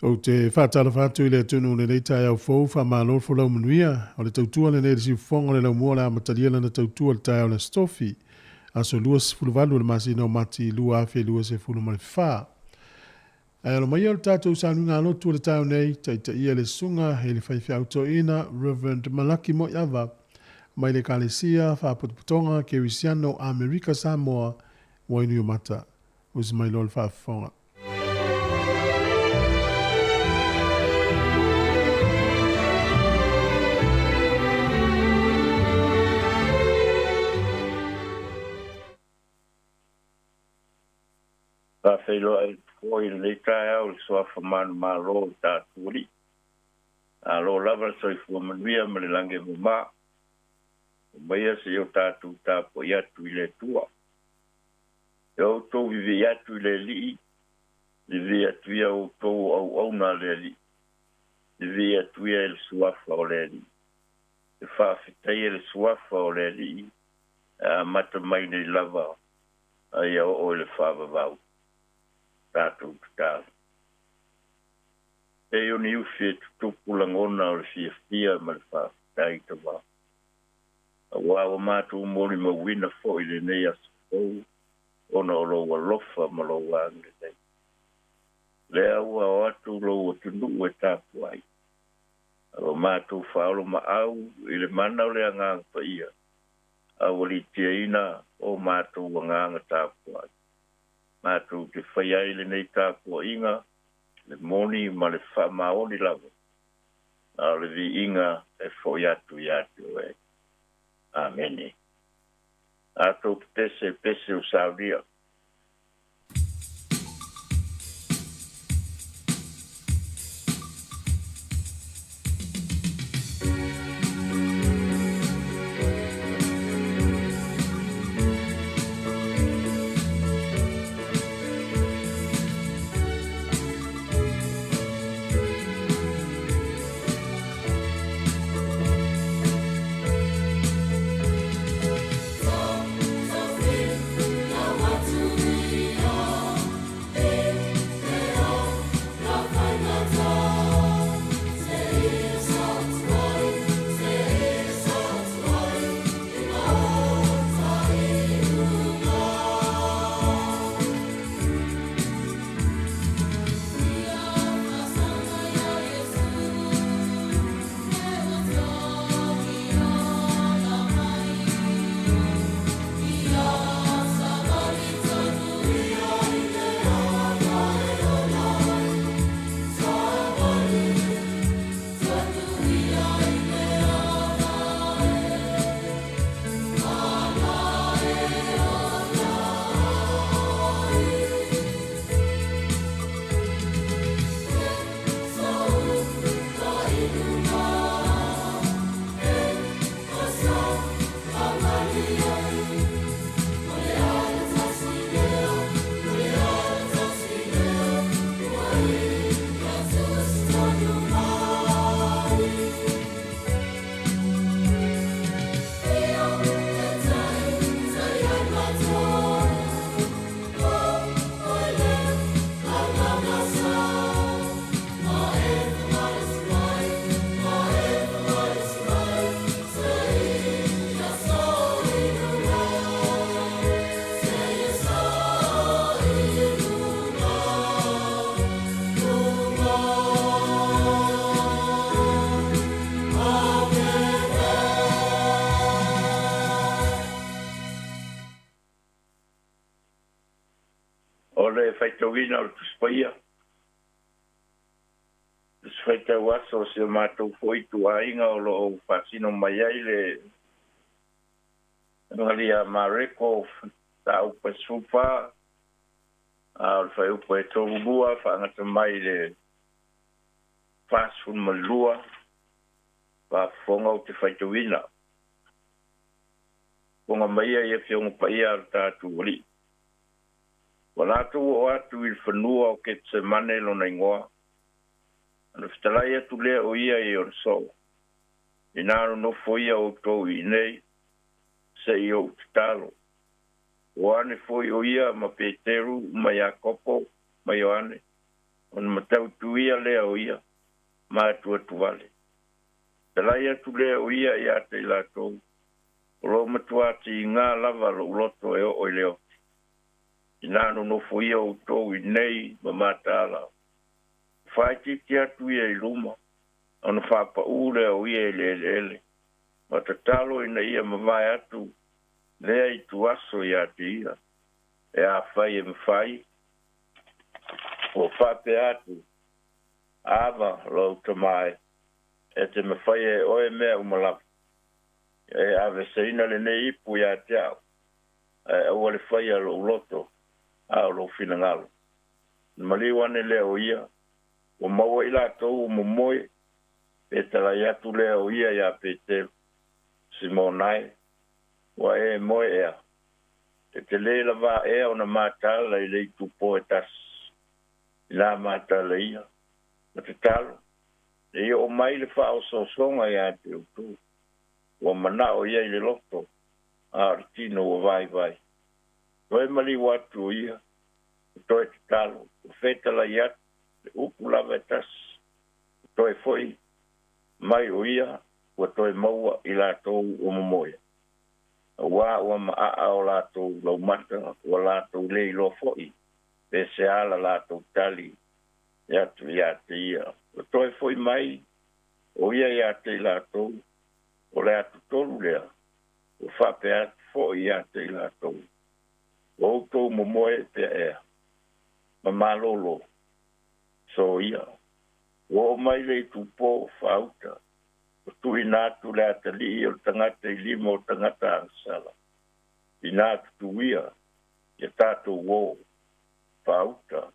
Ou te faatalofa atu i le atunuu i lenei taeao fou, faamalo le folau manuia. O le tautua lenei i le siufofoga o le laumua o le a amatalia lana tautua i le taeao o le Aso Tofi, aso 28 o le masina o Mati 2024. Ae alo maia o le tatou sauniga lotu o le taeao nei, taitaia le susuga i le faifeau toeaina Reverend Malaki Moeava mai le Ekalesia Faapotopotoga Kerisiano Amerika Samoa, Wainuiomata. Usi mai loa le faafofoga. Faafeiloai foi i lenei taeao i le Suafa manumalo o le tatou Alii. Malo lava le soifua manuia ma le lagi e mama. Omaia seia o tatou tapuai atu i le Atua. E outou vivii atu i le Alii, vivii atu ia outou o auauna a le Alii, vivii atu ia i le Suafa o le Alii. E faafetaia le Suafa o le Alii e amata mai nei lava a ia oo i le faavavau. Tatou tatalo. Pei o ni ufi e tutupu lagona o le fiafia ma le faafetai tama. Aua ua matou molimauina foi lenei aso fou ona o lou alofa ma lou agalelei. Lea ua o atu lou atunuu e tapuai. A ua matou faaolomaau i le mana o le Agaga Paia, a ua litiaina o matou agaga tapuai. Matou te fai ai lenei tapuaiga, le moni ma le faamaoni lava, a o le viiga e foi atu ia te oe. Amene. A tou pese pese o saunia. O le faitauina o le Tusi Paia, Tusi Faitau Aso o si o matou foi ituaiga o lo o faasino mai ai le Evangelia a Mareko, Mataupu e 14, a o le fuaiupu e 32 faagata mai i le 42, faafofoga ou te faitauina. Fofoga maia i Afioga Paia a lo tatou Alii. Ua latou oo atu i le fanua o Ketsemane lona igoa, ona fetalai atu lea o ia i ona soo, Inā nonofo ia outou i inei, se i ou tatalo. Ua ane foi o ia ma Peteru ma Iakopo ma Ioane, Ona matautuia lea o ia ma atuatuvale. Talai atu lea o ia iā te i latou, o loo matuā tigā lava lo'u loto e oo i le oti. Inā nonofoia outou i nei ma mataala. Faaitiiti atu ia i luma, ona faapaʻū lea o ia i le eleele, ma tatalo ina ia mavae atu lea ituaso iā te ia, e afai e mafai. Ua faapea atu, Ava, lou Tamā e, e te mafaia e oe mea uma lava. E aveseina lenei ipu iā te a'u, ae aua le faia lo'u loto, a o lou finagalo. Na maliu ane lea o ia, ua maua i latou ua momoe, pe talai atu lea o ia iā Petelo, Simona e, ua e moe ea, e te lē lavā ea ona mataala i le itupo e tasi. Inā mataala ia, ma tatalo, ne i oo mai le faaosoosoga iā te outou. Ua manao ia i le loto, a o le tino ua vaivai. Toe maliu atu o ia, ua toe tatalo, ua fetalai atu, le upu lava e tasi, ua toe fo'i mai o ia, ua toe maua i latou ua momoe. Auā ua maʻaʻa o latou laumata, ua latou le iloa fo'i pe se a la latou tali e atu iā te ia. Ua toe fo'i mai o ia iā te i latou, o le atutolu lea, ua faapea atu fo'i iā te i latou, Ua outou momoe pea ea, ma malōlō, soia. Ua oo mai le itupo faauta, ua tuuina atu le atalii o le tagata i lima o tagata agasala. Inā tutuia ia tatou ō faauta,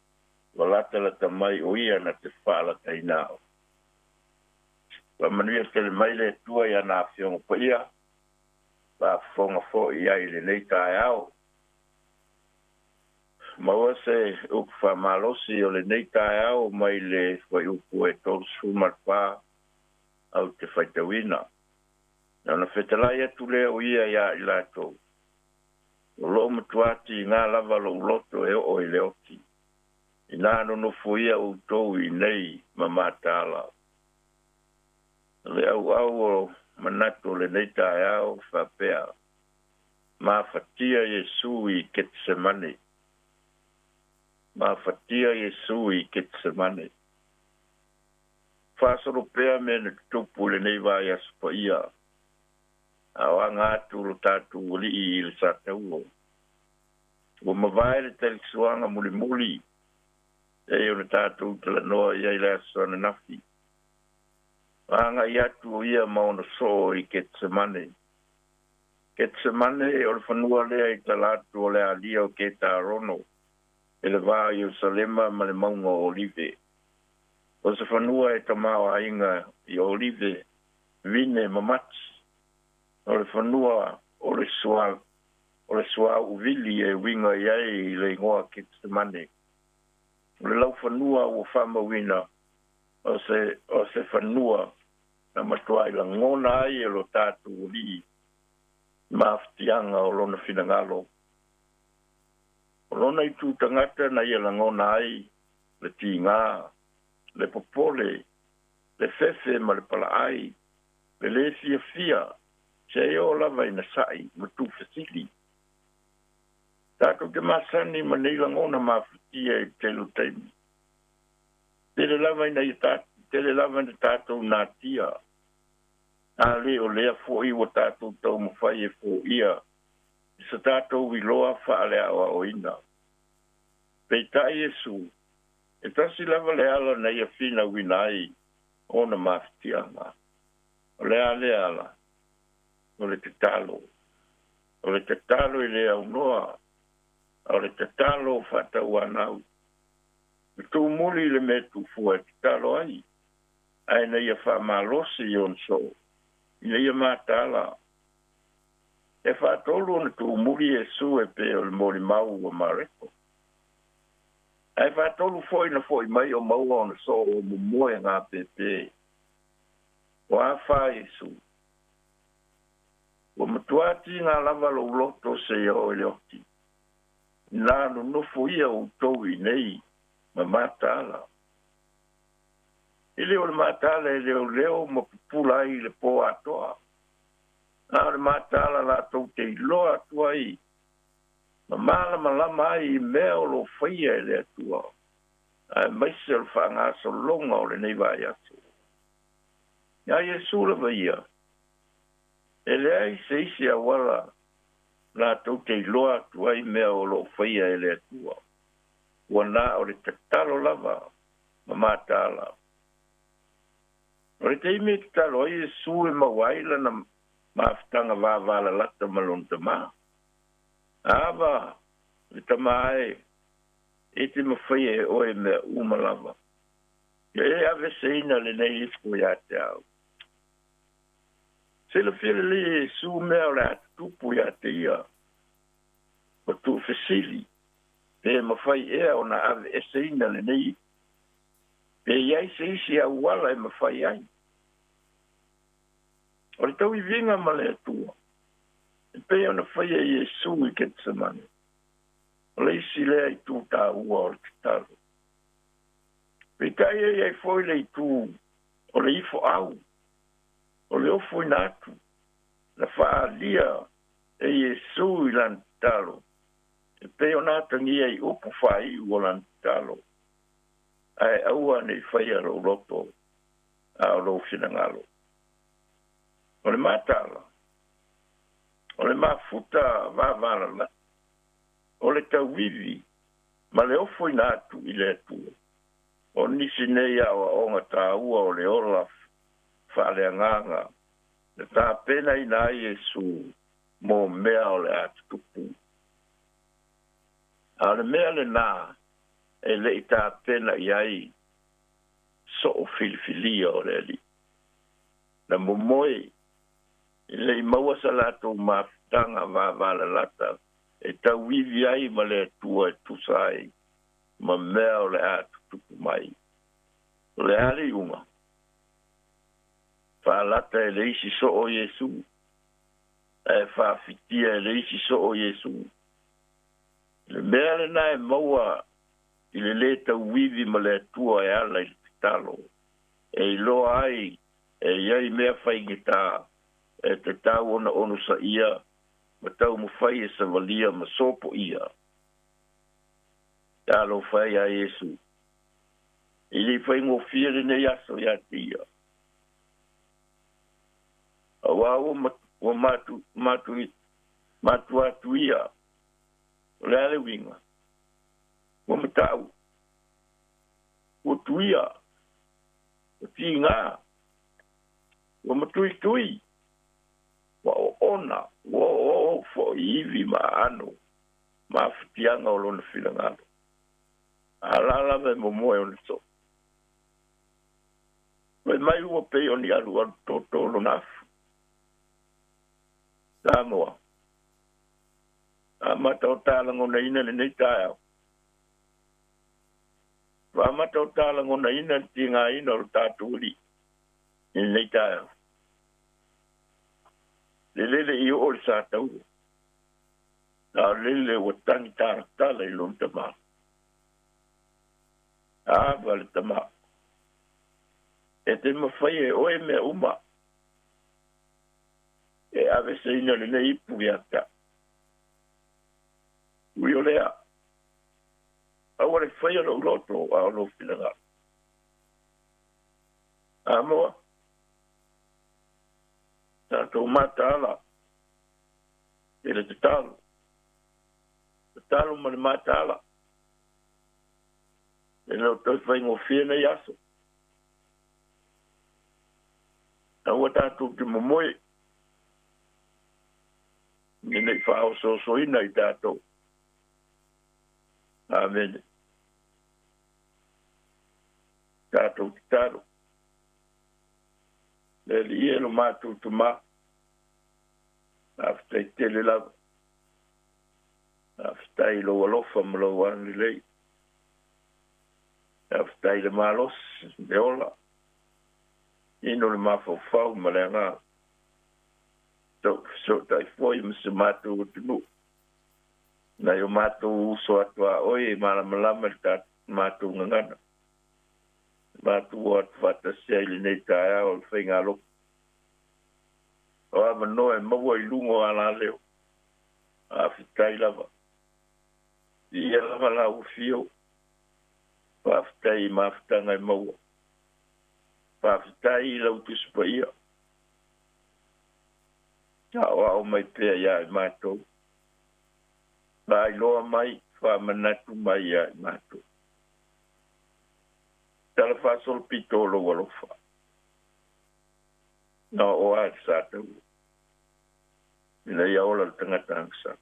ua latalata mai o ia na te faalataina o. Faamanuia tele mai le Atua i ana Afioga Paia, faafofoga foi i ai i lenei taeao. Maua se upu faamalosi o lenei taeao mai le fuaiupu e 34 au te faitauina. Ona fetalai atu lea o ia iā i latou, O loo matuā tigā lava lo'u loto e oo i le oti. Inā nonofoia outou i nei ma mataala. O le ʻauʻau o manatu o lenei taeao faapea, Mafatia Iesū i Ketesemane. Mafatia Iesū i Ketesemane. Faasolo pea mea na tutupu i lenei vaiaso paia, a o aga atu lo tatou Alii i le sataua. Ua mavae le talisuaga mulimuli e ona tatou talanoa i ai le aso ananafi. Agai atu o ia ma ona soo i Ketesemane. Ketesemane o le fanua lea i tala atu o le alia o Ketarono i le va o Ierusalema ma le mauga o Olive. O se fanua e tamaoaiga i olive, vine ma mati. O le fanua o le sua o le suauu vili e uiga i ai le igoa Ketesemane. O le laufanua ua faamauina o se o se fanua na matuai lagona ai e lo tatou Alii mafatiaga o lona finagalo. O lona itu tagata na ia lagona ai le tigā, le popole, le fefe ma le palaai, le lē fiafia, seia oo lava ina sa'i ma tuufesili. Tatou te masani ma nei lagona mafatia i le tele o taimi. Tele lava ina ia tele lava ina tatou natia, a le o lea fo'i ua tatou taumafai e foia i sa tatou iloa faaleaoaoina. Peitai Iesu, e tasi lava le ala na ia finauina ai ona mafatiaga. O le a lea ala? O le tatalo. O le tatalo i le aunoa, a o le tatalo faatauanau. Na tumuli le mea tuufua e tatalo ai, ae na ia faamalosi i ona soo, ina ia mataala. E faatolu ona tuumuli Iesu e pei o le molimau ua Mareko. Ae faatolu foi na fo'i mai o maua ona soo o momoe gapēpē. O a fā Iesu? Ua matuā tigā lava lou loto seia oo i le oti. Inā nonofo ia outou i nei ma mataala. E le o le mataala e leoleo ma pupula ai le po atoa. A o le mataala latou te iloa atu ai ma malamalama ai i mea o lo o faia e le Atua, aemaise o le faagasologa o lenei vaiaso. Ia Iesu lava ia, e leai se isi auala latou te iloa atu ai mea o lo o faia e le Atua. Ua na o le tatalo lava ma mataala. O le taimi e tatalo ai Iesu e maua ai lana mafutaga vavalalata ma lona Tamā. Ava le Tamā e, e te mafaia e oe mea uma lava. Ia e aveseina lenei ipu ia te au. Silafia lelei e Iesu mea o le a tutupu ia te ia. Ua tuufesili, pe mafai ea ona aveeseina lenei ipu. Pe i ai se isi auala e mafai ai. O le tauiviga ma le Atua, e pei ona faia e Iesu i Ketesemane, o le isi lea itu taua o le tatalo. Peitai e i ai foi le itu o le ifoau, o le ofoina atu, na faaalia e Iesu i lana tatalo, e pei ona atagia i upu faaiu o lana tatalo, Ae aua ne i faia lou loto a o lou finagalo. O le mataala, o le mafuta vavalalata, o le tauivi ma le ofoina atu i le Atua, o nisi nei aoaoga taua o le ola faaleagaga na tapenaina ai Iesu mo mea o le a tutupu. A o le mea lenā e le i tapena i ai soo filifilia o le Alii. Na momoe e le i maua sa latou mafutaga vavalalata e tauivi ai ma le Atua e tusa ai ma mea o le a tutupu mai. O le a le iuga? Faalata e le isi soo Iesu, ae faafitia e le isi soo Iesu. Le mea lenā e maua i le lē tauivi ma le Atua e ala i le tatalo, e iloa ai e i ai mea faigata e tatau ona onosaia ma taumafai e savalia ma sopoia. Talofa e iā Iesu, e le i faigofie lenei aso iā te ia. Auā ua ua matu matu matua atu ia, o le a le uiga? Ua matau, ua tuia, ua tigā, ua matuitui, ua oona, ua oooo foi i ivi ma aano ma afutiaga o lona finagalo. A la lava e momoe ona soo. Fai mai ua pei o ni alualu toto lona afu. Samoa. Amata o ta lagonaina lenei taeao. Ua amata o ta lagonaina le tigaina o le tatou Alii i lenei taeao. Le lele i oo le sa taua, a o lele ua tagi talatala i lona tama. Ava le tama, e te mafai e oe mea uma e aveseina lenei ipu ia te au. Ui o lea, aua le faia lou loto a o lou finagalo. Samoa, tatou mataala i le tatalo, tatalo ma le mataala, e le o toe faigofie nei aso. Aua tatou te momoe ina ne i faaosoosoina i tatou. Amene. Tatou tatalo. Le Alii e lo matou Tamā, faafetai tele lava. Faafetai i lou alofa ma lou agalelei. Faafetai i le malosi, le ola, ino le mafaufau ma le agaga. Tau fesootai foi ma se matou atunuu. Nai o matou uso atu a oe e malamalama i le matou gagana. Matou o atu faatasi ai i lenei taeao o le faigalotu. O avanoa e maua i luga o alaleo. Faafetai lava. Viia lava lau afio. Faafetai i mafutaga e maua. Faafetai i lau Tusi Paia. Aoao mai pea ia i matou. Faailoa mai, faamanatu mai ia i matou. Tala faasolopito o lou alofa. Na oo lava i le sataua. Ina ia ola le tagata agasala.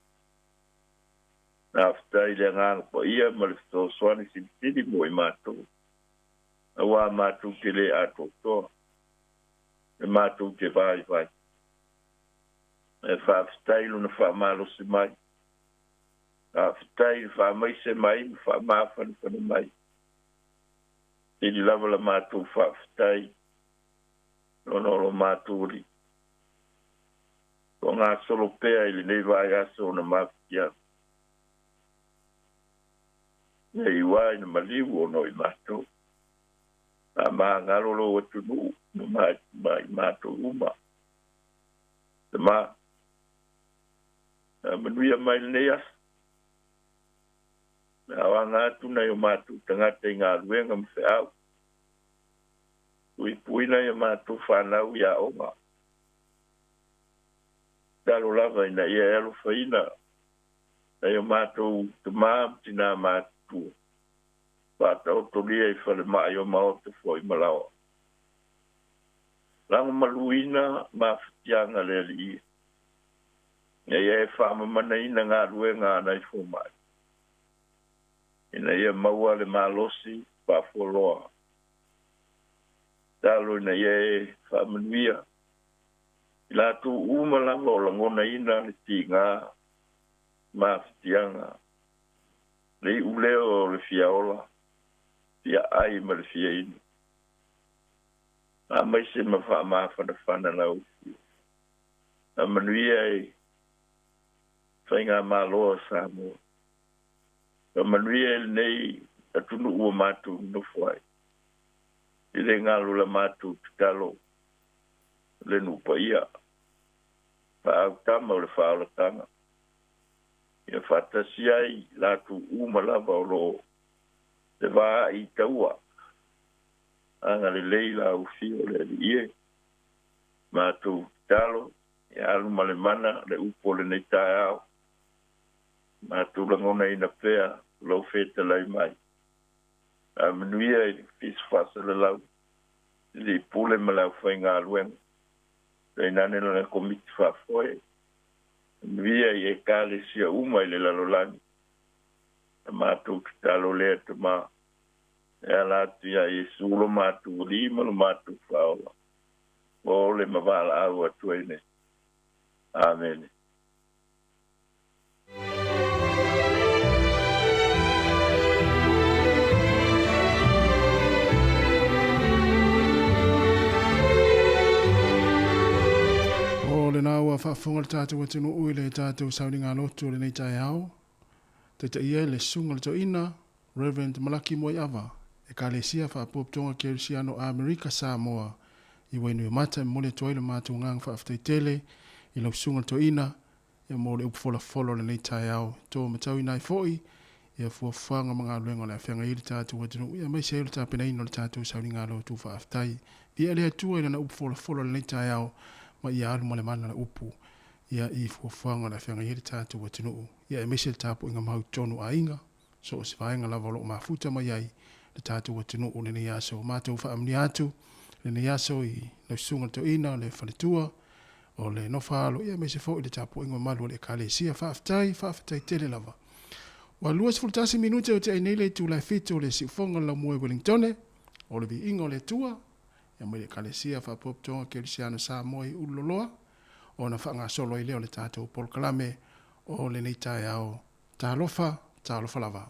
Faafetai i le Agaga Paia ma le fesoasoani silisili mo i matou, auā matou te lē atoatoa, e matou te vaivai. Ae faafetai i Lona faamalosi mai. Faafetai i le faamaise mai ma faamafanafana mai. Sili lava la matou faafetai ona o lo matou Alii. O gasolo pea i lenei vaiaso ona mafatiaga. E iu lava ina maliu ona o i matou. Faamagalo lou atunuu ma i matou uma. Tama, manuia mai lenei aso. Aoga atu nai o matou tagata i galuega ma feau. Puipuina i a matou fanau i aoga. Tatalo lava ina ia e alofaina nai o matou tama ma tinā matutua, faataotolia i falemai o maota foi ma laoa. Lagomaluina mafatiaga le Alii, ina ia e faamamanaina galuega a nai fomai, ina ia maua le malosi faafualoa. Tatalo ina ia e faamanuia i latou uma lava o lagonaina le tiga mafatiaga, le iuleo o le fia ola, fia ai ma le fia inu. Faamaise ma faamafanafana lau Afioga. Faamanuia i Faigamalo a Samoa. Faamanuia i lenei atunuu ua matou nonofo ai. I le galo la matou tatalo le nuu paia, faaautama o le faaolataga, ia faatasi ai latou uma lava o lo o le vaai i taua. Agalelei lau Afio le Alii e. Matou tatalo ia alu ma le mana le upu o lenei taeao. Matou lagonaina pea lou fetalai mai. Faamanuia i le Ofisa Faasalalau, i le Pule ma le aufaigaluega, tainane lana Komiti Faafoe. Manuia i Ekalesia uma i le lalolagi. Na matou tatalo lea, Tama, e ala atu iā Iesu lo matou Alii ma lo matou Faaola, ua ole ma valaau atu ai nei. Amene. O lena ua faafofoga le tatou atunuu i le tatou sauniga lotu o lenei taeao. Taitaia e le Susuga o le Toeaina, Rev. Malaki Moaiava, Ekalesia Faapopotoga Kerisiano Amerika Samoa i Wainuiomata e momoli atu ai le matou agaga faafetai tele i lau Susuga le Toeaina ia mo le upu folafolo o lenei taeao e to matauina ai foi ia fuafuaga ma galuega o le a feagai ai le tatou atunuu ia aemaise ai o le tapenaina o le tatou sauniga lotu faafetai. Viia le Atua i lana upu folafolo o lenei taeao ma ia alu ma le mana le upu ia i fuafuaga o le a feagai ai le tatou atunuu ia aemaise le tapuaiga mau i totonu o aiga so o se vaega lava o lo o mafuta mai ai le tatou atunuu i lenei aso. Matou faamanuia atu lenei aso i lau Susuga i le Toeaina, le faletua o le Nofoaalo, ia aemaise foi le tapuaiga mamalu a le Ekalesia. Faafetai, faafetai tele lava. Ua 21 minute o tea ai nei le itula e 7 o le siufoga o le laumua i Wellingtone, o le viiga o le Atua, ia mai le Ekalesia Faapotopotoga Kerisiano Samoa i Ululoloa, ona faagasolo ai lea o le tatou polokalame o lenei taeao. Talofa, talofa lava.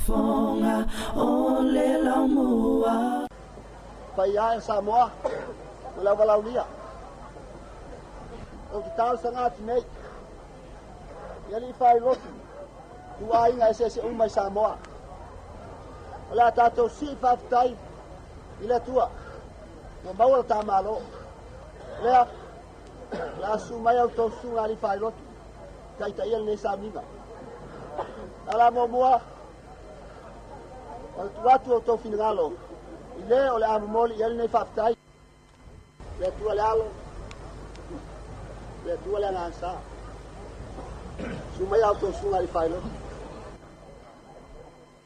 Siufofoga o le Laumua. Paia e Samoa ma le auvalaulia. Ou te talosaga atu nei i alii faailotu tuaiga eseese uma i Samoa. O le a tatou sii faafetai i le Atua ua maua le ta Malo. Lea, o le a susu mai a outou susuga alii faailotu taitaia lenei sauniga. A la muamua, o le tuu atu o outou finagalo i le o le a momoli i ai lenei faafetai. Le Atua le Alo, le Atua le Agaga Sa. Susu mai a outou susuga alii faailotu.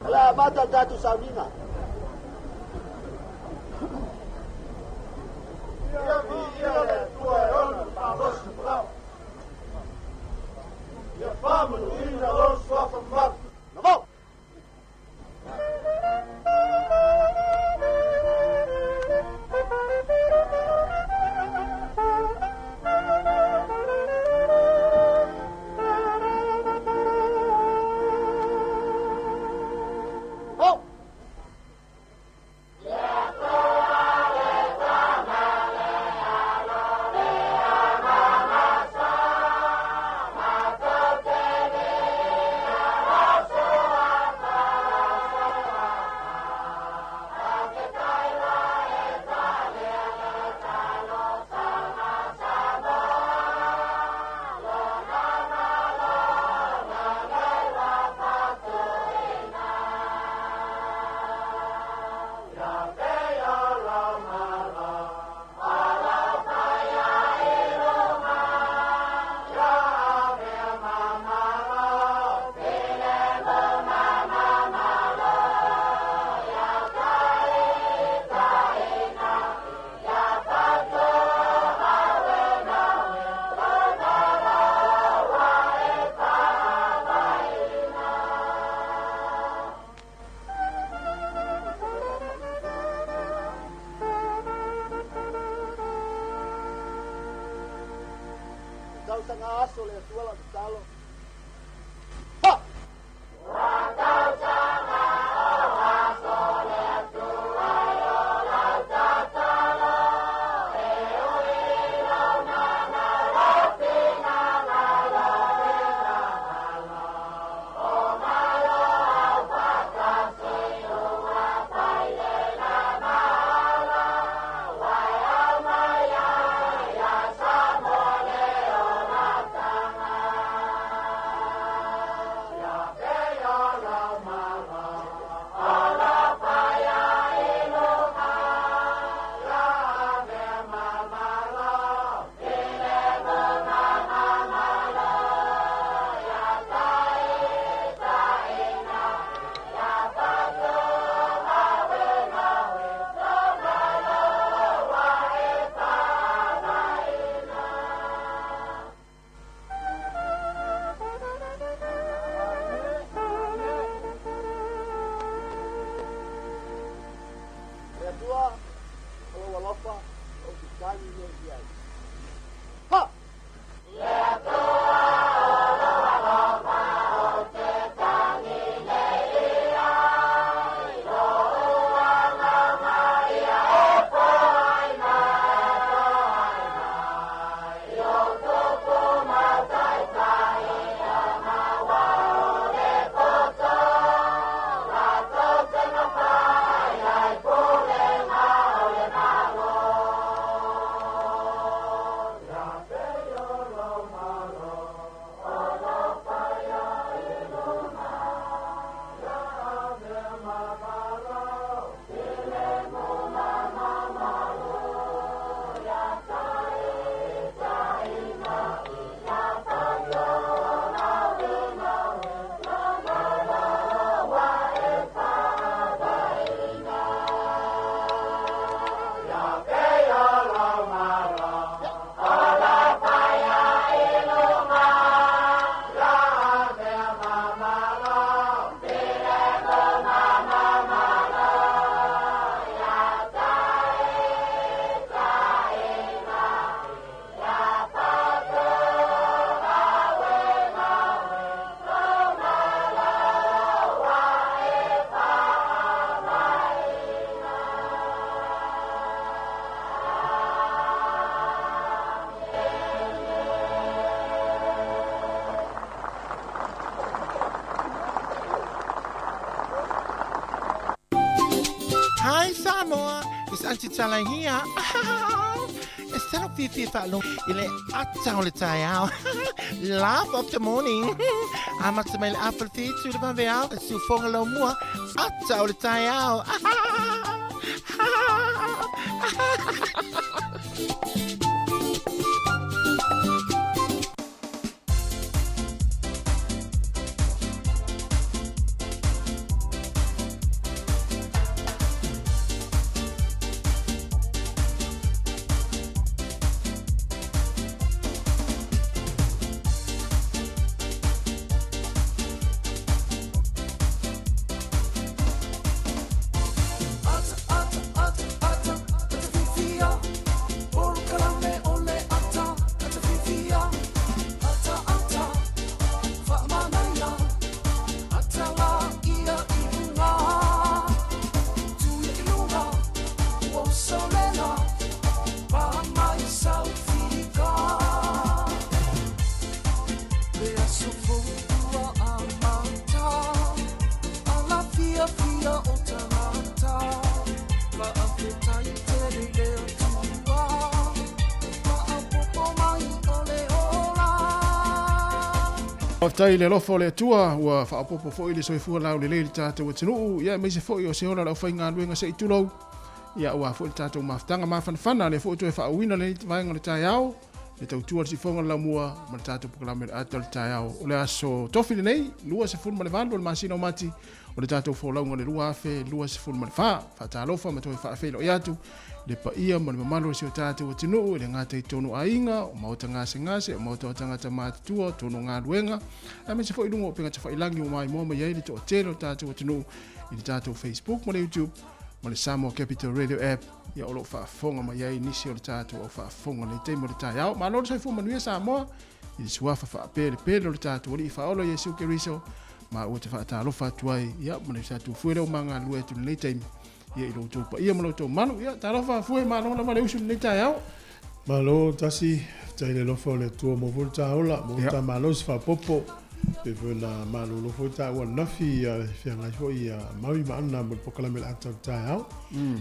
O le a amata le tatou sauniga. Ia viia le Atua e ona le malosi folau. Ia faamanuina lona suafa mamalu. Navao! Oh! Tausaga aso le Atua lau tatalo. Ha! Le Atua, o lou alofa, ou te tagi nei i ai. Ha! Samoa, it's Aunty Tala here. E salo fiafia faalogo i le ata o le taeao. Laugh of the morning. Amata mai le afa le fitu le vaveao, le siufoga laumua, ata o le taeao. Faafetai i le alofa o le Atua ua faaopoopo foi le soifua laulelei i le tatou atunuu, ia aemaise foi o se ola o le aufaigaluega se i tulou, ia aua foi le tatou mafutaga mafanafana, lea foi ua toe faauuina lenei vaega o le taeao, le tautua le sifoga o le laumua ma le tatou polokalame o le ata o le taeao o le aso tofi lenei, 28 o le masina o Mati o le tatou folauga o le 2024. Faatalofa ma toe faafeiloai atu le paia ma le mamalu o si o tatou atunuu e le gata i tonu aiga, o maota gasegase, o maota o tagata matutua, o tonu galuega, aemaise foi i luga o upega tafailagi ua maimoa mai ai le toatele o le tatou atunuu i le tatou Facebook ma le YouTube ma le Samoa Capital Radio App, ia o lo o faafofoga mai ai nisi o le tatou au faafofoga i lenei taimi o le taeao. Malo le soifua manuia Samoa i le suafa faapelepele o le tatou Alii Faaola Iesu Keriso, ma ua te faatalofa atu ai, ia, ma le tatou fue lea ua magalue atu i lenei taimi, ia i lo outou paia ma lo outou malu. Ia, talofa fue, malo lava le usu i lenei taeao. Malo tasi, faafetai i le alofa o le Atua mo foi le taola, mo le tamalosi faaopoopo. Pei foi ona malolo foi taua ananafi ia feagai foi ia Maui ma Anna mo le polokalame o le ata o le taeao.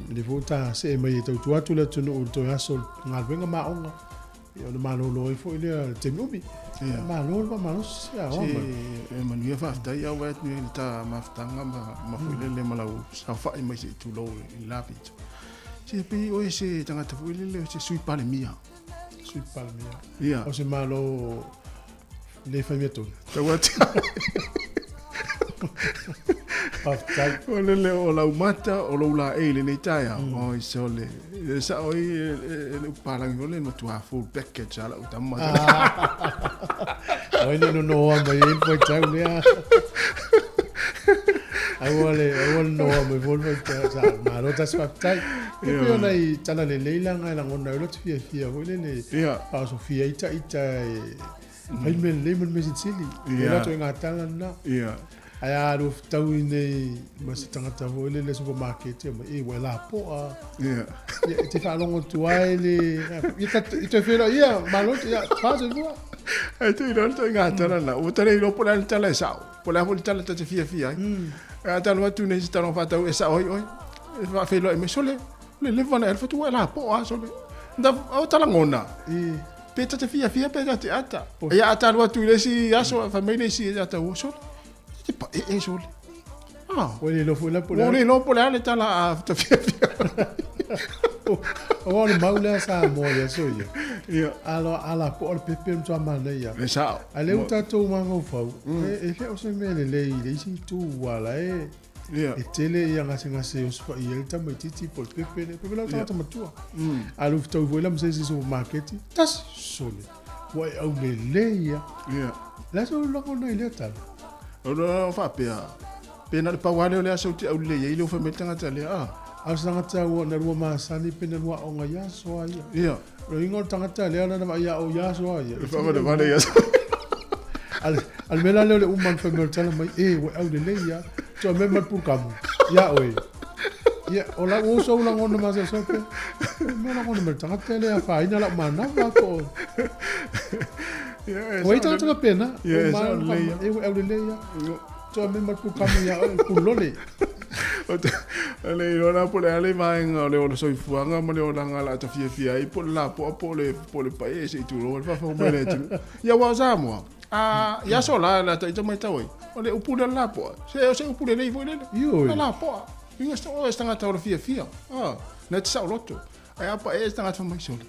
Lenei foi ua ta see mai e tautua atu le atunuu i le toe aso o galuega ma aoga. Ia ona malolo ai foi lea le taimi umi. Ia. Malo le faamalosi a oa mai. E manuia faafetai au e atu i ta mafutaga ma ma foi lele ma lau saofai mai se i tulou i la pito. Se pei oe se tagata foi lele se Sui Palemia. Sui Palemia. Ia. O se malo le fai mea tonu. Tau atu. Faafetai. O lele o lau mata, o lou laei i lenei taeao. Oi sole. E sao ai e le upalagi o le matua full package a lau tama. Oi ne nonoa mai ai le faitau lea. Aua le, aua le noa mai foi le faitau. Sa malo tasi faafetai. E pei ona i tala lelei laga e lagona ai lota fiafia foi lele. Ia. Faaosofia ai ita e fai le mea lelei ma le mea silisili. Ia. O le ituaiga tala lena. Ia. Ae a alu fetaui nei ma se tagata foi lele supermarket ia mai, e ua e lapoa. Ia. Ia, e te faalogo atu ai le... Ia, i toe feiloai, ia, malo, ia, faasoifua. Ae te iloa le ituaiga tala lena. Ua ta le iloa po o le a le tala e sao. Po o le a foi le tala ta te fiafia ai. A talo atu nei se tala faatau e sao ai oe. E faafeiloai mai, sole, o le leva ona e alu fatu ua e lapoa, sole. O ta lagona, pe ta te fiafia pe ta te ata. Ia a talo atu i le isi aso, fai mai le isi ia te au, sole, e te paee sole. Ah. Ua le iloa foi la po o le a. Ua le iloa po o le a le tala a ta fiafia. Aua o le mau lea Samoa i aso ia. Ia. A a lapoa le pepe e matua manaia. E sao. A lea ua tatou mafaufau, e le o se mea lelei i le isi itu aua la e Ia. e tele ia gasegase e osofai ai le tamaitiiti po o le pepe lea. Pepe la o tagata matua. A alu fetaui foi la ma se isi supermarket, tasi sole. Ua e aulelei lava. Ia. O le a sou lagona i lea tala? O le faapea, pe na o le pau lava lea o le aso ou te aulelei ai, lea ua fai mai le tagata lea, ah. A o se tagata ua na lua masani pe na lua aoga i aso a ia. Ia. O le uiga o le tagata lea na vaai ao i aso a ia. E faavalevale i aso. A le mea la lea o le uma na fai mai o le tala mai, e, ua e aulelei lava. Toe aumai ma le pulukamu, ia oe. Ia, o lau uso ua lagona masoasoa pe, o le mea lagona mai le tagata lea e afaina lau manava po o... Ua i ai tagata faapena, Ia, e sao lelei lava. E ua e aulelei lava. Toe aumai ma le pulukamu ia oe, le pululole. O le iloa la po o le a le vaega o le ola soifuaga ma le olaga o le a ta fiafia ai po o le lapoa po o le po o le pae se i tulou ai le faafofoga mai a le atunuu. Ia aua o Samoa, a i aso la le a ta ita matau ai, o le upu lea o le lapoa, se o se upu lelei foi lele. Ioe. O le lapoa. Uiga se o se tagata ola fiafia. A, na te saoloto. Ae a pae se tagata fai mai sole,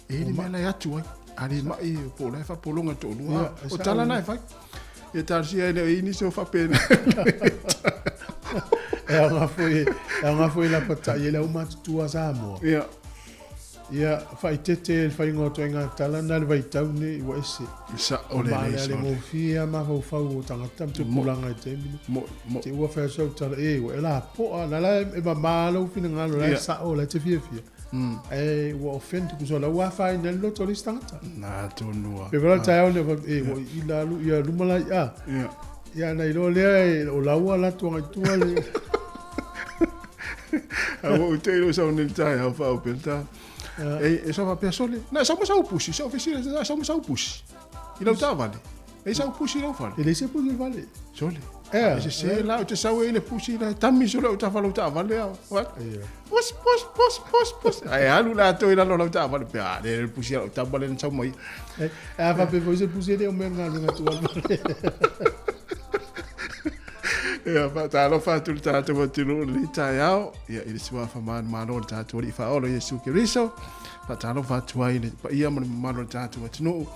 e le mea la e atu ai. A le mai po o la e faapologa le toalua. O tala na e fai. Ia talosia e le o i ai nisi o faapena. E aoga foi, e aoga foi lapatai e le aumatutua a Samoa. Ia. Ia, faaeteete le faiga o ituaiga tala na le vaitau nei ua ese. E sao lelei sole. Ma le gofie lava mafaufau o tagata ma tupulaga i le taimi nei. Mo, mo. Te ua fai atu sau tala, e, ua e lapoa, na la e mama lou finagalo, la e sao, la e te fiafia. Ae ua offend tusa o la ua afaina ai le loto o le isi tagata. Na tonu lava. Pei foi la le taeao nei, e, ua ila alu ia luma la i a. Ia. Ia na iloa lea o la ua alu atu agai tua le... A ua ou te iloa sau nei le taeao faaopea ta. E, e sau faapea sole. Na sau ma sau pusi, sau fesili, na sau ma sau pusi. I lau taavale. E sau pusi i lau fale. E leai se pusi i le fale. Sole. Ea. E sese la, ou te sau ai le pusi la, tami sole ou tafa lau taavale au. What? Pus, pus, pus, pus, pus. Ae alu latou i lalo o lau taavale. Pea, a le le pusi a lau tama lea na sau mai. E, a faapea foi se pusi e le o mea galuega atu ai. Ia, faatalofa atu i le tatou atunuu i lenei taeao, ia, i le suafa manumalo o le tatou Alii Faaola Iesu Keriso. Faatalofa atu ai i le paia ma le mamalu o le tatou atunuu,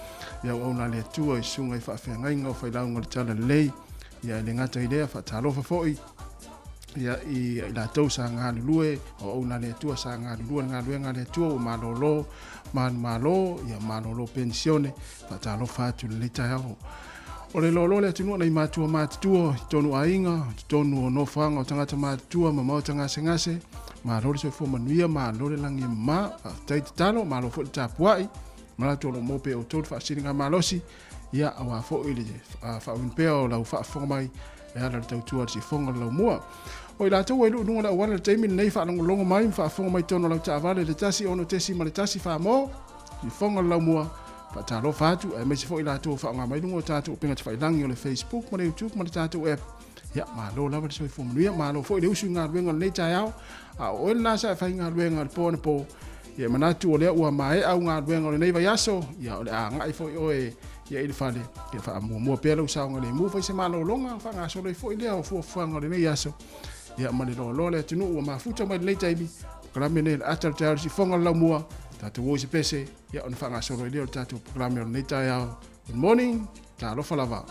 ia auauna a le Atua i susuga i faafeagaiga o failauga o le Talalelei. Ia, e le gata i lea, faatalofa foi ia i i latou sa galulue, o auauna a le Atua sa galulue i le galuega a le Atua ua malolo manumalo, ia malolo penisione. Faatalofa atu i lenei taeao. O le loaloa le atunuu nai matua matutua i totonu aiga, totonu o nofoaga o tagata matutua ma maota gasegase. Malo le soifua manuia, malo le lagi e mama, faafetai tatalo, malo foi le tapuai. Manatu o lo o maua pea e outou le faasiligamalosi, ia aua foi le faaauina pea o lau faafofoga mai e ala i le tautua a le sifoga o le laumua. O i latou ua i lu'uluga o le auala i le taimi lenei, faalogologo mai ma faafofoga mai i totonu o lau taavale i le 1 6.1 Mo, sifoga o le laumua, Faatalofa atu aemaise foi i latou o faaaoga mai luga o tatou upega tafailagi o le Facebook ma le YouTube ma le tatou app. Ia, malo lava le soifua manuia, malo foi le usu i galuega o lenei taeao. A o oe lena sa e faigaluega i le po anapo, ia e manatu o lea ua maea au galuega o lenei vaiaso, ia o le a agai foi oe ia i le fale, ia faamuamua pea lou saogalemu, fai se malologa faagasolo ai foi lea o fuafuaga o lenei aso. Ia ma le loaloa le atunuu ua mafuta mai lenei taimi, polokalame nei o le ata o le taeao i le sifoga o le laumua, tatou o i se pese, Ia ona faagasolo ai lea o le tatou polokalame o lenei taeao. Good morning, talofa lava.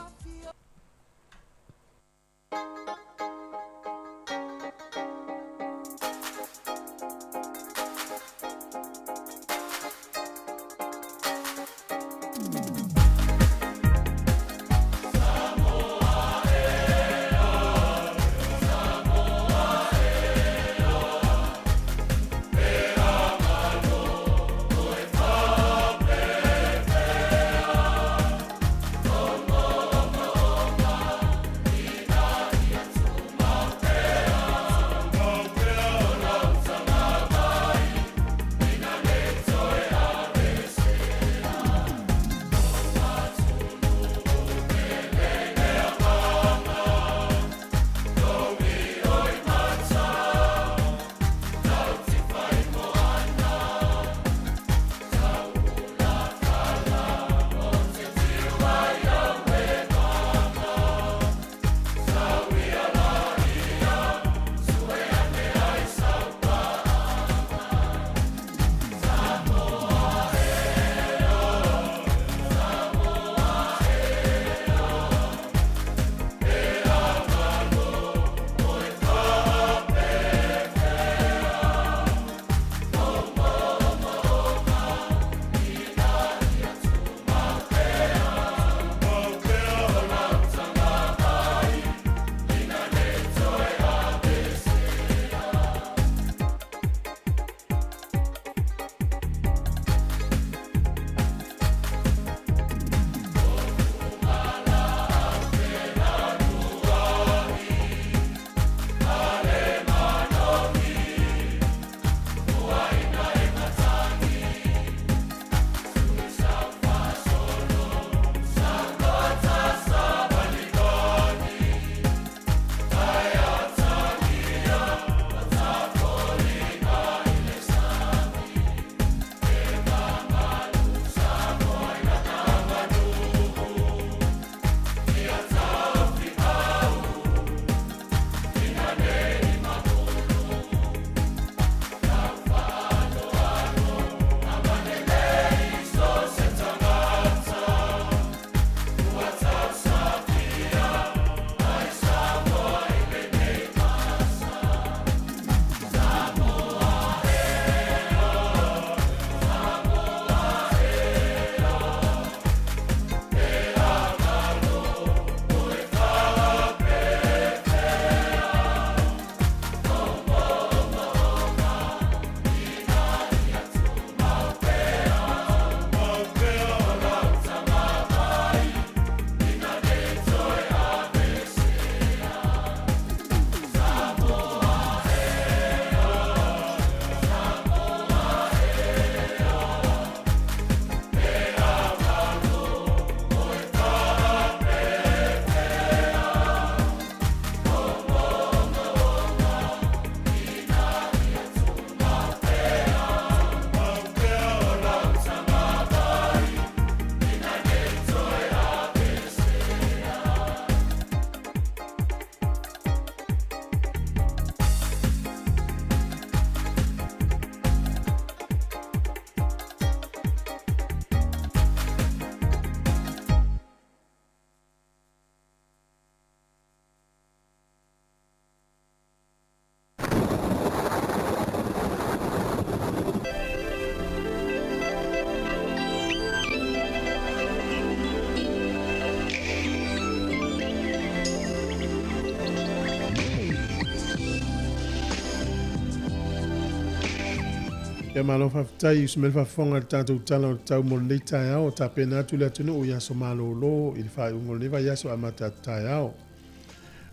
Ia malo faafetai i usu mai le faafofoga i le tatou Tala o le Tau mo lenei taeao. O tapena atu le atunuu i aso malolo i le faaiuga o lenei vaiaso amata atu taeao.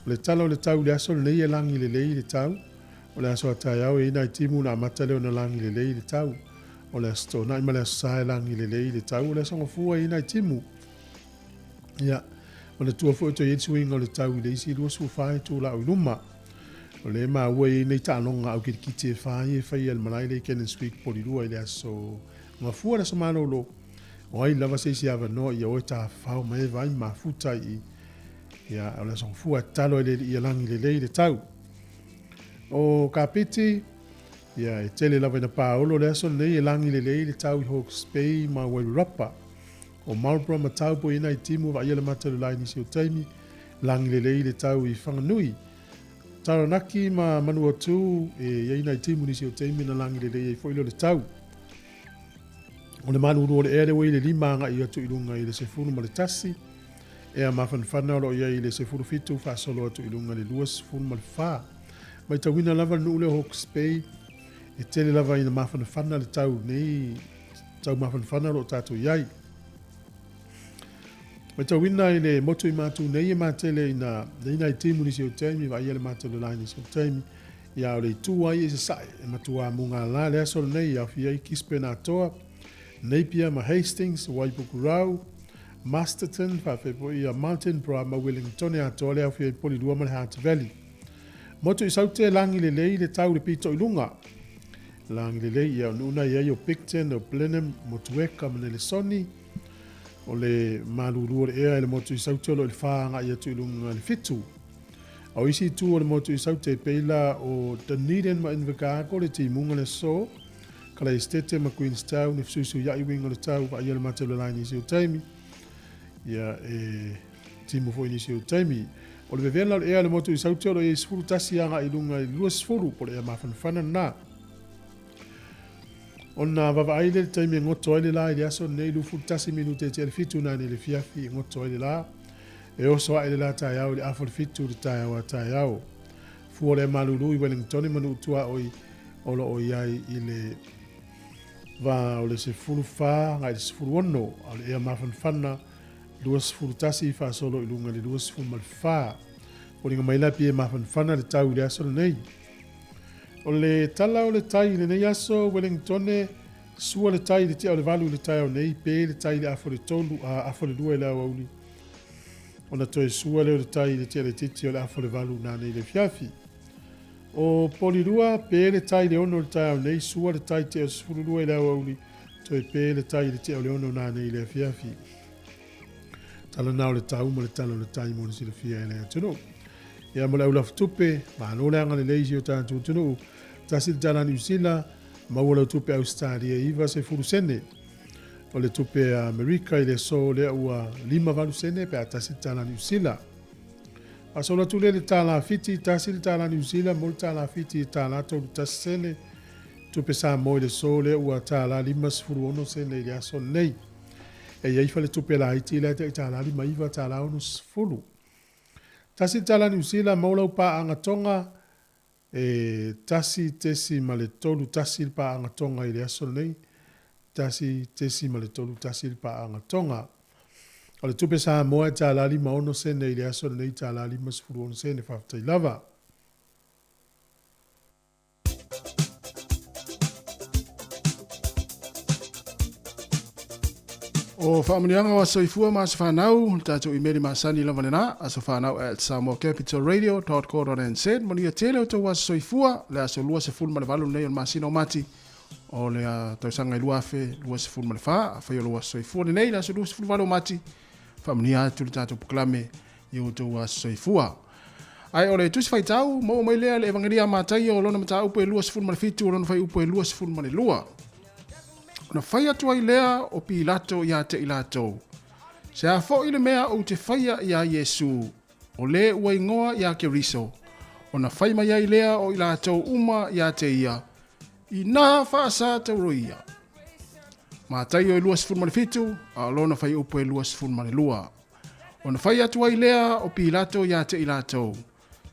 O le Tala o le Tau i le aso lenei e lagi lelei le tau. O le aso a taeao e i ai nai timu ona amata lea ona lagi lelei le tau. O le Aso Toonai ma le Aso Sa e lagi lelei le tau. O le Aso Gafua e i ai nai timu. Ia, manatua foi toe i ai le suiga o le tau i le isi 24 itula o i luma. O lea e maua e i ai nei taaloga au kilikiti e fa ia e faia e le malae lea i Cannons Creek Polilua i le aso Gafua le aso malolo. O ai lava se isi avanoa ia oe tafafao mai e vaai mafuta i ia o le aso Gafua e tatalo ai le Alii ia lagi lelei le tau. O Kapiti, ia e tele lava ina paolo le aso lenei e lagi lelei le tau i Hawke's Bay ma Wairarapa. O Marlborough ma Taupo i nai timu vaaia le mata o le la i nisi o taimi, lagi lelei le tau i Whanganui. Taranaki ma Manuatu e i ai nai timu nisi o taimi na lagi lelei ai foi lea o le tau. O le malulu o le ea lea ua i le 5 agai atu i luga i le 11, ea mafanafana o lo o i ai i le 17 faasolo atu i luga i le 24. Matauina lava le nuu lea o Hawke's Bay e tele lava ina mafanafana le tau nei taumafanafana o lo o tatou i ai. Matauina i le motu i Matu nei e matele ina nei nai timu nisi o taimi vaaia le mata o le lai nisi o taimi ia o le itu ai e sasae e matua mugala le aso lenei e aofia ai Gisborne atoa, Napier ma Hastings, Waipukurau, Masterton, faapea foi ia Martinborough ma Wellingtone atoa le aofia ai Polilua ma le Hutt Valley. Motu i Saute lagi lelei le tau i le pito i luga. Lagi lelei ia o nuu na i ai o Picton, o Blenheim, Motueka ma Nelesoni. O le malulu o le ea i le motu i Saute o lo o i le 4 agai atu i luga i le 7. A o isi itu o le motu i Saute e pei la o Dunedin ma Invercargill le timuga le aso, Kalaestete ma Queenstown e fesuisuiai uiga o le tau vaaia le mata o le la i nisi o taimi. Ia e timu foi i nisi o taimi. O le vevela o le ea i le motu i Saute o lo o i ai 11 agai i luga i le 20, po o le ea mafanafana lena. Ona vaavaai lea i le taimi e goto ai le la i le aso lenei, 21 minute e tea le 7 nanei i le afiafi e goto ai le la. E oso ae le la taeao i le afa o le 7 i le taeao a taeao. Fua o le ea malulu i Wellingtone ma nuu tuaoi o lo o i ai i le va o le 14 agai i le 16, a o le ea mafanafana 21 faasolo i luga i le 24. Foliga mai la pei e mafanafana le tau i le aso lenei. O le tala o le tai i lenei aso, Wellingtone, sua le tai i le tia o le 8 i le taeao nei, pe le tai i le afa o le 3, a afa o le 2 i le aoauli. Ona toe sua lea o le tai i le tia laitiiti o le afa o le 8 nanei i le afiafi. O Polilua, pe le tai i le 6 i le taeao nei, sua le tai tea o le 12 i le aoauli, toe pe le tai i le tea o le 6 nanei i le afiafi. Tala na o le tau ma le tala o le tai mo le silafia e le atunuu. Ia mo le au lafutupe, malo le agalelei i si o tatou atunuu. $1 Niu Sila, maua lau tupe Ausetalia e 90 sene. O le tupe Amerika i le aso lea ua 58 sene pe a $1 Niu Sila. Faasolo atu lea i le $1 Fiti, $1 Niu Sila mo le $1 Fiti e $1.31 sene. Tupe Samoa i le aso lea ua $1.56 sene i le aso lenei. E i ai faletupe laiti la e tai $59, $60. $1 Niu Sila maua lau paaga Tonga e 1.31 le paaga Tonga i le aso lenei, 1.31 le paaga Tonga. O le tupe Samoa e $56 sene i le aso lenei, $56 sene. Faafetai lava. O faamanuiaga o aso soifua ma aso fanau, le tatou imeli masani lava lena, asofanau at samoacapitalradio.co.nz. Manuia tele o tou aso soifua, le aso 28 lenei o le masina o Mati, o le tausaga e 2024. Afai o lou aso soifua lenei, le aso 28 o Mati, faamanuia atu le tatou polokalame i o outou aso soifua. Ae o le Tusi Faitau, maua mai lea le Evagelia a Mataio o lona mataupu e 27 o lona fuaiupu e 22. Ona fai atu ai lea o Pilato ia te i latou, Se a foi le mea ou te faia iā Iesu, o le ua igoa iā Keriso? Ona fai mai ai lea o i latou uma ia te ia, Inā faasā tauroia. Mataio e 27, a o lona fuaiupu e 22. Ona fai atu ai lea o Pilato ia te i latou,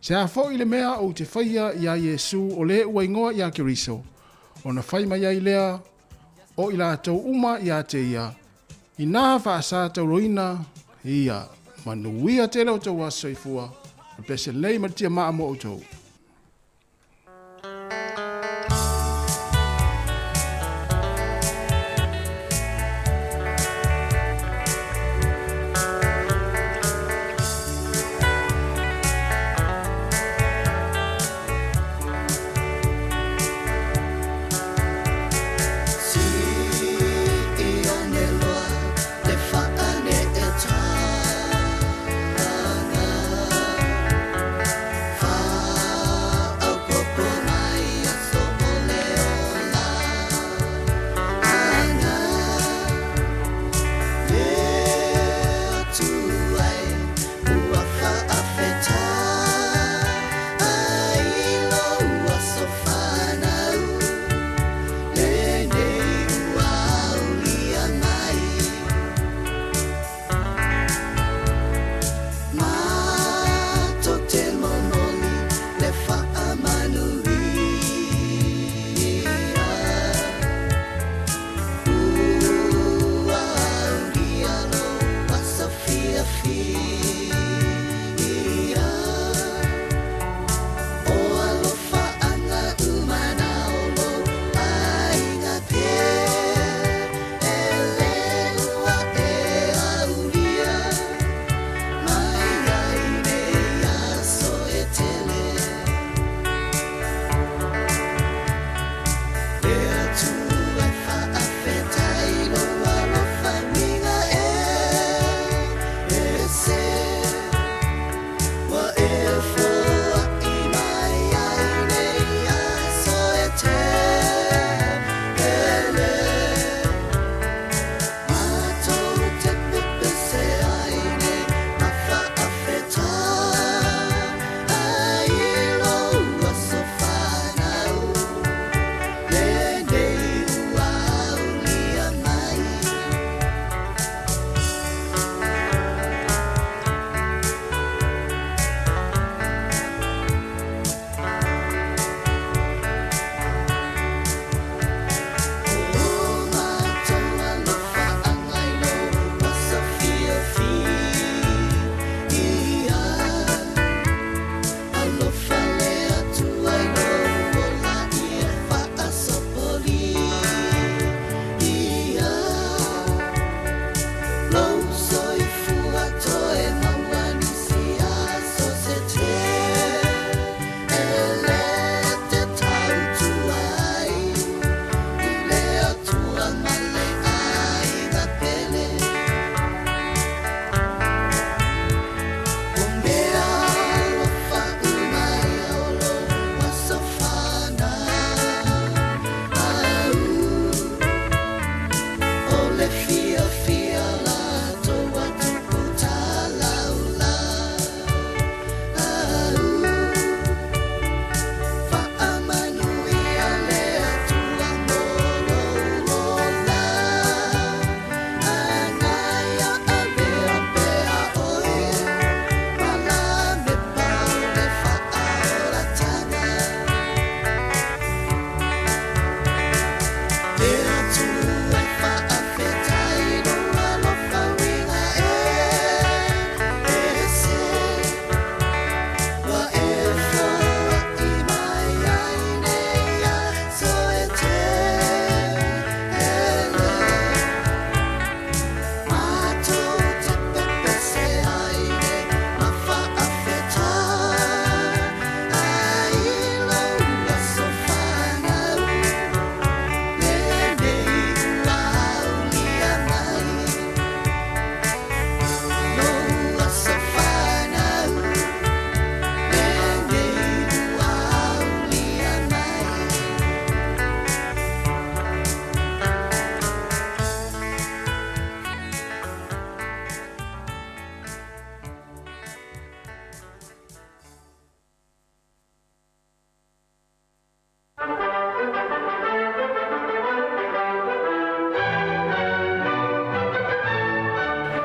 Se a foi le mea ou te faia iā Iesu o le ua igoa iā Keriso? Ona fai mai ai lea o i latou uma ia te ia, Inā faasa tauloina ia manuia tele outou aso soifua, o le pese lelei ma le tiamaa mo outou.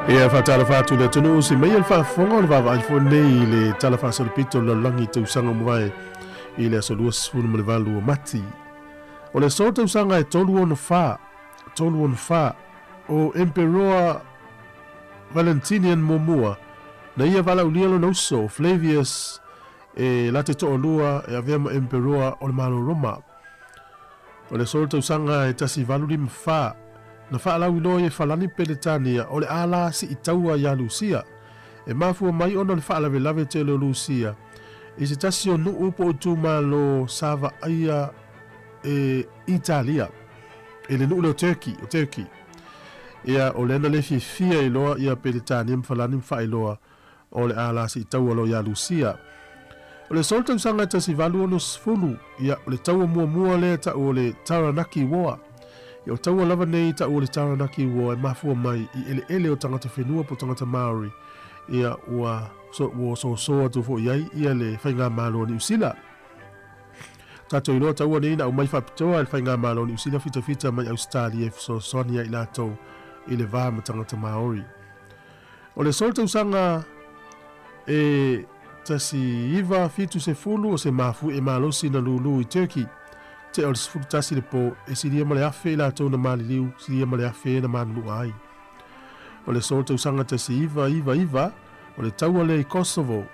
Ia faatalofa atu i le atunuu si mai le faafofoga o le vaavaai foi lenei i le Tala Faasolopito o le Lalolagi i tausaga ua mavae i le aso 28 o Mati. O le aso tausaga e 364, 364, o Emperoa Valentinian muamua, na ia valaaulia lona uso o Flavius e la te toalua e avea ma Emperoa o le Malo Roma. O le aso tausaga e 1854, na faalauiloa e Falani Peretania o le a la sii taua iā Lusia. E mafua mai ona o le faalavelave tele o Lusia i se tasi o nuu po o itumalo sa vaaia e Italia e le nuu lea o Turkey, o Turkey. Ia, o lea na le fiafia ai loa ia Peretania ma Falani ma faailoa o le a la sii taua loa iā Lusia. O le aso tausaga e 1860, ia, o le taua muamua lea tau o le Taranaki War. Ia, o taua lava nei tau o le Taranaki War e mafua mai i eleele o tagata whenua po tagata Māori. Ia, ua, so, ua sosoa atu foi ai ia le faigamalo a Niu Sila. Tatou iloa taua nei na aumai faapitoa e le faigamalo a Niu Sila fitafita mai Ausetalia e fesoasoani ai i latou i le va ma tagata Māori. O le aso tausaga e 1970 o se mafuie malosi na lūlū i Turkey, tea o le 11 le po e silia ma le 1,000 i latou na maliliu, silia ma le 1,000 na manunua ai. O le aso tausaga 1999 o le taua lea i Kosovo,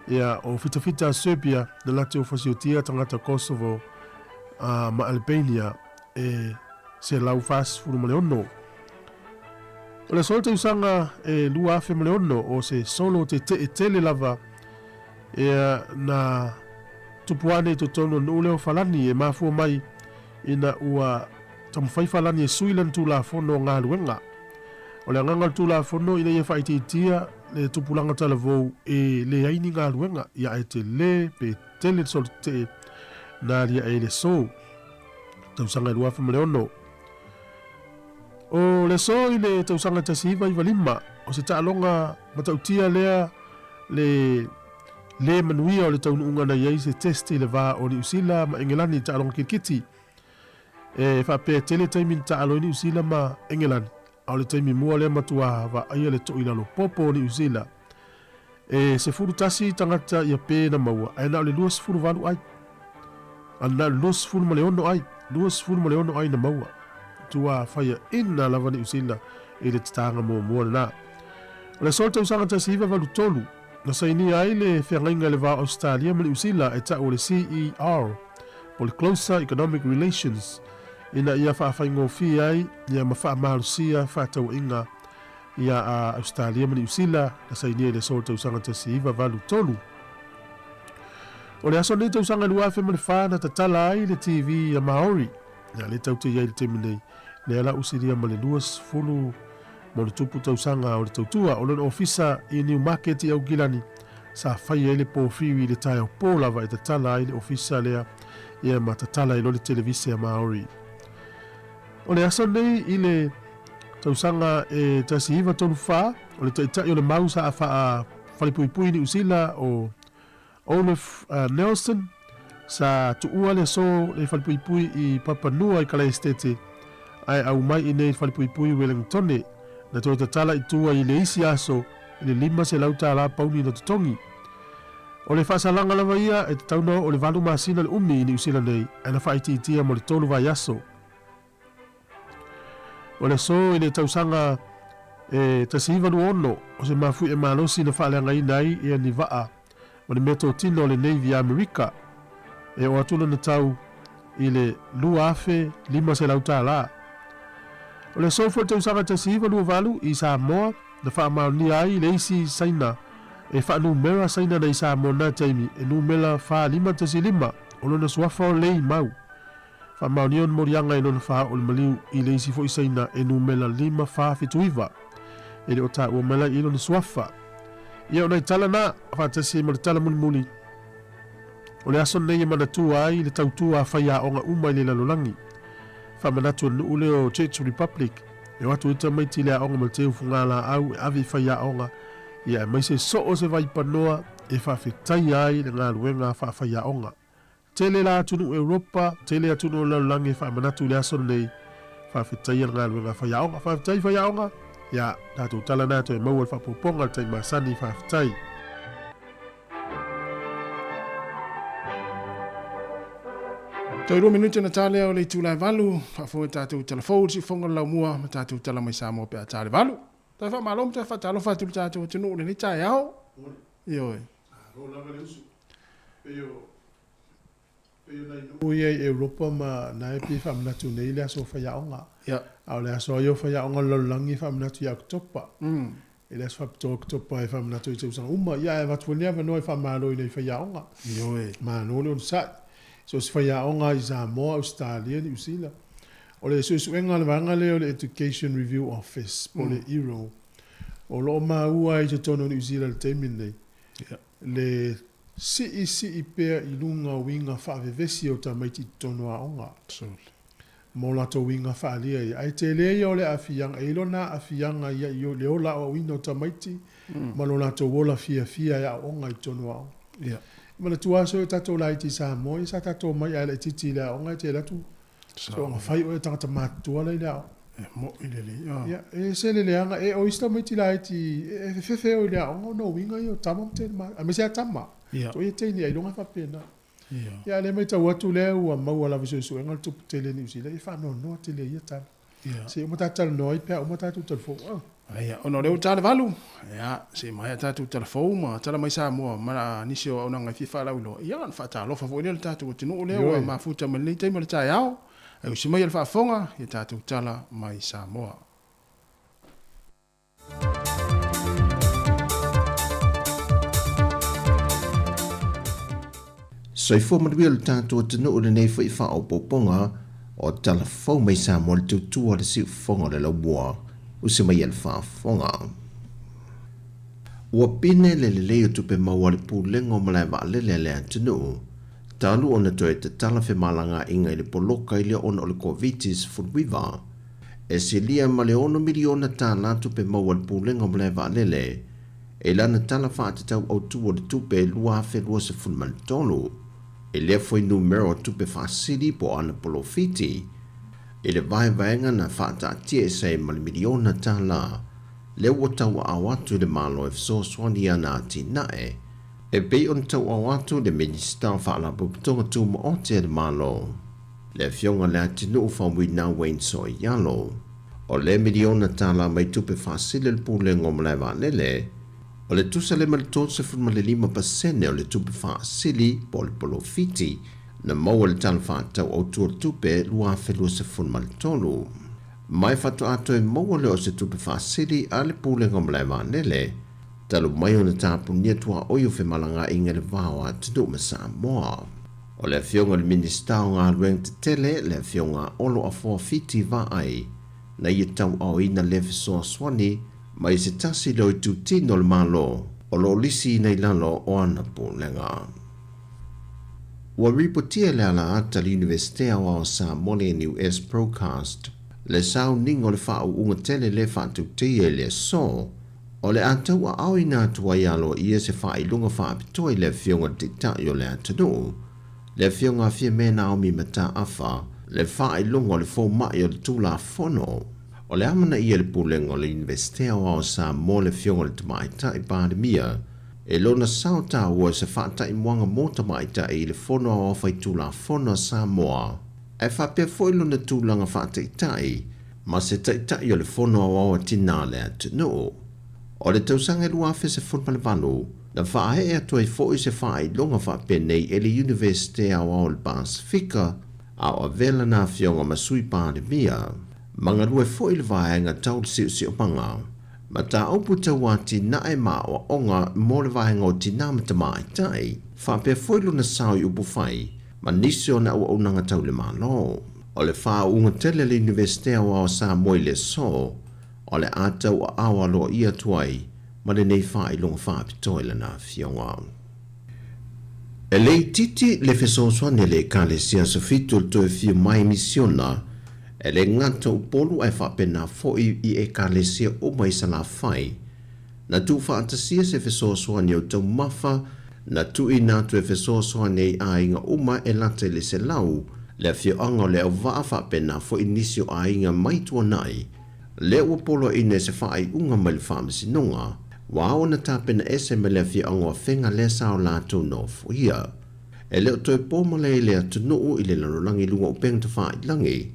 ia o fitafita a Serbia na latou fasiotia tagata Kosovo ma Albania e 146. O le aso tausaga e 2006 o se solo tete'e tele lava ia na tupu ane i totonu o le nuu lea o Falani e mafua mai ina ua taumafai Falani e sui lana Tulafono o Galuega. O le agaga o le Tulafono ina ia faaitiitia le tupulaga talavou e leai ni galuega, ia ae tele pe tele le solo tetee na aliae i le aso tausaga e 2006. O le aso i le tausaga 1995, o se taaloga matautia lea le lē manuia o le taunuuga na i ai se test i le va o Niu Sila ma Engelani i taaloga kirikiti. E faapea e tele taimi na taalo ai Niu Sila ma Engelani, a o le taimi mua lea matuā vaaia le to'i lalo popo o Niu Sila. E 11 tagata ia pē na maua, ae na o le 28 ai. A na o le 26 ai, 26 ai na maua. Tuā faiaina lava Niu Sila i le tataga muamua lenā. O le aso o le tausaga 1983, na sainia ai le feagaiga i le va o Ausetalia ma Niu Sila e ta'u o le CER, po o le Closer Economic Relations, ina ia faafaigofie ai ia ma faamalosia fefaatauaiga ia a Ausetalia ma Niu Sila, na sainia i le aso o le tausaga 1983. O le aso nei tausaga 2004 na tatala ai le TV a Māori, ia lea tatou te i ai i le taimi nei, lea la usilia ma le 20 ma le tupu tausaga o le tautua o lona ofisa i Newmarket i Aukilani, sa fai ai le pōwhiri i le taeao pō lava e tatala ai le ofisa lea ia ma tatala ai loa le televise a Māori. O le aso nei i le tausaga e 1934, o le taitai o le mau sa faa falepuipui i Niu Sila o Olaf Nelson sa tuua le aso le falepuipui i Papanua i Kalaesetete ae aumai i nei falepuipui i Wellingtone na toe tatala i tua i le isi aso i le 500 tālā pauni na totogi. O le faasalaga lava ia e tatau ona oo i le valu masina le umi i Niu Sila nei ae na faaitiitia mo le tolu vaiaso. O le aso i le tausaga e 1926 o se mafuie malosi na faaleagaina ai ia ni vaa ma le meatotino o le Navy a Amerika e oo atu lona tau i le $2,500 tālā. O le aso foi tausaga 1928 i Samoa na faamaonia ai le isi Saina e faanumera Saina nei Samoa na taimi e numera 4515 o lona suafa o Lei Mau. Faamaonia ona moliaga i lona faaoo o le maliu i le isi foi Saina e numera 5479. E le o taua mai la i lona suafa. Ia o nai tala na, faatasi ai ma le tala mulimuli. O le aso lenei e manatua ai le tautua a faiaoga uma i le lalolagi. Faamanatu e le nuu lea o Czech Republic e o atu ai tamaiti i le aoga ma le teu fugalaau e ave i faiaoga, ia aemaise soo se vaipanoa e faafetaia ai le galuega a faafaiaoga. Tele la atunuu Europa, tele atunuu o le lalolagi e faamanatu i le aso lenei, faafetaia le galuega a faiaoga. Faafetai faiaoga, ia tatou tala na toe maua le faaopoopoga i le taimi masani, faafetai. Toe 2 minute ona ta lea o le itula e 8, faafofoga i tatou tala fou i le siufofoga o le laumua ma tatou tala mai Samoa pe a ta le 8. Toe faamalo ma toe faatalofa atu i le tatou atunuu i lenei taeao. Ioe. Malo lava le usu. Pei o pei o nai nuu ia i Europa ma na e pei e faamanatu nei le aso o faiaoga. A o le aso lava ia o faiaoga o le lalolagi e faamanatu ia Oketopa. I le aso faapitoa o Oketopa e faamanatu ai i tausaga uma. Ia ae avatu foi lenei avanoa e faamalo i nai faiaoga. Ioe. Malo le onosai. So o se faiaoga i Samoa, Ausetalia, Niu Sila. O le suesuega a le vaega lea o le Education Review Office po o le ERO, o lo o maua ai i totonu o Niu Sila i le taimi lenei le siisii pea i luga o uiga faavevesi o tamaiti i totonu o aoga ma o latou uiga faaalia ia. Ae tele ia o le aafiaga, e i ai lona aafiaga ia i le ola aoaoina o tamaiti ma lo latou ola fiafia e aooga i totonu o aoga. E manatua lava sui o tatou laiti i Samoa, ia sa tatou omai ae laitiiti i le aoga e te alu atu Soona fai oe e tagata matutua la i le aoga. E mo'i lelei. Oh. Ia, e se le leaga, e o isi tamaiti laiti, e fefefe o i le aoga ona o uiga ia o tama ma teine ma, aemaise lava tama. Ia. Toia teine ailoga e faapena. Ia. Ia, a o lea e matau atu lea ua maua lava i suesuega le tupu tele i Niu Sila, ia faanoanoa tele i ia tala. Ia. Se i uma tatou talanoa ai pe a uma tatou talafou. Oh. Ia, ona o lea ua ta le 8, ia, se i maea tatou talafou ma tala mai Samoa ma nisi o auaunaga e fia faalauiloa, ia, ona faatalofa foi lea i le tatou atunuu lea ua mafuta mai lenei taimi o le taeao. Ae usi maia le faafofoga i a tatou tala mai Samoa. Soifua manuia lo tatou atunuu i lenei foi faaopoopoga o tala fou mai Samoa le tautua le siufofoga o le laumua usi mai e le faafofoga. Ua pine le lelei o tupe maua a le Pulega o Malae Vaalele a le atunuu talu ona toe tatala femalagaaiga i le poloka i le ona o le Koviti-19. E silia ma le $6 miliona tālā tupe maua a le Pulega o Malae Vaalele i lana Tala Faatatau Autu o le Tupe 2023. I lea fuainumera o tupe faasili po o ana polofiti i le vaevaega na faataatia ese ai ma le miliona tālā lea ua tauaao atu i le Malo e fesoasoani i ana atinae, e pei ona tauaao atu le Minisita o Faalapotopotoga Tumaoti a le Malo, le Afioga Leatinuu Faumuina Wayne Soialo. O lea miliona tālā mai tupe faasili a le Pulega o Malae Vaalele, o le tusa lea ma le 35% o le tupe faasili po o le polofiti na maua i le Tala Faatatau Autu o le Tupe 2023. Mai faatoa toe maua lea o se tupe faasili a le Pulega o Malae Vaalele talu mai ona tapunia tuaoi o femalagaaiga i le va o atunuu ma Samoa. O le Afioga i le Minisita o Galuega Tetele, le Afioga Olo Afoa Fiti Vaai, na ia tauaoina lea fesoasoani mai se tasi lea o itutino o le Malo o lo o lisiina i lalo o ana pulega. Ua ripotia e le alaata le Iunivesite Aoao o Samoa le NUS Procast le sauniga o le faauuga tele lea faatauteia i le aso o le a tauaaoina atu ai aloaia se faailoga faapitoa i le Afioga i le Taitai o le atunuu, le Afioga a Fiame Naomi Mataafa, le faailoga o le fomai o le Tulafono. O le amanaia e le Pulega o le Iunivesite Aoao o Samoa le Afioga i le Tamaitai Palemia e lona sao taua i se faataimuaga mo tamaitai i le Fono Aoao Faitulafono a Samoa, ae faapea foi lona tulaga faataitai ma se Taitai o le Fono Aoao a Tinā a le atunuu. O le tausaga e 2018, na faaee atu ai foi se faailoga faapenei e le Iunivesite Aoao o le Pasefika, a o avea lana afioga ma Sui Palemia, ma galue foi i le vaega tau le siosiomaga, mataupu tau atinae ma aoaoga mo le vaega o tinā ma tamaitai, faapea foi lona sao i upufai ma nisi o ana auaunaga tau le Malo. O le faauuga tele a le Iunivesite Aoao o Samoa i le aso, o le a tauaao aloaia atu ai ma lenei faailoga faapitoa i lana afioga. E le itiiti le fesoasoani a le Ekalesia Aso Fitu o le toe afio mai misiona, e le gata o Upolu ae faapena foi i Ekalesia uma i Salafai. Na tuufaatasia se fesoasoani o taumafa na tuuina atu e fesoasoani ai aiga uma e lata i le 100, le afioaga o Leauvaa faapena foi nisi o aiga mai Tuanai. Lea ua poloaiina i se faaiuga mai le Faamasinoga, ua ao ona tapena ese mai le afioaga o Afega lea sa o latou nofoia. E le o toe po malae i le atunuu i le lalolagi i luga o upega tafailagi.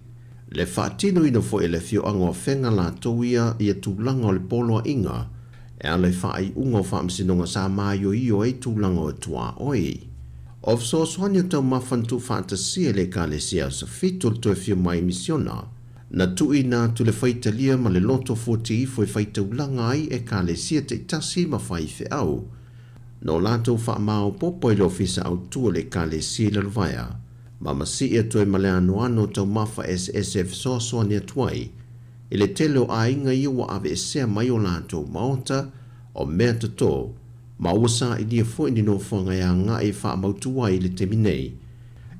Le faatinoina foi e le afioaga o Afega latou ia ia tulaga o le poloaiga e ala i faaiuga o faamasinoga sa maioio ai tulaga o tuaoi. O fesoasoani o taumafa na tuufaatasia e le Ekalesia o Safito le toe afio mai i misiona, na tuuina atu le faitalia ma le loto fuati ifo e faitaulaga ai Ekalesia taitasi ma faifeau. No latou faamaopoopo i le Ofisa Autu o le Ekalesia i Lalovaea, ma masii atu ai ma le anoano o taumafa eseese e fesoasoani atu ai i le tele o aiga ia ua aveesea mai o latou maota o mea totō, ma ua sailia foi ni nofoaga e agai e faamautu ai i le taimi nei,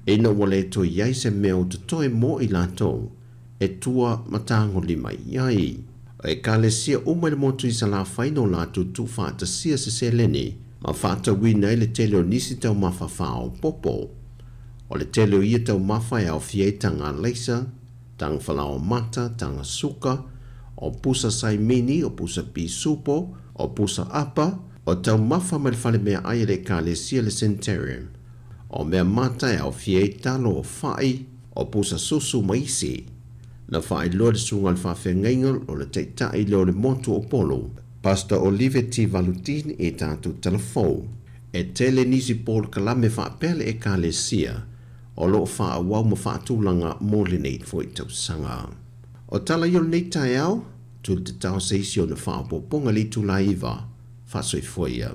ina ua le toe i ai se mea o totoe mo i latou e tua ma tagolima i ai. O Ekalesia uma i le motu i Salafai no latou tuufaatasia se seleni ma faatauina ai le tele o nisi taumafa faaopoopo. O le tele o ia taumafa e aofia ai taga alaisa, taga falaoa mata, taga suka, o pusa saimini, o pusa pisupo, o pusa apa, o taumafa mai le fale meaai a le Ekalesia le Centurion, o mea mata e aofia ai talo o fa'i, o pusa susu ma isi. Na faailoa le susuga i le faafeagaiga o le Taitai lea o le motu o Upolu, Pastor Oliveti Valutin i tatou talafou. E tele nisi polokalame faapea le Ekalesia o lo o faaauau ma faatulaga mo lenei foi tausaga. O tala ia o lenei taeao, tuli tatao se isi ona faaopoopoga i le itula 9, faasoifua ia.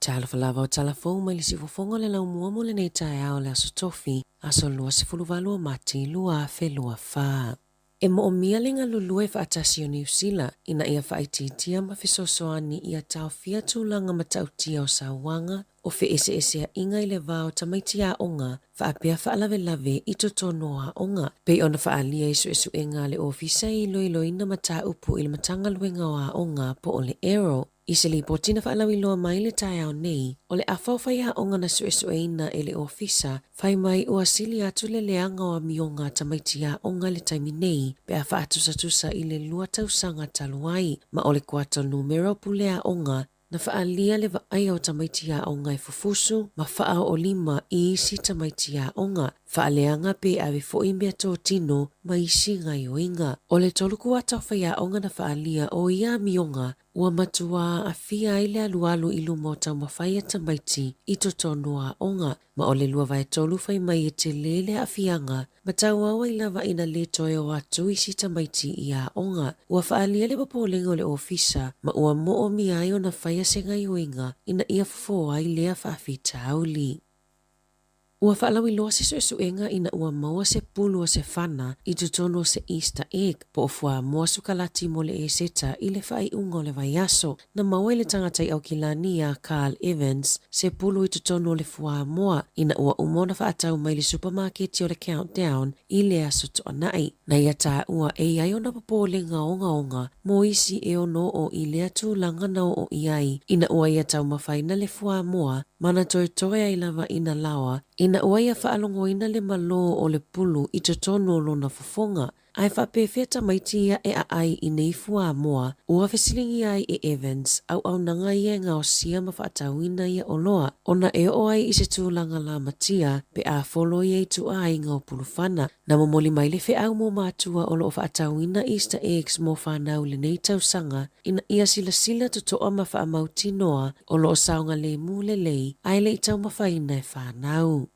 Talofa lava o tala fou mai le siufofoga o le laumua mo lenei taeao o le Aso Tofi, aso 28 o Mati 2024. E moomia le galulue faatasi o Niu Sila ina ia faaitiitia ma fesoasoani ia taofia tulaga matautia o sauaga o feeseeseaiga i le va o tamaiti aoga faapea faalavelave i totonu o aoga, pei ona faaalia i suesuega a le Ofisa e Iloiloina Mataupu i le Matagaluega o Aoga po o le AERO. I se lipoti na faalauiloa mai le taeao nei, o le afa o faiaoga na suesueina e le Ofisa, fai mai ua sili atu le leaga o amioga a tamaiti aoga i le taimi nei pe a faatusatusa i le lua tausaga talu ai, ma o le kuata numera o pule aoga na faaalia le vaaia o tamaiti aoga e fufusu ma faaoolima i isi tamaiti aoga, faaleaga pe ave foi meatotino ma isi gaioiga. O le tolu kuata o faiaoga na faaalia o ia amioga Ua matuā aafia ai le alualu i luma o taumafai a tamaiti i totonu o aoga, ma o le 2/3 fai mai e tele le aafiaga, ma tauau ai lava ina le toe o atu isi tamaiti i aoga. Ua faaalia le popolega o le ofisa ma ua moomia ai ona faia se gaioiga ina ia fofo ai lea faafitauli. Ua faalauiloa se suesuega ina ua maua se pulu o se fana i totonu o se Easter egg po o fuamoa sukalati mo le Eseta i le faaiuga o le vaiaso. Na maua i le tagata i Aukilani iā Carl Evans se pulu i totonu o le fuamoa ina ua uma ona faatau mai le supamaketi o le Countdown i le Aso Toonai. Na ia taua e i ai ona popolega ogaoga mo isi e ono oo i lea tulaga na oo i ai ina ua ia taumafaina le fuamoa ma na toetoe ai lava ina laoa ina ua ia faalogoina le malō o le pulu i totonu o lona fofoga. Ae faapefea tamaiti ia e aai i nei fuamoa? Ua fesiligia ai e Evans auaunaga ia e gaosia ma faatauina ia oloa ona e oo ai i se tulaga lamatia pe a folo ia i tuaaiga o Pulufana. Na momoli mai le feau mo matua o lo o faatauina Easter eggs mo fanau i lenei tausaga ina ia silasila totoa ma faamautinoa o lo o saogalemu lelei ae le i taumafaina e fanau.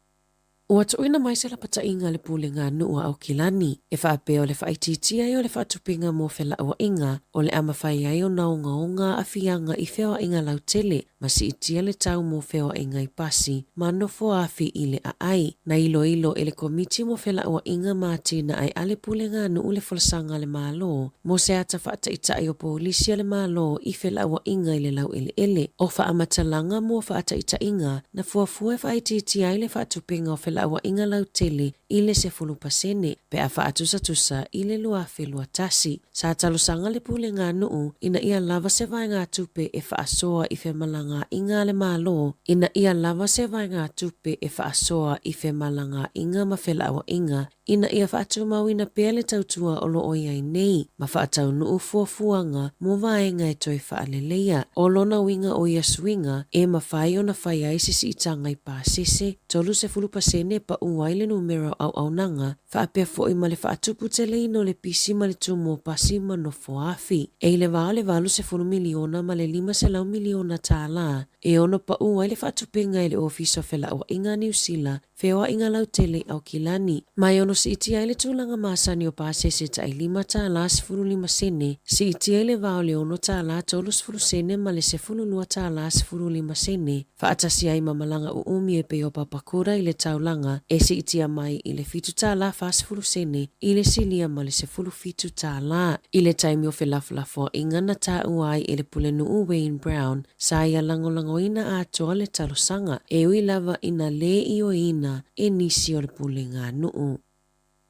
Ua tuuina mai se lapataiga a le Pulega Nuu a Aukilani e faapea o le faaitiitia ai o le faatupiga mo felauaiga o le a mafai ai ona ogaoga aafiaga i feoaiga lautele ma siitia le tau mo feoaiga i pasi ma nofoaafi i le aai. Na iloilo e le Komiti mo Felauaiga ma Atinae a le Pulega Nuu le Folasaga a le Malo mo se ata faataitai o polisi a le Malo i felauaiga i le laueleele. O faamatalaga mo faataitaiga na fuafua e faaitiitia ai le faatupiga o felauaiga. felauaiga lautele i le 10% pe a faatusatusa i le 2021. Sa talosaga le Pulega a Nuu ina ia lava se vaegatupe e faasoa i femalagaaiga a le Malo ina ia lava se vaegatupe e faasoa i femalagaaiga ma felauaiga ina ia faatumauina pea le tautua o lo o i ai nei ma faataunuu fuafuaga mo vaega e toe faaleleia. O lona uiga o ia suiga e mafai ona fai ai se siitaga i pasese 30% e pau ai le numera o auaunaga faapea foi ma le faatuputeleina o le pisi ma le tumu o pasi ma nofoafi. E i le va o le $80 miliona ma le $500 miliona tala e ono pau ai le faatupega e le Ofisa o Felauaiga a Niu Sila Feoaiga lautele i Aukilani. Ma e ono siitia ai le tulaga masani o pasese tai $5.15, siitia i le va o le $6.30 ma le $12.15, faatasi ai ma malaga uumi e pei o Papakura i le taulaga e siitia mai i le $7.40 i le silia ma le $17. I le taimi o felafolafoaiga na taua ai e le Pulenuu Wayne Brown, Sa ia lagolagoina atoa le talosaga, e ui lava ina lē ioeina e nisi o le pulega a nuu.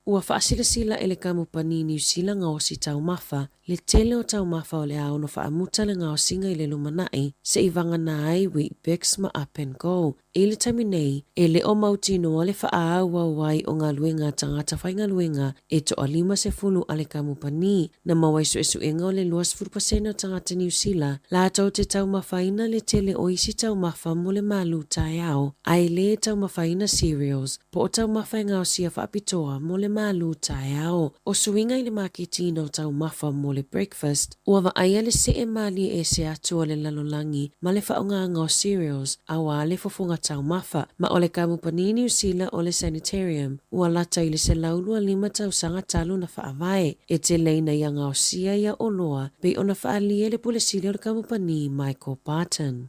Ua faasilasila e le Kamupani Niu Sila gaosi taumafa le tele o taumafa o le a ono faamuta le gaosiga i le lumanai se i vagana ai Weet-Bix ma Up and Go. I le taimi nei, e le o mautinoa le faaauau ai o galuega a tagata faigaluega e toa 50 a le kamupani na maua i suesuega o le 20% o tagata Niu Sila latou te taumafaina le tele o isi taumafa mo le malu taeao ae le taumafaina cereals po o taumafa e gaosia faapitoa mo le malu taeao. O suiga i le maketiina o taumafa mo le breakfast, ua vaaia le see malie ese atu o le lalolagi ma le faaaogaga o cereals auā le fofoga taumafa, ma o le kamupani Niu Sila o le Sanitarium ua lata i le 125 tausaga talu na faavae, e tele ina ia gaosia ia oloa pei ona faaalia le Pule Sili o le kamupani Michael Barton.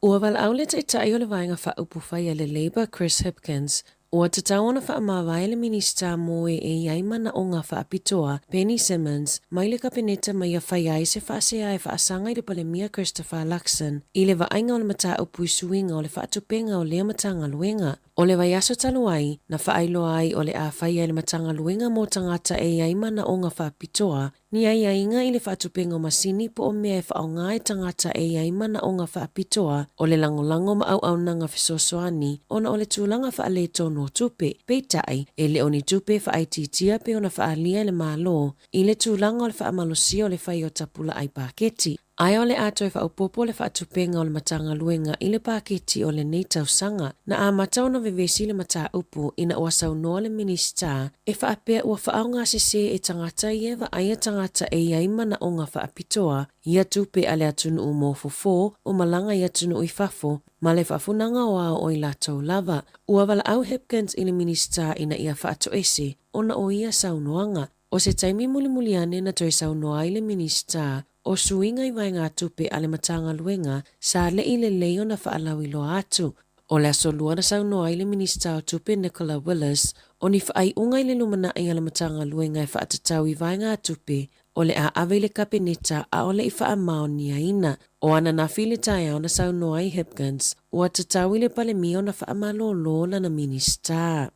Ua valaau le Taitai o le Vaega Faaupufai a le Labour Chris Hipkins, ua tatau ona faamavae le Minisita mo e e i ai manaoga faapitoa, Penny Simmonds, mai le Kapeneta ma ia fai ai se faasea e faasaga i le Palemia Christopher Luxon i le vaaiga o le mataupu i suiga o le faatupenga o lea Matagaluega. O le vaiaso talu ai, na faailoa ai o le a fai ai le Matagaluega mo tagata e i ai manaoga faapitoa, ni aiaiga i le faatupenga o masini po o mea e faaaoga e tagata e i ai manaoga faapitoa, o le lagolago ma auaunaga fesoasoani ona o le tulaga faaletonu o tupe. Peitai, e le o ni tupe e faaitiitia pei ona faaalia e le Malo i le tulaga o le faamalosia o le fai o tapulaa i paketi. Ae o le a toe faaopoopo le faatupenga o le Matagaluega i le paketi o lenei tausaga. Na amata ona vevesi le mataupu ina ua saunoa le Minisita e faapea ua faaaogasese e tagata ia e vaaia tagata e i ai manaoga faapitoa ia tupe a le atunuu mo fofo o malaga i atunuu i fafo ma le faafunaga o ao o i latou lava. Ua valaau Hipkins i le Minisita ina ia faatoese ona o ia saunoaga. O se taimi mulimuli ane na toe saunoa ai le Minisita o Suiga i Vaegatupe a le Matagaluega sa leʻi lelei ona faalauiloa atu. O le aso Lua na saunoa ai le Minisita o Tupe Nicola Willis o ni faaiuga i le lumanai a le Matagaluega e faatatau i vaegatupe o le a ave i le Kapeneta aʻole i faamaoniaina. O ananafi i le taeao na saunoa ai Hipkins ua tatau i le Palemia ona faamalōlō lana Minisita.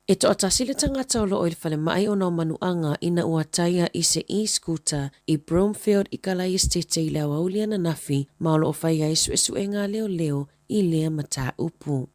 E toatasi le tagata o lo o i le falemai ona o manuaga ina ua taia i se e-scooter i Broomfield i Kalaesetete i le aoauli ananafi ma o lo o fai ai suesuega a leoleo i lea mataupu.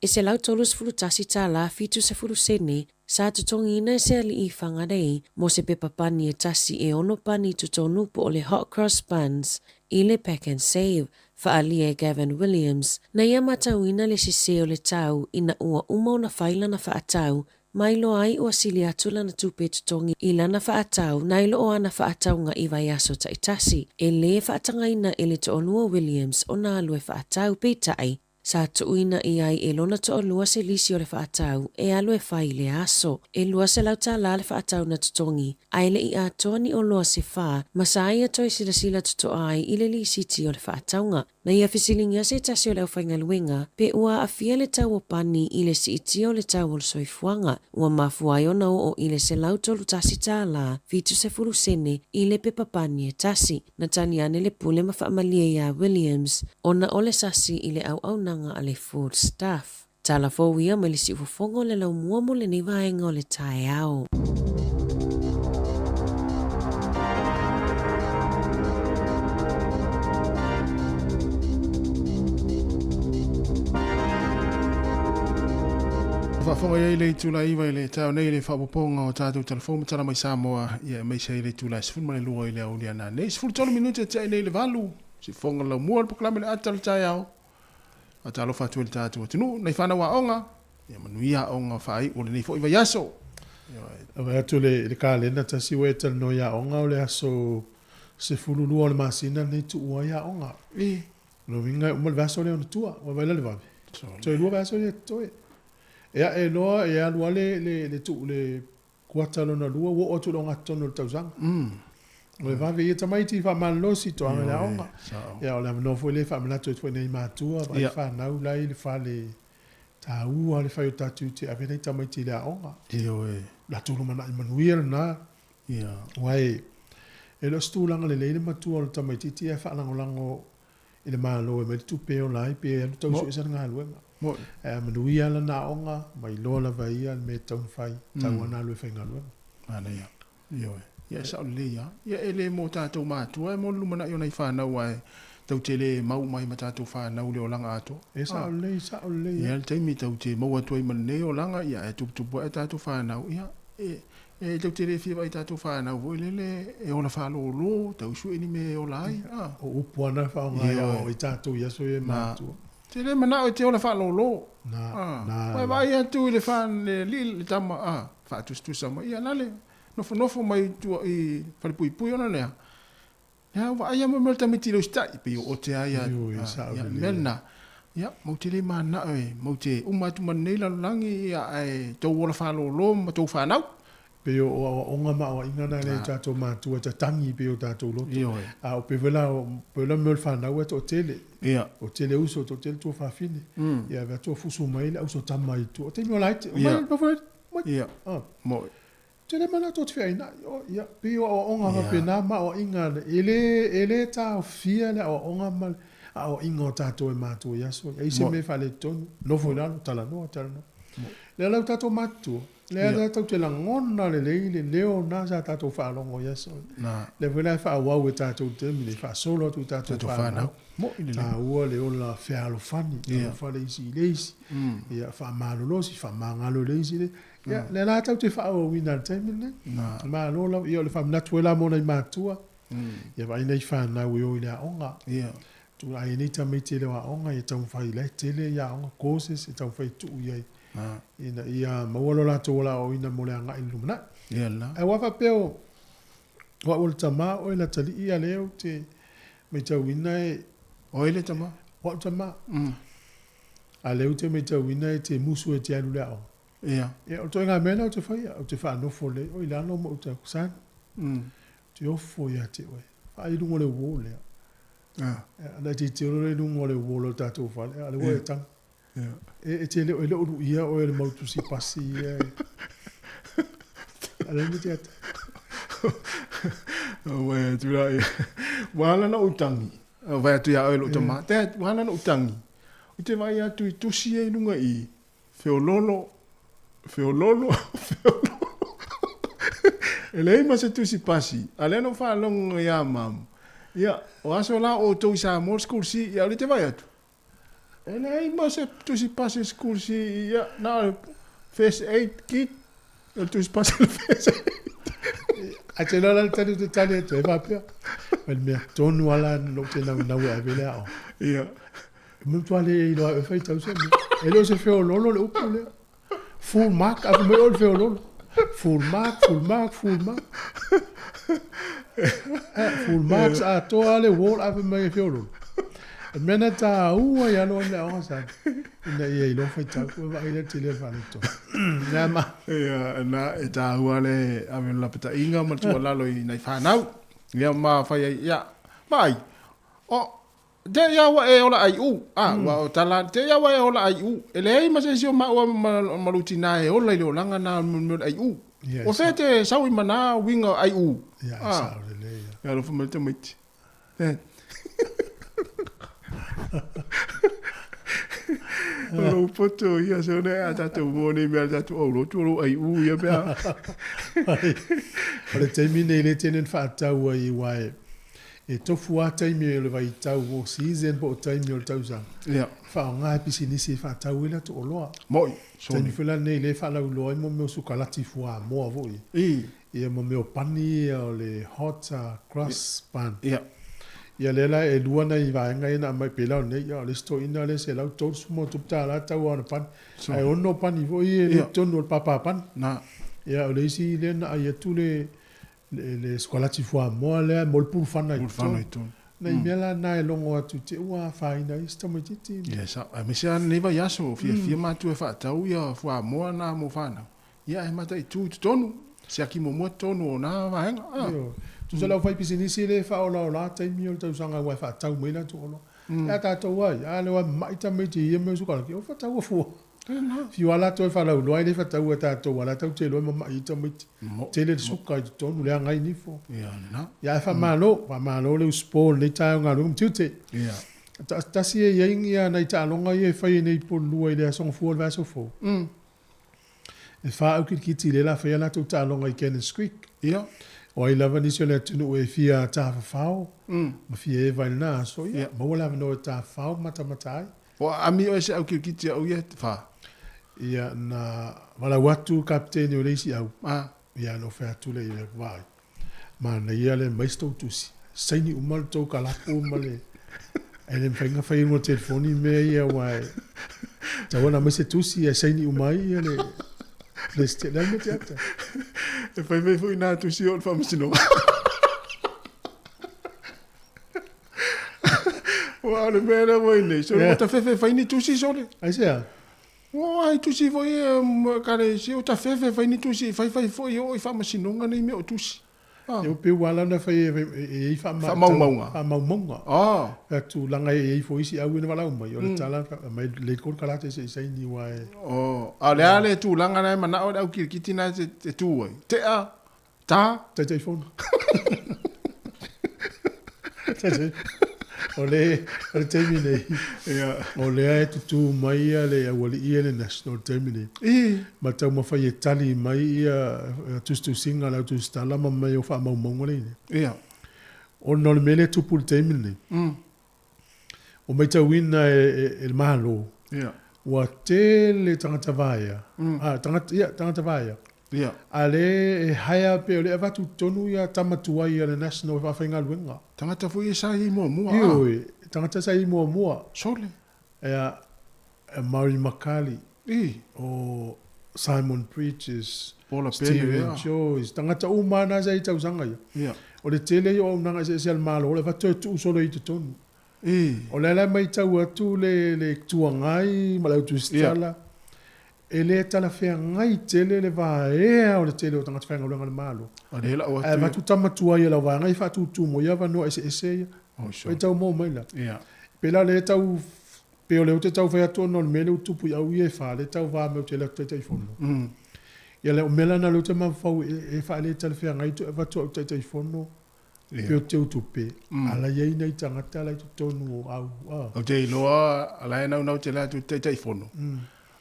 E $131 70 sene sa totogiina e se alii i Whangarei mo se pepa pani e tasi e ono pani i totonu po o le hot cross buns i le Pack and Save, faaalia e Gavin Williams, na ia matauina le sese o le tau ina ua uma ona fai lana faatau, ma iloa ai ua sili atu lana tupe totogi i lana faatau nai lo o ana faatauga i vaiaso taitasi. E lē faatagaina e le toalua Williams ona alu e faatau, peitai, Sa tuuina i ai e lona toalua se lisi o le faatau e alu e fai i le aso. E $200 le faatau na totogi, ae le i atoa ni oloa se fa ma sa ia toe silasila totoa ai i le lisiti o le faatauga. Na ia fesiligia se tasi o le aufaigaluega pe ua aafia le tau o pani i le siitia o le tau o le soifuaga, ua mafua ai ona oo i le $131 70 sene i le pepa pani e tasi. Na tali ane le pule ma faamalie iā Williams ona o le sasi i le auaunaga a le Food Staff. Tala fou ia mai le siufofoga o le laumua mo lenei vaega o le taeao. Faafofoga i ai le itula e 9 i le taeao nei i le faaopoopoga o tatou tala fou ma tala mai Samoa, ia aemaise ai le itula e 12 i le aoauli a nanei. 13 minute e tiai nei i le 8, siufofoga o le laumua o le polokalame le ata o le taeao. Faatalofa atu i le tatou atunuu, nai fanau aoga, ia manuia aoga faaiu o lenei foi vaiaso. Vaai atu i le kalena tasi ua e talanoa i aoga o le aso 12 o le masina lenei tuua ai aoga. O lona uiga e uma le vaiaso lea ona tua, ua vaai la le vave. Toe lua vaiaso ia totoe. E ae loa e alu lava le le tuu le kuata lona lua ua oo atu i le ogatotonu o le tausaga. O le vave ia tamaiti faamalolosi toaga i le aoga. Ia o le avanoa foi lea e faamanatu atu foi i nai matua, vaai fanau la e i le fale taua le fai o tatou tiute e ave nai tamaiti i le aoga. Ioe. Latou lumanai manuia lena. Aua e le o se tulaga lelei le matua o le tamaitiiti ae faalagolago i le Malo e aumai le tupe e ola ai pe alu tau sue sana galuega. Ae a manuia lana aoga, ma iloa lava e ia le mea e tatau ona fai, tau lava ona alu e faigaluega. Manaia. Ioe. Ia e sao lelei lava. Ia e le mo tatou matua, e mo le lumanai o nai fanau aua e tou te le mau mai ma tatou fanau i le olaga atoa. E sao lelei, sao lelei. E i ai le taimi tou te maua atu ai ma lenei olaga, ia ae tuputupu ae tatou fanau, ia e E tou te le fia vaai i tatou fanau foi lele e ola faalolo, tau sue ni mea e ola ai, a. O upu lava na faaaoga e aoao ai tatou i aso ia e matua. Te le manao e te ola faalolo, a. Ua e vaai atu i le le alii le tama, a, faatusatusa mai, ia lale, nofonofo mai i tua i falepuipui ona lea, Ia, ua vaai lava mea o le tamaiti i le usitai, e pei o ote lava ia, ia, le mea lena. Ia, matou te le mananao e, matou te uma atu ma lenei lalolagi, ia, ae tou ola faalolo ma tou fanau. Pei o aoaoga ma aoaiga na lea i tatou matua e tatagi pei o tatou loto. Ioe. A o pei foi la, pei la mea o le fanau e toatele. Ia. O tele uso, toatele tuafafine. Ia, ave atu o fusu mai le auso tama i tua. O taimi o laiti. Ia. Omai, Ia. Moi. Tele mai la tou te feainai, oh ia, pei o aoaoga faapena ma aoaiga e le, e le taofia le aoaoga ma le aoaiga o tatou e matua i aso ia. E i ai se mea e faaletonu, nofo i lalo, talanoa, talanoa. Lea la ua tatou matutua, lea la tatou te lagona lelei le leo lena sa tatou faalogo i aso ia. Lea foi la e faaauau e tatou i le taimi lenei, faasolo atu i tatou fanau. Taua le ola fealofani, alofa le isi i le isi, ia faamalolosi, faamagalo le isi i le isi. Ia, lea la tatou te faaauauina i le taimi lenei. Malo lava. Ia, o le faamanatu foi la mo nai matua, ia vaai nai fanau e o i le aoga. Tulai ai nei tamaiti e le o aoga, ia taumafai, la e tele ia aoga, courses e taumafai e tuu i ai, ina ia maua lo latou ola aoaoina mo le agai i le lumanai. Ae ua faapea o au o le tama, oe le atalii, a lea ou te matauina e... O ai le tama? O au tama. A lea ou te matauina e te musu e te alu i le aoga. Ia. Ia, o le ituaiga mea lena ou te faia, ou te faanofo lelei, oi lalo ma uta atu, son, ou te ofo ia te oe, vaai i luga o le wall lea. Ia, ona e tilotilo lea i luga o le wall o le tatou fale, a o le ua e tago. E, e te le, e le o luia oe e le mau tusi pasi ia. A le te ata. Ua e atu la, ua ala na ou tangi. Vai atu ia oe lou tama, te, ua ala na ou tangi. Ou te vaai atu i tusi ia i luga i, Feololo, feololo, feololo. E leai ma se tusi pasi. A lea na ou faalogo ia mam. Ia, o aso la o outou i Samoa le school si, ia o lea te vaai atu. E leai ma se tusi pasi school si, ia, na o le first aid kit, o le tusi pasi o le first aid. Ae te iloa la le tali ou te tali atu ai faapea, o le mea tonu lava la lou te naunau e ave le aoga. Ia. E matua le iloa e faitau se mea. E le o se feololo le upu lea. Full mark, a fai mai o le feololo. Full mark, full mark, full mark. Eh, full marks atoa le wall a fai mai e feololo. O le mea na taua ia loa le aoga sa. Ina ia iloa faitau, ua vaai lea tele o le faaletonu. Nea ma. Ia, na e taua le ave o le lapataiga ma le tuualalo i nai fanau. Ia ma fai ai, ia, vaai, o, Te ia ua e ola ai u. A, ua o tala, te ia ua e ola ai u. E leai ma se isi o maua ma lou tina e ola i le olaga na o le mea o le ai u. O fea te sau i mana uiga ai u. Ia, e sao lelei ia. Ia alofa mai le tamaiti. O lou poto ia se ona a tatou mo nei mea tatou aulotu o lou ai u ia pe a. O le taimi nei le tele na faatau ai aua e tofu lava taimi o le vaitau po o season po o taimi o le tausaga. Ia. Faaaoga e pisinisi e faatau ai latou oloa. Moi. Taimi foi la lenei lea e faalauiloa ai mo mea o sukalati fuamoa foi. I. Ia ma mea o pani ia o le hot cross bun. Ia. Ia lea la e lua nai vaega ia na aumai pei la o nei, ia o le isi toeaina lea $130+ tau o ana pani. Ae ono pani foi ia i totonu o le papa pani. Na. Ia o le isi lea na ai atu le le sikolati fuamoa lea mo le pulufana i totonu. Nai mea la na e logo atu te ua afaina ai si tamaitiiti. Ia sao. Aemaise lava lenei vaiaso, fiafia matou e faatau ia fuamoa na mo fanau. Ia ae mataitu i totonu, siaki muamua totonu o na vaega. Ioe. Tusa le aufaipisinisi le faaolaola taimi o le tausaga aua e faatau mai latou oloa. Ia tatou ai, a lea ua mamai tamaiti i ia mea o sukalaki, o faataua fua. Fiu lava latou e faalauiloa ai le faataua e tatou aua la tatou te iloa e mamai ai tamaiti. Tele le suka i totonu, leaga ai nifo. Ia ae faamalo, faamalo le usupo i lenei taeao i galuega ma tiute. Tasi e i ai nai taaloga ia e fai ai nei i Upolu i le Aso Gafua o le vaiaso fou. E fa au kilikiti lea la fai a latou taaloga i Cannons Creek. Ia. O ai lava nisi o le atunuu e fia tafafao ma fia eva i lena aso, ia, maua le avanoa e tafafao ma matamata ai. O aami oe se au kilikiti au ia fa. Ia, na valaau atu le kapiteni o le isi au. Ah. Ia, na ou fai atu lea i le vaai. Manaia le aumai se tou tusi. Saini uma le tou kalapu ma le... E le mafai ona fai i luga o le telefoni mea ia aua e tatau ona aumai se tusi ae saini uma ai ia le le le mea tiata. E fai mai foi nā tusi o le faamasinoga. Ua o le mea lea ua i nei, sole ua tafefe fai ni tusi sole. Aisea? Ua ai tusi foi e kalesia, ua tafefe fai ni tusi, fai fai foi o i faamasinoga nei mea o tusi. Ah. E pe ua ala ona fai e i ai faamaumauga. Faamaumauga. Ah. Fai atu leaga e i ai foi isi au na valaau mai, o le tala aumai le konekarate se i saini aua e. Oh, a o le a le tulaga na e manao le au kilikiti na e tu ai? Tea, ta. Taitaifono. Taitai. O le, o le taimi nei, Ia. o lea e tutū mai ia le aualii ia le national i le taimi nei. I. Ma taumafai e tali mai ia tusitusiga a le au tusitala ma mea o faamaumauga lea i inei. Ia. Ona o le mea lea e tupu i le taimi lenei, ua matauina e le Malo, Ia. ua tele tagata vaea, a, tagata, ia, tagata vaea, Ia. a lea e hire pe o lea e avatu i totonu ia tama tuai a le National e faafaigaluega. Tagata foi ia sa i ai muamua, a. Ioe, tagata sa i ai muamua. Sole. Ia, Murray McCarley, I. o Simon Bridges, Paula Pele, Steven ia. Joyce, tagata uma lava na sa i ai tausaga ia. Ia. O le tele ia o auaunaga eseese a le Malo, o le avatu e tuu solo i totonu. I. O lea la e matau atu le le Itu Agai ma le Autusitala, e le talafeagai tele le vaea o le tele o tagata faigaluega a le Malo. O lea lau atu. Ae avatu tama tuai a lau vaega ia faatūtū mo ia avanoa eseese ia. Oh, sure. Matau mo mai la. Ia. Pe la lea tau pe o lea ou te tau fai atu ona o le mea lea ua tupu i au ia e fa lea tau va mai ou te alu atu Taitaifono. Ia lea o mea la na lea ou te mafaufau e faale talafeagai toe avatu au Taitaifono pe o te utupe ala i ai nai tagata la i totonu o au a. Ou te iloa la e naunau tele atu i le Taitaifono,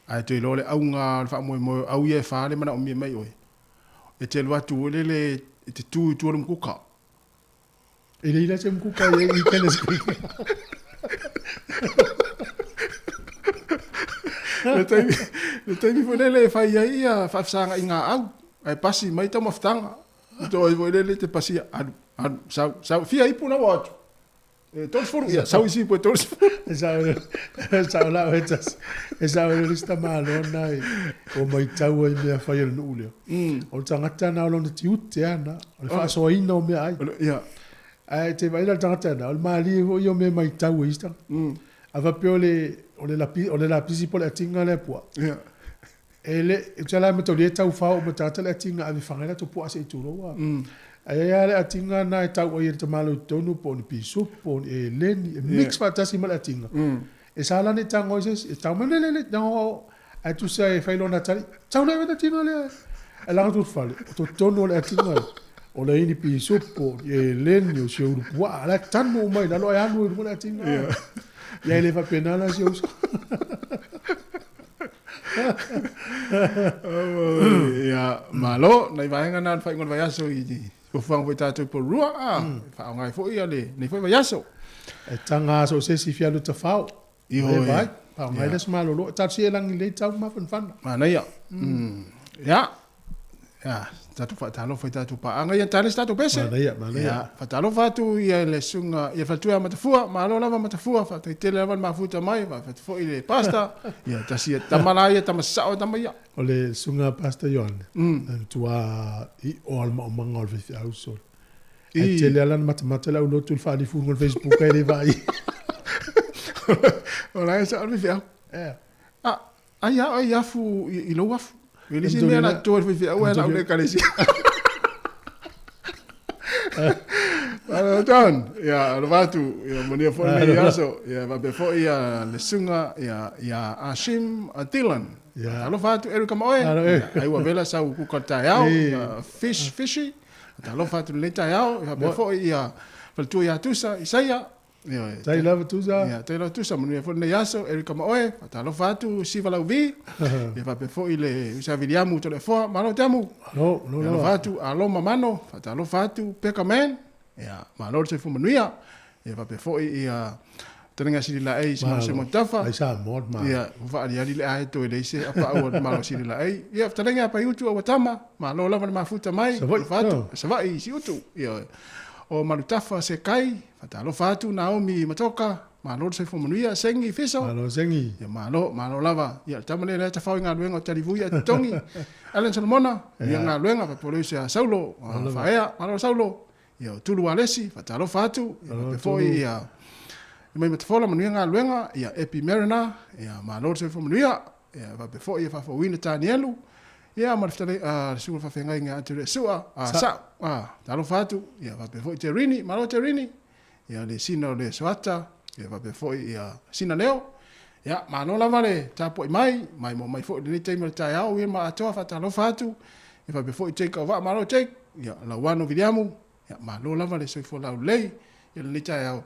ae te iloa le auga o le faamoemoe o au ia e fa le manaomia mai oe, e te alu atu foi lele e te tu i tua o le mukuka. E leai la se mukuka i ai i Kenneth Creek. Le taimi, le taimi foi lele e fai ai ia faafesagaiga a au, ae pasi mai taumafataga. To ai foi lele te pasia, alu, alu, sau, sau, fia ipu na ua atu. E 30, ia, sau isi ipu e 30. E sao, e sao lau e tasi, e sao e le isi tamāloa na e, ua maitau ai mea fai a le nuu lea. O le tagata na o lona tiute lava na, o le faasoaina o meaai. Ia. Ae te vaai la le tagata na, o le malie foi ia o mea e maitau e isi tagata. A faapea o le, o le lapi, o le lapisi po o le atiga lea puaa. Ia. E le, e tusa la e mataulia e tau fao uma tagata le atiga ave fana ai latou puaa se i tulou a. Ae ai lava le atiga lena e tau ai e le tamaloa i totonu po o ni pisupo po o ni eleni e mix faatasi ma le atiga. E sa la ne i tago ai se isi, e tau mai le le le ae tusa e fai lona tali, tau le ave le atiga lea. Ae laga atu i le fale, o totonu o le atiga lea, o le ini pisupo, ni eleni, o si ou ulupuaa, la e tanu uma i lalo ae alu ai i luga le atiga. Ia e le faapena la si ou uso. Ia, malo, nai vaega na o le faaiuga o le vaiaso i fuafuaga foi tatou i Porirua, a, e faaaoga ai foi lenei foi vaiaso. E taga so o se isi fia alu tafao. Ioe. Vai, faaaoga ai le aso malolo. Talosia e lagi lelei tau mafanafana. Manaia. Ia, ia, tatou faatalofa i tatou paaga ia, tale se tatou pese. Manaia, manaia. Ia, faatalofa atu ia le susuga ia Faletua ia Matafua, malo lava Matafua, faafetai tele lava le mafuta mai, faafetai foi le pastor. Ia, tasi ia tama la ia, tama sasao tama ia. O le susuga Pastor Ioane, na matua i'o lava le maomaga o le faifeau sole. Ae tele lava lana matamata le aulotu i le faalifu i luga o le Facebook ae le vaai. O la e sao le faifeau. Ea. A, ai a oe i afu, i lou afu. E le isi mea la totoe le faifeau ae lau le ekalesia. Malo John, ia alofa atu, ia manuia foi lenei aso, ia faapea foi ia le susuga ia ia Ashim Dylan. Ia. Alofa atu Erica ma oe, Malo, eh. ia, ai ua vela sau kuka o le taeao, Eh. fish fishy. Talofa atu lenei taeao, ia faapea foi ia faletua ia Tusa, Isaia. Ioe. Tai lava Tusa. Ia, tai lava Tusa, manuia foi lenei aso, Erika ma oe, faatalofa atu Siva Lauvi. Ia faapea foi le uso ia Viliamu Toleafoa, malo te amu. Malo, malo lava. Alofa atu Aloma Mano, faatalofa atu Peka Man. Ia, malo le soifua manuia. Ia faapea foi ia Talenga Sili Laei Simona Malo. Simon Tafa. Ai Samoa le malo. Ia, ua faaliali le ae toe leai se apaau a le Malo Sili Laei. Ia, fetalaiga ia Paiutu Auatama, malo lava le mafuta mai, Savaii, alofa atu, no. Savaii, Siutu. Ia, o Malutafa Sekai, faatalofa atu Naomi Matoka, malo le soifua manuia, Sengi Fiso. Malo Sengi. Ia, malo, malo lava. Ia, le tama lea lea tafao i galuega o Talivui ae totogi. Allan Solomona, ia galuega, faapea le uso ia Saulo, Faea, malo Saulo. Ia o Tulu Alesi, faatalofa atu, ia faapea foi ia mai Matafola, manuia galuega, ia Epi Mariner, ia malo le soifua manuia, ia faapea foi ia Faafouina Tanielu, ia ma le fetalai le susuga faafeagai ia Anterea Sua, a Sau, a talofa atu, ia faapea foi Terini, malo Terini, ia le sina o le Soata, ia faapea foi ia Sina Leo, ia malo lava le tapuai mai, maimoa mai foi i lenei taimi o le taeao, ia ma atoa faatalofa atu, ia faapea foi Jake Auvaa, malo Jake, ia Lauano Viliamu, ia malo lava le soifua laulelei i lenei taeao.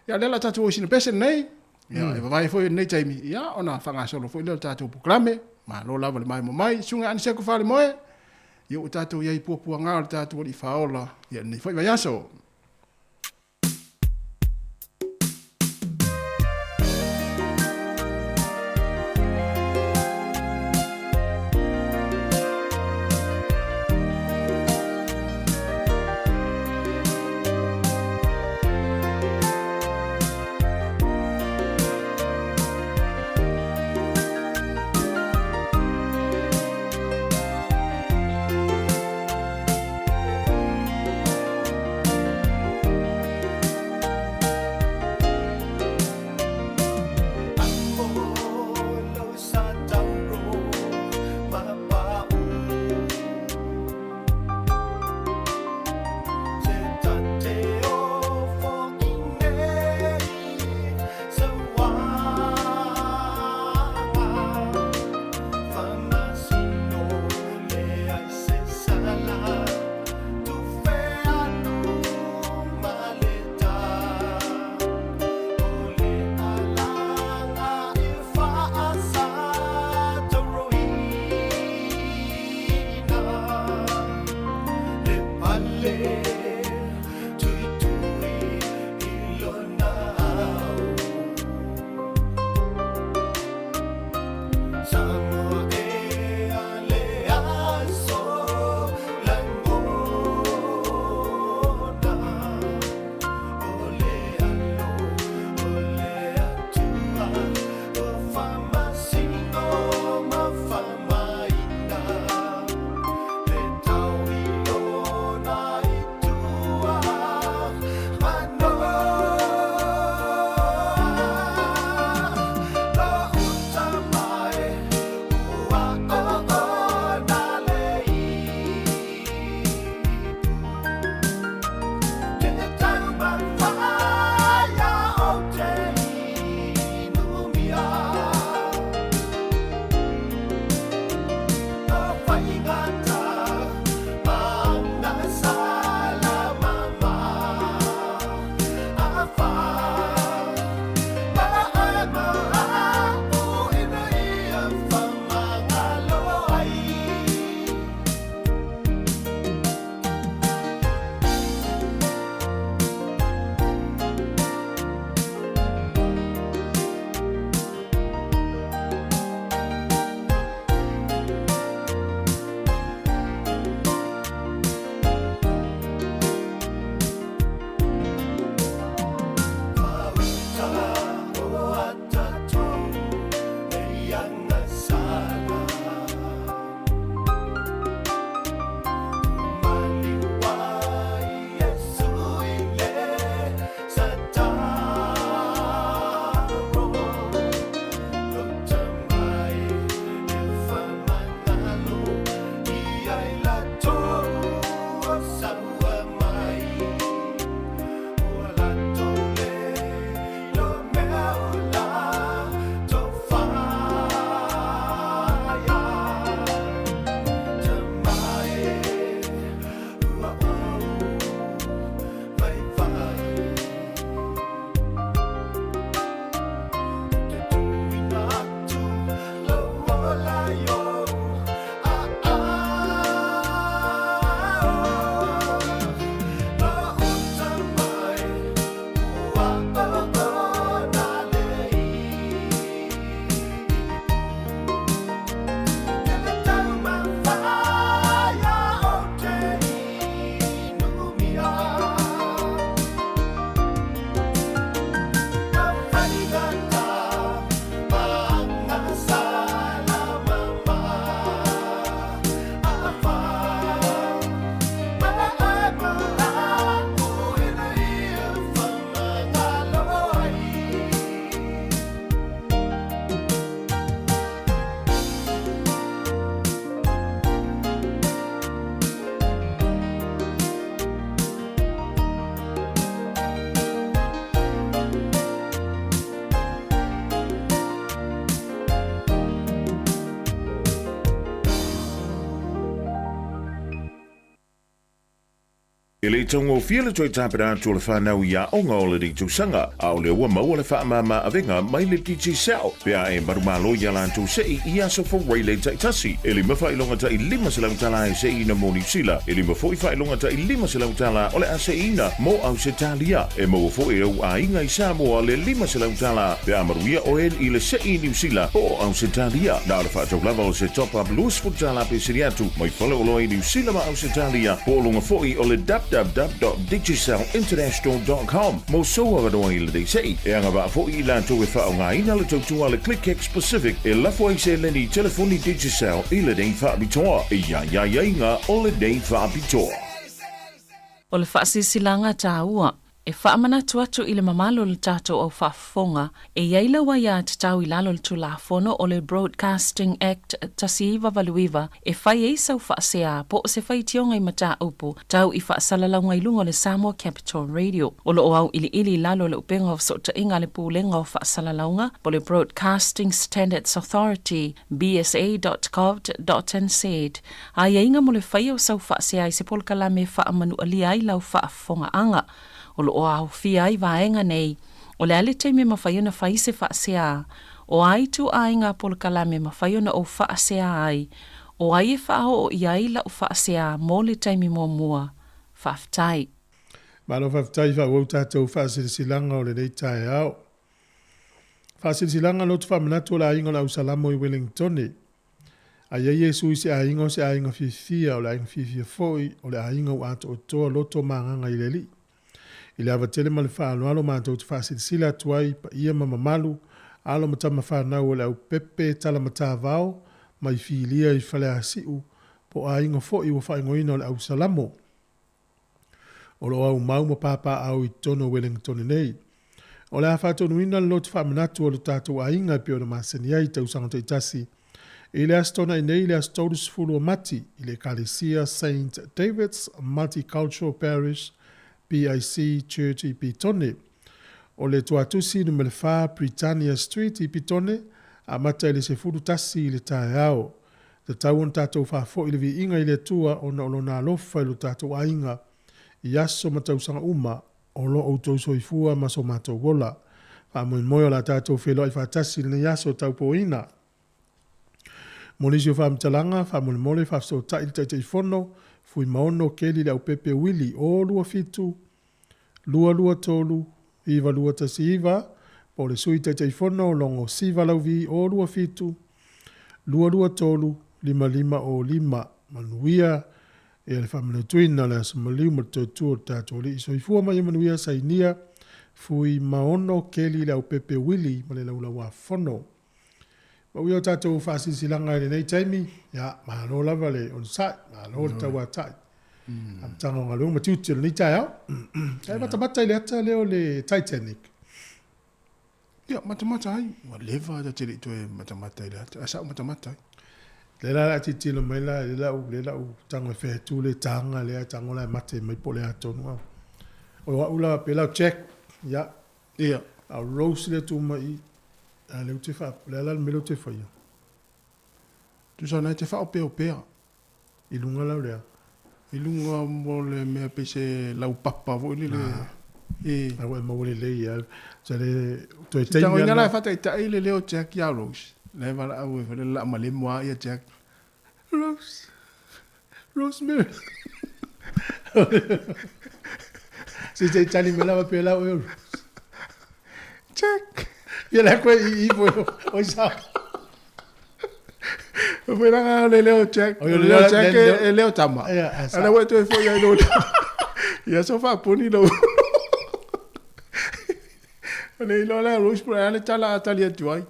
Ia o lea o le a tatou o i sina pese lenei, ia e vavae foi i lenei taimi, ia ona faagasolo foi lea o le tatou polokalame, malo lava le maimoa mai, Susuga Aniseko Falemoe, ia ua tatou i ai i puapuaga o le tatou Alii Faaola i lenei foi vaiaso. E le i taugofie le toe tapena atu o le whanau i aoga o lenei tausaga, a o lea ua maua le faamama avega mai le Digicel, pe a e manumalo i a latou se'i i aso fou ai le taitasi. E lima faailoga tai $500 e se'iina mo Niu Sila, e lima foi faailoga tai $500 o le a se'iina mo Ausetalia. E maua foi e ou aiga i Samoa le $500 pe a manuia oe i le se'i i Niu Sila po o Ausetalia. Na o le faatau lava o se top-up $20 pe sili atu mai faleoloa i Niu Sila ma Ausetalia po o luga foi o le www.digicelinternational.com mo sou avanoa i lenei se'i. E agavaa foi i latou e faaaogaina le tautua a le ClickX Pacific e lafo ai seleni i telefoni Digicel i lenei faapitoa. E i ai aiaiga o lenei faapitoa. O le faasilasilaga taua E faamanatu atu i le mamalu o le tatou au faafofoga, e i ai lau aiatatau i lalo o le Tulafono o le Broadcasting Act 1989 e fai ai sau faasea po o se faitioga i mataupu tau i faasalalauga i luga o le Samoa Capital Radio. O lo o auiliili i lalo o le upega o fesootaiga a le Pulega o Faasalalauga po o le Broadcasting Standards Authority, bsa.govt.nz, aiaiga mo le faia o sau faasea i se polokalame e faamanualia ai lau faafofogaaga. O lo o aofia ai vaega nei, o le a le taimi e mafai ona fai se faasea, o a ituaiga polokalame e mafai ona ou faasea ai, o ai e faaoo i ai lau faasea mo le taimi muamua. Faafetai. Malo faafetai faaauau tatou faasilasilaga o lenei taeao. Faasilasilaga lotu faamanatu o le aiga o le Ausalamo i Wellingtone. A i ai Iesu i se aiga o se aiga fiafia, o le aiga fiafia foi, o le aiga ua atoatoa loto ma agaga i le Alii. I le ava tele ma le faaaloalo matou te faasilasila atu ai paia ma mamalu, alo ma tama fanau o le Aupepe Talamatavao mai Filia i Faleasiu, po o aiga foi ua faaigoaina o le Ausalamo. O lo o aumau ma papaaao i totonu o Wellingtone nei. O le a faatonuina le lotu faamanatu o lo tatou aiga e pei ona masani ai i tausaga taitasi. I le Aso Toonai nei, le aso 30 o Mati, i le Ekalesia Saint David's Multicultural Parish PIC Church i Petone. O le tuatusi numera 4 Britannia Street i Petone, amata i le 11 i le taeao. Tatau ona tatou faafoi le viiga i le Atua ona o Lona alofa i lo tatou aiga i aso ma tausaga uma o lo outou soifua ma so matou ola. Faamoemoe o le a tatou feiloai faatasi i lenei aso taupōina. Mo nisi o faamatalaga, faamolemole faafesootai le Taitaifono, Fuimaono Keli Leaupepe Willie, o 27 223 9219, po o le Sui Taitaifono Logo Siva Lauvi o 27 223 5505. Manuia ia le faamanatuina o le Aso Maliu ma le Toetua o le tatou Alii. Soifua ma ia manuia. Sainia Fuimaono Keli Leaupepe Willie ma le Laulauafono. Maua o tatou faasilasilaga i lenei taimi, ia, malo lava le onosai, malo le tauatai. Amataga o galuega ma tiute o lenei taeao. Sa e matamata i le ata lea o le Titanic? Ia, matamata ai. Ua leva ta te le i toe matamata i le ata. Ae sa ou matamata ai. Lea la o le a tilotilo mai la i le lau, le lau tago e fea e tu le taga lea, tago la e mate mai po o le a tonu. O au la, pe lau Jack, ia, Ia. A o Rose lea tu mai i, a lea ou te faa, o le a la le mea lea ou te faia? Tusa na e te faaopeopea. I luga la o le a? I luga mo le mea pei se laupapa foi lele. Ah. E. A ua e maua lelei ia. Sa le toe taimi. Tangoina la e faataitai le leo Jack ia Rose. La e valaau e fale la malemo a ia Jack. Rose. Rosemary. Se te tali me lava pe lau e Jack. Ia la koe i i po o sa. Foi la le leo Jack. O le leo Jack e leo tama. Ana ua toe foi ai lo. Ia so fa puni lo. Le ilo la Rose po le tala atali atu ai.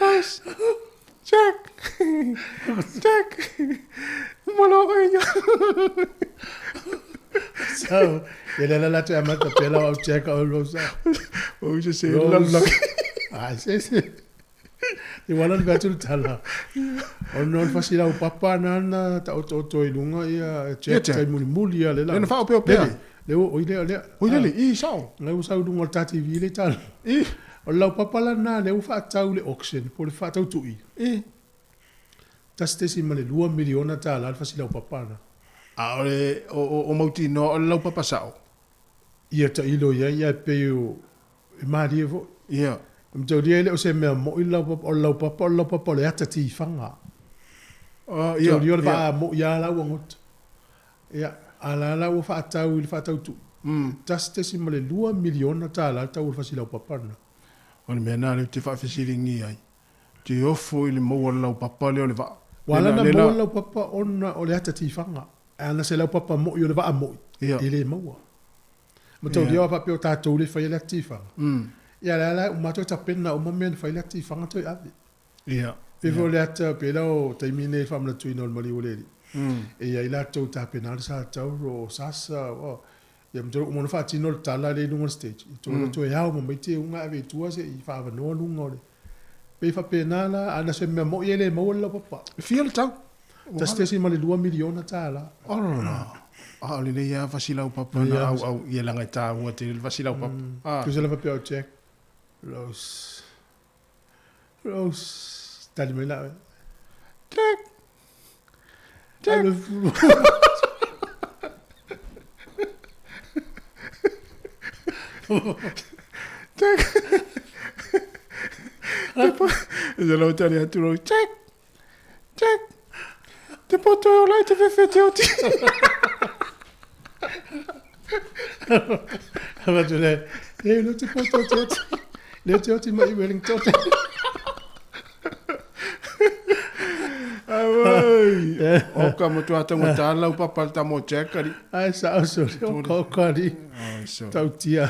Rose. Jack! Jack! Malo oe ia. So, ia le la te amata pela au Jack au Rose. O se se la la. Ah, se se. I wala ni batu tala. O non fasi lau papa na na ta oto oto i lunga ia Jack tai muli muli ia le la. Le na whaopeo pea. Le o i le le. O i le i sao. Le o sau lunga o le TV le tala. I. O le laupapa la lena lea ua faatau i le auction po o le faatau tui. I. $1.2 miliona le fasi laupapa lena. A o le o, o, o mautinoa o le laupapa sa'o. Ia tailo i ai, ae pei o, e malie foi. Ia. E mataulia e le o se mea mo'i le laupapa, o le laupapa o le laupapa o le ata tifaga. Oh, ia, Mataulia o le ia. vaa mo'i lava la ua goto. Ia, a la la ua fa'atau i le fa'atautu'u, $1.2 miliona le tau o le fasi laupapa lena. O le mea lena lea ou te faafesiligia ai, te ofo i le maua o le laupapa lea o le vaa. Ua ala ona maua le laupapa ona o le ata tifaga. Ae ana se laupapa mo'i o le vaa mo'i, e le maua. Mataulia a faapea o tatou le faia le ata tifaga. Ia lea la e uma atu e tapena uma mea na fai le ata tifaga toe ave. Pei foi o le ata, pei la o taimi nei i le faamanatuina o le maliu o le Alii, e i ai latou tapena le sa tauro o sasa, o, ia ma toe uma ona faatino le tala lea i luga o le stage, ia toe toe ao ma mai teuga ae ave i tua se i faaavanoa luga o le. Pei faapena la, a na se mea mo'i e le maua le laupapa. E fia le tau? $1.2 miliona. Ola! A o lelei lava fasi laupapa na auau ia leaga e taua tele le fasi laupapa. Tusa lava faapea o Jack Rose. Rose. Tali mai la. Jack. Jack. Jack. Te lau tali atu rau, Jack. Jack. Te poto e ola i te whewhe te oti. Avatu le, e le te poto te oti. Le te oti mai Wellington. Auai. O ka matua taugata lau papa le tama o Jack ali. Ai sa o so o ka o ali. Tautia.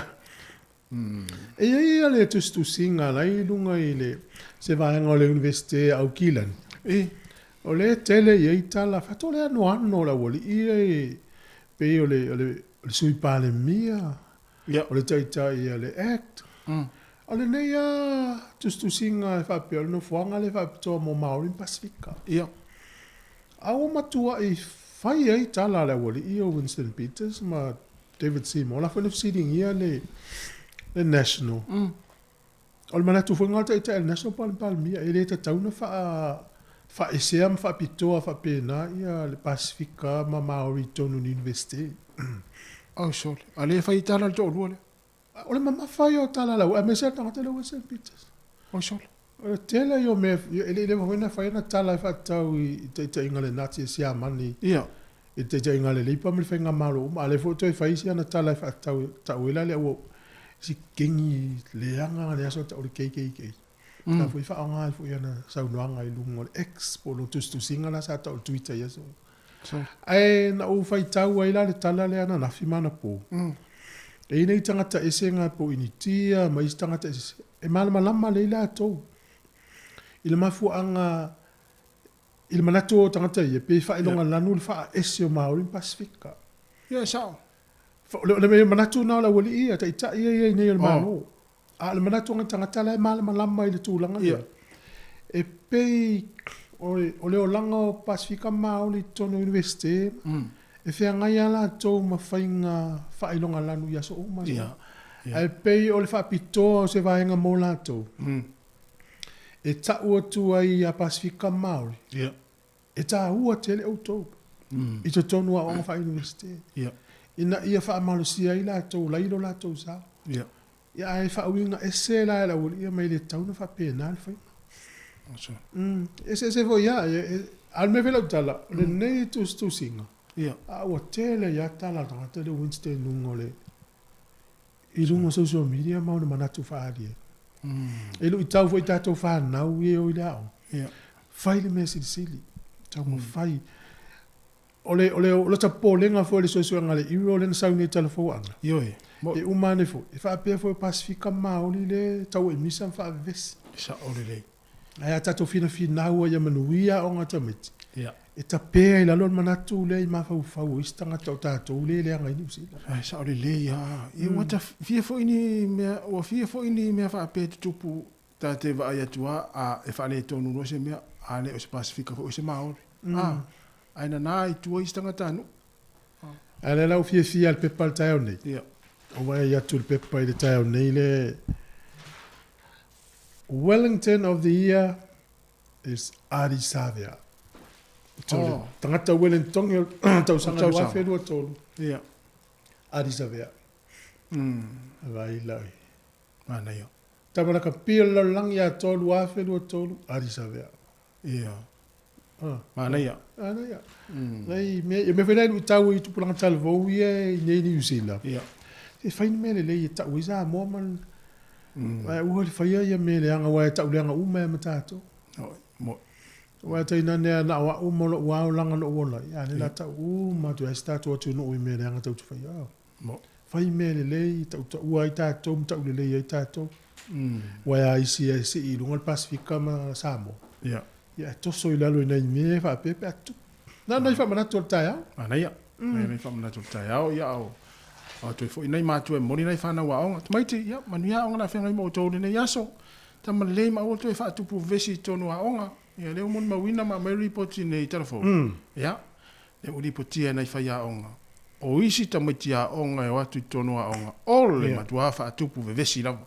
E i ai le tusitusiga la i luga i le se vaega o le Universite Aukilani. E. O le tele i ai tala fato le anoano o le aualii ia e pei o le o le o le Sui Palemia, o le Taitai a le Act. O lenei lava tusitusiga e faapea o le nofoaga lea e faapitoa mo Maori ma Pasifika. A ua matuai fai ai tala a le aualii o Winston Peters ma David Seymour, o la foi na fesiligia le le National. O le manatu foi lena o le Taitai o le National po o le Palemia, e le tatau ona faaesea ma faapitoa faapena ia le Pasifika ma Maori i totonu o ni Universite. Oh sole, a le fai tala le toalua lea. O le mamafa ia o tala lau, aemaise lava le tagata lea o Winston Peters. Oh sole. O le tele ia o mea, e le i leva foi ona fai ana tala e faatatau i taitaiga a le Nazi e Siamani. I le taitaiga a le Leipa ma le Faigamalo uma, a o lea foi ua toe fai isi ana tala e faatatau e tau ai la le au isi kengi leaga le aso e tau o le KKK. Sa foi faaaoga ai foi ana saunoaga i luga o le X po o lona tusitusiga la sa tau o le Twitter i aso. Ae na ou faitau ai la le tala lea ananafi ma anapo. E i ai nei tagata ese nga po o Initia ma isi tagata eseese e malamalama lelei latou i le mafuaaga I le manatu o tagata ia, pei faailoga lanu le faaese o Maori ma Pasifika. Ia, e sao. O le manatu lena o le aualii ia, taitai ia i ai nei o le Malo. A o le manatu o ngai tagata la e malamalama i le tulaga lea, e pei o le olaga o Pasifika ma Maori i totonu o Iunivesite, e feagai lava latou ma faiga faailoga lanu i aso uma. Ae pei o le faapitoa o se vaega mo latou. E tau atu ai ia Pasifika Māori, e tāua tele outou i totonu o aoga faa-Iunivesite, ina ia faamalosia ai latou lai lo latou sao. Ia, ae faauiga ese la e le aualii mai e le tatau ona faapena le faiga. E eseese foi lava, a o le mea foi lau tala, o lenei tusitusiga, a ua tele ai lava tala a le tagata lea o Winston i luga o le i luga o social media ma ona manatu faaali ai. E luitau foi i tatou fanau ia e o i le aoga, fai le mea silisili, taumafai. O le, o le, o lota popolega foi i le suesuega a le IRO lea na sau nei i Talafouaga, e uma ane foi, e faapea foi o Pasifika ma Maori lea e tauemisa ma faavevesi. E sao lelei. Ae a tatou finafinau ai ia manuia aoga a tamaiti, e tapea i lalo le manatu lea i mafaufau o isi tagata o tatou lea e leaga ai Niu Sila. Ae sao lelei lava. Ia ua ta fia foi ni mea, ua fia foi ni mea faapea e tutupu ta te vaai atu lava a e faaletonu loa se mea, a le o se Pasifika foi o se Maori. A, ae nana i tua isi tagatanuu. Ae lea la ua fiafia le pepa i le taeao nei. Ua vaai atu le pepa i le taeao nei le Wellington of the year is Ardie Savea. Oh. Tagata Uelenitogi o le tausaga 2023. Ia. Adi Savea. Vaai la oi. Manaia. Tama lakapi o le lalolagi atoa 2023, Adi Savea. Ia. Ah. Manaia. Manaia. Nai mea, ia mea foi la e luitau i tupulaga talavou ia i nei Niu Sila. Ia. Se fai ni mea lelei e tau ai Samoa ma Ae aua le faia ia mea leaga aua e tau leaga uma ai ma tatou. Oi, mo. Aua tainane a na o au ma lou aolaga na ou ola ai, a lea o le a tau uma atu ai se tatou atunuu i mea leaga tatou te faia. Mo. Fai mea lelei, tautaua ai tatou ma taulelei ai tatou. Aua a isi e sii i luga le Pasefika ma Samoa. Ia. Ia e toso i lalo i nai mea faapea pe a tupu. Na nai faamanatu o le taeao. Manaia. Mm. Nai faamanatu o le taeao, ia o o toe foi nai matua e momoli nai fanau aoga. Tamaiti, ia, manuia aoga le afeagai ma outou i lenei aso. Tama lelei ma aua le toe faatupu vevesi i totonu o aoga. Ia, lea ua molimauina ma aumai lipoti nei i Talafou. Ia, lea ua lipotia e nai faiaoga, o isi tamaiti aoga e o atu i totonu o aoga, o le matua faatupu vevesi lava.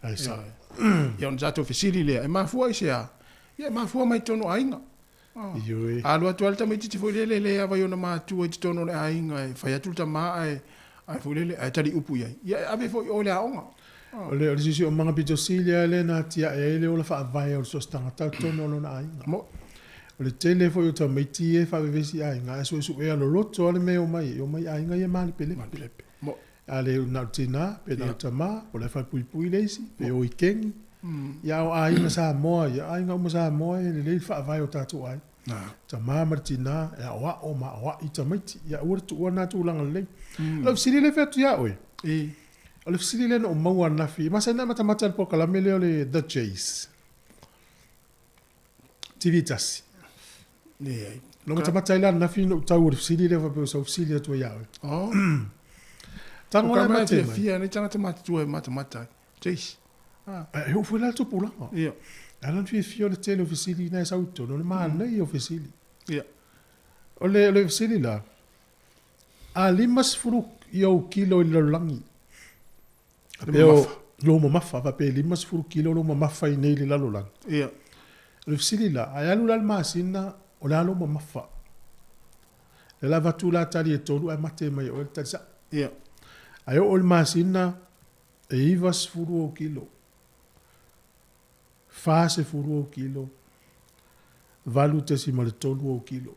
Ai sao. Ia, ona tatou fesili lea, e mafua i se a? Ia, e mafua mai totonu o aiga. Ioe. Alu atu lava le tamaitiiti foi lele e le ava i ona matua i totonu o le aiga e fai atu le tama ae ae foi lele ae tali upu i ai. Ia e ave foi i o i le aoga. O le o le siosiomaga pito sili lava lea na atiae ai le ola faavae o le so o se tagata i totonu o lona aiga. Mo. O le tele foi o tamaiti ia e faavevesi i aiga ae suesuea loloto lava le mea e omai ai, e omai i aiga ia malepelepe. Malepelepe. Mo. A le na o le tina, pe na o le tama, po o la e falepuipui le isi, pe o i kegi. Ia a o aiga Samoa ia, aiga uma Samoa e lelei le faavae o tatou aiga. Tama ma le tina e aoao ma aoai tamaiti. Ia aua le tuua lena tulaga lelei. O lau fesili lea e fai atu ia oe, o le fesili lea na ou maua ananafi, e masani ona e matamata i le polokalame lea o le The Chase, TV tasi. Leai. Na ou matamata ai la ananafi na ou tau i le fesili lea faapea ua sau fesili atu ai ia oe. Oh. Tago la e mate mai. Fiafia nei tagata matutua e matamata ai. Chase. Ah. E oo foi la le tupulaga. Ia. E ala ona fiafia o le tele o fesili na e sau i totonu, o le manaia o fesili. Ia. O le, o le fesili la, a 50 i ou kilo i le lalolagi, faapea o lou mamafa, faapea e 50 kilo lou mamafa i nei i le lalolagi. Ia. O le fesili la, a e alu la i le masina, o le a lou mamafa? Lea la avatu la tali e tolu ae mate mai e oe le tali sao. Ia. Ae oo i le masina, E 90 ou kilo, 40 ou kilo, 8.3 ou kilo.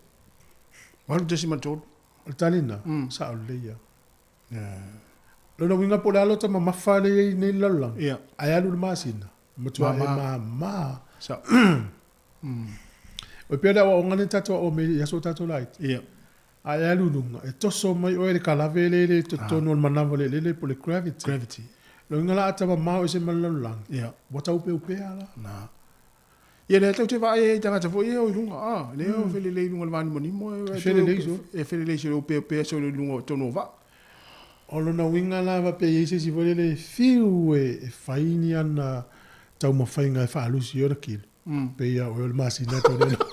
8.3? O le tali lena, sao lelei lava. Lona uiga po o le a lota mamafa lea e i ai nei i le lalolagi, ae alu i le masina, e matua e mama. Sao. E pei o le aoaoga lea na tatou aoao mai ai i aso o tatou laiti. Ia. A e alu i luga, e toso mai oe e le kalave lea e i totonu o le manava o le eleele po o le gravity. Gravity. Lona uiga la a tamamao ese ma le lalolagi, Ia. ua taupeupea la. Na. Ia lea tou te vaai ai i tagata foi ia o i luga, a, lea o felelei i luga o le vanimonimo, E felelei soo. E felelei soo i le opeopea soo i luga o totonu o vaa. O lona uiga la faapea e i ai se isi foi lele e fiu e fai ni ana taumafaiga e faalusi ai ona kilo. Pei lava o oe o le masina tonu e nofo.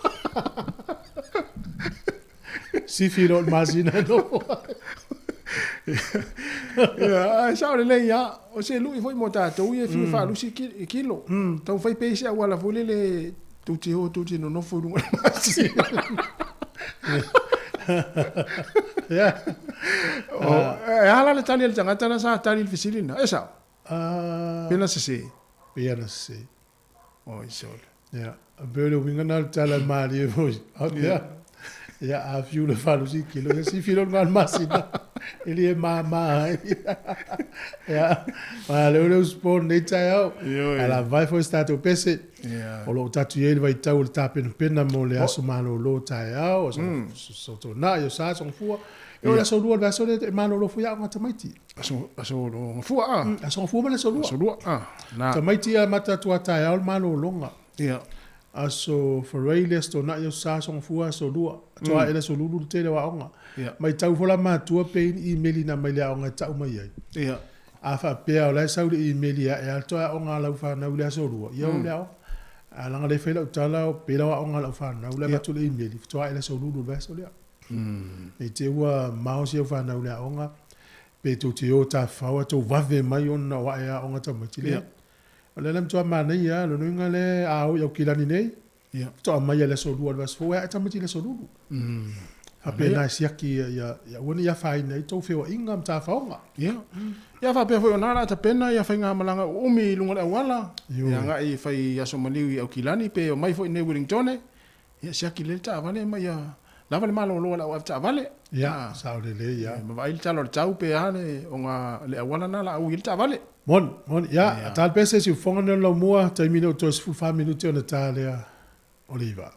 Sifi loa le masina e nofo ai. Ia, ae sao lelei lava. O se lui foi mo tatou ia e fiu e faalusi i kilo. Taumafai pea i se auala foi lele tou te o tou te nonofo i luga o le masina. Ia. E a la le tali a le tagata la sa tali i le fesili lena? E sao? Pe na sese? Pei lava na sese. Oi sole. Ia, pei o le uiga na o le tala malie foi. Ia, ia a fiu le falusi kilo, ia sifi loa luga o le masina, e le mama ai. Ia, ma leo le usufono nei taeao. Ioe. A lava foi se tatou pese. Ia. O lo o tatou i ai le vaitau o le tapenapena mo le aso malolo taeao, aso aso Toonai, aso Sa, aso Gafua. E oo i le aso Lua o le vaiaso lea e malolo foi aoga a tamaiti. Aso, aso Gafua a? Aso Gafua ma le aso Lua. Aso Lua a. Na. Tamaiti e amata atu lava taeao le malologa. Ia. Aso Faraile, aso Toonai, aso Sa, aso Gafua, aso Lua. Atoa ae le aso Lulu le tele o aoga. Ia. Matau foi la matua pe i ai ni imeli na aumai le aoga e tau mai ai. Ia. A faapea o la e sau le imeli ae a toe aoga a lau fanau i le aso Lua, ia o le aoga. A leaga le fai lau tala, pei la o aoga a lau fanau, la e avatu le imeli, faatoa ae le aso Lulu o le vaiaso lea. Ne i te i ua mao si au fanau i le aoga, pe tou te o tafafao ae tou vave mai ona o ae aoga tamaiti. Leai. O lea la e matua manaia lava, lona uiga lea a o i Aukilani nei, Ia. Faatoa mai lava i le aso lua o le vaiaso fou e ae tamaiti i le aso lulu. Faapena e siaki ia aua ne i afaina ai tou feoaiga ma tafaoga. Ia. Ia faapea foi o na o le a tapena ia faigamalaga uumi i luga o le auala, e agai e fai aso maliu i Aukilani pe omai foi i nei Wellingtone, ia siaki lelei le taavale ma ia lava le malolo a le au avetaavale. Ia, sao lelei, ia. Ma vaai le tala o le tau pe a le oga le auala na la ui ai le taavale. Moni, moni. Ia, ta le pese siufofoga nei o le laumua, taimi nei ua toe 14 minute ona ta lea o le iva.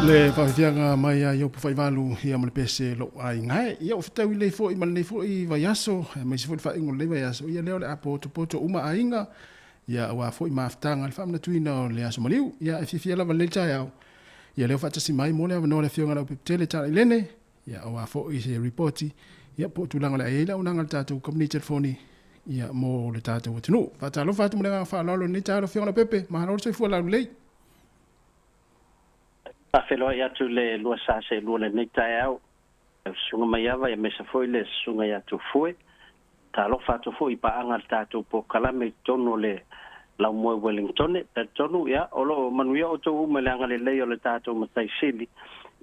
Le faafiafiaga mai ia Iopu Faivalu ia ma le pese lou aiga e. Ia ua fetaui lelei foi ma lenei foi vaiaso, aemaise foi le faaiuga o lenei vaiaso, ia lea o le a potopoto uma aiga, ia aua foi mafutaga i le faamanatuina o le Aso Maliu. Ia e fiafia lava i lenei taeao, ia lea ua faatasi mai mo le avanoa le Afioga i le Aupepetele Talailene, ia aua foi se ripoti, ia po o tulaga o le a i ai le auaunaga a le tatou kamupani telefoni, ia mo le tatou atunuu. Faatalofa atu ma le agaga faaaloalo i lenei taeao lau Afioga Leaupepe, malo le soifua laulelei. Faafeiloai atu le lua sa seelua lenei taeao, lau Susuga Maiava aemaise foi le Susuga ia Tufue. Talofa atu foi i paaga a le tatou polokalame i totonu o le Laumua i Wellingtone. Talitonu, ia, o lo o manuia outou uma i le agalelei o le tatou Matai Sili,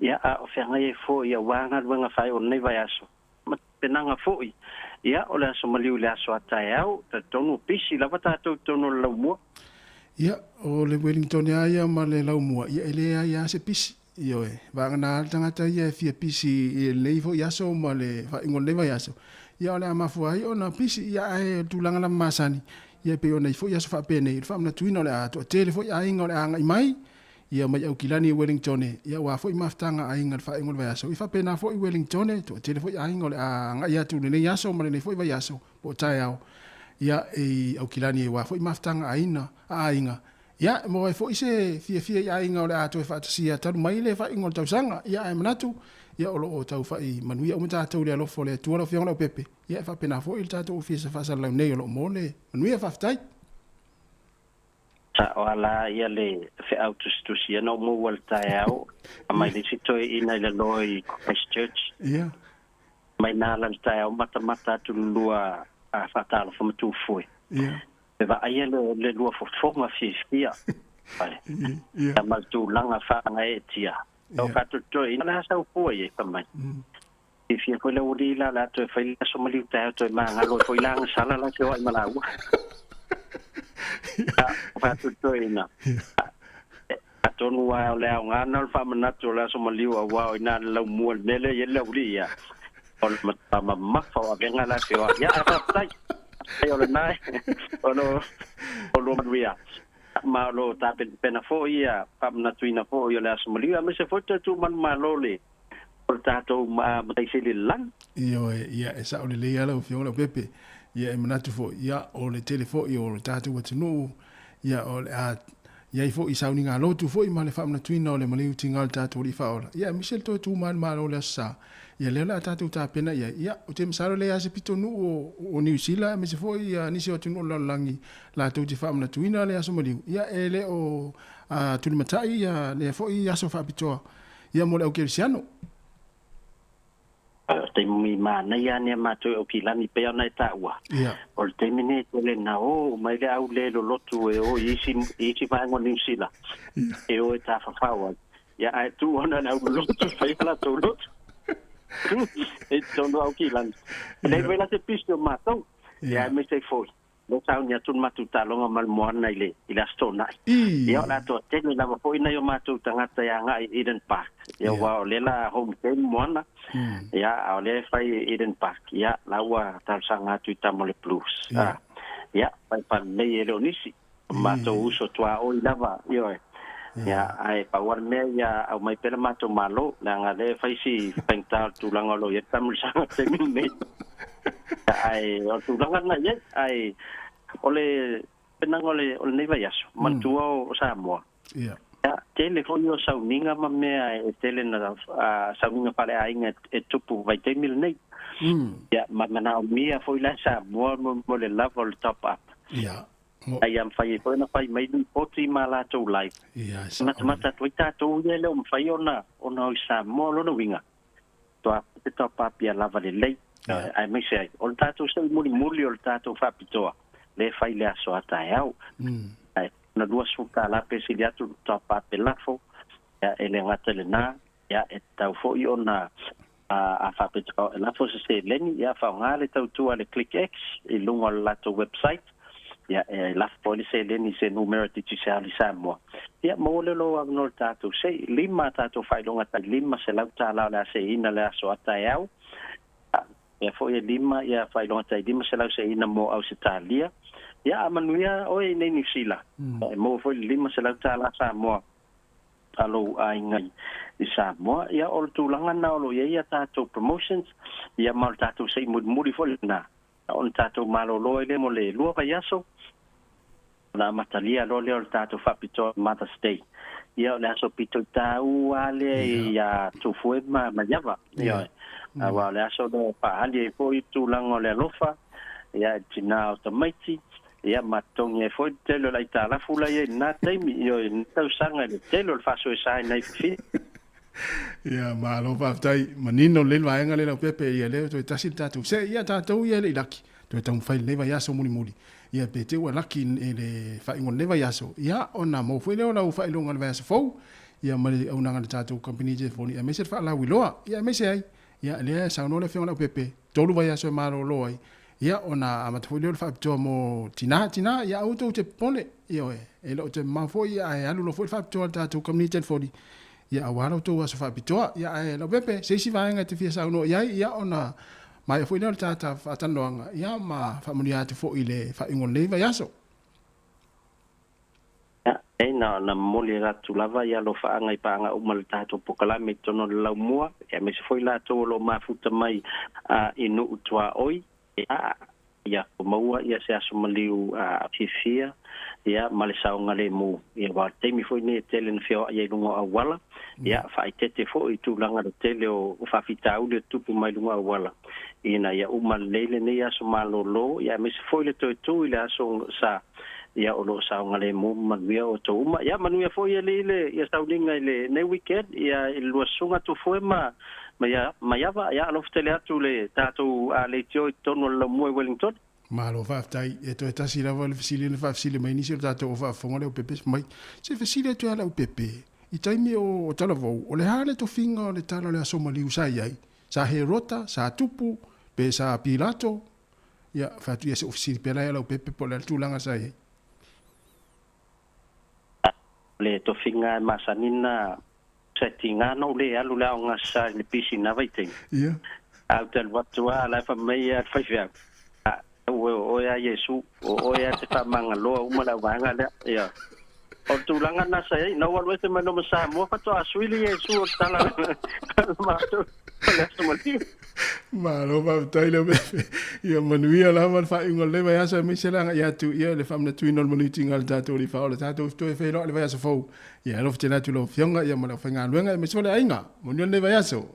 ia, a o feagai ai foi aua galuega faaiu o lenei vaiaso, ma tapenaga foi, ia, o le aso maliu i le aso a taeao. Talitonu, pisi lava tatou i totonu o le Laumua. Ia, o le Wellingtone lava ia ma le Laumua, ia e leai lava se pisi. Ioe, vagana lava le tagata ia e fia pisi i lenei foi aso ma le faaiuga o lenei vaiaso, ia o le a mafua ai ona pisi, ia ae o le tulaga lava masani, ia e pei ona i foi aso faapenei, o le faamanatuina o le a toatele foi aiga o le a agai mai, ia mai Aukilani i Wellingtone, ia aua foi mafutaga a aiga i le faaiuga o le vaiaso, ia faapena foi Wellingtone, toatele foi aiga o le a agai atu i lenei aso ma lenei foi vaiaso po o taeao, ia i Aukilani aua foi mafutaga a aiga, Ia, e maua ai foi se fiafia i aiga o le a toe faatasia talu mai le faaiuga o le tausaga. Ia, ae manatu, ia, o lo o tau fai manuia uma tatou i le alofa o le Atua lau Afioga Leaupepe. Ia, e faapena foi le tatou Ofisa Faasalalau nei o lo o mo le manuia. Faafetai. Sa o ala ia le feau tusitusi ana o maua le taeao a mai le isi toeaina i lalo i Christchurch. Ia. Mai na ala le taeao matamata atu le lua a faatalofa ma Tufue. Ia. E vaaia le lua fofoga fiafia ia ma le tulaga faagaeetia. O faatoatoa ina le a sau fua i ai fai mai. Fiafia foi le aualii la o le a toe fai le aso maliu taeao toe magalo ai foi la agasala la feoai ma laua. O faatoatoa ina. Atonu lava o le aoga lena o le faamanatu o le aso maliu aua o i ina le laumua i le mea lea e i ai le aualii ia. O le matua mamafa o avega la e feoai. Ia, ae faafetai. Faafetai o lena o lo o lua manuia. Ma o lo o tapenapena foi ia faamanatuina foi o le aso maliu aemaise foi toe tu manumalo le o le tatou Matai Sili i le lagi. Ioe, ia e sao lelei lava lau Afioga Leaupepe. Ia e manatu foi, ia o le tele foi o le tatou atunuu, ia o le a i ai foi sauniga lotu foi ma le faamanatuina o le maliu tiga o le tatou Alii Faaola, ia aemaise le toe tu manumalo o le Aso Sa, ia lea o le a tatou tapena i ai. Ia, ou te masalo e leai lava se pitonuu o Niu Sila aemaise foi ia nisi o atunuu o le lalolagi latou te faamanatuina le aso maliu, ia e le o tulimatai ia lea foi aso faapitoa ia mo le aukerisiano. O taimi manaia ane a matou i Aukilani pei ona e taua, o le taimi nei e tele na o mai le au le lolotu e o i isi, i isi vaega o Niu Sila e o e tafafao ai. Ia, ae tu ona le au lolotu fai a latou lotu i totonu o Aukilani. E leai foi la se pisi o matou, ia aemaise ai foi Lea sauni atu le matou taaloga ma le moana i le i le Aso Toonai. Ia o le a toatele lava foi nai o matou tagata e agai i Eden Park. Ia aua o lea la home game moana. Ia a o lea e fai i Eden Park. Ia la ua talosaga atu i tama o le Blues. Ia fai faalelei e le o nisi. O matou uso tuaoi lava, ioe. Ia ae pau lava le mea ia aumai pea le matou Malo leaga lea e fai si faigata o le tulaga o lo o i ai le taamilosaga i le taimi lenei. Ae o le tulaga lena i ai, ae o le penaga o le o lenei vaiaso, manatua o Samoa. Ia. Ia, tele foi o sauniga ma mea e tele na sauniga faaleaiga e tupu vaitaimi lenei. Ia, ma manaomia foi la e Samoa mo le lava o le top up. Ia. A ia mafai ai foi ona fai mai lipoti ma latou live. Ia, e matamata atu ai tatou ia e le o mafai ona ona o i Samoa. O lona uiga, toa te top up ia lava lelei. Aemaise ai, o le tatou sei mulimuli o le tatou faapitoa, lea e fai i le aso a taeao. Ae na $20 pe sili atu le top up e lafo, ia, e le gata i lena, ia, e tatau foi ona a faapitoa e lafo se seleni, ia, faaaoga le tautua a le ClickX i luga o le latou website, ia, e lafo ai le seleni i se numera Digicel i Samoa. Ia, maua lea o lou avanoa i le tatou sei, lima a tatou faailoga tai $500 o le a seiina le aso a taeao. Ia foi e lima ia faailoga tai 500 seiina mo Ausetalia. Ia, a manuia oe i nei Niu Sila, e maua foi le $500 Samoa. a lou aiga i Samoa. Ia o le tulaga lena o lo o i ai a tatou promotions, ia ma o le tatou se'i mulimuli foi lena ona tatou malōlō ai lea mo le lua vaiaso, ona amatalia loa lea o le tatou faapitoa Mother's Day. Ia o le aso pito i tāua lava lea iā Tufue ma Maiava. Ioe. Aua o le aso lea e faaali ai foi tulaga o le alofa ia i le tinā o tamaiti, ia ma totogi ai foi le tele o le aitalafu la i ai i lena taimi, ioe, i lena tausaga i le tele o le faasoesaina ai fafine. Ia, malo faafetai. Manino lelei le vaega lea Leaupepe, ia lea toe tasi le tatou see. Ia tatou ia e le i laki, toe taumafai i lenei vaiaso mulimuli. Ia pe te i ua laki i le faaiuga o lenei vaiaso, ia ona maua foi lea o lau faailoga i le vaiaso fou, ia ma le auaunaga a le tatou kamupani telefoni, aemaise le faalauiloa, ia aemaise ai. Ia lea e saunoa le Afioga Leaupepe, 3 vaiaso e malolo ai, ia ona amata foi lea o le faapitoa mo tina, tina, ia aua tou te popole, ioe, e le o toe mamao foi ae alu loa foi le faapitoa a le tatou kamupani telefoni, ia aua la outou aso faapitoa. Ia ae Leaupepe, se isi vaega e te fia saunoa i ai, ia ona maea foi lea o le tata faatalanoaga, ia ma faamanuia atu foi i le faaiuga o lenei vaiaso. Ia, e na ona momoli atu lava ia alofaaga i paaga uma le tatou pokalame i totonu o le laumua, aemaise foi latou o lo o mafuta mai i nuu tuaoi, ia, ia maua ia se aso maliu fiafia, ia, ma le saogalemu. Ia, aua o le taimi foi lenei e tele ina feoai ai i luga o auala, ia, faaeteete foi i tulaga le tele o faafitauli o tutupu mai luga o auala, ina ia uma lelei lenei aso malolo, ia, aemaise foi le toe tu i le aso sa, ia, o lo o saogalemu ma manuia outou uma. Ia, manuia foi alii le, ia sauniga i lenei weekend, ia, i le lua susuga Tufue ma ma Maiava, ia alofa tele atu le tatou leitio i totonu o le laumua i Wellington. Malo faafetai. E toe tasi lava le fesili na faafesili mai nisi o le tatou au faafofoga le Leaupepe fai mai, se fesili atu ia Leaupepe, i taimi o Talavou, o le a le tofiga o le tala o le Aso Maliu sa i ai? Sa Herota, sa Tupu, pe sa Pilato? Ia, fai atu ia se i ou fesili pea la ia Leaupepe po o le a le tulaga sa i ai. Le tofiga e masani na Sa tiga na ou le alu le aoga sa i le pisi na vaitaimi. Ia. A ou te alu atu a la e fai mai a le faifeau, a, o oe a Iesu, o oe a te faamagaloa uma le auvaega lea. Ia. O le tulaga lena sa i ai, na ou alu ese mai loa ma Samoa faatoa sui le Iesu o le tala a le matou o le Aso Maliu. Malo faafetai Leaupepe. Ia manuia lava le faaiuga o lenei vaiaso aemaise le agai atu ia le faamanatuina o le manuitiga a le tatou Alii Faaola tatou toe feiloai le vaiaso fou. Ia alofa tele atu i lau Afioga ia ma le aufaigaluega aemaise foi le aiga. Manuia lenei vaiaso.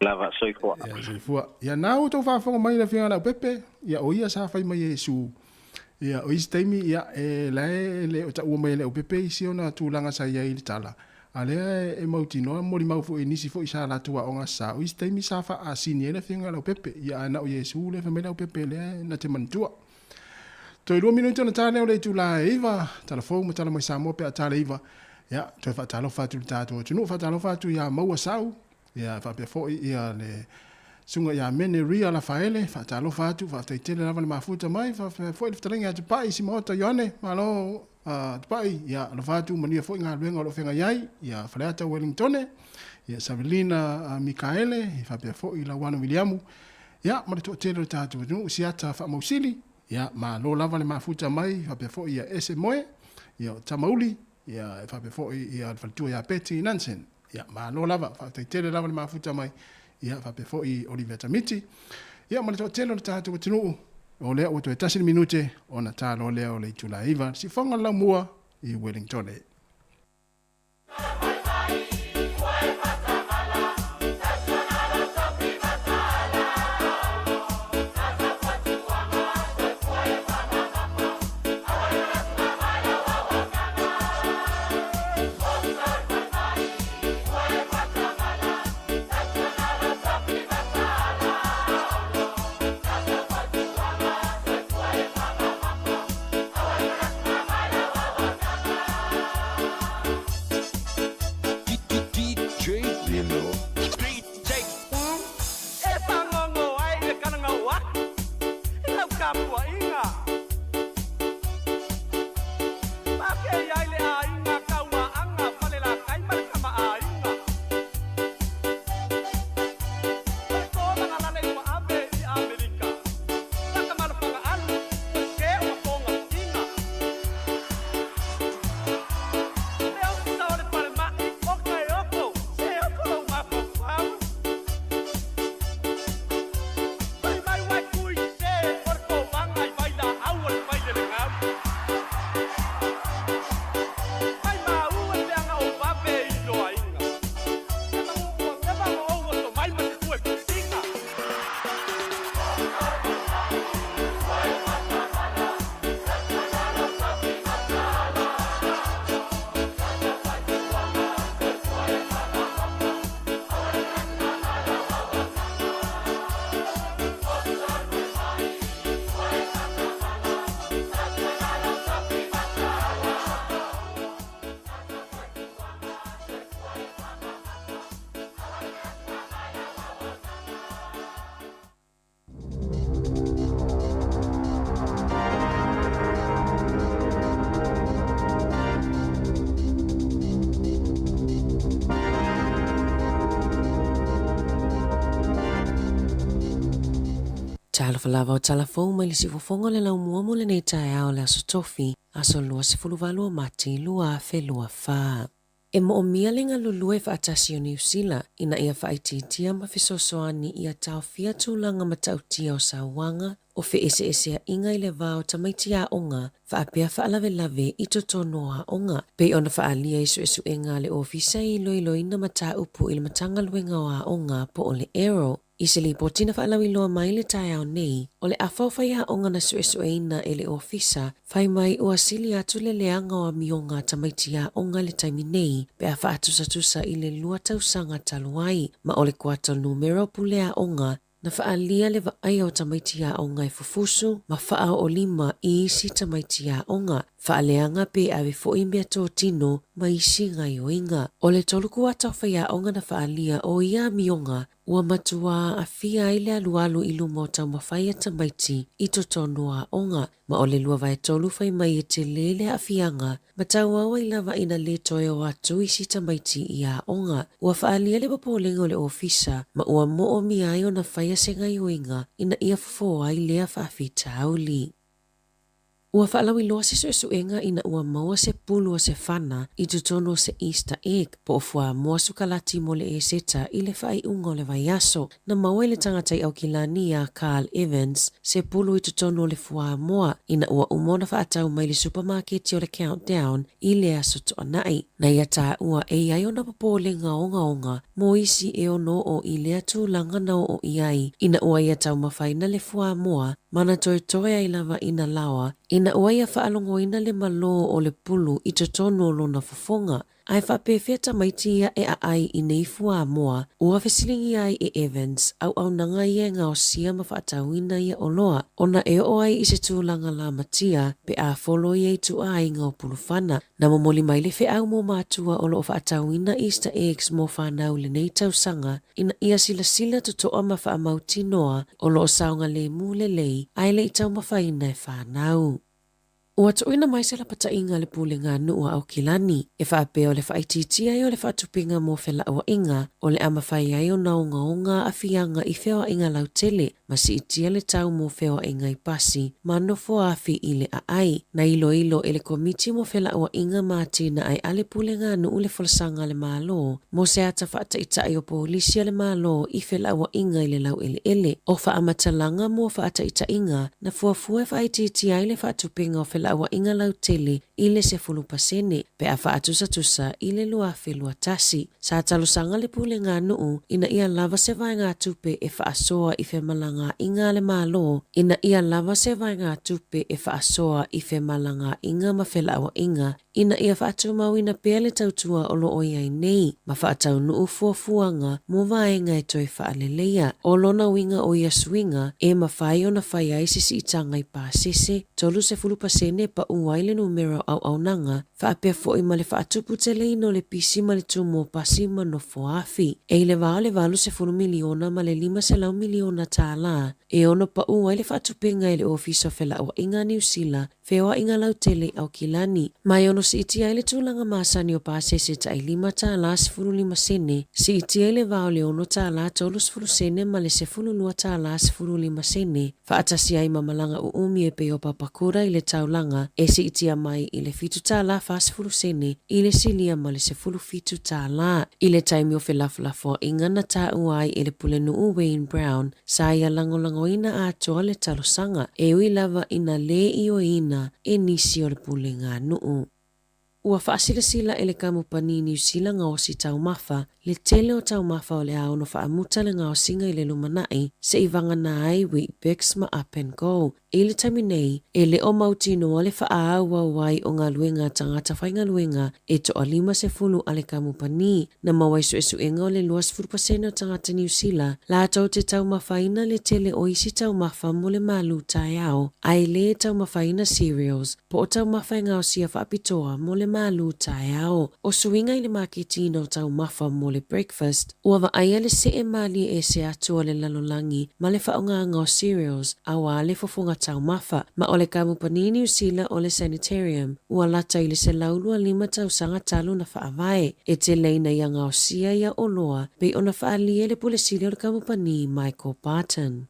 Lava, soifua. Ia, soifua. Ia, na ua outou faafofoga mai i le Afioga ia Leaupepe, ia o ia sa fai mai e Iesu. Ia, o isi taimi, ia, e la e le o taua mai e Leaupepe isi ona tulaga sa i ai i le tala, a lea e mautinoa molimau foi i nisi foi sa latou aoga sa, o isi taimi sa faaasini ai le Afioga ia Leaupepe. Ia, ae na o Iesu lea fai mai Leaupepe lea na te manatua. Toe 2 minute ona ta lea o le itula e 9, tala fou ma tala mai Samoa pe a ta le 9. Ia, toe faatalofa atu i le tatou atunuu, faatalofa atu ia Maua Sau, ia faapea foi ia le susuga ia Mene Ria Lafaele, faatalofa atu, faafetai tele lava le mafuta mai, faapea foi le fetalaiga ia Tupai Simaota Ioane, malo Tupai, ia alofa atu, manuia foi galuega o lo o feagai ai, ia Faleata Wellingtone, ia Savelina Mikaele, faapea foi Lauano Viliamu, Ia, ma le toatele o le tatou atunuu, siata faamausili, ia, malo lava le mafuta mai, faapea foi ia Ese Moe, ia o Tamauli, ia, e faapea foi ia le faletua ia Betty Nansen. Ia, malo lava, faafetai tele lava le mafuta mai, ia, faapea foi Olivia Tamiti. Ia, ma le toatele o le tatou atunuu, o lea ua toe tasi le minute ona ta loa lea o le itula e 9, siufoga o le laumua i Wellingtone. Talofa lava o tala fou mai le siufofoga o le laumua mo lenei taeao o le Aso Tofi, aso 28 o Mati 2024. E moomia le galulue faatasi o Niu Sila ina ia faaitiitia ma fesoasoani ia taofia tulaga matautia o sauaga o feeseeseaiga i le va o tamaiti aoga faapea faalavelave i totonu o aoga, pei ona faaalia i suesuega a le Ofisa e Iloiloina Mataupu i le Matagaluega o Aoga po o le AERO. I se lipoti na faalauiloa mai le taeao nei, o le afa o faiaoga na suesueina e le Ofisa, fai mai ua sili atu le leaga o amioga a tamaiti aoga i le taimi nei pe a faatusatusa i le lua tausaga talu ai, ma o le kuata numera o pule aoga na faaalia le vaaia o tamaiti aoga e fufusu ma faaoolima i isi tamaiti aoga, faaleaga pe ave foi meatotino ma isi gaoioiga. O le tolu kuata o faiaoga na faaalia o ia amioga Ua matuā aafia ai le alualu i luma o taumafai a tamaiti i totonu o aoga, ma o le 2/3 fai mai e tele le aafiaga, ma tauau ai lava ina le toe o atu isi tamaiti i aoga. Ua faaalia le popolega o le ofisa ma ua moomia ai ona faia se gaioiga ina ia fofo ai lea faafitauli. Ua faalauiloa se suesuega ina ua maua se pulu o se fana i totonu o se Easter egg po o fuamoa sukalati mo le Eseta i le faaiuga o le vaiaso. Na maua e le tagata i Aukilani ia Carl Evans se pulu i totonu o le fuamoa ina ua uma ona faatau mai le supamaketi o le Countdown i le Aso Toonai. Na ia taua e i ai ona popolega ogaoga mo isi e ono oo i lea tulaga na oo i ai ina ua ia taumafaina le fuamoa ma na toetoe ai lava ina laoa ina ua ia faalogoina le malō o le pulu i totonu o lona fofoga. Ae faapefea tamaiti ia e aai i nei fuamoa, ua fesiligia ai e Evans auaunaga ia e gaosia ma faatauina ia oloa, ona e oo ai i se tulaga lamatia pe a folo ia i tuaaiga o pulufana. Na momoli mai le feau mo matua o loo faatauina Easter eggs mo fanau i lenei tausaga ina ia silasila totoa ma faamautinoa o loo saogalemu lelei ae le i taumafaina e fanau. Ua tuuina mai se lapataiga a le Pulega Nuu a Aukilani e faapea o le faaitiitia ai o le faatupiga mo felauaiga o le a mafai ai ona ogaoga aafiaga i feoaiga lautele ma siitia le tau mo feoaiga i pasi ma nofoafi i le aai. Na iloilo e le Komiti mo Felauaiga ma Atinae a le Pulega Nuu le Folasaga a le Malo mo se ata faataitai o polisi a le Malo i felauaiga i le laueleele. O faamatalaga mo faataitaiga na fuafua e faaitiitia ai le faatupiga o felauaiga lautele i le 10% pe a faatusatusa i le 2021. Sa talosaga le Pulega Nuu ina ia lava se vaegatupe e faasoa i femalagaaiga a le Malo ina ia lava se vaegatupe e faasoa i femalagaaiga ma felauaiga ina ia faatumauina pea le tautua o lo o i ai nei ma faataunuu fuafuaga mo vaega e toe faaleleia. O lona uiga o ia suiga e mafai ona fai ai se siitaga i pasese 30% paū ai le numera o auaunaga faapea foi ma le faatuputeleina o le pisi ma le tumu o pasi ma nofoafi. E i le va o le $80 miliona ma le $500 miliona tālā e ono paū ai le faatupega e le Ofisa o Felauaiga a Niu Sila feoaiga lautele i Aukilani. Ma e ono siitia ai le tulaga masani o pasese tai $5.15, siitia i le va o le $6.30 ma le $12.15, faatasi ai ma malaga uumi e pei o Papakura i le taulaga e siitia mai i le $7.40 i le silia ma le $17. I le taimi o felafolafoaiga na taua ai e le Pulenuu Wayne Brown, sa ia lagolagoina atoa le talosaga, e ui lava ina lē ioeina e nisi o le pulega nuu. Ua faasilasila e le Kamupani Niu Sila gaosi taumafa le tele o taumafa o le a ono faamuta le gaosiga i le lumanai se'i vagana ai Weet-Bix ma Up and Go. I le taimi nei, e le o mautinoa le faaauau ai o galuega a tagata faigaluega e toa 50 a le kamupani. Na maua i suesuega o le 20% o tagata Niu Sila latou te taumafaina le tele o isi taumafa mo le malu taeao, ae le taumafaina cereals po o taumafa e gaosia faapitoa mo le malu taeao. O suiga i le maketiina o taumafa mo le breakfast, ua vaaia le see malie ese atu o le lalolagi ma le faaaogaga o cereals auā le fofoga taumafa, ma o le kamupani Niu Sila o le Sanitarium ua lata i le 125 tausaga talu na faavae. E tele ina ia gaosia ia oloa pei ona faaalia e le Pule Sili o le kamupani Michael Barton.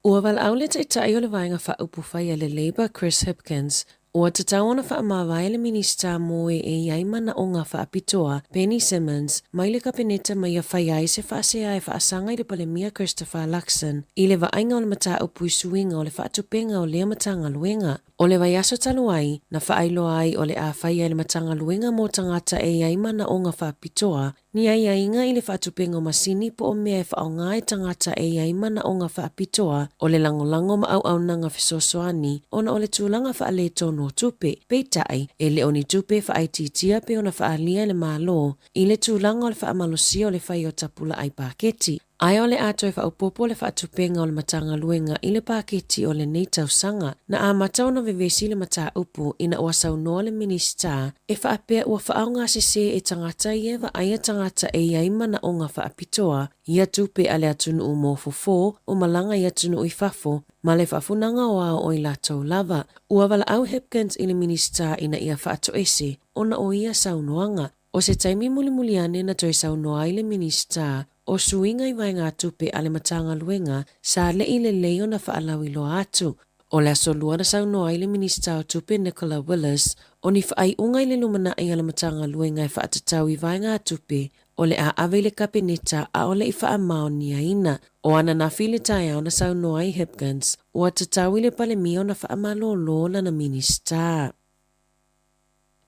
Ua valaau le Taitai o le Vaega Faaupufai a le Labour Chris Hipkins, ua tatau ona faamavae le Minisita mo e e i ai manaoga faapitoa, Penny Simmonds, mai le Kapeneta ma ia fai ai se faasea e faasaga i le Palemia Christopher Luxon i le vaaiga o le mataupu i suiga o le faatupenga o lea Matagaluega. O le vaiaso talu ai, na faailoa ai o le a fai ai le Matagaluega mo tagata e i ai manaoga faapitoa, Ni aiaiga i le faatupenga o masini po o mea e faaaoga e tagata e i ai manaoga faapitoa o le lagolago ma auaunaga fesoasoani ona o le tulaga faaletonu o tupe. Peitai, e le o ni tupe faaitiitia pei ona faaalia e le Malo i le tulaga o le faamalosia o le fai o tapulaa i paketi. Ae o le a toe faaopoopo le faatupenga o le Matagaluega i le paketi o lenei tausaga. Na amata ona vevesi le mataupu ina ua saunoa le Minisita e faapea ua faaaogasese e tagata ia e vaaia tagata e i ai manaoga faapitoa ia tupe a le atunuu mo fofo o malaga i atunuu i fafo ma le faafunaga o ao o i latou lava. Ua valaau Hipkins i le Minisita ina ia faatoese ona o ia saunoaga. O se taimi mulimuli ane na toe saunoa ai le Minisita o Suiga i Vaegatupe a le Matagaluega sa leʻi lelei ona faalauiloa atu. O le aso Lua na saunoa ai le Minisita o Tupe Nicola Willis o ni faaiuga i le lumanai a le Matagaluega e faatatau i vaegatupe o le a ave i le Kapeneta aʻole i faamaoniaina. O ananafi i le taeao na saunoa ai Hipkins ua tatau i le Palemia ona faamalōlō lana Minisita.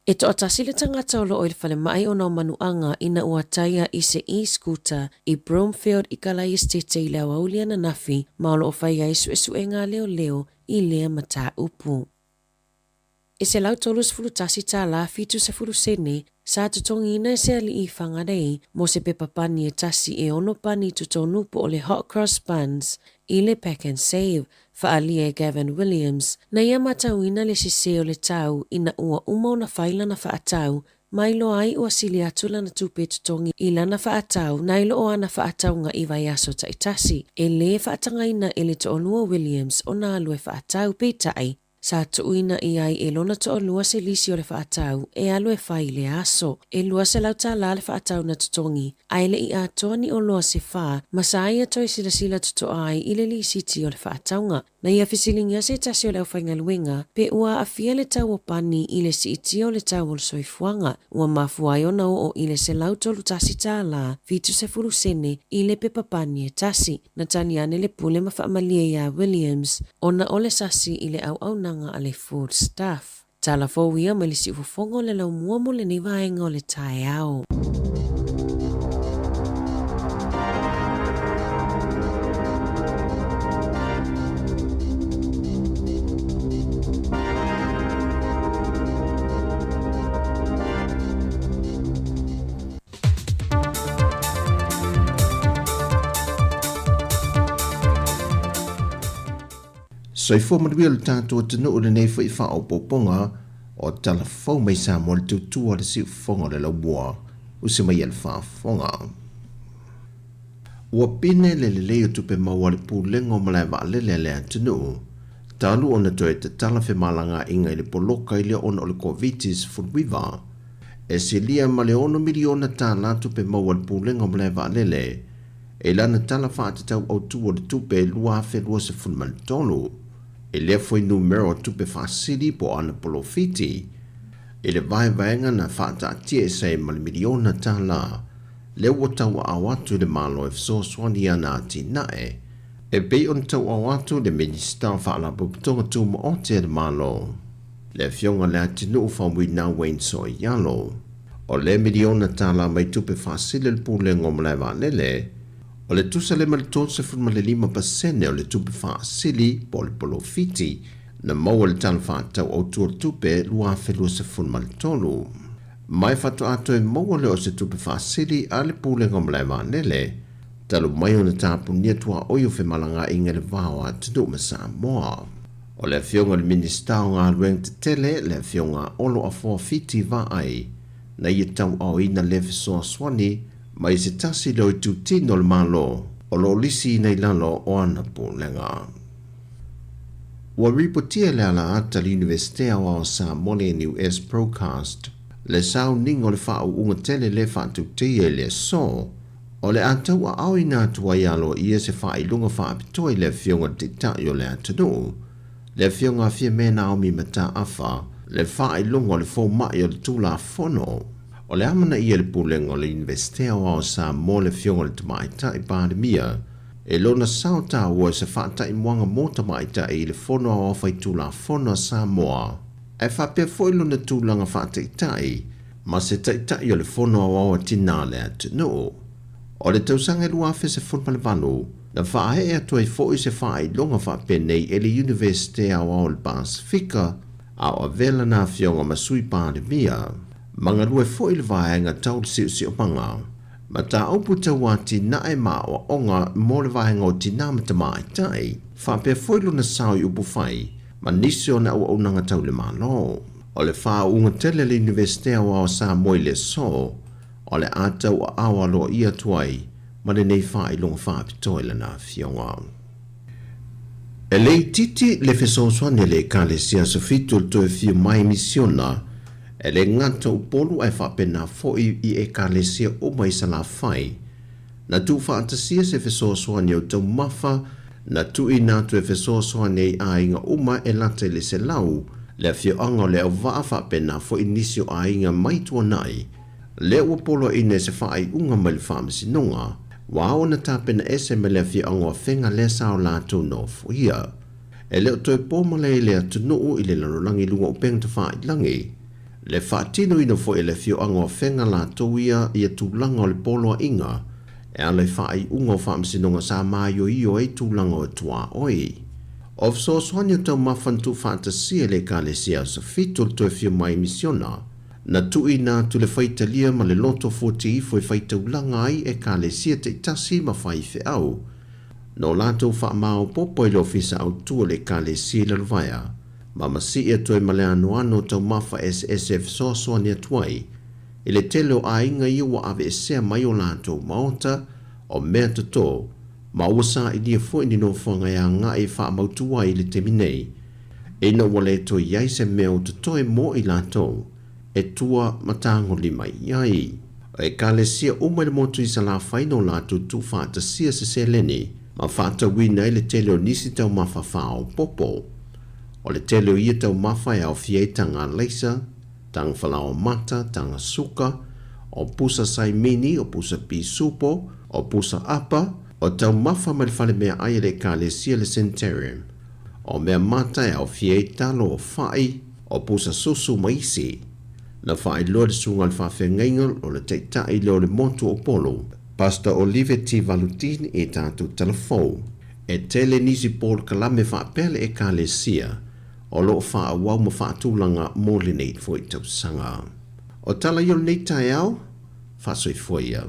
E toatasi le tagata o loo i le falemai ona o manuaga ina ua taia i se e-scooter i Broomfield i Kalaesetete i le aoauli ananafi ma o loo fai ai suesuega a leoleo i lea mataupu. E $131 70 sene sa totogiina e se alii i Whangarei mo se pepa pani e tasi e ono pani totonu po o le hot cross buns i le Pack and Save Faaalia e Gavin Williams, na ia matauina le sese o le tau ina ua uma ona fai lana faatau, ma iloa ai ua sili atu lana tupe totogi i lana faatau nai lo o ana faatauga i vaiaso taitasi. E lē faatagaina e le toalua Williams ona alu e faatau, peitai, Sa tuuina i ai e lona toalua se lisi o le faatau e alu e fai i le aso. E $200 le faatau na totogi, ae le i atoa ni oloa se fa, ma sa ia toe silasila totoa ai i le lisiti o le faatauga. Na ia fesiligia se tasi o le aufaigaluega pe ua aafia le tau o pani i le siitia o le tau o le soifuaga, ua mafua ai ona oo i le $131 70 sene i le pepa pani e tasi. Na tali ane le pule ma faamalie iā Williams ona o le sasi i le auaunaga a le Food Staff. Tala fou ia mai le siufofoga o le laumua mo lenei vaega o le taeao. Soifua manuia lo tatou atunuu i lenei foi faaopoopoga o tala fou mai Samoa le tautua le siufofoga o le laumua usi mai e le faafofoga. Ua pine le lelei o tupe maua a le Pulega o Malae Vaalele a le atunuu talu ona toe tatala femalagaaiga i le poloka i le ona o le Koviti-19. E silia ma le $6 miliona tupe maua a le Pulega o Malae Vaalele i lana Tala Faatatau Autu o le Tupe 2023, i lea fuainumera o tupe faasili po o ana polofiti i le vaevaega na faataatia ese ai ma le $1 miliona lea ua tauaao atu i le Malo e fesoasoani i ana atinae, e pei ona tauaao atu le Minisita o Faalapotopotoga Tumaoti a le Malo, le Afioga Leatinuu Faumuina Wayne Soialo. O lea $1 miliona mai tupe faasili a le Pulega o Malae Vaalele, o le tusa lea ma le 35% o le tupe faasili po o le polofiti na maua i le Tala Faatatau Autu o le Tupe 2023. Ma e faatoa toe maua lea o se tupe faasili a le Pulega o Malae Vaalele talu mai ona tapunia tuaoi o femalagaaiga i le va o atunuu ma Samoa. O le Afioga i le Minisita o Galuega Tetele, le Afioga Olo Afoa Fiti Vaai, na ia tauaoina lea fesoasoani mai se tasi lea o itutino o le Malo o lo o lisiina i lalo o ana pulega. Ua ripotia e le ala ata a le Iunivesite Aoao o Samoa le NUS Procast le sauniga o le faauuga tele lē faatauteia i le aso. O le a tauaaoina atu ai aloaia se faailoga faapitoa i le Afioga i le Taitai o le atunuu, le Afioga a Fiame Naomi Mataafa, le faailoga o le fomai o le Tulafono. O le amanaia e le Pulega o le Iunivesite Aoao o Samoa le Afioga i le Tamaitai Palemia e lona sao taua i se faataimuaga mo tamaitai i le Fono Aoao Faitulafono a Samoa, ae faapea foi lona tulaga faataitai ma se Taitai o le Fono Aoao a Tinā a le atunuu. O le tausaga e 2018, na faaee atu ai foi se faailoga faapenei e le Iunivesite Aoao o le Pasefika, a o avea lana afioga ma Sui Palemia, ma galue foi i le vaega tau le siosiomaga, mataupu tau atinae ma aoaoga mo le vaega o tinā ma tamaitai, faapea foi lona sao i upufai ma nisi o ana auaunaga tau le Malo. O le faauuga tele a le Iunivesite Aoao o Samoa i le aso, o le a tauaao aloaia atu ai ma lenei faailoga faapitoa i lana afioga. E le itiiti le fesoasoani a le Ekalesia Aso Fitu o le toe afio mai misiona, e le gata Upolu ae faapena foi i Ekalesia uma i Salafai. Na tuufaatasia se fesoasoani o taumafa na tuuina atu e fesoasoani ai aiga uma e lata i le 100, le afioaga o Leauvaa faapena foi nisi o aiga mai Tuanai. Lea ua poloaiina i se faaiuga mai le Faamasinoga, ua ao ona tapena ese mai le afioaga o Afega lea sa o latou nofoia. E le o toe po malae i le atunuu i le lalolagi i luga o upega tafailagi. Le faatinoina foi e le afioaga o Afega latou ia ia tulaga o le poloaiga e ala i faaiuga o Faamasinoga sa maioio ai tulaga o tuaoi. O fesoasoani o taumafa na tuufaatasia e le Ekalesia Aso Fitu o le toe afio mai misiona, Na tuuina atu le faitalia ma le loto fuati ifo e faitaulaga ai Ekalesia taitasi ma faifeau. No latou faamaopoopo i le Ofisa Autu o le Ekalesia i Lalovaea, ma masii atu ai ma le anoano o taumafa eseese e fesoasoani atu ai i le tele o aiga ia ua aveesea mai o latou maota o mea toto ma ua sailia foi ni nofoaga e agai e faamautu ai i le taimi nei ina ua le toe i ai se mea o totoe mo i latou e tua ma tagolima i ai. O Ekalesia uma i le motu i Salafai no latou tuufaatasia se seleni ma faatauina ai le tele o nisi taumafa faaopoopo. O le tele o ia taumafa e aofia ai taga laisa, taga falaoa mata, taga suka, o pusa saimini, o pusa pisupo, o pusa apa, o taumafa mai le fale meaai a le Ekalesia le Centurion, O mea mata e aofia ai talo o fa'i, o pusa susu ma isi. Na faailoa le susuga a le faafeagaiga o le Taitai lea o le motu o Upolu, Pastor Oliveti Valutin i tatou talafou. E tele nisi polokalame faapea le Ekalesia o lo o faaauau ma faatulaga mo lenei foi tausaga. O tala ia o lenei taeao, faasoifua ia.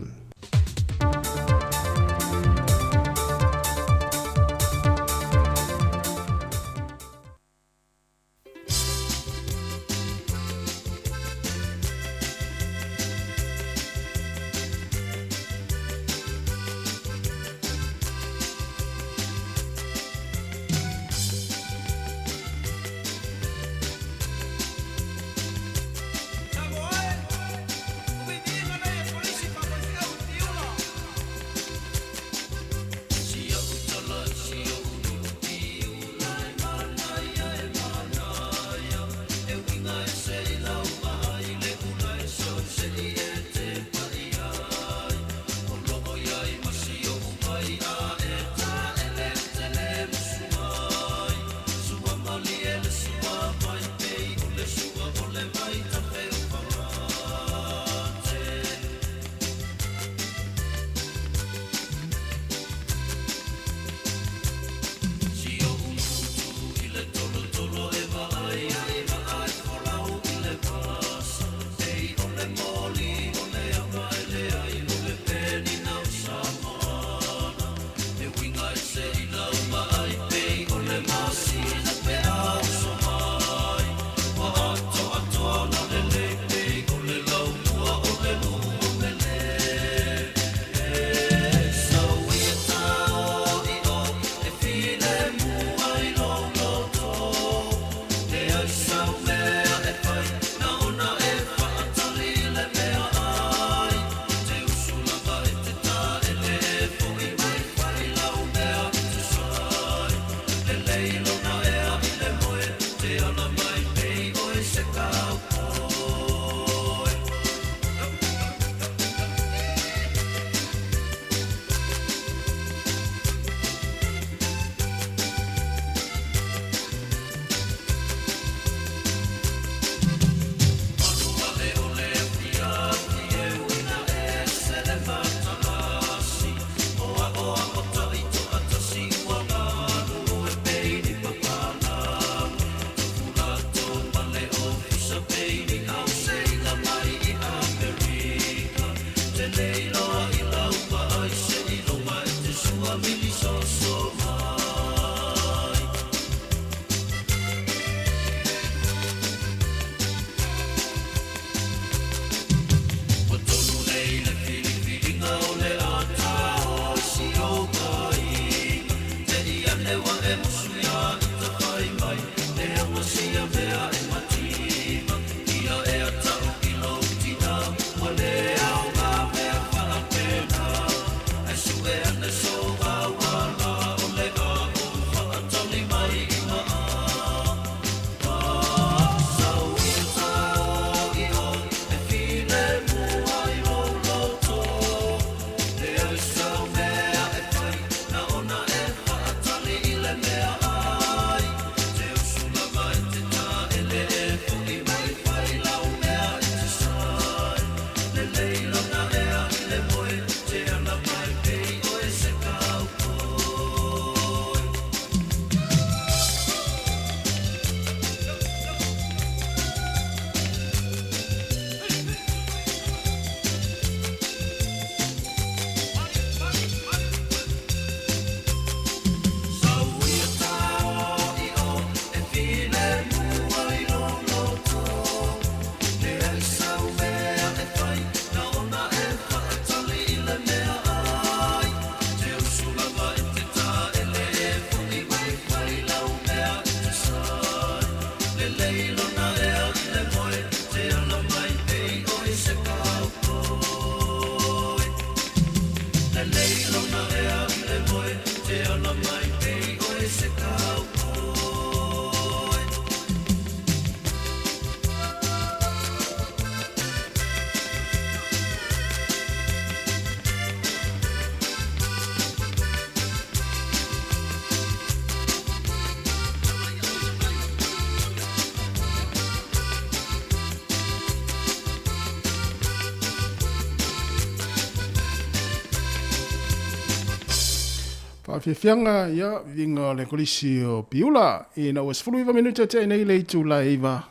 Faafiafiaga ia viiga o le Kolisi o Piula ina ua 19 minute tea nei le itula e 9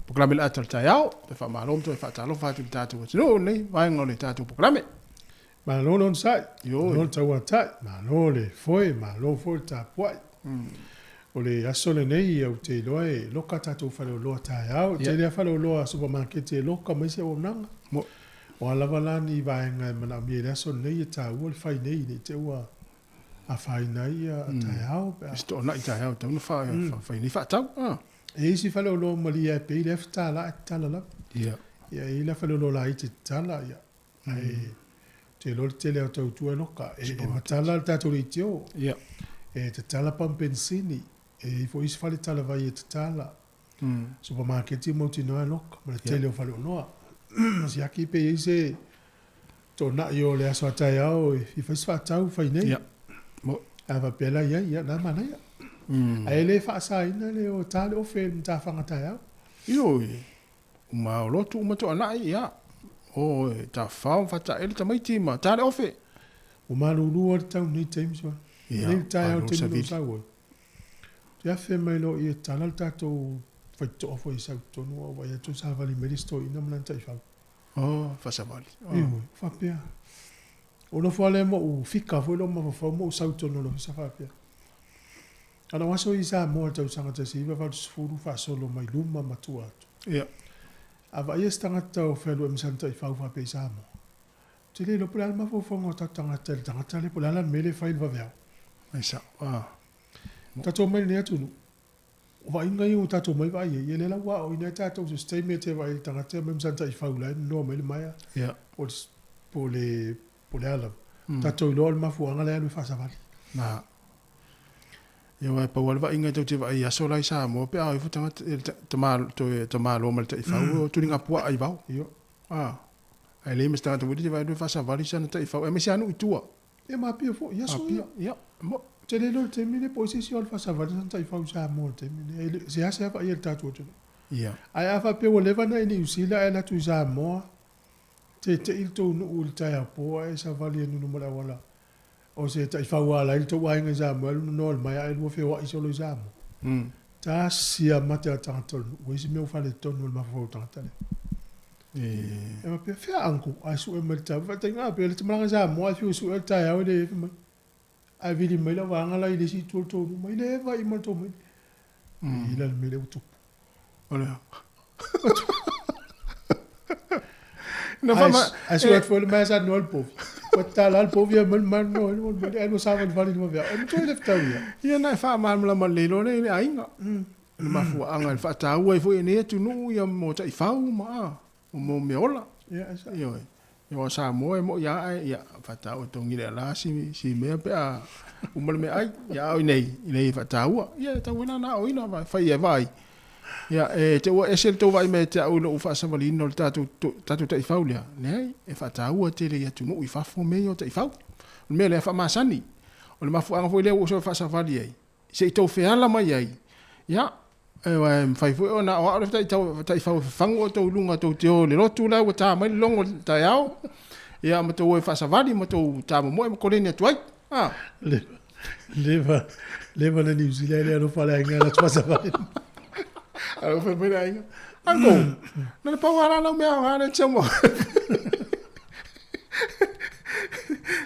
polokalame le ata o le taeao. Toe faamalo ma toe faatalofa atu i le tatou atunuu i lenei vaega o le tatou polokalame. Malo le onosai, malo le tauatai, malo le foe, malo foi le tapuai. O le aso lenei ou te iloa e loka tatou faleoloa taeao, e tele lava faleoloa supamaketi e loka mai se auaunaga. O a lava la ni vaega e manaomia i le aso lenei e taua le fai nei ne i te i ua afaina ai ia taeao pe a. Se toanai taeao e tatau ona fai nei faatau. E i ai isi faleoloa malie lava e pei le $1 ae tatala lava. Ia e i ai la faleoloa laiti e tatala, ia ae ou te iloa le tele o tautua e loka. E matala le tatou leitio. Ia. E tatala pamu penisini. E i ai foi isi fale talavai e tatala. Supamaketi mautinoa e loka ma le tele o faleoloa. Siaki pe i ai se toonai o le aso a taeao e fia fai se faatau fai nei. Ia. A faapea la i ai, ia na manaia. Ae le faasaina le o ta le ofe i le matafaga taeao. Ioe. Uma o lotu uma toanai, ia. O e tafafao ma fataele tamaiti ma ta le ofe. Ua malulu lava le tau nei taimi sua. Ia, Nei le taeao malo taimi savili. o sau ai. Te afe mai loa i e tala le tatou faitotoa foi e sau tonu a vaai atu savali mai le isi toeaina ma lana taifau. Oh, faasavali. Oh. Ioe, faapea. O nofo lava lea ma ou fika foi lou mafaufau ma ou sau tonu o le ofisa faapea. A na o aso i Samoa i le tausaga 1980 faasolo mai luma ma tua atu. Ia. A vaaia se tagata o fealuai ma sana taifau faapea i Samoa, ou te le iloa po o le a le mafaufauga o tatou tagata i le tagata lea po o le a la le mea lea e fai i le vaveao. Ai sao. Ah. Tatou omai i lenei atunuu, o vaaiga ia ua tatou omai vaai ai, ia lea la ua aoaoina ai tatou se taimi e te vaai i le tagata e omai ma sana taifau la e nonoa mai le maea, Ia. po o le, po o le a lava. Tatou iloa o le mafuaaga lea e alu e faasavali. Na. Ia aua e pau lava le vaaiga tou te vaai i aso la i Samoa pe a o ifo tagata toe tamaloa ma le taifau o tuliga puaa i vao. A ae leai ma se tagata foi lele te vaai atu e faasavali sana taifau aemaise lava nuu i tua. Ia ma Apia foi i aso ia. Ia mo. Te le iloa i le taimi lenei po o ai se isi o alu faasavali sana taifau i Samoa i le taimi lenei. E seasea vaaia i le tatou atunuu. Ia. Ae a faapea ua leva ona e Niu Sila ae alu atu i Samoa, tete'i le tou nuu i le taeao po ae savali e nunu ma le auala O se taifau ala ai le tou aiga i Samoa e alu nonoa le mai ae lua feoai solo i Samoa. Tasi a mate a tagata o le nuu, ua i se mea ua faaletonu o le mafaufau o le tagata lea. E faapea, fea uncle? Ae sue mai le taeao. Faataiga pea le te malaga i Samoa ae fiu e sue le taeao e le efe mai. Ae vili mai lau vaega la i le isi itu o le tou nuu mai le vaai ma le tou mai. E i la le mea lea ua tupu. O le a? Ae sue atu foi le mea sa noa le povi. Ua tatala le povi ae mai le manu noa le manu ae lua savalivali le vaveao. E matua i le fetau ia. Ia na e faamalamalama lelei loa lea i le aiga. le mafuaaga i le faataua ai foi e lenei atunuu ia mo taifau ma a, mo meaola. Ia, e sao. Ioe. Ia aua o Samoa e moi lava ae ia faataua e togi le ala si si mea pe a uma le meaai. Ia a o i inei, e leai e faataua. Ia e tatau foi la ona aoina ma fai e vaai. Ia e te ua ese le tou vaai mai ia te au i lou faasavaliina o le tatou tatou taifau lea. Leai, e faataua tele i atunuu i fafo mea ia o taifau. O le mea lea e faamasani. O le mafuaaga foi lea ua ou sau e faasavali ai, se i tou feala mai ai, ia, aua e mafai foi ona o au le taifau e fafagu outou i luga tou te o i le lotu la ua ta mai le logo i le taeao, ia ma tou o e faasavali ma tou tamomoe ma koleni atu ai. A. Leva, leva na Niu Sila le alofa le aiga la faasavali. Alofa mai le aiga. Uncle, na le pau lava la lau mea aoga lea te sau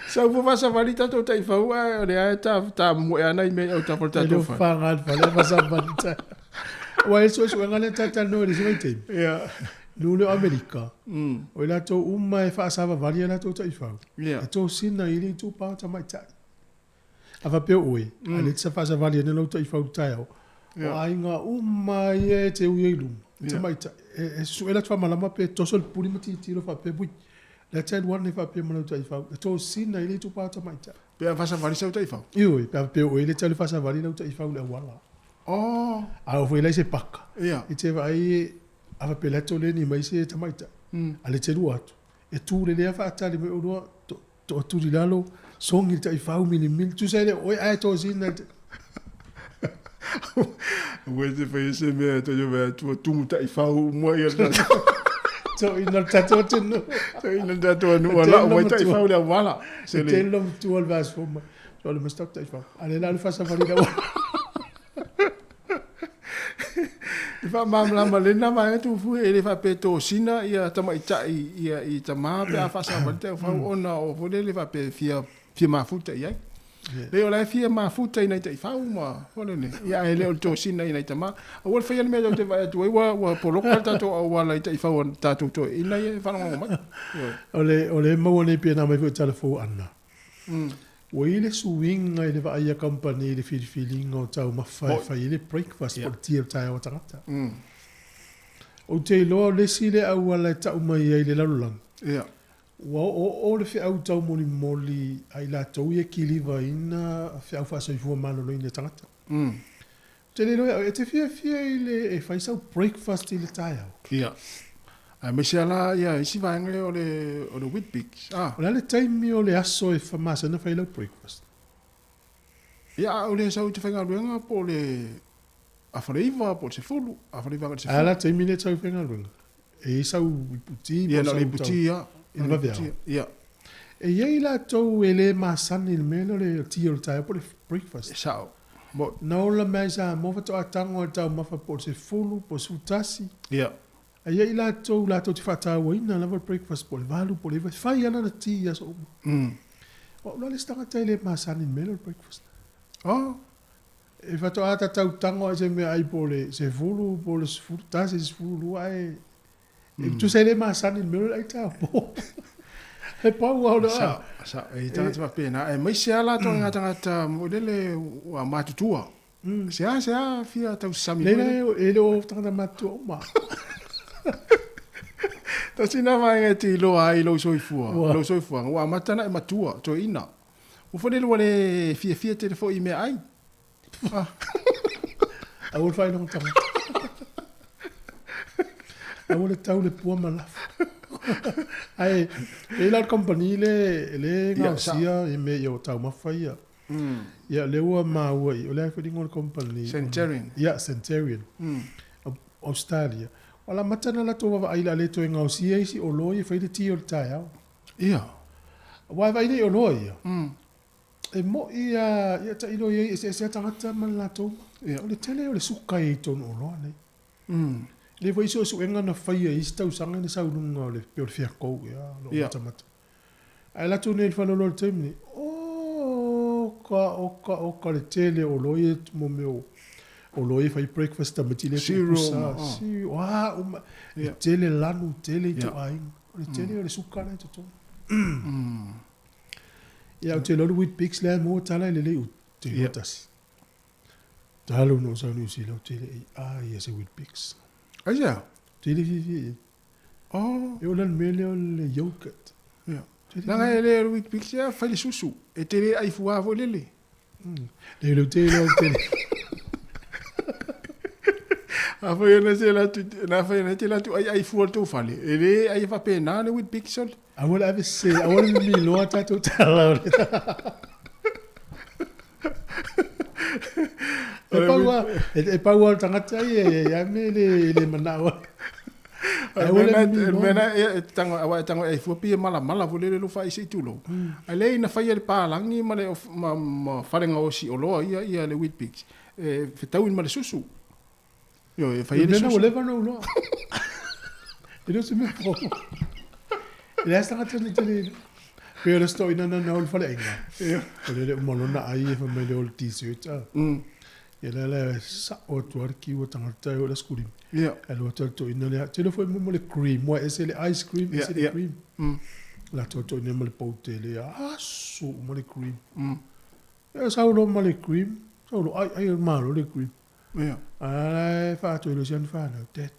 Sau fua faasavali tatou taifau ae o lea e ta tamomoe ana i mea i autafa o le tatou fale. Faga le fale faasavali ta. Ua e suesuega lea talatalanoa i le isi vaitaimi. Ia. Nuu lea o Amerika, o i latou uma e faasavavali a latou taifau, e tosina i le itupa tamaitai. A faapea oe, a le te faasavali ana lau taifau i le taeao, o aiga uma ia e te ui ai i luma, e tamaitai, e susue latou faamalama pe toso le puli ma tilotilo faapea, ui, lea te alu ane faapea ma lau taifau, e tosina i le itupa tamaitai. Pe a faasavali sau taifau? Ioe, pe a faapea oe le te alu faasavali lau taifau i le auala. Oh. A oo foi la i se paka, Ia. e te vaai a faapea la e toleni mai se tamaitai, a le te lua atu, e tu lelei lava faatali mai oulua, Toatuli lalo, sogi le taifau milimili, tusa e le o oe ae tosina le. Ua te fai se mea to yo mea tua tumu taifau uma ia le tatou. Toina le tatou atunuu. Toina le tatou atunuu a lau mai taifau le auala. Se le. Tele matua le vas foma. So le mastak taifau. Ale la le fasavali le auala. E faamalamalama lena vaega Tuifue, e le faapea e tosina ia tamaitai ia i tama pe a faasavali taifau ona o foi lele faapea e fia fia mafuta i ai. Leai o la e fia mafuta i nai taifau ma foi lele, ia ae le o le tosina i nai tama. Aua le faia le mea tatou te vaai atu ai ua ua poloka le tatou auala i taifau a tatou toeaiina ia e faalogologo mai. Ioe. O le o le maua nei pei ona aumai foi i tala fou Anna. Ua i ai le suiga i le vaai a kamupani i le filifiliga o taumafa e fai ai le breakfast po o le tea o le taeao a tagata. Ou te iloa o le isi lea auala e tau mai ai i le lalolagi, ua oooo le feau taumolimoli a i latou ia e kilivaina feau faasoifua maloloina e tagata. Ou te le iloa ia oe, e te fiafia i le e fai sau breakfast i le taeao? Ia. Aemaise lava la ia isi vaega ia o le o le Weet-Bix, a. O le a le taimi o le aso e masani ona fai lau breakfast? Ia, a o le sau i te faigaluega po o le afa le iva po o le sefulu, afa le iva agai le sefulu. A la taimi lea e sau i faigaluega? E i ai sau iputi po o sau. Ia, na o le iputi lava. I le vaveao? Ia. E i ai latou e le masani i le mea lea o le tea o le taeao po o le breakfast. E sao. Mo. Na ola mai Samoa faatoa tago i le taumafa po o le 10 po o le 11. Ia. A i ai latou latou te faatauaina lava le breakfast po o le 8 po o le 9, e fai lava lana tea i aso uma. O au la le isi tagata e le masani i le mea lea o le breakfast. Oh. E faatoa ta tau tago lava i se meaai po o le 10 po o le 11, 12 ae e tusa e le masani i le mea lea o le ai tapo. He pau lava o le Sao, sao. E i tagata faapena, aemaise lava latou i ngā tagata moi lele ua matutua. Sea, sea fia tausami foi lele. Leai, e le o tagata matutua uma. Tasi na vaega e te iloa ai lou soifua, lou soifuaga, ua amata ona e matua, toeaina. Ua foi lele ua le fiafia tele foi i meaai. Aua le faailoga tagata. Aua le tau le pua ma lafo. Ae, e i la le company le, le gaosia i mea ia o taumafa ia. Ia, lea ua maua i, o le a foi le igoa o le company? Centurion. Ia, Centurion. Australia. Ua lamata ona latou vaavaai o le a le toe gaosia isi oloa ia e fai le tea o le taeao. Ia. Aua e vaai nei i oloa ia, e moi a, ia tailo i ai eseese lava tagata ma le latou. O le tele o le suka i totonu o oloa nei. E lelei foi suesuega na faia i isi tausaga na sau i luga o le, pei o le fiakou ea, o lo o matamata. Ae alu atu nei i le faleoloa i le taimi nei, oka, oka, oka le tele o oloa ia mo mea o oloa ia e fai breakfast tamaiti lea pupusa, cereal, a uma, e tele lanu, tele ituaiga, o le tele o le suka la e totonu. Ia, ou te iloa le Weet-Bix lea e maua tala e lelei u te iloa tasi. Talo no sa New Zealand tele i a ia se Weet-Bix. Aisea? Tele fiafia i ai. Oh. E ola le mea lea o le yogurt. Ia. Leaga e le o le Weet-Bix ia fai le susu. E te le ai fua foi lele. Le le tele o tele. A foi na se la tu na foi na te la tu ai ai fua le tou fale. E le ai faapena le Weet-Bix ole. Aua le ave se, aua le mimiloa tatou tala o le. E pau a, e pau a le tagata ia e ia me le le manao. Ai wala mena e tango awa e tango e fua pia mala mala vo lele lo fa isi tulo. A le ina fai le palangi ma le ma ma fale ngaosi o loa ia ia le Weet-Bix. E fetau ma le susu. Io e fai le susu. Mena leva no loa. E le se me po. E le asa tele tele. Pe le sto ina na na o fale inga. O le le malona ai e fa mai le o le t-shirt. Ia le le sa o tu ar ki o tangata o le skuri. Ia. E lo to to ina le tele foi mo le cream, mo e se le ice cream, e se le cream. La to to ina mo le poute le a su mo le cream. E sa lo mo le cream, sa lo ai ai ma lo le cream. Ia. Ai fa to lo sian fa na te.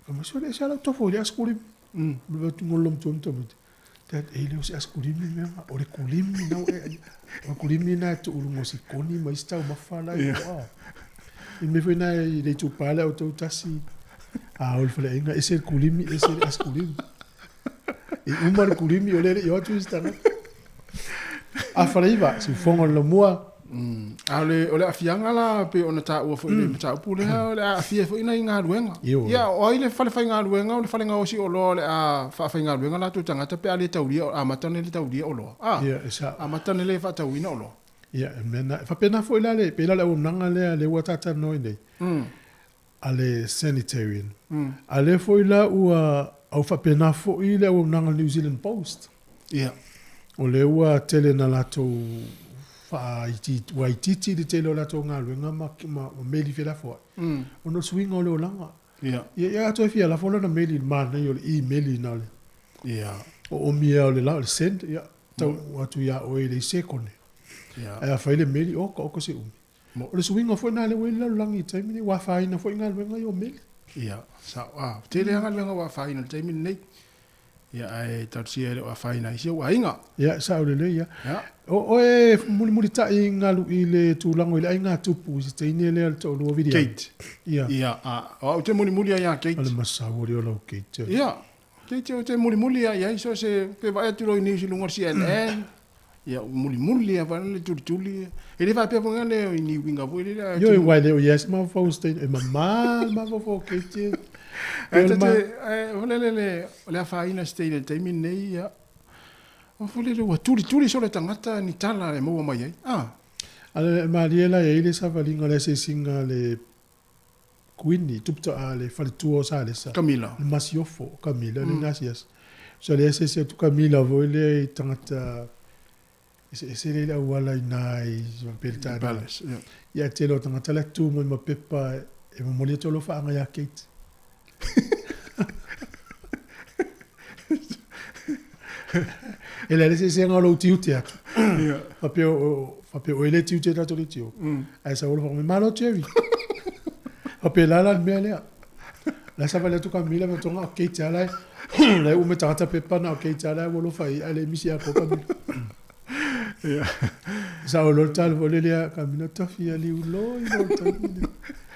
Fa mo so le sa lo to fo le skuri. Le tu ngolom tom tom. Te e le o se kulimi me o le kulimi na e o kulimi na tu ulu si koni ma ista o mafala i o. I me foi na i le tu pala o tau tasi. A o le fale inga ese kulimi ese le askulimi. I uma le kulimi o le i o tu ista na. A fale iwa, si fongo le mua. A o le afianga la pe ona taua foi le mataupu lea o le aafia foi na i galuega. Ia o ai le fale faigaluega o le fale gaosi oloa o le a faafaigaluega latou tagata pe a le taulia amata ona le taulia oloa. A Ia e sa. Amata ona le faatauina oloa. Ia e mea na faapena foi la le pe la le auaunaga lea le ua talanoa nei. A le sanitarian. A lea foi la ua au faapena foi le auaunaga New Zealand Post. Ia. O lea ua tele na latou faaitiiti ua itiiti le tele o latou galuega ma ma meli felafoai. Ona o le suiga o le olaga. Ia. Ia ia atoa e fia lafo lana meli i le manaia o le e-meli na o le Ia. O omia o le la o le send ia tau atu iā oe i le sekone. Ia. Ae a fai le meli oka oka se umi. O le suiga foi lena lea ua i le lalolagi i le taimi lenei, ua afaina foi galuega ia o meli. Ia, sao, a, tele lava galuega ua afaina i le taimi lenei. Ia, ae talosia e le o afaina ai si ou aiga. Ia, sao lelei ia. Ia. O oe mulimulitai galu i le tulaga i le aiga tupu i se teine lea le toalua o Viliama. Kate. Ia. Ia, a, o au te mulimuli ai ia Kate. O le masau o lau Kate. Ia, Kate ou te mulimuli ai ai, so se, pe vaai atu loa i news i luga o le CNN. Ia, mulimuli lava le tulituli. E le faapea foi le i ni uiga foi lele. Ioe, aua e le o i ai se mafaufau o se taimi, e mama le mafaufau o Kate. Ae ta te, ae foi lele, o le afaina o se teine i le taimi lenei, ia, o foi lele ua tulituli solo e tagata ni tala e maua mai ai. Ah. A le malie la e i ai le savaliga o le asiasiga a le Kuini, tupu a le faletua o Salesa. Kamila. Le masiofo, Kamila, le nasiasi. So le asiasi atu Kamila foi lea i tagata eseese lea i le auala i ina i Peretania. Palace, yeah. Ia tele o tagata la tu mai ma pepa e momoli atu alofaaga ia Kate. E leai le eseesega o lou tiute atu. Yeah. Faapea o faapea o e le tiute tatou le tio. Ae sau alofa mai, malo Jerry. Faapea la la le mea lea. La savali atu Kamila ma tonga o Kate ala e la e ume tagata pepa na o Kate ala e ua alofa i ai le misi a ko Kamila. Yeah. Sa o lo talo fo le lea Kamila tafi ali ulo i lo tafi.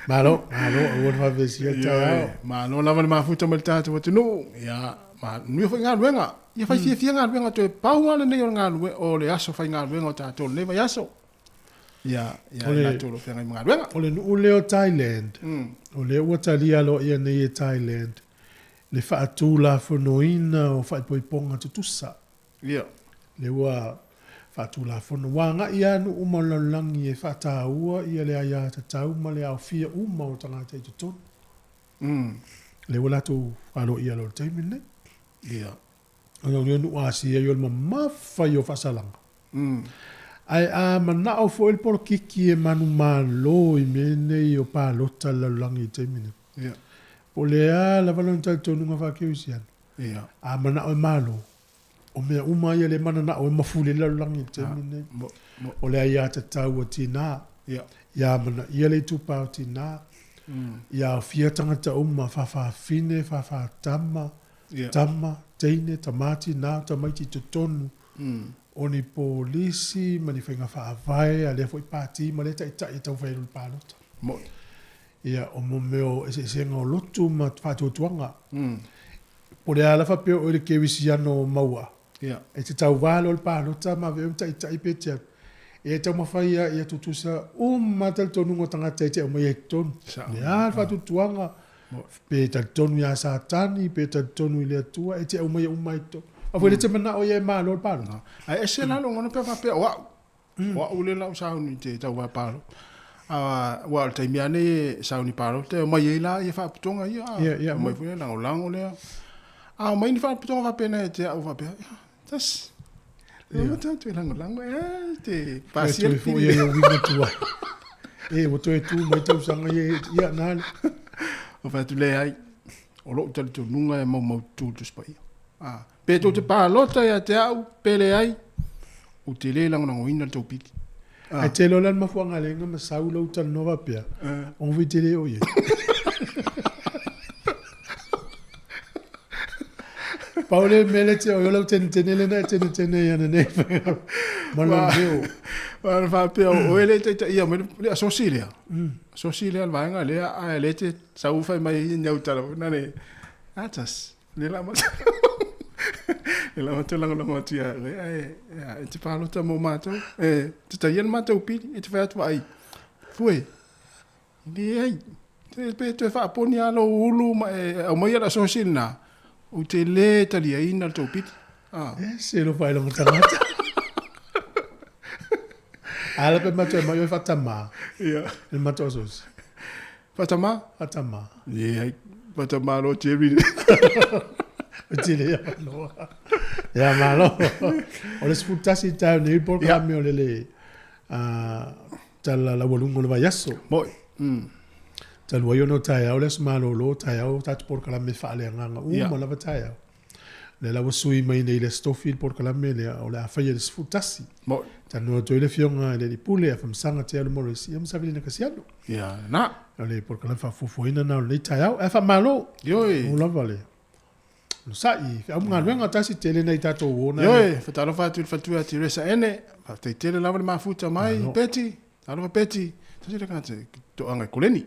Malo, malo, aua le faavesi le taeao. Malo lava le mafuta ma le tatou atunuu. Ia, manuia foi galuega. Ia fai fiafia galuega toe pau lava lenei o le galue o le aso faigaluega o tatou lenei vaiaso. Ia, ia i latou o lo o feagai ma galuega. O le nuu lea o Thailand, o lea ua talia aloaia nei e Thailand le faatulafonoina o faaipoipoga tutusa. Ia. Lea ua faatulafono. Ua agai lava nuu uma o le lalolagi e faataua ia le aiatatau ma le aofia uma o tagata i totonu. Lea ua latou aloaia loa i le taimi lenei. Ia. Ona o lea nuu Asia i o le mamafa ia o faasalaga. Ae a manao foi le polokiki e manumalo i mea nei o palota a le lalolagi i le taimi lenei. Ia. Po o le a lava lona talitonuga faa-kerisiano. Ia. A manao e malo, o mea uma ia lea e mananao e mafuli ai le lalolagi i le taimi lenei. O le aiatatau a tina. Ia. Ia amanaia le itupa o tinā, ia aofia tagata uma, faafafine, faafatama, tama, teine, tamā, tinā, tamaiti i totonu o ni polisi ma ni faiga faavae a lea foi pati ma lea taitai e taumafai ai i le palota. Ia, o mo mea o eseesega o lotu ma faatuatuaga. Po o le a lava faapea oe le kerisiano o Mauaa, e te tauva loa i le palota ma avea oe ma taitai pe te alu, e taumafai lava ia tutusa uma lava talitonuga o tagata e te aumaia i totonu. O le a le faatuatuaga, pe talitonu ia Satani, pe talitonu i le Atua, e te aumaia uma lava i totonu. Aua foi e le te manao ia e malo le palota. Ae ese la lou lagona pe a faapea o au, o au lea la ua sauni i te tauva palota. Aua o le taimi lava nei e sauni palota e omai ai la ia faaputoga ia, omai foi le lagolago lea. A omai ni faaputoga faapena ia te au faapea, ia, tasi. Ia ma tatou e lagolago, e te pasia le pili. Ia uiga tuai. E, ua toe tu mai tausaga ia, ia nā le. O fai atu leai, o lou talitonuga e maumaututu le Tusi Paia. Ah, pe tou te palota ia te au, pe leai, ou te le lagolagoina le tou pili. Ah. Ae tele o le mafuaaga le ma sau lou talanoa faapea, ona foi tele o ia. Pau le mea le te o lau tenetene le na e tenetene ia na nei ma lau leo. Wa faapea o ele taitaia mai le asosi lea. Asosi lea le vaega lea ae le te sau fai mai ni au tala na le atas. Le la ma le la matou lagolago atu ia oe ae e te palota mo matou e te taia le matou pili e te fai atu vaai fue leai te pe toe faaponi lava lou ulu ma e aumaia le asosi lena ou te le taliaina le tou pili. Ah. Ese lo faailoga tagata. Ala pe matou e mai oe faatamā. Ia. Le matou asosi. Faatamā? Faatamā. Leai, faatamā loa Jerry. O tele ia malo. Ia malo. O le 11 taeao nei polokalame o le le tala laualuga o le vaiaso. Moi. Talu ai ona o taeao le aso malolo, taeao tatou polokalame faaleagaga uma lava taeao. Lea la ua sui mai nei i le Aso Tofi le polokalame lea o le a faia i le 11. Moi. Talanoa atu ai le Afioga i le Alii Pule ia Famasaga Te Alu Morris ia ma Savelina Kasiano. Ia na. O le polokalame faafuafuaina na o lenei taeao. Ae faamalo. Ioe. O lava le onosai i feau ma galuega tasi tele nai tatou uo na. Ioe, fatalofa atu i le faletua ia Teresa Ene. Faafetai tele lava le mafuta mai Peti. Talofa Peti, tasi le tagata toaga i Koleni.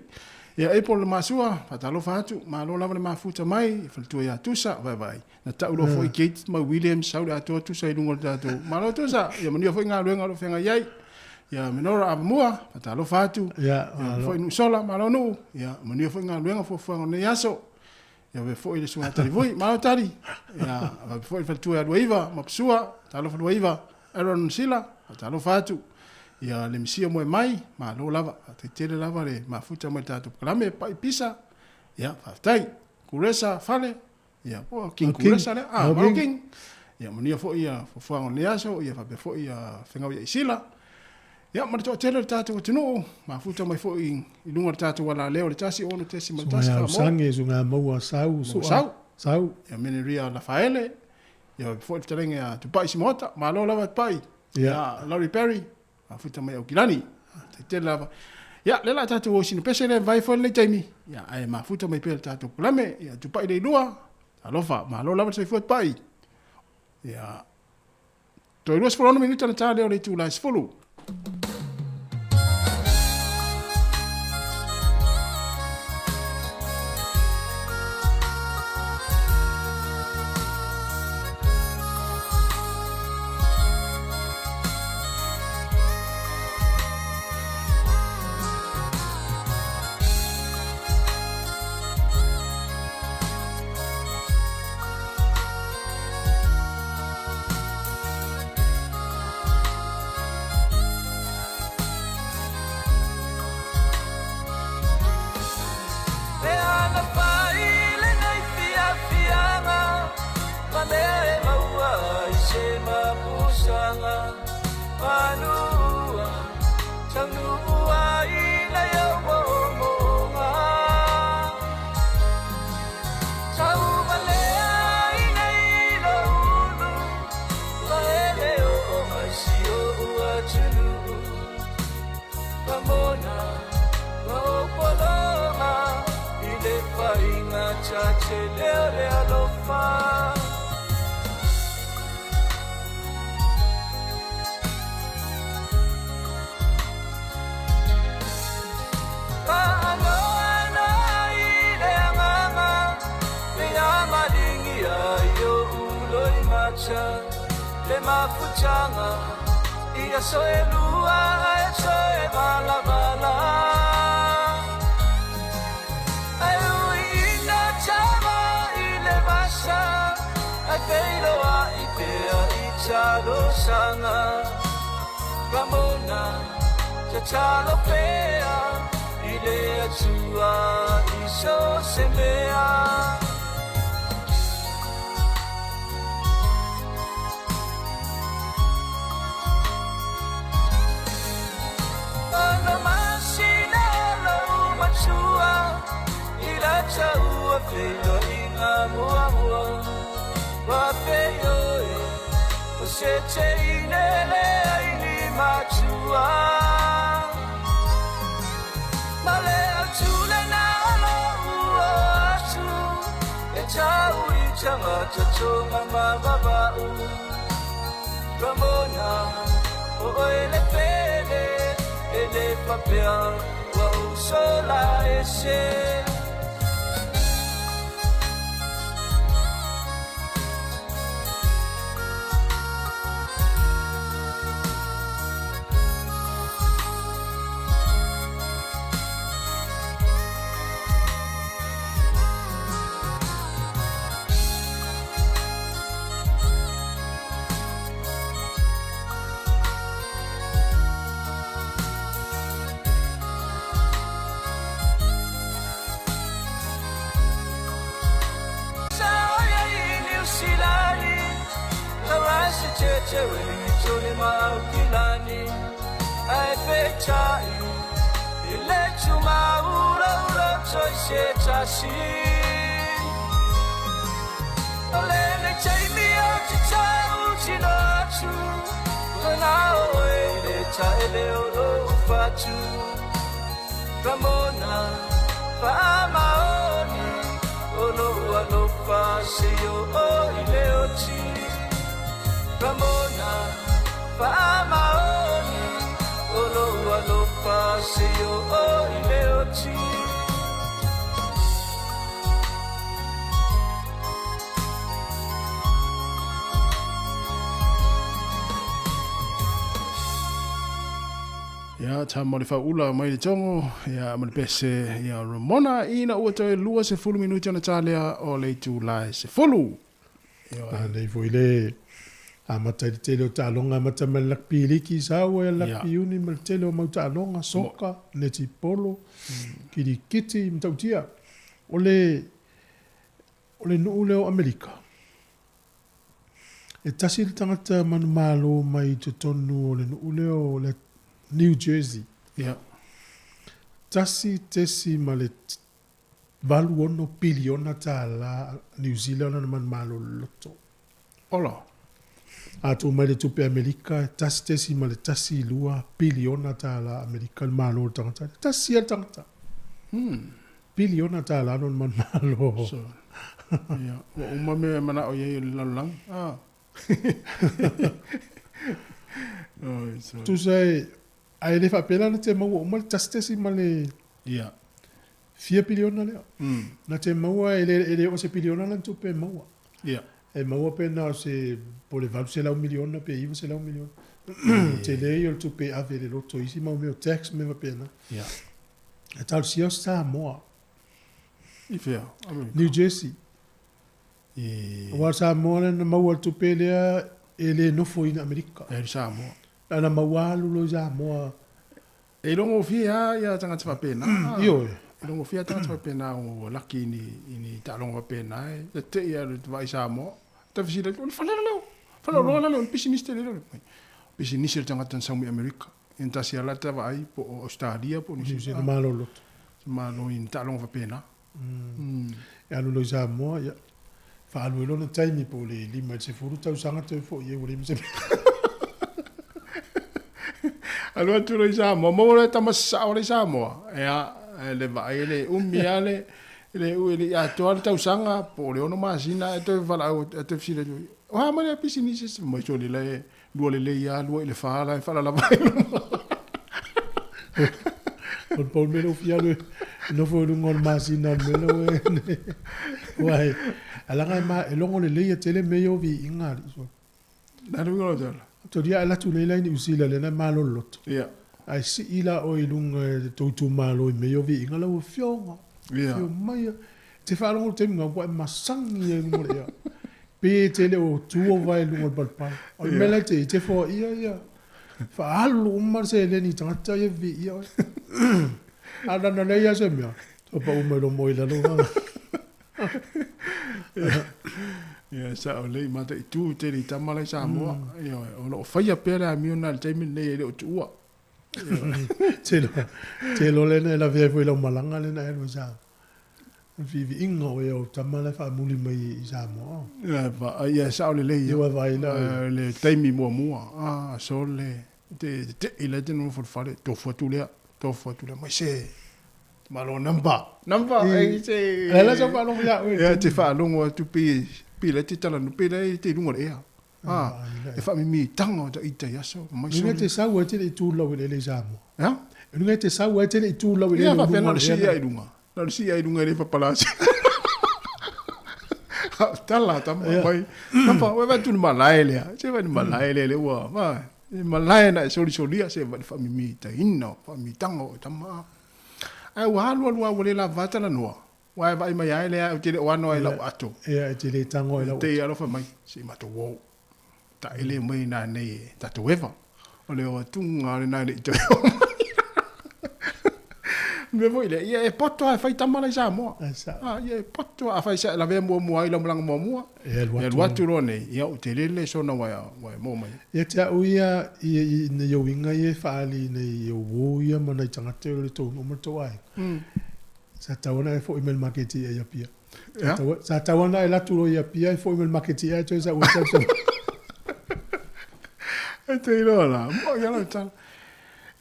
Ia April le masua, faatalofa atu, malo lava le mafuta mai, i faletua ia Tusa, vaevae. Na tau loa foi Kate ma William sau le atoa Tusa i luga o le tatou. Malo Tusa, ia manuia foi galuega o lo o feagai ai. Ia Menora Avamua, faatalofa atu. Ia, malo. Foi Nuusola, malo Nuu. Ia manuia foi galuega fuafuaga o lenei aso. Ia faapea foi le suaga Talivui, malo Tali. Ia faapea foi le faletua ia Luaiva ma Pasua, talofa Luaiva. Aaron Sila, faatalofa atu. Ia le Misia moe mai, malo lava. Faafetai tele lava le mafuta mai le tatou polokalame, pai pisa. Ia, faafetai. Kuresa fale, ia, po o King Kuresa lea. Ah, malo King. Ia, manuia foi ia fuafuaga o lenei aso, ia faapea foi ia Fegau ia Isila. Ia, ma le toatele o le tatou atunuu, mafuta mai foi i luga o le tatou alaleo o le 1 6.1 Suga Usange, suga Maua, Sau, Sua, Sau. Sau. Ia, Meneria Lafaele, Ia foi le fetalaiga ia Tupai Simoata, malo lava Tupai. Ia Larry Perry, mafuta mai Aukilani. Faafetai tele lava. Ia, lea la tatou o i sina pese lea vai foi lenei taimi. Ia, ae mafuta mai pea le tatou polokalame. Ia, Tupai Leilua, talofa, malo lava le soifua Tupai. Ia, toe 26 minute na ta lea o le itula e 10. tele o le alofa. Faanoanoa i le agaga le amalingia i oʻu loimata le mafutaga i aso e lua ae toe valavala. Ae uiina tama i le vasa ae feiloaʻi pea i talosaga. Ramona tatalo pea i le Atua i so se mea. Ono masina lou matua i la taua feiloaiga muamua. Ua feioe o se teine lea i ni matua. Ma le autule na lou o atu e tau i tagata toga ma vava'u. Ramona o oe le pele e le fapea ua ou sola ese. Sa oia i Niu Silani, lau se tete Wellington ma Aukilani. Ae fetai i le tumaula ula toi se tasi. O le nei taimi o te tau tino atu, lana oe le taele o lou fatu. Ramona faamaoni o lou alofa seio o i le oti. Ramona faamaoni o lou alofa seio o i le oti. Ia, tā mo le whaula mai le tongo, ia, ma le pese, ia, Ramona, ina ua toe 20 minuti ona tālea o le itu lae se fulu. Ia, Nei foi le amata i le tele o taaloga amata mai le lakpi liki sau e lakpi uni ma le tele o mau taaloga soka, netipolo, kirikiti, matautia. O le nuu lea o Amerika. E tasi le tagata manumalo mai i totonu o le nuu lea o le New Jersey. Ia. 1.86 piliona tālā New Zealand na manumalo loto. Ola. A tō mai le tupe Amerika, 1.12 piliona tālā Amerika le malo le tagata. Tasi le tagata. Piliona tālā no manumalo. So, ia, ua uma mea mana o iei o le lalolagi. Ah. Oi, so. Tusa e, ai le whapela na te maua uma le 1.le Ia. fia piliona lea. Na te maua e le o se piliona na tupe maua. Ia. E maua pe na o se po le 800 miliona pe 900 miliona. Te lei o le tupe ave le loto isi mau mea o tax me whapena. Ia. E tau sia o Samoa, I whea, Amerika. New Jersey. I Wa Samoa le na maua le tupe lea e le nofo ina Amerika. e Samoa. Ana maua alu lo i Samoa. E longo fia ia tangata whapena. Io e. E longo fia tangata whapena o laki ni taaloga whapena e. Te te ia le vai Samoa. Ta fisila, o le whalera leo. Whalera loa leo, pisinisi te leo. Pisinisi le tangata na saumi Amerika. En tasi ala ta vai po o Australia po New New Zealand. Zealand malo loto. Malo i taaloga whapena. E alu lo i Samoa, ia. Whaalu e lona taimi po le lima i se furu tausaga tau fo i e ua le se Alu atu lo i Samoa, mo le tama sao le Samoa. Ea, e le vai le umi ale, Le ue le atoa le tausaga po o le 6 masina ae toe valaau atu ae toe fesili atu, o a mai lea pisinisi se mai sole la e lua lelei lava lua i le fa la e faalalava ai luma. O le pau le mea lea ua fia alu e nofo i luga o le masina o le mea lea ua e Aua e alaga e ma e logo lelei tele mea ia o viiga alii sole. Le a le uiga o lau tala? Tolia a alu atu nei la i Niu Sila lea na maloloto. Ia. Ae sii la oe i luga e le tou itumalo i mea ia o viiga lau afioga. Ia. Afio mai a. E te faalogo i le taimi lena ua e masani ai i luga o le ea. Pe e te le o tu ou vae i luga o le palapala. O le mea la e te i, e te foaia ia faaalu uma le seleni i tagata ia e viia oe. A na leai lava se mea, ua pau mai loa moe i lalo. Ia, sao lelei, mataitu tele i tama la i Samoa. Ioe, o lo o faia pea le amio lena i le taimi lenei e le o tuua. Te iloa lea na e lavea ai foi i lau malaga lea na e alu ai i Samoa. O le viiviiga o ea o tama la e faamuli mai i Samoa. Ia, ia sao lelei ia. Ia vaai la. Le taimi muamua, a sole, te tetei la e te nonofo i le fale, tofu atu lea, tofu atu lea, mai se, Malo number. Number e se. Le la sa faalogo ia oe. Ia te faalogo atu pe pe la te talanoa pe la te i luga o le ea. Ah, e faamimitaga o ita i aso mai soli. Luga te sau ai te le i tu lau i le ele i Samoa. Ia? Luga te sau ai te le i tu lau i le ele i luga. Ia na o le sii i luga. Na o le sii i luga e le papalasi. Tala tama mai. Tama, ua vai tu ni malae lea. Se vai ni malae lea le ua. Va. Malae na e solisolia se vai faamimitaina, faamimitaga o tama. Ae ua alu alu lava ua le lava talanoa, ua e vaai mai lava e leai ou te le o ano ai i lau ato. Ia, e te le tago ai lau ato. Te alofa mai, se i matou o. Taele mai ina nei e tatou eva. O le o atuga lena e le i toe oo mai. O le mea foi lea, ia e poto lava e fai tama la i Samoa. A, ia e poto lava, afai sa e lavea muamua ai i lau malaga muamua, Ia alu atu. Alu atu loa nei, ia ou te lele sona ua e maua mai. Ia te au ia, i nei uiga ia e faaali i nei uo ia ma nai tagata o le tou nuu ma le tou aiga. Sa tatau ona e foi mai i le maketi ia i Apia. Sa tatau ona e alu atu loa i Apia e foi mai i le maketi ae toe sau ai sau sau. E te iloa la, mo ia lau tala.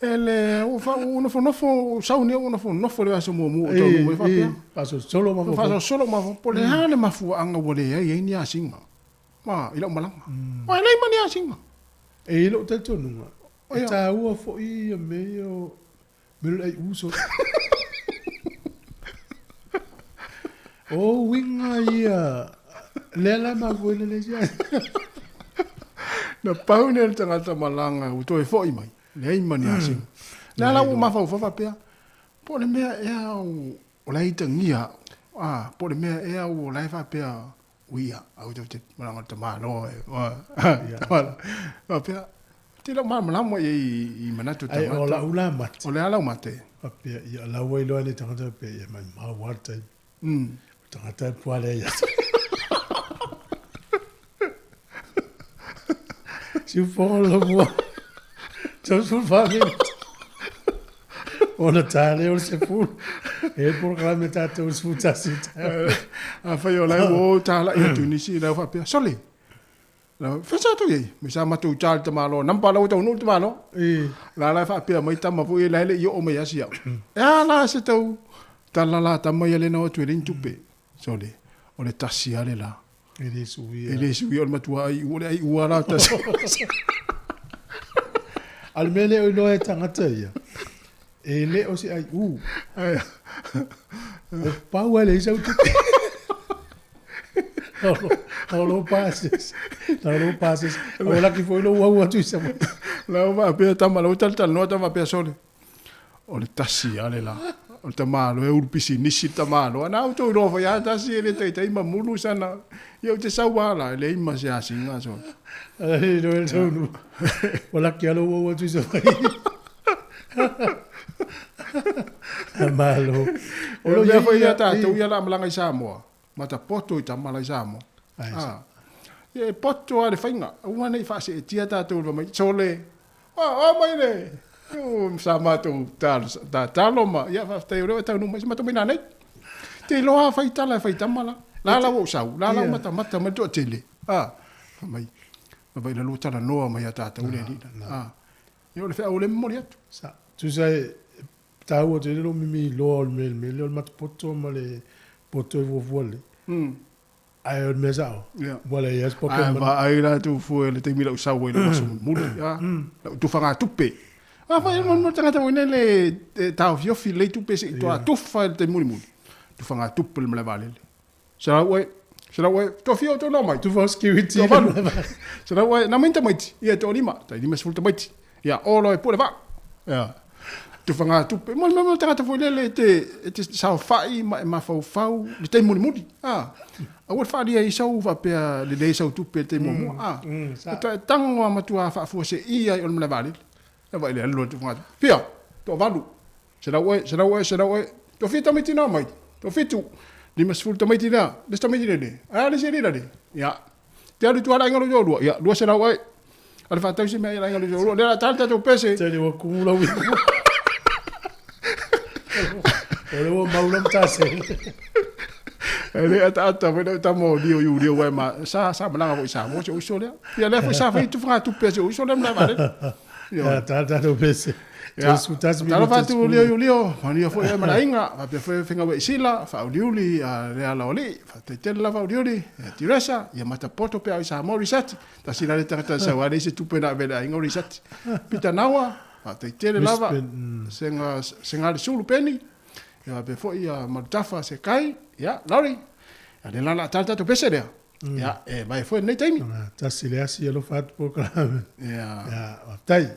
E le, ua fa, ua nofonofo, ua sau nei ua nofonofo i le aso muamua o taunuu mai faapea. Faasolosolo mafaufau. Faasolosolo mafaufau. Po o le a le mafuaaga ua leai ai ni asiga ma, i lau malaga. Ua leai ma ni asiga. E i ai lou talitonuga, e taua foi ia mea ia o mea o le aiu solo. O uiga ia, lea la e mafua ai le leai se asiga. Na pau nei o le tagata malaga ua toe foi mai. Leai ma ni asiga. Lea la ua ou mafaufau faapea, po o le mea ea o la e itagia au, a, po o le mea ea o la e faapea, ui ia, aua tou te malaga i le tamaloa e, faapea, te le o malamalama i ai i manatu o tagata. Ai, o lau la mate. O le a lau mate? Faapea, ia, la ua iloa e le tagata faapea, ia, maumau lava le taimi. O le tagata e puale ai atu. Siufogo lo mua. 34 minute. Ona tā lea o le sefulu. E polokalame tātou o le 11 taeao. Afai o la e ua o talai atu i nisi, la e faapea, sole, la, fea sa tou i ai? Me sa matou i le tamaloa, namba la ua taunuu le tamaloa. La la e faapea mai tama foi la e le i oo mai asi au. E a la se tau tala la tama ia lea na o atu e leai ni tupe. Sole, o le tasi lava le la. E le suia. E le suia, o le matua ai ua le ai ua la tasi. A o le mea lea o iloa e tagata ia, e le o se ai u. O pau e leai sau tupe. Na o lou pasese. Na o lou pasese. O laki foi lou au atu i Savaii. La ua faapea tama, la ua talatalanoa tama faapea sole. O le tasi lava le la. O le tamaloa e ulu pisinisi le tamaloa. Na outou iloa foi lava tasi e le taitai mamulu sana. Ia ou te sau lava la, e leai ma se asiga sole. Ai, no e taunu. Ua laki lava lou au atu i Savaii. Malo. O le mea foi ia tatou ia o le a malaga i Samoa, matapoto i tama la i Samoa. Ai, ah. Ia e poto lava le faiga. Aua ne i faaseetia tatou i le mai, sole, o, o mai le, o, sa matou tatalo ma, ia faafetai o lea ua e taunuu mai, se matou mai nanei. Te iloa lava fai tala e fai tama la. La la ua ou sau, la la ua matamata mai le toatele. Ah, fai mai, fai mai la lua talanoa mai ia tatou le alii la. Ah, ia o le feau o lea e momoli atu. Sa, tusa e taua tele lou mimi iloa o le mea, le mea lea o le matapoto ma le. Po toe fuafua lelei. Ae o le mea sa'o, ua leai lava se pocket Ae money. vaai la tou fua i le taimi lau sau ai lau aso mulimuli, a, lau tufagatupe. A fai mo tagata foi nei le e taofiofi lelei tupe se i toa tufa i le taimi mulimuli. Tufagatupe le malae vaalele. 100 ea, 100 ea, toafia outou na omai? Tufa o security. Toavalu. 100 ea, na omai ni tamaiti? Ia, e toalima, tai 50 tamaiti. Ia, o loa e pue le vaa. Ia, tufagatupe. Mo le tagata foi lele e te saofai ma e mafaufau i le taimi mulimuli. A, aua le faaalia ai sau faapea lelei sau tupe i le taimi muamua. A, e tago lava matua faafuaseia ai o le malae vaalele. Ia vaai le alu o le tufagatupe. Fia, toavalu. 100 ea, 100 ea, 100 ea. Toafia tamaiti na omai? Toafitu. 50 tamaiti lea. Le isi tamaiti lele. Ae a le isi alii la le? Ia. Te alu i tua le aiga lou toalua? Ia, 200 ea. Ale faatau se mea i le aiga lou toalua. Lea o le a ta le tatou pese. Tele ua kumu lau ipu. O le ua mau lau matase. E le ataata foi lau tama o Lio Iulio uae ma sa sa malaga foi i Samoa si ou uso lea. Ia lea foi sa fai tufagatupe a si ou uso lea ma le vaalele. Ia, ta le tatou pese. Ia, talofa atu Lio Iulio, manuia foi oe ma le aiga, faapea foi Fegawe Sila, Faauliuli, le ala o alii, faafetai tele lava Auliuli, ia Teresa, ia Matapoto pe a o i Samoa Risati, tasi la lea tagata na sau a leai se tupe na ave i le aiga o Risati. Peter Nawa, faafetai tele lava, Sega, Segalesulu Peni, ia faapea foi ia Malutafa Sekai, ia Larry, ia lea la o le a ta le tatou pese lea. Ia, e vae foi i lenei taimi. Tasi le asi alofa atu polokalame. Ia. Ia, faafetai.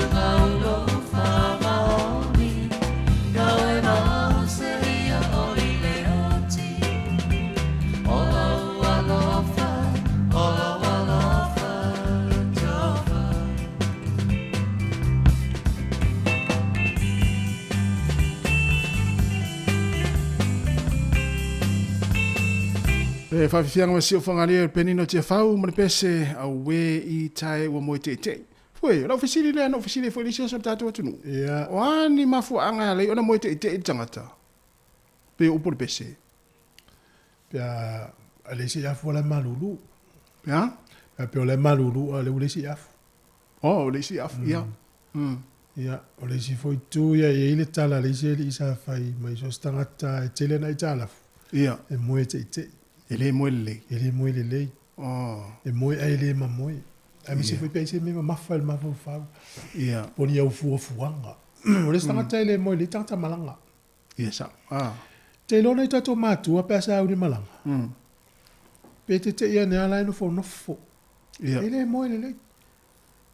luga o lou faamaoni, Nau e mau seia o i le oti. O lou alofa, o lou alofa, Jehovah. Le faafiafiaga ma siofogalia i le penina o Tiafau ma le pese, auē i tae ua moe teitei. Fue, o lau fesili lea na ou fesili ai foi i le isi aso i le tatou atunuu, Ia. o a ni mafuaaga e ala ai ona moe teitei le tagata pei o upu o le pese? Pe a leai se afu o la e malulu. Pe a? Pe a pei o la e malulu a o lea ua leai se afu. Oh, ua leai se afu, ia. Ia, o le isi foi itu, ia, e i ai le tala a le isi alii sa fai mai, so o se tagata e tele ana aitalafu, Ia. e moe teitei. E le moe lelei. E le moe lelei. Oh. E moe ae le mamoe. Aemaise Ia. foi pe ai se mea mamafa i le mafaufau. Ia. Po o ni au fuafuaga. O le isi tagata e le moe lelei, tagata malaga. Ia sao. Ah. Te iloa nai tatou matua pe a sa au i malaga. Pe tete'i ane lava la e nofonofo. Ia. E le moe lelei.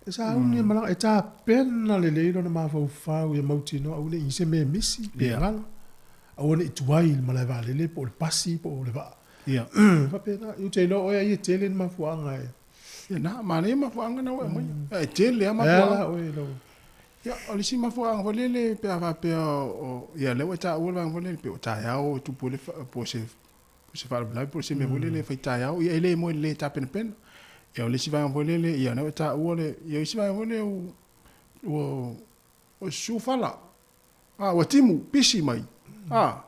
E sauni e malaga, e tapena lelei lona mafaufau ia mautinoa aua ne i i se mea e misi, pe Ia. galo. Aua ne i tuai i le malae vaalele po o le pasi po o le vaa. Ia. Faapena, ou te iloa oe ai e tele ni mafuaaga e. Ia na, manaia mafuaaga na ua e aumaia. E tele lava E a mafuaaga. la oe lau. Ia, o le isi mafuaaga foi lele pe a faapea o, ia lea ua e taua le vaega foi lele pei o taeao e tupu ai le, po o se se faalavelave po o se mea foi lele e fai taeao, ia e le moe lelei e tapenapena. Ia o le isi vaega foi lele, ia lea ua e taua le, ia o isi vaega foi lea ua, ua, ua susu fala. A, ua timu, pisi mai. A,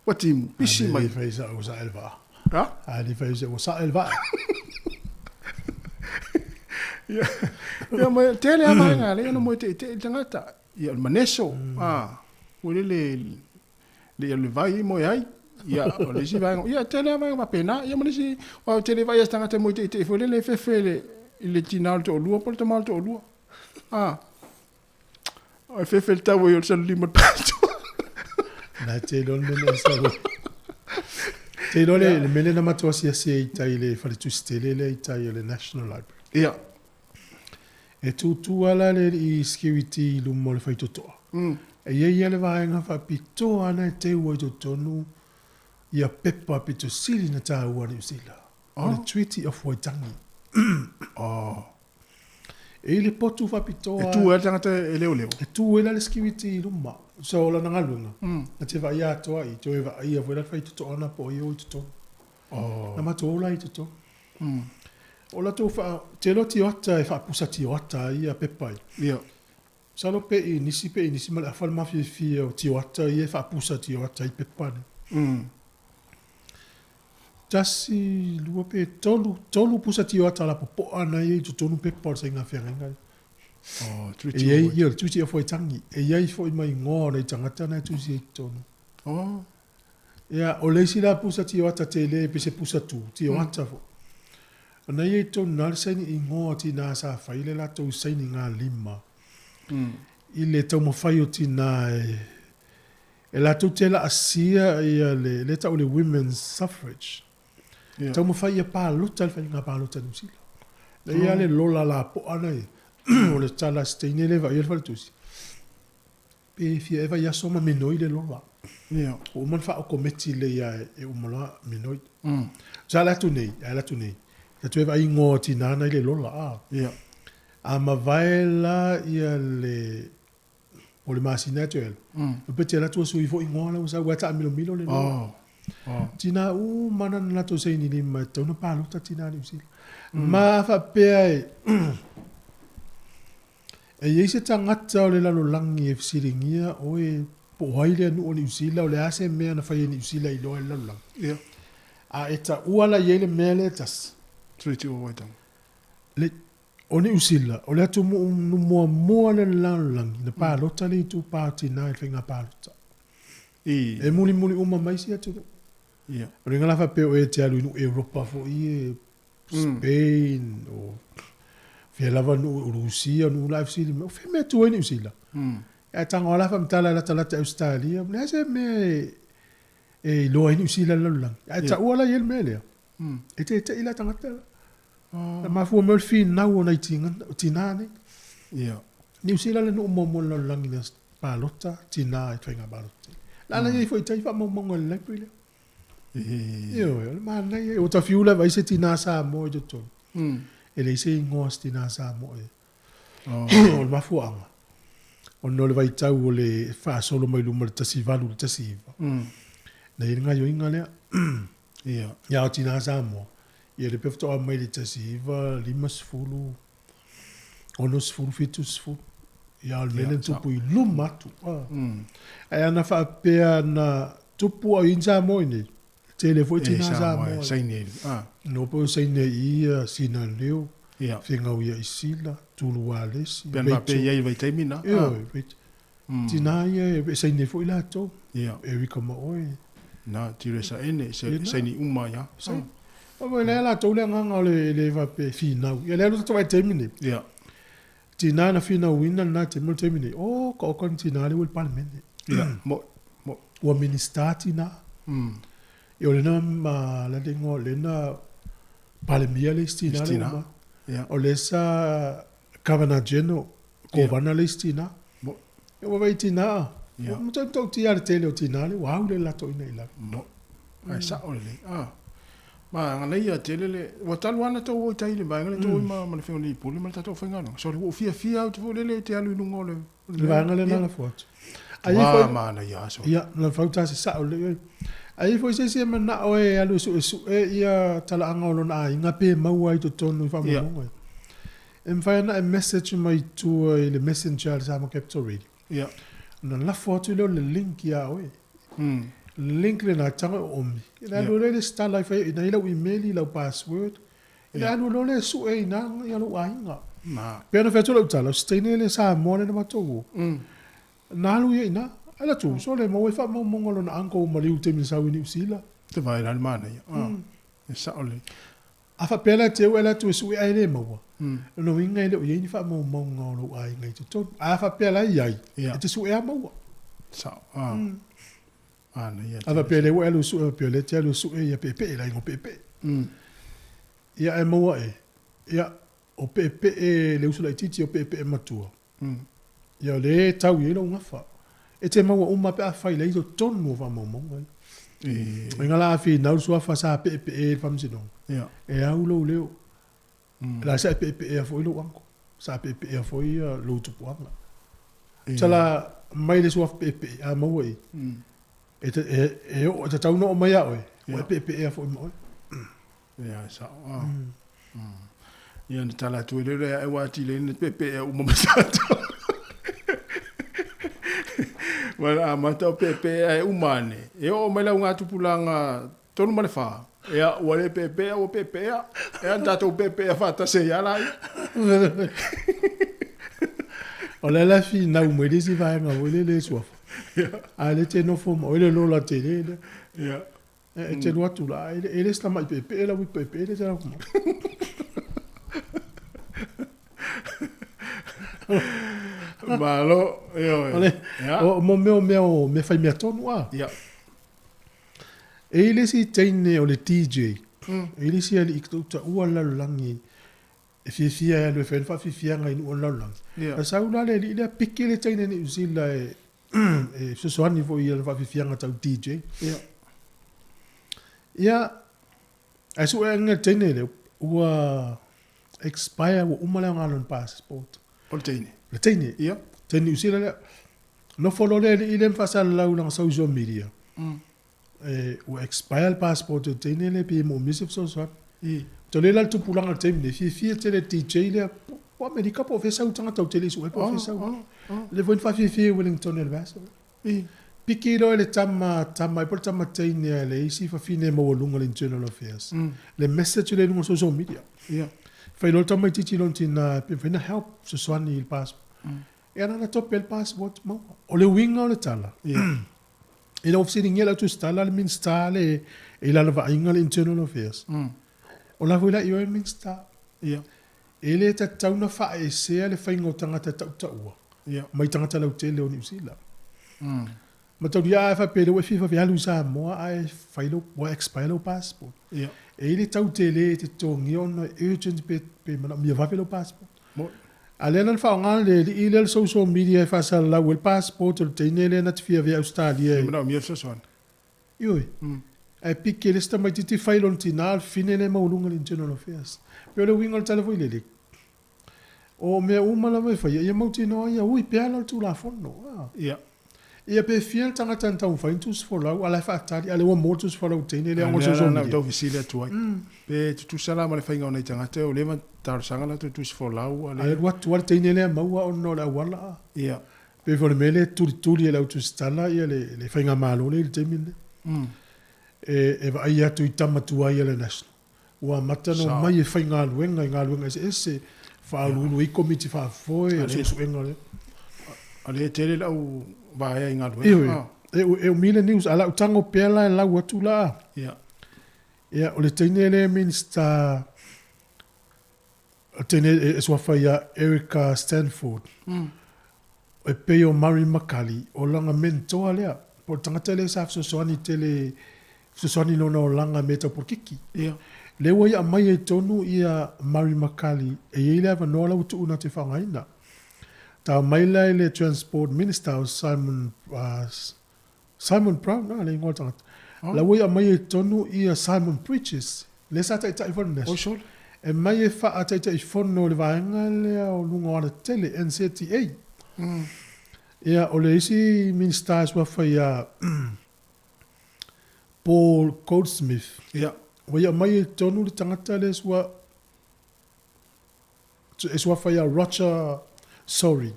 ua timu, pisi mai. A le fai sa ua sae le vaa. A? A le fai sa ua sae le vaa. Ia, ia ma tele lava vaega lea ona moe teitei le tagata. Ia o le maneso, a, ua lele le ia le vai moe ai. Ia, o le isi vaega, ia tele lava vaega faapena. Ia ma le isi, aua ou te le vaai i se tagata e moe teitei foi lele e fefe i le tina o le toalua po o le tama o le toalua. A, o e fefe le tau ai o le salelima o le patoa. Na te iloa le mea na e sau ai. Te iloa le, le mea lea na matou asiasi ai i tai i le faletusi tele lea i tai o le National Library. Ia. E tūtū lava la le alii security i luma o le faitotoa. E i ai lava le vaega faapitoa lena e teu ai i totonu ia pepa pito sili na taua a Niu Sila. O le Treaty of Waitangi. E i le potu faapitoa. E tu ai le tagata e leoleo. E tu ai la le security i luma. So o lana galuega, na te vaai atoa i, toe vaaia foi la le faitotoa na po o ai o i totonu. Na matou o la i totonu. O latou faa, te iloa tioata e faapusa tioata ai ia pepa ia. Ia. Masalo pe i nisi pe i nisi ma le afa le mafiafia o tioata ia e faapusa tioata ai pepa nei. Tasi, lua pe tolu, tolu pusa tioata lapopoa na ia i totonu pepa o le saiga feagaiga lea. Oh, E i ai, ia, o le Treaty of Waitangi. E i ai foi ma igoa o nai tagata na e tusi ai i totonu. Oh. Ia, o le isi la pusa tioata tele pe se pusa tu, tioata foi. O na ia i totonu na le saini igoa o tina sa fai le latou saini ngā lima. I le taumafai o tina e, e latou te laasia ia le, lea e tau o le women's suffrage. Ia. Taumafai ia palota i le faiga palota a Niu Sila. Lea ia le lola lapoa na ia, o le tala a se teine lea e vaaia le faletusi. Pe fia ea vaiaso ma minoi le lola. Ia. Ua uma ona faaokometi lelei lava e uma loa minoi. Sa ala atu nei, ala atu nei, ta toe vaai igoa o tina na i le lola, a. Ia. A mavae la ia le, po o le masina e toe alu, pe te alu atu ua sui foi igoa la ua sau, ua taamilomilo le lola. Oh. Oh. Tina uma na na latou saini lima e tatau ona palota tina Niu Sila. Ma faapea e, E i ai se tagata o le lalolagi e fesiligia oe po o ai lea nuu o Niu Sila, o le a se mea na fai e Niu Sila i loa i le lalolagi? Ia. A e taua la i ai le mea lea e tasi. Treaty o Waitangi. Le, o Niu Sila, o le atunuu muamua lea o le lalolagi na palota le itupa o tina i le faiga palota. I. E mulimuli uma mai isi atunuu. Ia. O le ala faapea oe e te alu i nuu Europa foi e, Spain, o fea lava nuu o Rusia, nuu la e fesili mai, o fea mea tu ai Niu Sila? Ae tago lava la faamatala e latalata i Ausetalia, o le a se mea e iloa ai Niu Sila i le lalolagi? Ae taua la i ai le mea lea, e tete'i la tagata la. Na mafua mai o le finau o nai tina nei. Niu Sila le nuu muamua i le lalolagi na palota tinā i faiga palota tele. La la iai foi i tai faamaumauga i le library lea. Ioe, o le manaia ia. Ua ta fiu lava ai se tinā Samoa i totonu. E leai se igoa o se tinā Samoa i. O le mafuaaga, ona o le vaitau o le faasolo mai luma i le 18 i le 19, na i ai le gaioiga lea. Ia, a o tinā Samoa, ia lea pei faatoa mai le 1950, 60, 70, ia o le mea lea na tupu i luma atu. Ae ana faapea na tupu a o i ai ni Samoa i inei, e tele foi tina Samoa. No po o saini ai i ia Sina Leo, Fegau ia Isila, Tulu Alesi, Pe ana faapea i ai i le vaitaimi na. Ioe, tina ia e saini ai foi latou, Erika ma oe. Na, Teresa Ene, saini uma ia. Saini. Aua e leai latou le agaga o le le faapea e finau. Ia lea alu tatou vaai i le taimi lenei. Ia. Tina na finauina lena taimi, o le taimi lenei, oka oka ni tina lea ua i le Palemene. Ia, mo, mo. Ua Minisita tina. Ia o lena ma la le igoa, lena Palemia le isi tina lea ua uma. Ia. O lea sa Governor General, Kovana le isi tina. Mo. Ia ua vaai i tina, Ia. ua matua matautia le tele o tina lea ua au le latou ina i lalo. Mo. Ae sao lelei. Ah. Ma ganaia tele le ua talu lava ona tou o i tai i le vaega lea tou o ai ma le Afioga i le Pule ma le tatou aufaigaluega. So ua ou fiafia au te foi lele te alu i luga o le Le vaega lea na lafo atu. Ai foi manaia aso. Ia, na fau ta se sao lelei. Ai foi se isi e manao e alu e suesue ia talaaga o lona aiga pe maua ai i totonu i faamaumauga. E mafai ona e message mai i tua i le messenger a le Samoa Capital Radio. Ona lafo atu lea o le link ia oe. Link lena e tago e oomi. Ina alu loa lea lesitala ai fai ina i lau email i lau password. Ina alu loa lea e sue ina ia lou aiga. Pei ona fai atu lau tala, o se teine le Samoa lea na matou o. Na alu ia ina. Ae la tu, sole maua ai faamaumauga o lona uncle ua maliu i le taimi na sau i Niu Sila. Te vaai la le manaia. E sao lelei. A faapea la te au e alu atu e sue ae le maua, lona uiga e le o i ai ni faamaumauga o lou aiga i totonu. A faapea la e i ai, e te sue lava maua. Sao. A. Manaia A faapea lea ua e alu e sue, faapea o lea e te alu e sue ia Peepee, le aiga o Peepee. Ia ae maua e, ia, o Peepee le uso laitiiti o Peepee matua, ia o lea e tau i ai lou gafa. E te maua uma pe afai leai totonu o faamaumauga ia. O inga la a finau le suafa sa peepee i le faamasinoga, e au lou leo. La sa e peepeea foi lou uncle, sa peepeea foi lou tupuaga. Tala mai le suafa peepee a maua i, e, e, e, oo, e tatau ona oo mai ia oe, ua e peepeea foi ma oe. Ia, sao. Ah. Ia, na tala atu e lele e ua ati le na pepe e uma masato. Ma a mata o pepe e uma ane. E o mai lau ngā tupulanga tonu ma le whā. Ia, ua le pepe ua pepe e. E an tātou pepe e whātase ia lai. O le ala finau mai le isi vaega foi lele e suafa. A le te nofo ma oe le lola tele lea. Ia. E te alu atu la, e le se tamai peepee lau ipu peepee le te alu atu. Malo, ioe. O le, o mo mea o mea o mea fai mea tonu a. Ia. E i le isi teine o le DJ, e i le isi alii taua le lalolagi e fiafia e alu e fai le faafiafiaga i nuu o le lalolagi. Ia. Na sau la le alii lea piki le teine Niu Sila e e fesoasoani foi i lana faafiafiaga tau DJ. Ia. Ia, ae sue anga le teine lea, ua expire, ua uma le aoga o lona passport. O le teine? Le teine. Ia. Teine Niu Sila lea. Nofo loa le alii lea ma faasalalau i lana social media. E, ua expire le passport o le teine lea pe moomia se fesoasoani. I. Tole la le tupulaga i le taimi nei, fiafia tele le DJ lea, po Amerika po o fea sau tagata o tele i sue po o fea sau. Le foi na faafiafia i Wellington i le vaiaso. I. Piki loa e le tama, tama ai po o le tama teine a le isi fafine maualuga le Internal Affairs. Le message lea i luga o social media. Ia. Fai loa le tamaitiiti i lona tina pe mafai ona help fesoasoani i le passport. Ia na ona tope le passport maua. O le uiga o le tala, ina ua fesiligia lau tusitala le Minisita le i lana vaaiga le Internal Affairs. O la foi la i oe Minisita. Ia. E le tatau na faaesea le faiga o tagata tautaua Ia. mai tagata lautele o Niu Sila. Mataulia a e faapea lea ua e fia vave alu i Samoa ae fai lou, ua expire lou passport. Ia. E i ai le tau tele e te totogia ona e urgent pe, pe manaomia vave lou passport. Mo. A lea la na faaaoga le alii lea le social media e faasalalau ai le passport o le teine lea na te fia avea Ausetalia E manaomia le fesoasoani. Ioe. Ae piki e le isi tamaitiiti fai lona tina o le fine lea e maualuga i le Internal Affairs. Pei o le uiga o le tala foi lele, o mea uma lava e faia, ia mautinoa ia ui pea la o le Tulafono. Ia. Ia pe fia le tagata na taumafai ni tusi folau, a la e faatali, a lea ua maua le tusi folau i le teine lea ona o le social media. Tau fesili atu ai. Pe tutusa la ma le faiga o nai tagata ua leva ona talosaga latou tusi folau a le. A alu atu lava le teine lea maua ona o le auala a. Ia. Pei foi o le mea lea e tulituli e le au tusitala ia le faigamalo lea i le taimi lenei. E vaai atu i tama tuai a le National. Ua amata ona omai e faigaluega i galuega eseese, faauluulu ai komiti faafoe o suesuega o le. A lea e tele lau vaea i galuega. Ioe, e umi le news, a o le a ou tago pea la e lau atu la. Ia. Ia, o le teine lea e Minisita, o le teine e suafa ia Erica Stanford, e pei o Murray McCully, o lana mentor lea, po o le tagata lea sa fesoasoani tele, fesoasoani i lona olaga i mea tau polokiki. Ia. Lea ua ia aumai ai tonu ia Murray McCully, e i ai le avanoa la ua tuuina atu e faaaogaina. Tau mai la i le Transport Minister o Simon, Simon Brown, a le igoa o le tagata. Oh. La ua ia aumai ai tonu ia Simon Bridges, lea sa taitai foi le National. E mai e faa-Taitaifono i le vaega lea o luga o alatele, NZTA. Ia, o le isi Minisita e suafa ia Paul Goldsmith. Ia. Ua ia aumai ai tonu le tagata lea e suafa ia Roger Sorry.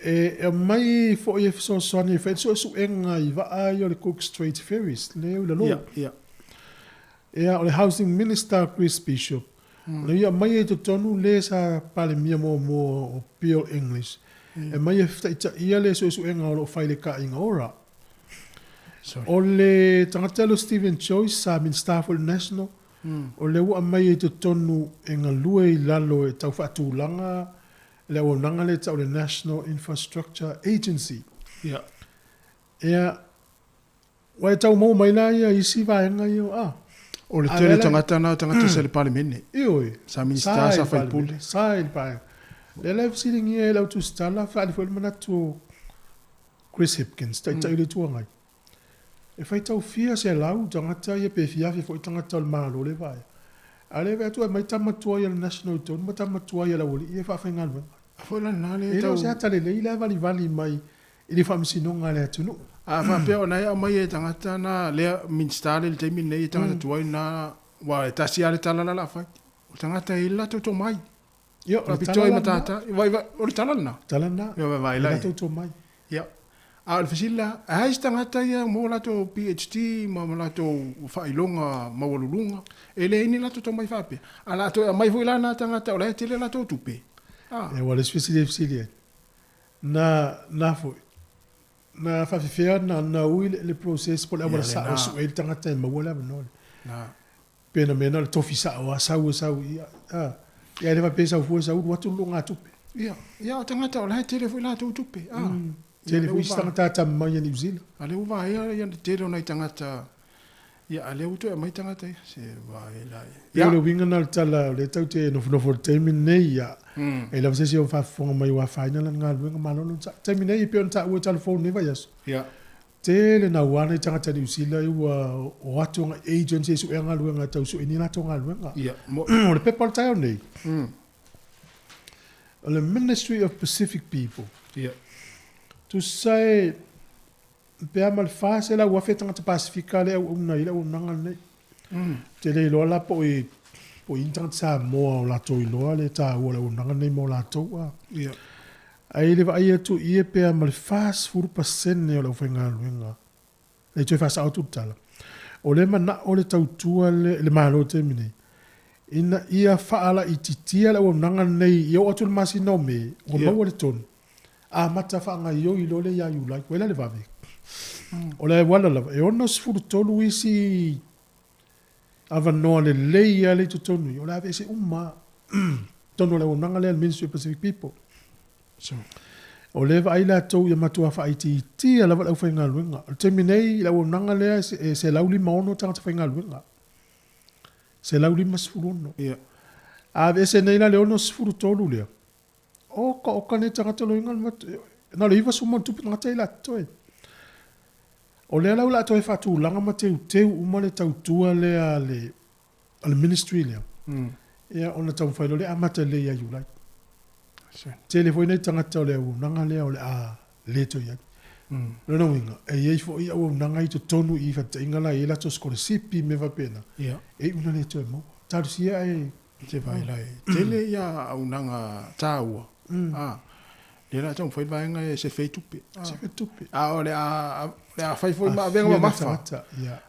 E aumai foi e fesoasoani e fai le suesuega i vaa ia o le Cook Strait Ferries, lea e i lalo. Ia, ia. Ia, o le Housing Minister Chris Bishop, o lea ia aumai ai i totonu le sa Palemia muamua o Bill English, e aumai e fetaitaia le suesuega o lo o fai i le Kāinga Ora. Sorry. O le tagata lea o Steven Joyce sa Minista foi i le National, o lea ua aumai ai i totonu e galue i lalo e tau faatulaga le auaunaga lea e tau o le National Infrastructure Agency. Ia. Ia, ua e tau maua mai la ia isi vaega ia, a. O le tele o tagata na o tagata sa i le Palemene. Ioe. Sa Minisita, sa Faipule. Sa i le Palemene. Lea la e fesiligia e lau tusitala, faaali foi le manatu o Chris Hipkins, Taitai o le Itu Agai. E faitau fia selau tagata ia pe fia afe foi tagata o le Malo lea e vaai. A o lea e vaai atu e aumai tama tuai a le National i totonu ma tama tuai a le aualii ia e faafaigaluega. A foi la lena lea E le o se ata lelei la e valivali mai i le faamasinoga a le atunuu. A faapea o na e aumai e tagata na lea Minista lea i le taimi lenei e tagata tuai na aua e tasi lava le tala la o le a fai. O tagata e i ai le latou tomai. Ia, o le tala la lena. O le tala lena. Tala lena. Ia, vaai la. Latou tomai. Ia. A o le fesili la, e ai se tagata ia mo latou PhD ma latou faailoga maualuluga, e leai ni latou tomai faapea. A o le a toe aumai foi la na tagata o la e tele latou tupe. A. Ia, ua le isi fesili e fesili ai. Na, na foi. Na faafefea na ui le process po o le auala sao e sue ai le tagata e maua le avanoa lea. Na. Pe na mea na o le tofi sao a sau e sau ia a ia le faapea e sau fua e sau ulu atu le logatupe. Ia, ia o tagata o la e tele foi latou tupe a. Tele foi isi tagata ata mai a Niu Sila. A lea ua vaea ia le tele o nai tagata ia a lea ua toe aumai tagata ia se vae la ia. Ia o le uiga na o le tala o lea tau te nofonofo i le taimi lenei ia e lava se isi o faafofoga mai ua afaina lana galuega malo lona sa. Taimi nei e pei ona taua i tala fou lenei vaiaso. Ia. Tele naua nai tagata Niu Sila ua o atu agai agency e suea galuega e tau sue ni latou galuega. Ia, mo. O le pepa o le taeao nei, o le Ministry of Pacific People. Ia. Tusa e pe a ma le 400,000 tagata Pasifika lea e auauna ai le auaunaga lenei. Ou te le iloa la po o i ai ni tagata Samoa o latou iloa le taua o le auaunaga lenei mo latou. A. Ia. Ae i le vaai atu i i pea ma le 40% o le aufaigaluega, lei toe faasao atu le tala, o lea e manao le tautua le le Malo i le taimi nei, ina ia faalaititia le auaunaga lenei ia oo atu i le masina o Me, ua maua le tonu, amata faagaoioi loa lea ia Iulai, ua i ai la le vave. O le auala lava, e 63 isi avanoa lelei lava lea i totonu i i, o le a aveese uma lava totonu o le auaunaga lea a le Ministry of Pacific People. So. O lea e vaai latou ia matua faaitiitia lava le aufaigaluega. O le taimi nei i le auaunaga lea e 156 tagata faigaluega. 156. Ia. A aveese nei la le 63 lea. Oka oka nei tagata loiga le mat na o le 90+ tagata ia o le a totoe. O lea la o le a toe faatulaga ma teuteu uma le tautua lea a le a le ministry lea. Ia ona taumafai loa lea amata lelei ia Iulai. Tele foi nai tagata o le auaunaga lea o le a le toe i ai. O lona uiga, e i ai foi auaunaga i totonu i i faataitaiga la e i ai latou sikolasipi ma mea faapena, e iu ina le toe maua. Talosia ae Te vaai la e tele ia auaunaga taua, a, lea la taumafai le vaega e sefe ai tupe. Sefe tupe. A o le a, le a fai foi ma avega mamafa.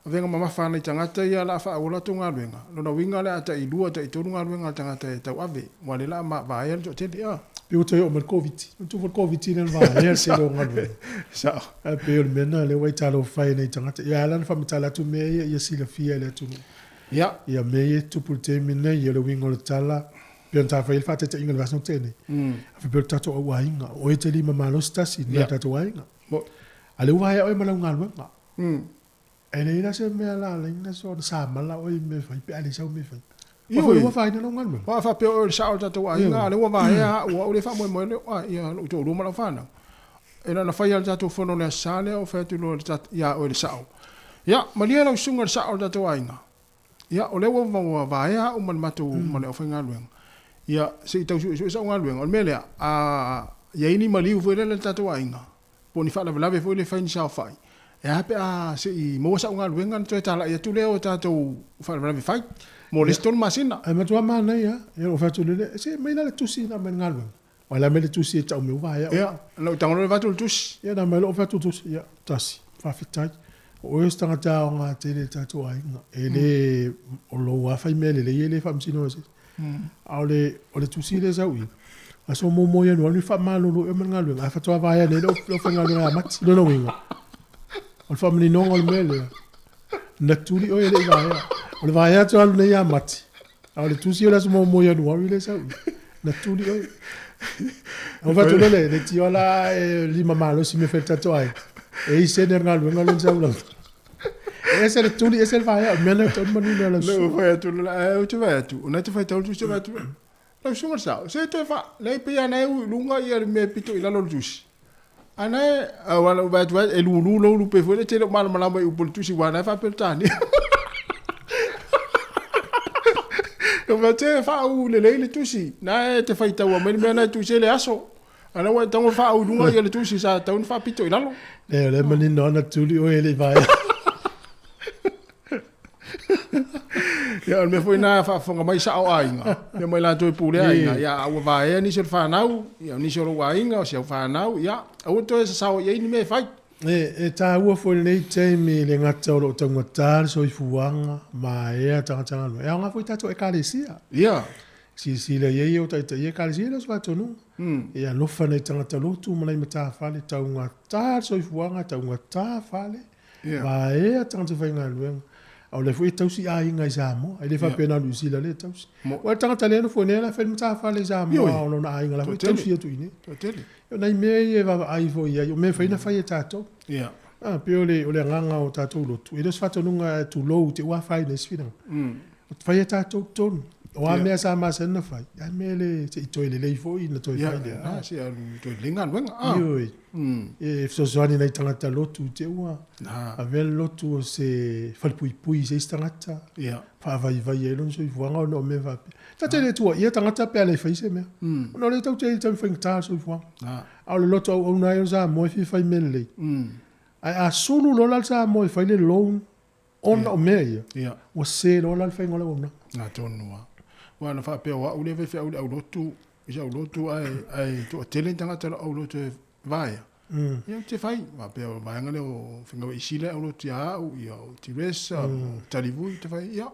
Avega mamafa a nai tagata ia o le a faaauau latou galuega. Lona uiga o le a tai lua tai tolu galuega a le tagata e tauave, aua o lea o le a vaea le toatele. A. Pei ua toe oo mai le Koviti. Manatua foi le Koviti lea na vaea le tele o galuega. Sao. Ae pei o le mea lena lea ua e talofa ai i nai tagata. Ia e ala ona faamatala atu mea ia ia silafia e le atunuu. Ia. Ia mea ia e tutupu i le taimi lenei, ia o le uiga o le tala, pei ona ta fai ai le faataitaiga i le vaiaso na tea nei, a faapea o le tatou au aiga, o oe e te lima malosi tasi i le tatou aiga. A o lea ua vaea oe ma lau galuega. E leai la se mea la alaina soona samala oe i mea e fai pe a leai sau mea e fai. Aua foi ua afaina lau galuega. Aua a faapea o oe o le sao o le tatou aiga, a o lea ua vaea au, o au lea e faamoemoe ai lou toalua ma lau fanau. E na ona fai lava le tatou fono i le Aso Sa lea o fai atu loa ia oe le sao. Ia, malie lau susuga i le sao o le tatou aiga. Ia, o lea ua vaea au ma le matou, ma le aufaigaluega. Ia, se i tau suesue sau galuega. O le mea lea, a i ai ni maliu foi lele i le tatou aiga, po o ni faalavelave foi lele e fai ni saofai, e a pe a se i maua sau galuega ona toe talai atu lea o tatou faalavelave fai mo le isi tolu masina. Ae matua manaia lava. Ia, ou fai atu lele, se aumai la le tusi ina mai le galuega. Aua la mai le tusi e tau mai ua vaea oe. Ia, na ou tago loa avatu le tusi. Ia, na aumai loa ou fai atu le tusi, ia, tasi, faafetai. O oe o se tagata aoga tele i le tatou aiga. E le, o lou lava fai mea lelei e le faamasino e se isi. A o le, o le tusi lea e sau i i, aso muamua Ianuari ni faamalolo ea ma le galuega, ae faatoa vaea nei le aufaigaluega ia Mati. Lona uiga, o le faamaninoga o le mea lea, na tuli oe e le i vaea. O le vaea atu alu nei ia Mati, A o le tusi o le aso muamua Ianuari lea e sau i, na tuli oe. Ou fai atu lele, le tio la e lima malosi me fai tatou ai. E i sene o le galuega lea na sau lau. E ese le tuli, ese le vaea, o le mea lena e tau manino e lau susuga. Ou fai atu, ae ou te vaai atu, o na te faitau le tusi, vaai atu, lau susuga le sao, se toe fa, lea pei lava na e ui i luga ia le mea pito i lalo o le tusi. A na e, aua na ou vaai atu ai, e lulu lou lupe foi lea, e te le o malamalama i upu o le tusi, aua na e faa-Peretania. Ou fai atu, se faauu lelei le tusi, na e te faitaua mai le mea na e tusi ai le aso. A na ua e tago faauu i luga ia le tusi sa tatau ona faapito i lalo. Leai, o lea e manino lava na tuli oe e le i vaea. Ia, o le mea foi lena a faafofoga mai sao aiga, ia mai latou e pulea aiga, ia a ua vaea nisi o le fanau, ia o nisi o lou aiga, o si au fanau, ia aua toe sasao i ai ni mea e fai. E taua foi lenei taimi e le gata o lo o taugata le soifuaga, maea tagata galue, e aoga foi tatou Ekalesia. Ia. Silasila i ai e o taitai Ekalesia e le o se faatonuga. E alofa nai tagata lotu ma nai matafale, taugata le soifuaga, taugata fale. Vaea tagata faigaluega. A o lea foi e tausi aiga i Samoa. E le faapea na o Niu Sila lea e tausi. Aua le tagata lea e nofo i inei la e fai le matafale i Samoa o lona aiga la foi e tausi atu i inei. O nai mea ia e vaavaai foi i ai, o mea e fai na fai e tatou. A, pei o le, o le agaga o tatou lotu, e le o se faatonuga tulou te i ua afaina ai se finagalo. Fai e tatou totonu. O a mea sa masani ona fai, a mea le se i toe lelei foi ona toe fai lea. Ia, se alu toe lelei galuega. Ioe. E fesoasoani nai tagata lotu te ua avea le lotu o se falepuipui i se isi tagata. Faavaivai ai lona soifuaga ona o mea faapea. Ta te le tuuaia tagata pe a le fai se mea. Ona o lea tatou te i le taimi faigata o le soifuaga. A o le lotu auauna ai o Samoa e fia fai mea lelei. Ae a sulu loa la le Samoa e fai le loan Ona o mea ia, Ia. ua se loa la le faiga o le auaunaga. Na tonu lava. Aua na faapea o au lea e faifeau i le aulotu, i si aulotu ae, ae toatele ni tagata o lau aulotu e vaea. Ia ou te fai. Faapea o le vaega lea o Fingauaisila e aulotu ia au, ia o Tiresa, o Talivui ou te fai, ia.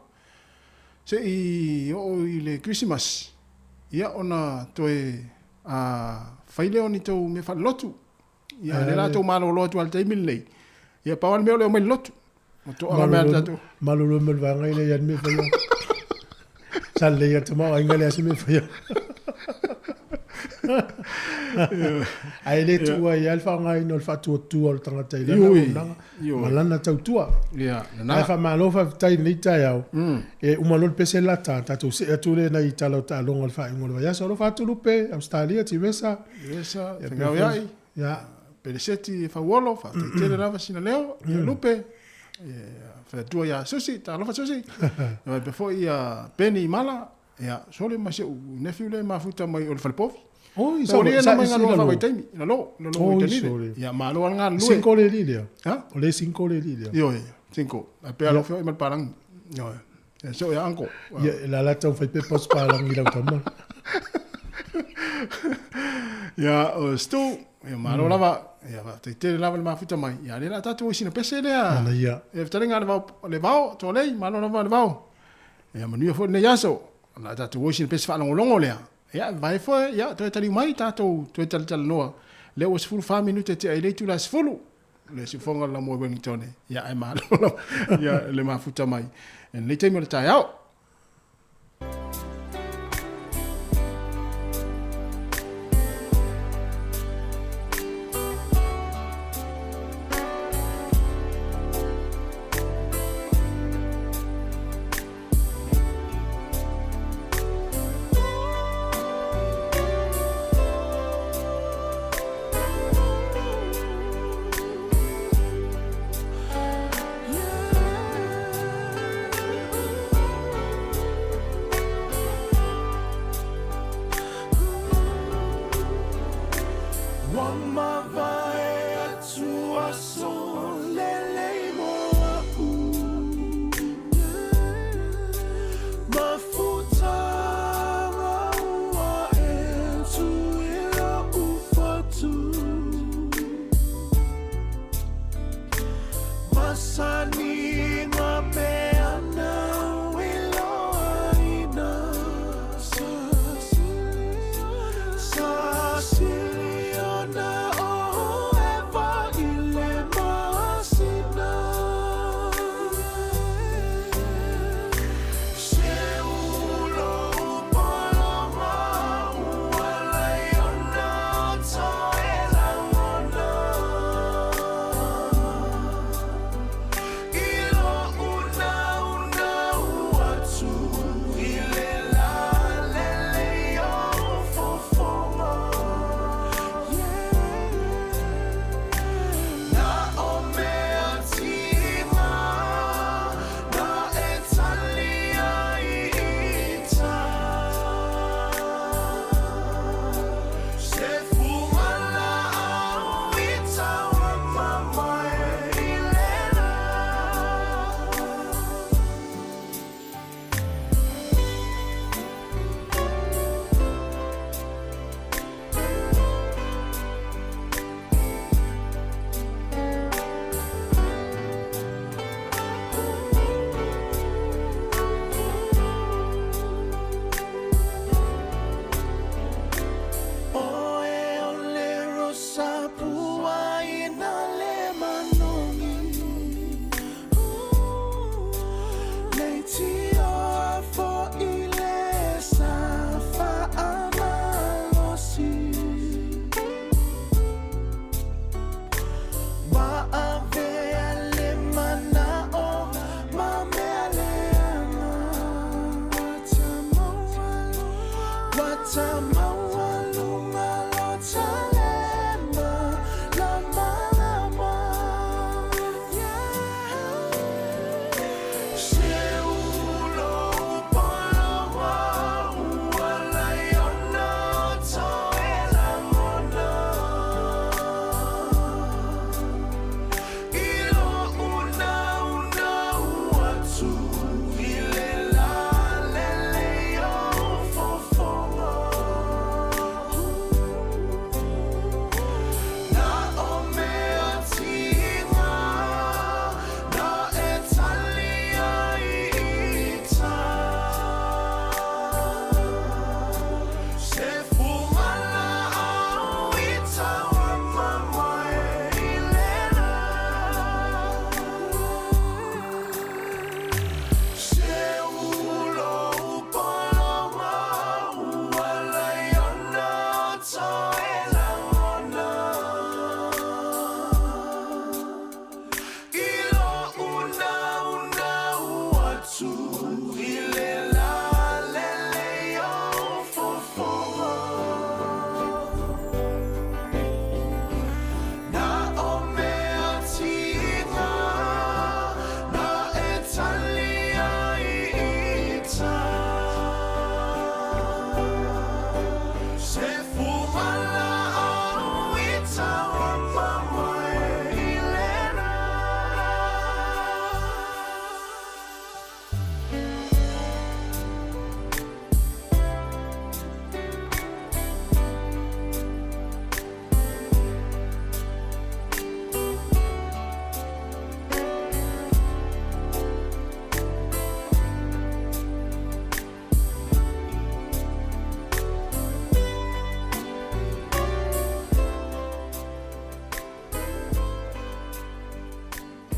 Se i oo i le Kerisimasi, ia ona toe a, fai lea o ni tou mea faalelotu. Ia, lea la tou malolo atu lava i le taimi lenei. Ia, pau lava le mea o le omai i le lotu. Ua toaga mai lava le tatou. Malolo mai le vaega i leai lava ni mea e faia. Sa lelei lava le tamaoaiga leai se mea e faia. Ae le tuua ai lava le faaaogaina o le faatuatua o le tagata i lana auaunaga ma lana tautua. Ae faamalo faafetai i lenei taeao. E uma loa le pese le lata, tatou see atu lea i nai tala o taaloga o le faaiuga o le vaiaso. Alofa atu Lupe, Ausetalia, Tivesa. Tivesa, Fegaoiai, Peleseti, Fauolo, faafetai tele lava sina leo, ia Lupe, fai atua ia Susi, talofa Susi, faapea foi ia Peni Mala, ia sole ma si ou nephew lea e mafuta mai o le Falepovi. Oi, sa sa mai ngalo fa vaitaimi, lalo, lalo vaitaimi. Ia malo al galulue. Cinco le li lea. Ha? O le cinco le li lea. Ioe, cinco. A pe alo feo i mal palangi. Ioe. E so ia anko. Ia, la la tau fai pepa o palangi lau tama. Ia, o stu, ia malo lava. Ia, faafetai tele lava le mafuta mai. Ia, lea la tatou i sina pese lea. Ana ia. E fetalenga le vao, le vao, tolei, malo lava le vao. Ia, manuia foi lenei aso. La tatou i sina pese faalogologo lea. Ia, vai foi, ia, toe taliu mai tatou toe talatalanoa. Lea ua 14 minute tea i le itula 10. Le siufoga la mo Wellington. Ia, ai malo ia, le mafuta mai. E lenei taimi o le taeao.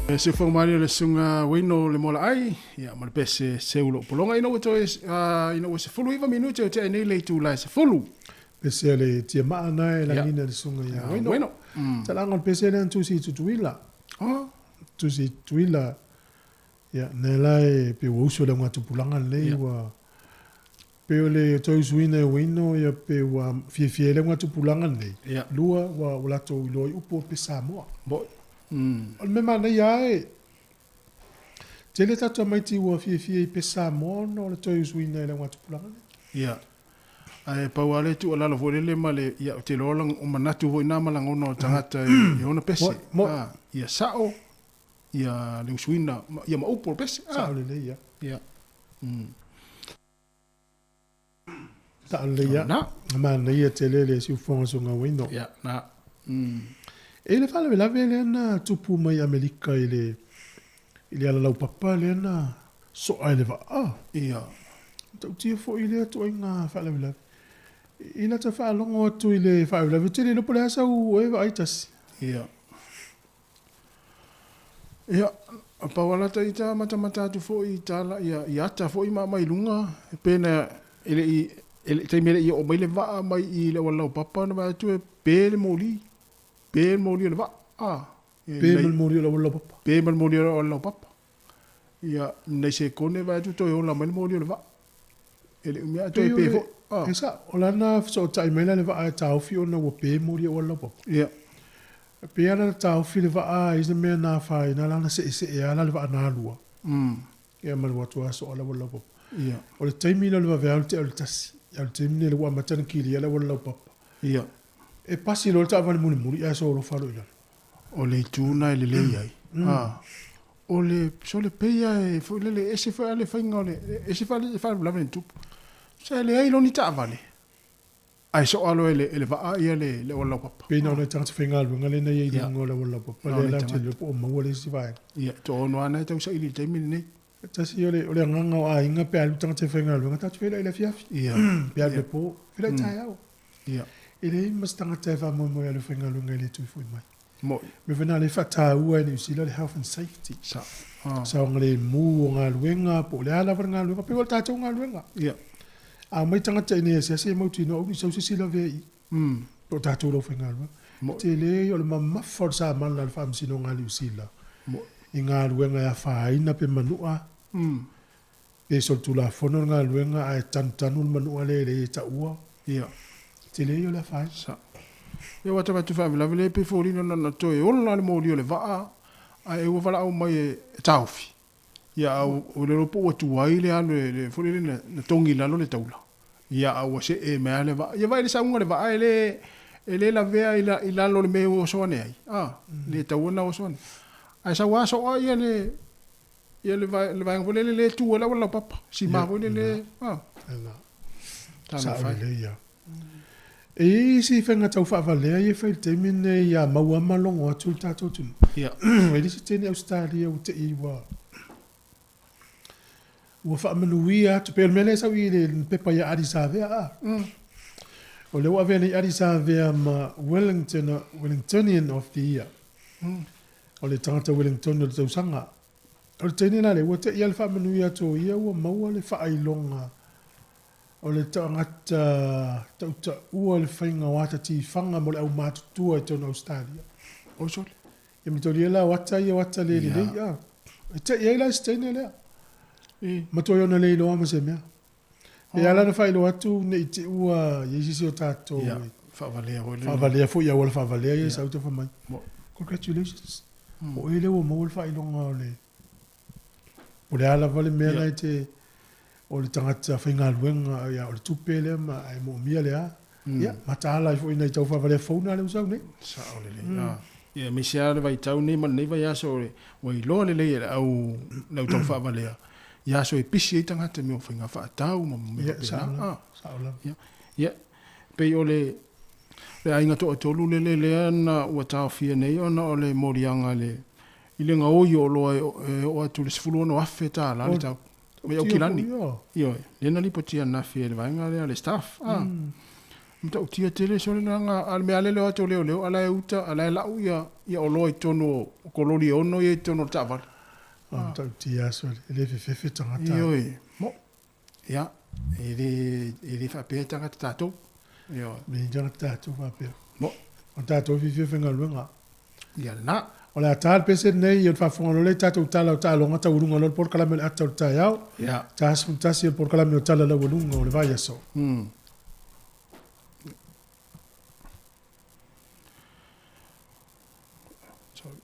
E siufofoga malie o le Susuga Wayno le Moalaai, ia ma le pese seu lou pologa ina ua toe ina ua 19 minute o tea nei le itula e 10. Pese a le tiamaa na e lagina le Susuga ia Wayno. Wayno. Talaga o le pese lea na tusi i Tutuila. Oh. Tusi i Tutuila. Ia, na la e pe ua uso le augatupulaga lenei ua pe o le toe usuina e Wayno ia pe ua fiafia ai le augatupulaga lenei. Lua ua ua latou iloa i upu o pe Samoa. Moi. O le mea manaia lava e tele tatou tamaiti ua fiafia i pe Samoa ona o le toe usuina e le augatupulaga lenei. Ia. Ae pau lava le tuualalo foi lele ma le, ia, ou te iloa o manatu foi na ma lagona o le tagata i ona pese. Moi, moi. Ia sao ia le usuina, ia ma upu o le pese. Sao lelei ia. Ia. Sao lelei ia. Na. Manaia tele le siufofoga Susuga Wayno. Ia, na. E i le faalavelave lea na tupu mai Amerika i le i le alalaupapa lea na soa e le vaa. Ia. Matautia foi lea ituaiga faalavelave. I lata faalogo atu i le faalavelave, ou te le iloa po o le a sau e vaai tasi. Ia. Ia, pau lava lata ita matamata atu foi i tala, ia, i ata foi ma aumai i luga, e pei ona e le i, e le, taimi e le i oo mai le vaa mai i le auala laupapa na vaai atu e pe le moli, pe le moli o le vaa. Ah, Pe ma le moli o le auala laupapa. Pe ma le moli o le auala laupapa. Ia, nai sekone vaai atu toe ola mai le moli o le vaa. E le umi lava toe pe foi. Ah. E sao, o lana fesootai mai la le vaa e taofi ona ua pe moli auala laupapa. Ia. Pe ala na taofi le vaa i se mea na afaina lana seesee lava la le vaa na alua. Ia ma le ua atu aso ala auala laupapa. Ia. O le taimi lea o le vaveao le tea o le 1. Ia o le taimi lea ua amata ona kilia le auala laupapa. Ia. E pasi loa le taavale mulimuli ae solofa loa i lalo. O le itu lena e lelei ai. Ah. O le sole pei lava e foi lele e ese foi lava le faiga o le ese foi le faalavelave na tupu. Sa leai loa ni taavale ae soa loa e le e le vaa ia le le auala laupapa. Pei na o nai tagata faigaluega lea na i ai i luga o le auala laupapa lea la ou te iloa po o maua le isi vaega. Ia, toaono lava na e tau saili i le taimi lenei. Tasi o le o le agaga o aiga pe alu tagata e faigaluega tatou te feiloai i le afiafi. Ia. Pe alu i le po, feiloai taeao. Ia. E leai ma se tagata e faamoemoe e alu e faigaluega e le toe foi mai. Moi. Mea foi na lea e faataua e Niu Sila le health and safety. Sa. Saogalemu o galuega po o le a lava le galuega, pei o le tatou galuega. Ia. A omai tagata i inei asiasi e mautinoa aua ne i sau se isi lavea i i. Po o tatou le aufaigaluega. Moi. Tele ia o le mamafa o le samala a le Faamasinoga a Niu Sila Moi. i galuega e afaina pe manua. Pe solitulafono le galuega ae tanutanu le manua lea e le e taua. Ia. Tele ia o le afaina. Sa. Ia ua tau atu faalavelave lea pei foliga na na toe ola le moli o le vaa ae ua valaau mai e taofi. Ia a ua le iloa po ua tuai le alu e le foi lele na na togi i lalo le taula. Ia a ua see mai lava le vaa. Ia vaai le sauga o le vaa e le e le lavea i i lalo o le mea ua oso ane ai. A, le taua na oso ane. Ae sau lava soa ia le Ia le le vaega foi lele le tu ai le auala laupapa, sima foi lele, a. Sao lelei ia. E i ai isi faiga tau faavalea ia e fai i le taimi lenei ia maua ma logo atu le tatou atunuu. Ia. E le isi teine Ausetalia ua te i ua ua faamanuia atu, pei o le mea lea e sau i le pepa ia Ardie Savea a. O lea ua avea nei Ardie Savea ma Wellington, Wellingtonian of the Year. O le tagata Wellington o le tausaga. O le teine la lea, ua te i a le faamanuia atu o ia ua maua le faailoga o le tagata tautaua le faiga o ata tifaga mo le aumatutua i totonu o Ausetalia. Oi sole. Ia matolia la o ata ia o ata le lelei a. E te i ai la se teine lea. Matua i ona le iloa ma se mea. E ala ona faailoa atu ne i te ua i ai se isi o tatou e faavalea foi faavalea foi i auala faavalea ia e sau te fai mai, Congratulations, o oe lea ua maua le faailoga o le, po o le a lava le mea la e te, o le tagata faigaluega, ia o le tupe lea ma e moomia le a. Ia, mataala ai foi i nai tau faavalea fou na lea ua sau nei. Sao lelei. Ia, aemaise lava le vaitau nei ma lenei vaiaso ua iloa lelei e le au le au tau faavalea i aso e pisi ai tagata i mea o faiga faatau ma mea faapena. Sao lava. Ia, ia, pei o le le aiga toatolu lele lea na ua taofia nei ona o le moliaga i le i le gaoi o oloa e oo atu i le $16,000 le tau. Mai Aukilani. Ioe, lea na lipotia ananafi e le vaega lea a le staff. Matautia tele sole leaga a le mea lea o atu o leoleo a la e uta a la e lau ia ia oloa i totonu o kololi e ono ia i totonu o le taavale. O matautia lava sole, e le fefefe tagata. Ioe, mo. Ia, e le e le faapea tagata tatou. Ioe. Me tagata tatou faapea. Mo. O tatou e fiafia faigaluega. Ia lena. O le a ta le pese lenei i o le faafofoga loa lea i tatou tala o taaloga taualuga loa le polokalame o le ata o le taeao. Ia. Ta 11 o le polokalame o tala laualuga o le vaiaso. Sorry.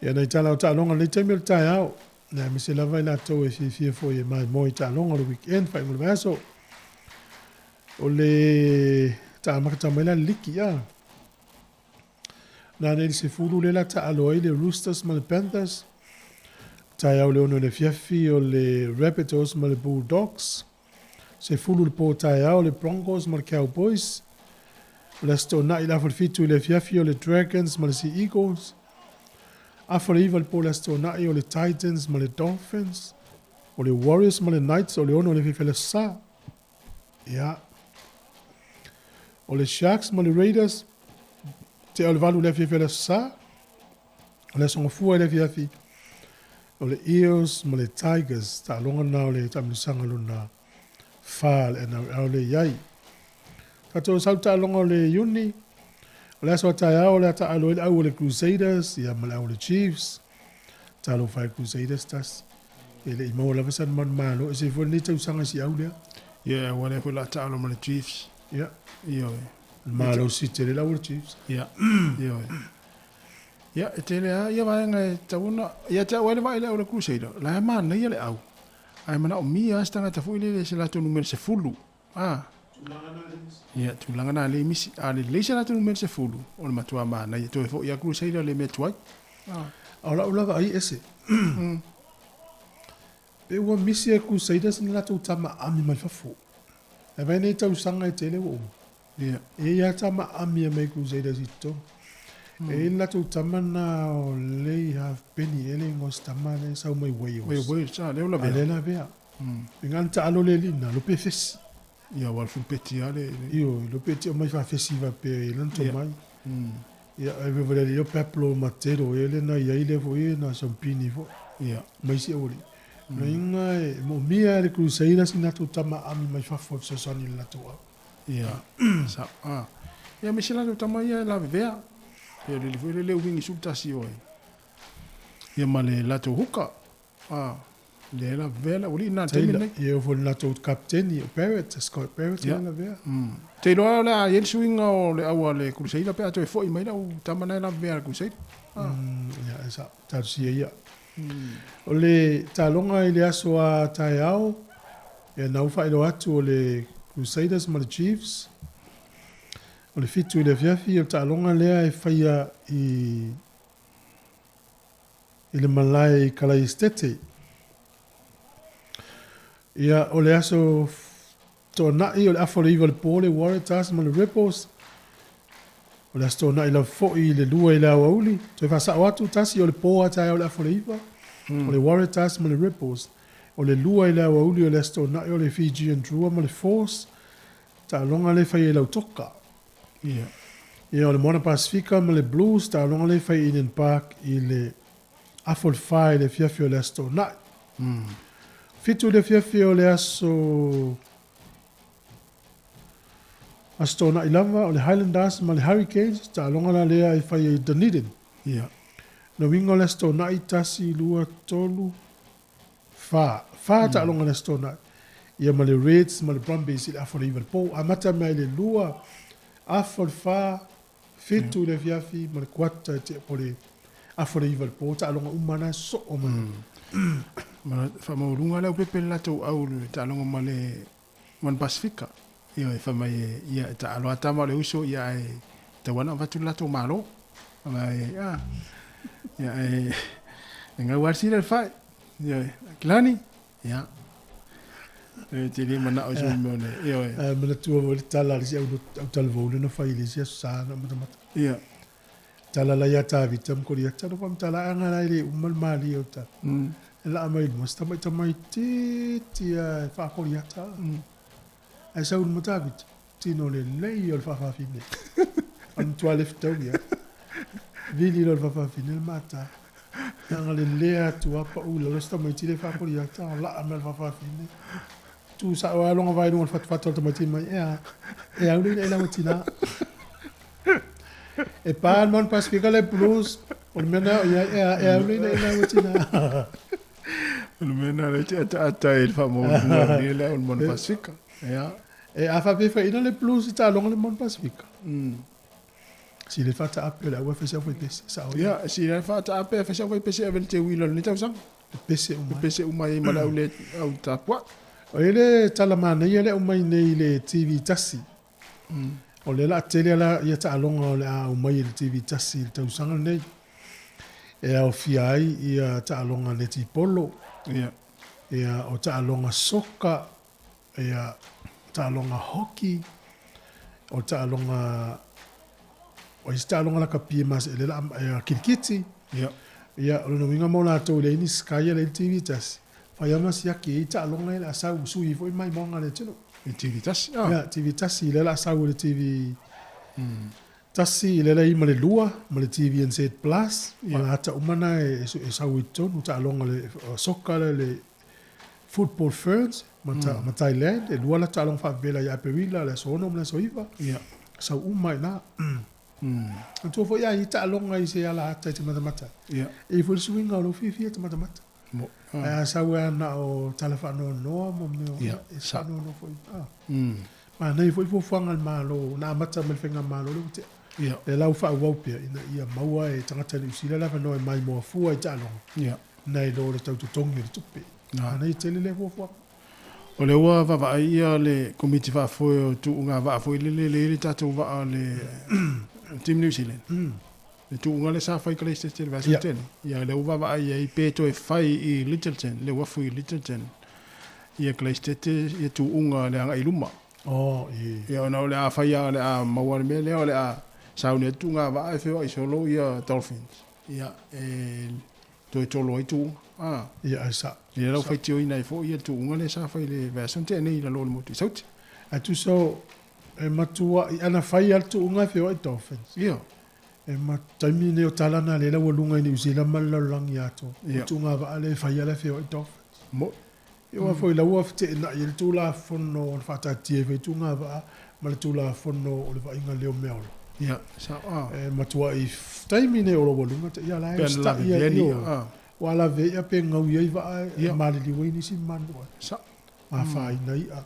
Ia nai tala o taaloga lenei taimi o le taeao. Ia aemaise lava i latou e fiafia foi e maimoa i taaloga o le weekend faaiuga o le vaiaso. O le taamakata mai la le liki a. Nanei i le 10 lea o le a taalo ai le Roosters ma le Panthers. Taeao i le 6 i le afiafi o le Rabbitohs ma le Bulldogs. 10 i le po taeao le Broncos ma le Cowboys. O le Aso Toonai i le 6:30 i le afiafi o le Dragons ma le Sea Eagles. 8:30 i le po o le Aso Toonai o le Titans ma le Dolphins. O le Warriors ma le Knights o le 6 i le afiafi o le Aso Sa. Ia. O le Sharks ma le Raiders, tea o le 8 i le afiafi o le Aso Sa. O le Aso Gafua i le afiafi, o le Eels ma le Tigers, taaloga na o le taamilosaga lona fa a le NRL lea i ai. Tatou sau taaloga o le Iuni, o le aso a taeao o le a taaalo ai le au o le Crusaders ia ma le au o le Chiefs. Talofa e Crusaders tasi. E le i maua lava sana manumalo, e se foi lenei tausaga i si au lea. Ia, ua lea foi la taalo ma le Chiefs. Ia. Ioe. Malosi tele le au o le Chiefs. Ia. Ioe. Ia, e tele lava ia vaega e tatau ona... Ia te au ai le vaai i le au o le Crusader, la e manaia le au, ae manaomia lava se tagata foi lele i se latou numera 10. A. Ia, tulaga na lea i misi. A lelei se latou numera 10, o le matua manaia. Toe foi lava Crusader le mea tuai. A. O lau lava ai ese. Pe ua misi e Crusaders ni latou tama ami mai fafo. E vai nei tausaga e tele ua uma. Ia. E i ai tama ami e mai Crusaders i totonu. E i ai le latou tama na o Leigh Halfpenny e le igoa o se tama lea e sau mai Wales. Mai Wales, a lea o lavea. A lea e lavea. E ngana taalo le alii na, lope fesi. Ia, ua le fulupeti lava le... Ioe, lope ti aumai faafesi faapea i lana tomai. Ia, e vevele le alii o Pablo Matero ea lea na i ai lea foi na Sampini foi. Ia. Ma isi aualii. Lona uiga e moomia e le Crusaders ni latou tama ami mai fafo e fesoasoani i le latou au. Ia, sa, a. Ia, ma isi latou tama ia e lavevea. Pe o le alii foi lea e le uwingi 11 o ai. Ia ma le latou huka. A, lea e lavevea le aualii lena i le taimi lenei. Ia, e oo foi i le latou kapeteni o Barrett, Scott Barrett lea e lavea. Ou te iloa o le a i ai le suiga o le au a le Crusader pe a toe foi mai le au tama lena e lavevea a le Crusader. Ia, e sao, talosia ia. O le taaloga i le aso a taeao, ia na ua faailoa atu o le Crusaders ma le Chiefs. O le 7 i le afiafi, o le taaloga lea e faia i i le malae i Kalaesetete. Ia, o le aso Toonai, o le afa o le 9 o le po le Waratahs ma le Rebels. O le aso Toonai lava foi i le 2 i le aoauli. Toe faasao atu, tasi o le po a taeao i le afa o le 9, o le Waratahs ma le Rebels. O le 2 i le aoauli o le aso Toonai o le Fijian Drua ma le Force. Taaloga lea e fai ai Lautoka. Ia. Ia, o le Moana Pasifika ma le Blues, taaloga lea e fai i Eden Park i le afa o le 4 i le afiafi o le Aso Toonai. 7 i le afiafi o le aso Aso Toonai lava, o le Highlanders ma le Hurricanes, taaloga la lea e fai ai i Dunedin. Ia. Le uiga o le Aso Toonai, 1, 2, 3, 4. 4 taaloga o le Aso Toonai. Ia ma le Reds ma le Brumbies i le afa o le 9 i le po. Amata mai i le 2, afa o le 4, 7 i le afiafi ma le kuata i te po le afa o le 9 i le po. Taaloga uma na e soo mai. Ma faamaualuga le aupepe le latou au le taaloga ma le One Pasifika. Ioe, fai mai e, ia, e taalo a tama o le uso, ia, ae tau ana avatu le latou malo. Fai mai, a, ia, e, e gau lava le sila le fai. Ioe, Kilani, ia, e te le manao i se mea o le, ioe. Ae manatua foi le tala a le isi au, au talavou lea na fai i le isi aso sa na matamata. Ia. Tala la ia Tavita ma Koliata, no whamtala anga la ile uma le malie o tala. E laa mai luma, se tamai tamaitiiti a e wha-Koliata. Ae sau luma Tavita, tino le lei o le whawhawhine. O le matua le fetau ia. Vili lo le whawhawhine le mata. Anga le lea atu a pa ula, lo se tamaiti le wha-Koliata, o laa mai le whawhawhine. Tu sa o alonga vai lunga le whatwhata o le tamaiti mai, ea, e au le ina e lawa tina. E pā le Mount Pasifika le Blues, o le mea na o ia, ea, e au le ina e lawa tina. O le mea na le te ataata e le whaamaualuga ni le au le Mount Pasifika. Ea. E a whawhewha le Blues i tālonga le Mount Pasifika. Si le whata ape le au e whaisa whai pese, sa o ia. Si le whata ape e whaisa whai pese ave le te wila le tausaga. E pese uma. E pese uma i ma le au le au tāpua. O ia le tala manaia le au mai nei le TV tasi. O lea o le a tele la ia taaloga o le a aumai e le TV tasi i le tausaga lenei e aofia ai ia taaloga netipolo, Ia. ia o taaloga soka, ia taaloga hockey, o taaloga o isi taaloga lakapi e masani lea o le a kirikiti. Ia. Ia o lona uiga mo latou e leai ni Sky leai ni TV tasi, fai lava ma siaki ai taaloga ia o le a sau sui ai foi maimoaga a le atunuu. I TV tasi, ah. Ia, TV tasi lea o le a sau e le TV tasi lea o le a i ai ma le lua ma le TVNZ Plus, ma le ata uma na e sau ai i totonu, taaloga le soka lea le Football Ferns ma, mm. ma Thailand, e lua la taaloga faavela ia Aperila le aso 6 ma le aso 9. Ia. Sau uma i na. Mm. Matua foi a i taaloga i se ala ata i te matamata. Ia. E i foi le suiga o lou fiafia i te matamata. Mo. Ae a sau e ana o tala faanoanoa ma mea o Ia, e sa. faanoanoa foi. Ah. Manaia foi fuafuaga a le Malo na amata mai le faigamalo lea ua tea. Ia. Lea la ua faaauau pea ina ia maua e tagata Niu Sila le avanoa e maimoa fua i taaloga Ia. nai lo le tau totogi o le tupe. Manaia tele lea fuafuaga. O lea ua vaavaai ia le Komiti Faafoe o Tuuga Vaa foi lele lea e i ai le tatou vaa le Team New Zealand. Le tuuga lea sa fai i Christchurch i le vaiaso tele. Ia lea ua vaavaai i ai pe toe fai i Lyttelton, le uafu i Lyttelton ia Christchurch ia tuuga le agai i luma. Oh, i. Ia ona o le a fai lava o le a maua le mea lea o le a sauni atu tuuga vaa e feoai solo ia Dolphins. Ia e toe tolo ai tuuga. Ah. Ia ai sa. Ia lau faitioina ai foi ia tuuga lea sa fai i le vaiaso na tea nei i lalo o le motu i Saute. Ae tusa o e matua i ana fai lava le tuuga e feoai Dolphins. Ia. E ma taimi nei o tala na lea ua luga i Niu Sila ma le lalolagi atoa. Ia. O tuuga vaa lea e fai lava e feoai Dolphins. Mo. Ia aua foi la ua feteenai ai le Tulafono na faataatia ai foi tuuga vaa ma le Tulafono o le vaaiga leo meaola. Ia, sa ah. E matuai taimi nei o lo ua luga te ia la e Pe ana usitaia lavevea ni i ia, o. ah. Ua lave ia pe gaui ai vaa e Ia. maliliu ai nisi manu ai. Sa. Afaina i'a.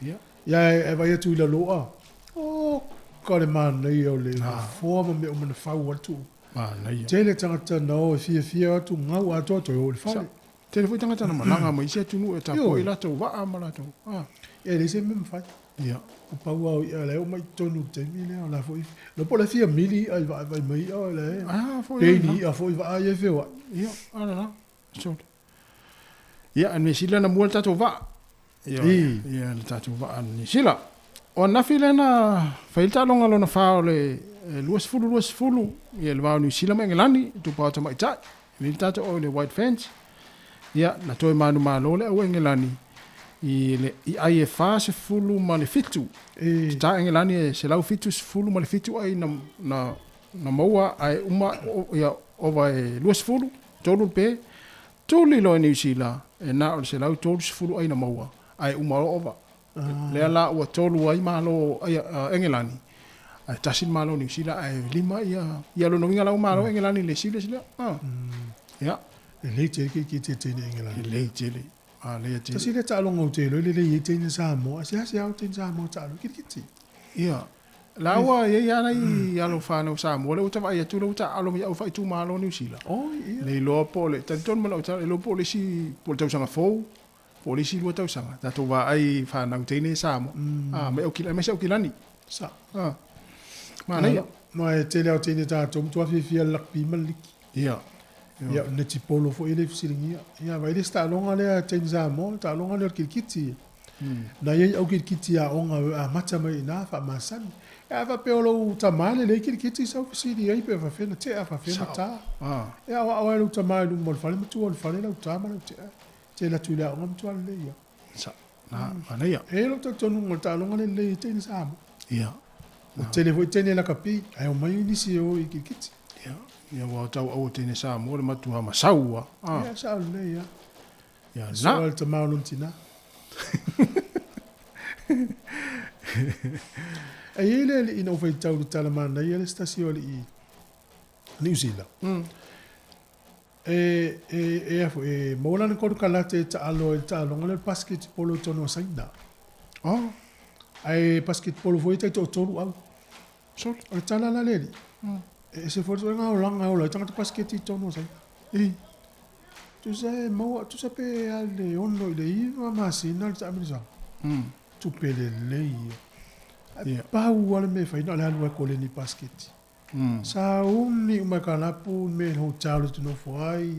Ia. Ia e vaai atu i lalo a, o ka le manaia o le nofoa ma mea uma na fau atu. Manaia. Tele tagata na o e fiafia atu gau atoa toe o i le fale. Tele foi tagata na malaga mai isi atunuu e tapuai Ioe. latou vaa ma latou. Ah. Ia e leai se mea mafai. Ia. O pau lava o i'a la e oo mai i totonu i le taimi lea, o la foi, iloa po o le fia mili i'a i vaai mai i'a o la e Ah, foi pe ni i'a foi vaa ia e feoai. Ia, ala la. Sole. Ia, a Niu Sila na mua le tatou vaa. Ia, I. ia le tatou vaa a Niu Sila. O ananafi lea na fai ai le taaloga lona fa o le 20 20, ia le va o Niu Sila ma Engelani, i Tupa o Tamaitai. E lei le tatou au i le White Fence. Ia, na toe manumalo le au Engelani i le i ai e 47. E. Tatā Engelani e 177 ai na, na, na maua ae uma o, ia ova e 20, tolu le pe, tuli loa i Niu Sila e na o le 130 ai na maua ae uma loa ova. Lea la ua tolu ai malo ai Engelani ae tasi le malo o Niu Sila ae lima ia ia lona uiga la ua malo Engelani i le series lea. Ah. Ia. Lelei tele keiki e teine Engelani. Lelei tele. Manaia tele. Tasi lea taaloga ou te iloa e lelei ai teine Samoa, a seasea o teine Samoa taalo i kirikiti. Ia. La ua i ai lava nai alo fanau Samoa lea ua ta vaai atu lea ua taaalo mai au faaitumalo o Niu Sila. Oh, ia. Le iloa po o le talitonu ma lau tala, le iloa po o le isi po o le tausaga fou, po o le isi lua tausaga, tatou vaai i fanau teine Samoa. Ah, mai Aukilani, aemaise Aukilani. Sa. Ah. Manaia. Ma e tele lava o teine tatou matua fiafia i le lakpi ma le liki. Ia. Ia, o le netipolo foi e le fesiligia. Ia, vaai le isi taaloga lea a teine Samoa, le taaloga lea o le kirikiti. Na i ai au kirikiti aoga e amata mai i ina faamasani. A faapea o lou tama e lelei kirikiti sau fesili ai pe faafefea ona tea, faafefea ona ta. E aoao ai lou tama i luma o le fale ma tua o le fale lau ta ma lau tea. Te alu atu i le aoga matua lelei ia. Sa. Na, manaia. E i ai lou talitonuga o le taaloga lea e lelei ai teine Samoa. Ia. Ua tele foi teine lakapi, ae omai nisi e o i kirikiti. Ia, ia ua tau aua teine Samoa le matua masau a. Ah. Ia, sao lelei ia. Ia, na. Soa le tama o lona tina. E i ai le alii na ou faitau i le tala manaia le se tasi o alii Niu Sila. E, e, e, a foi, e maua lana konokalate e taalo ai i le taaloga lea o le basketball i totonu o Saina. Oh. Ae basketball foi e taitoatolu au. Sole. O le tala la le alii. E ese foi le ituaiga olaga e ola ai tagata basiketi i totonu o Saina. I. Tusa e maua, tusa pe a i le 6 i le 9 masina le taamilisaga. Tupe lelei ia. Ae pau lava le mea e fai na o le alu lava e koleni i pasiketi. Sauni uma e kalapu mea i le hotel e te nofo ai.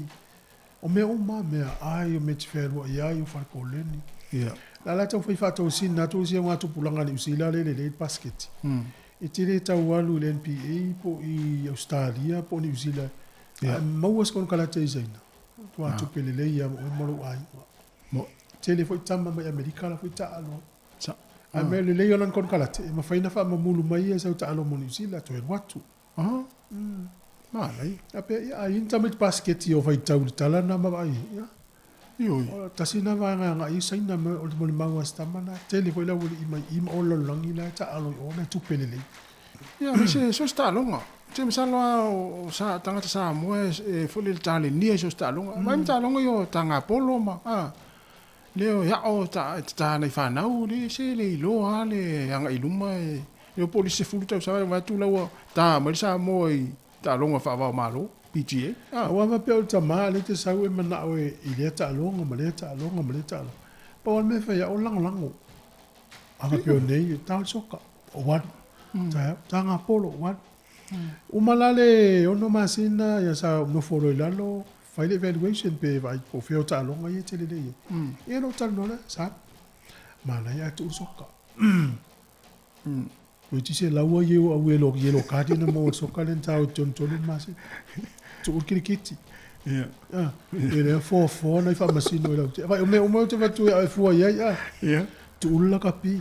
O mea uma lava, meaai, o mea e te fealuai ai, o fale koleni. O la e taumafai faatosina atu isi augatupulaga a Niu Sila lea e lelei le pasiketi. E te le tau alu i le NPA po o i Ausetalia po o Niu Sila ae maua se konekarate i Saina, matua tupe lelei lava mo oe ma lou aiga. Tele foi tama mai Amerika la foi taaalo ai. Ae mea lelei o lana konekarate, e mafai ona faamamulu mai ia sau taalo mo Niu Sila toe alu atu. Manaia. A pea, ia, a i ai ni tamaiti pasiketi o faitau i le tala lena ma vaai ai, ia. Ioe. O tasi lena vaega e agai i ai Saina ma o le molimau a si tama lena. Tele foi le aualii mai i i ma o le lalolagi la e taaalo i o ona e tupe lelei. Ia, ma se so se taaloga. Ou te masalo lava o sa tagata Samoa e foi lele talenia i so se taaloga. Vaai ma taaloga ia o tagapolo ma a lea e ao e tata nai fanau le se le iloa lava le agai i luma e le po o le 10 tausaga e vaai atu la ua ta mai le Samoa i taaloga faava o Malo, PGA. A ua faapea o le tama lea e te sau e manao e i lea taaloga ma lea taaloga ma lea taaloga. Pau lava le mea e fai ai o le lagolago. A faapea o nei, e ta o le soka, ou alu. Ta, tagapolo, ou alu. Uma la le 6 masina, ia sa ou nofo loa i lalo, fai le evaluation pe vaai po o fea o taaloga ia e te lelei ai. Ia ona ou talanoa lea, sa, manaia ae tuu le soka. Toeitiiti se laua ia au yellow card ia na maua i le soka lea na ta o i tonu le masina. Tuu le kirikiti. Ia. E lea 4-4 nai faamasino i lau te. Vai o mea uma ou te avatu e fua i ai. Ah. Tuu le lakapi.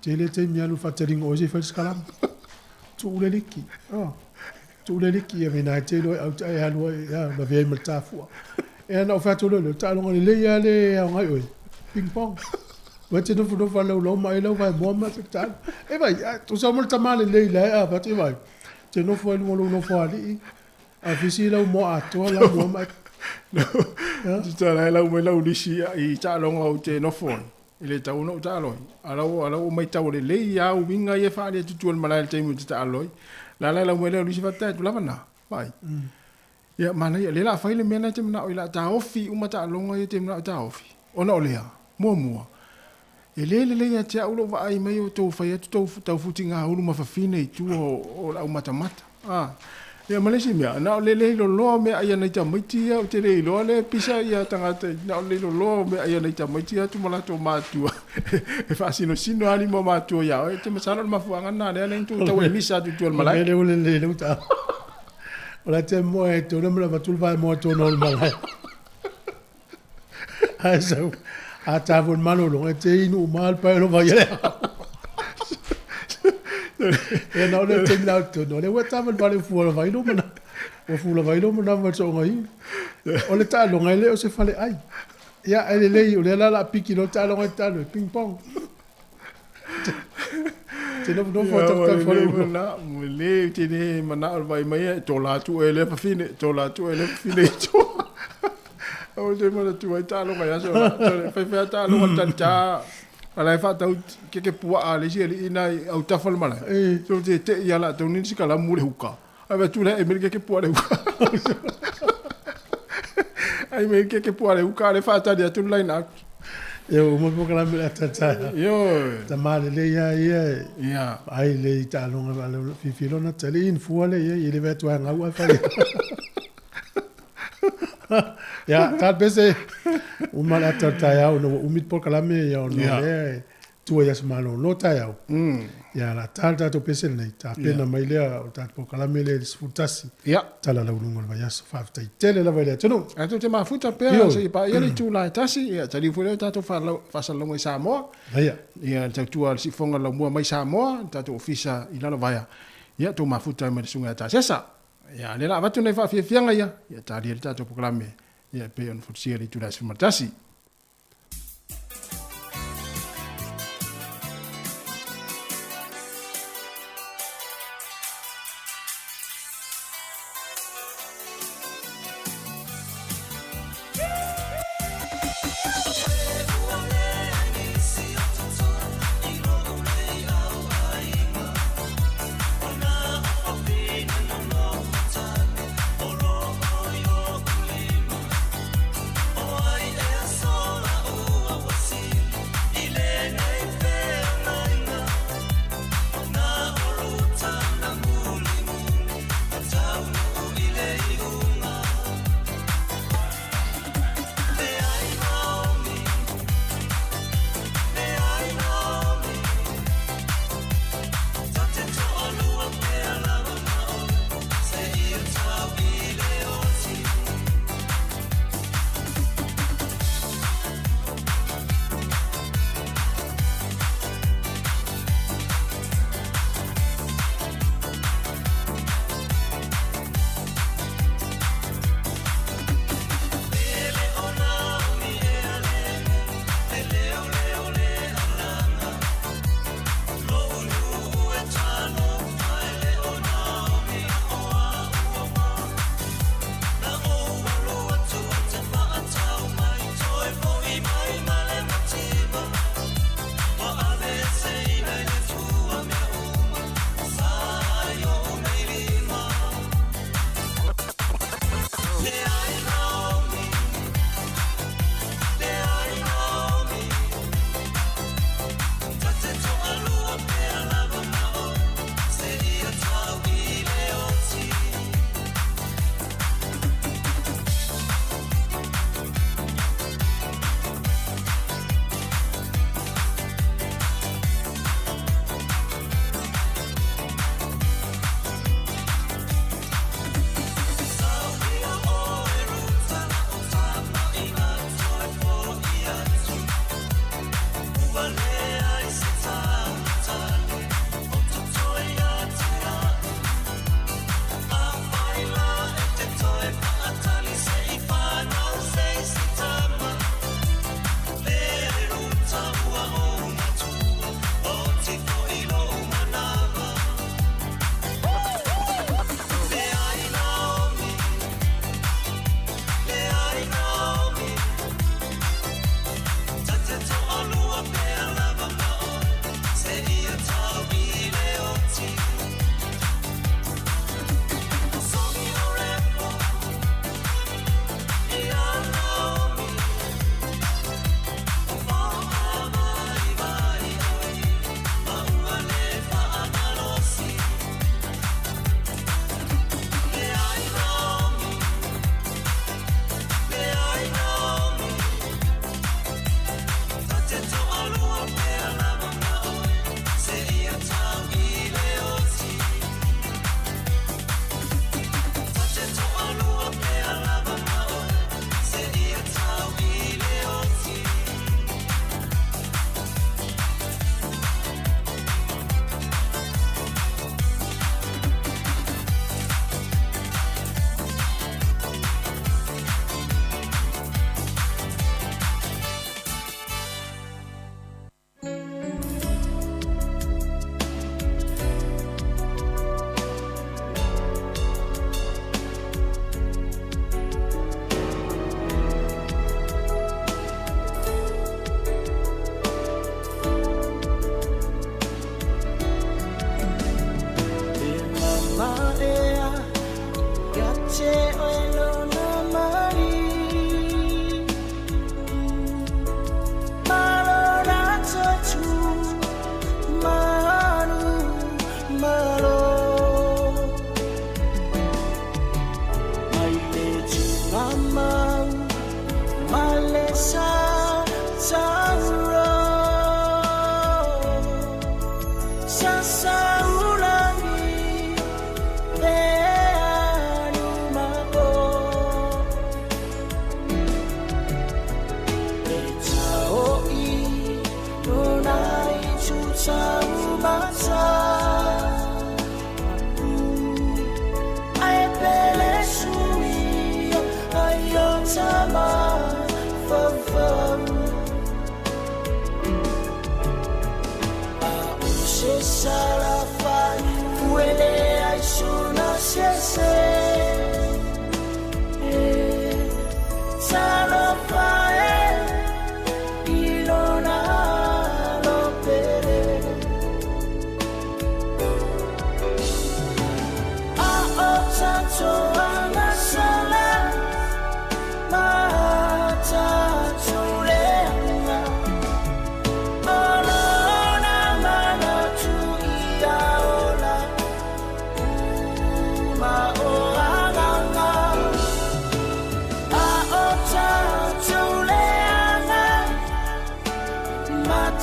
Tele taimi alu faataliga o oe se i fai le sikalama. Tuu le liki. Ah. Tuu le liki ia vena e te iloa au te ai alu ai ia lavea ai ma le tafua. E ana o fai atu lea, le taaloga lelei lava le aoga ai oe. Ping pong. Ua te nofonofo a laulau ma ai lau vaemoa ma te taalo. E vai, tusa ma le tama lelei la e a fai atu e vai. Te nofo ai luga o lou nofoalii, a fisi lau moa atoa lau moa ma Tusa la e lau mai lau lisi i taaloga ou te nofo ai. E le tatau ona ou taalo ai. A lau, a lau o maitau lelei lava uiga ia e faaali atu i tua o le malae i le taimi ou te taalo ai. La la e lau mai lea o lisi faapea atu lava na. Vaai. Ia, manaia, o lea o le a fai le mea lena e te manao i le a taofi uma taaloga ia e te manao e taofi. Ona o lea, muamua, e le lelei ia te au lou vaai mai o tou fai atu tou taufutigaulu ma fafine i tua o le aumatamata. A, ia ma le isi mea, na o le le loloa o meaai a nai tamaiti ia, ou te le iloa lea e pisa ia tagata, na o le loloa o meaai a nai tamaiti ia atu ma latou matua, e faasinosino lava lima o matua ia oe. Ou te masalo o le mafuaaga lena lea na tou tau e misa atu i tua o le malae. O le mea lea ua lelei ai lau tala, o la te moe ai tonu ma le avatu le vaemoa i totonu o le malae. Ae sau, a ta foi le malologa, e te inu uma lava le pae o lou vai e le ao. Ia na o le taimi la o totonu, o lea ua ta valevale ua fua lava ai lou manava, ua fua lava ai lou manava i le soonga iu. O le taaloga e le o se faleai. Ia, ae lelei, o lea la o le a piki loa le taaloga e taalo ai, ping pong. Te nofonofo a tafatafa le ulo. Ua le tele manao le vaai mai e tola atu oe lea fafine, tola atu oe lea fafine i tua. Ou te manatua ai taaloga i aso la. Faifea taaloga le talita a la e faatau keke puaa a le isi alii na i autafa o le malae. So te tei ia latou ni si kalamu le huka. Ai avatu lea e mele keke puaa le huka. Ai mele keke puaa le huka le faatali atu le line out. Ia ua uma polokalame le ata Ioe. Tama lelei lava ia e Ia. vaai lelei i taaloga faaleoleo. Fiafia loa ona tali, ina fua lea i ai, e le vaai atu lava e gau ae fai. Ia, ta pese, uma le ata o le taeao ina ua umi le polokalame ia ona o lea e tua i aso malolo taeao. Ia, o le a ta le tatou pese lenei, tapena mai lea o le tatou polokalame lea i le 11. Ia. Tala lauluga o le vaiaso. Faafetai tele lava i le atunuu. Ae tou te mafuta pea se i paia le itula e tasi, ia taliu foi lea o tatou faasalalauga i Samoa. Ia. Ia le tautua a le Siufofoga Laumua mai Samoa, le tatou ofisa i Lalovaea. Ia tou mafuta ai ma le Susuga ia Tasesa. Ia lea la avatu nai faafiafiaga ia, ia talia le tatou polokalame ia e pei ona folasia i le itula e 11.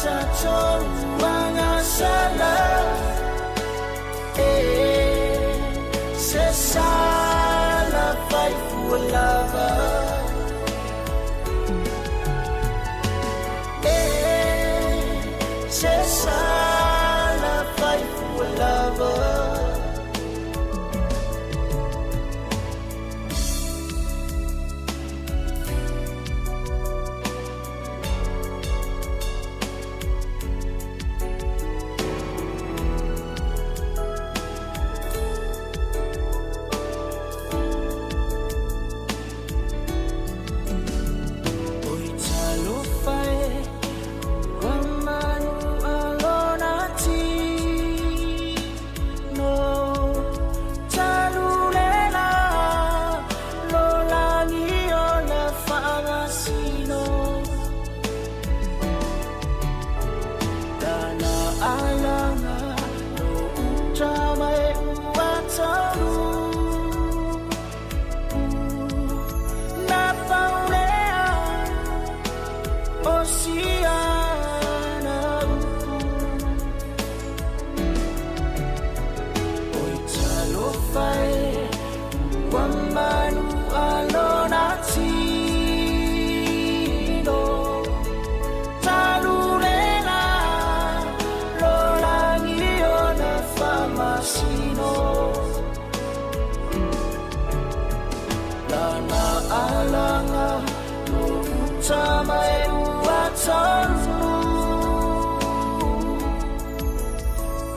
Matatouagasala Se sala faifua lava Se sala faifua lava. Oi talofa e ua manu alona tino talulela lo lagi o le faamasino lana alaga lo uta mai ua talu na paulea o siana upu. Oi talofa e ua manu alona tino talulela lo lagi o le faamasino lana alaga lo uta mai ua talu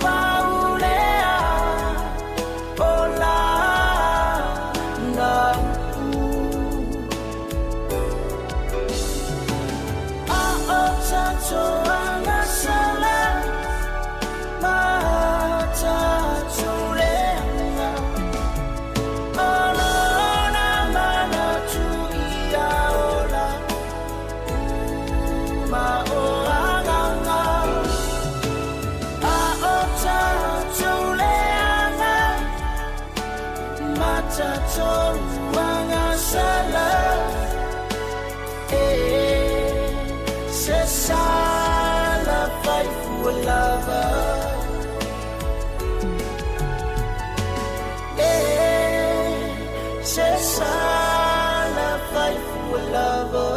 paulea o lana upu. A o tatou agasala matatou leaga o lona manatu ia ola uma o agaga. A o tatou leaga matatou agasala Se sala faifua lava Se sala faifua lava.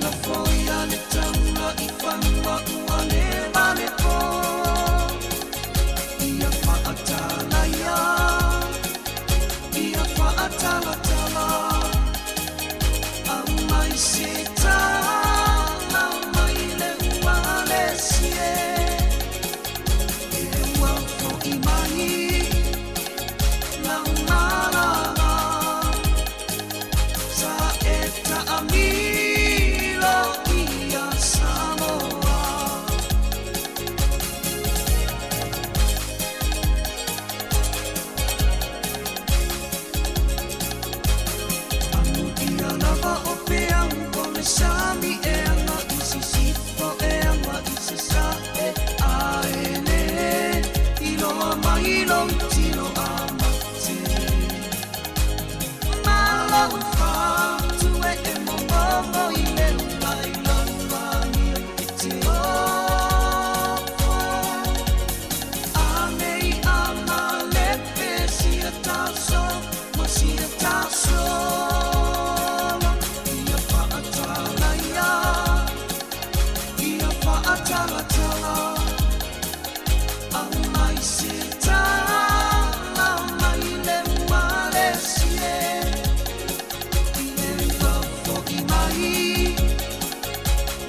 La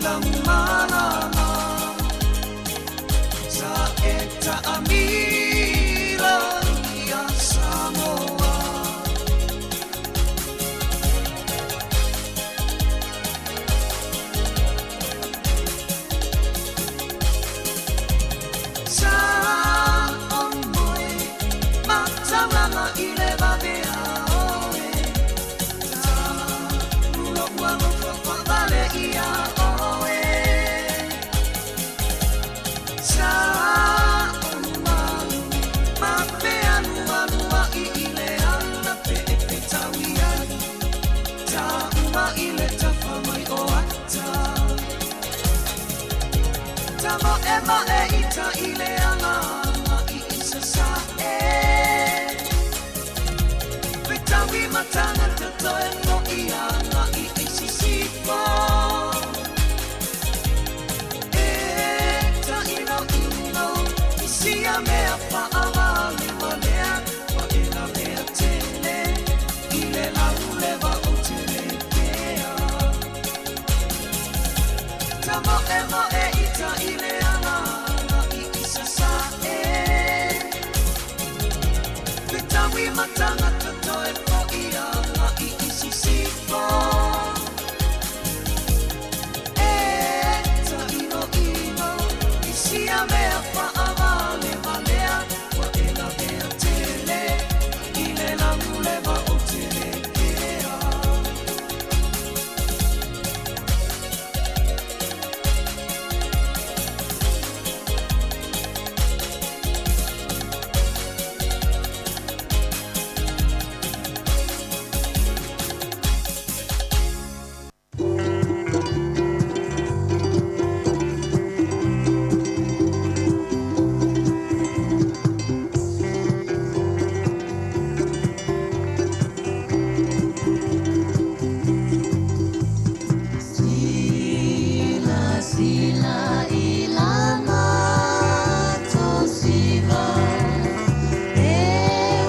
Laumalama Sa e ta'amilo ia Samoa. Sa o moe mataulanga i le vavea oe. Ta lulo ua lofa whaavale ia oe. Sa o malu ma pea lua lua i i le ana pe e pe taui ai. Ta uma i le tafa mai o ata. Ta mo e ma e i ta i le ala i i sa sa e. Pe taui matanga te toe mo i ana i i si si po. E ta ino ino i sia mea whaavale walea wa e la mea tele i le laulewa o te le pea. Ta mo e mo e i ta i le ala i i sa sa e. Pe taui matanga te toe po i ana i i si si po. E ta ino ino i sia mea whaavale walea wa e la mea tele i le laulewa o te le pea. Sila, sila, ilama tosiva, e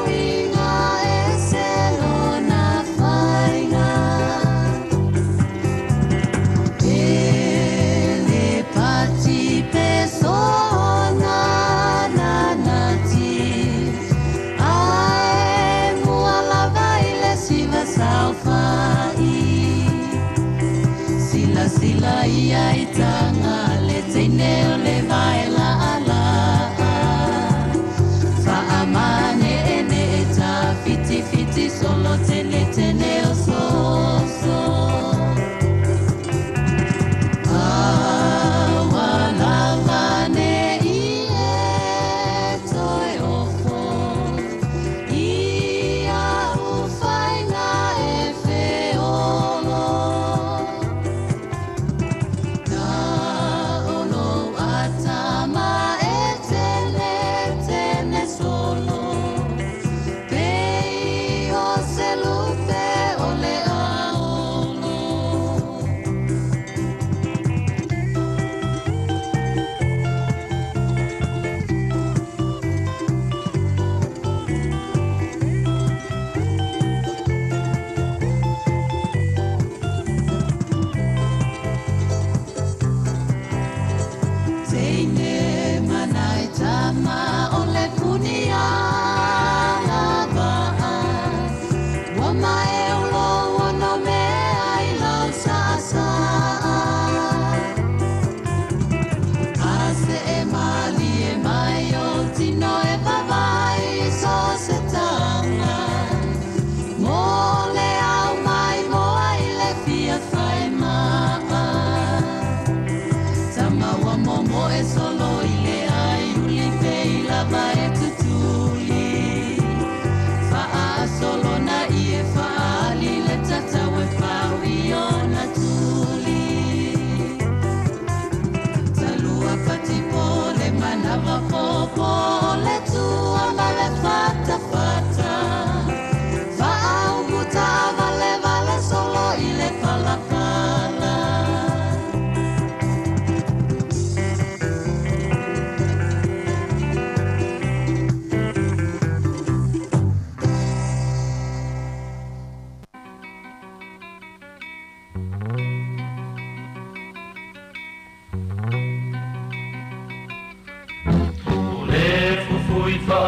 winga e selona fainga. Ele pati pesona nanati, ae mua lava i le siva saufai. Sila sila ia itanga le teine o le vaela ala. Faamane ene e ta fiti fiti solo tene tene o soso. Awa lava ne i e toe ofo. Ia ufainga e feolo. Ka ono ata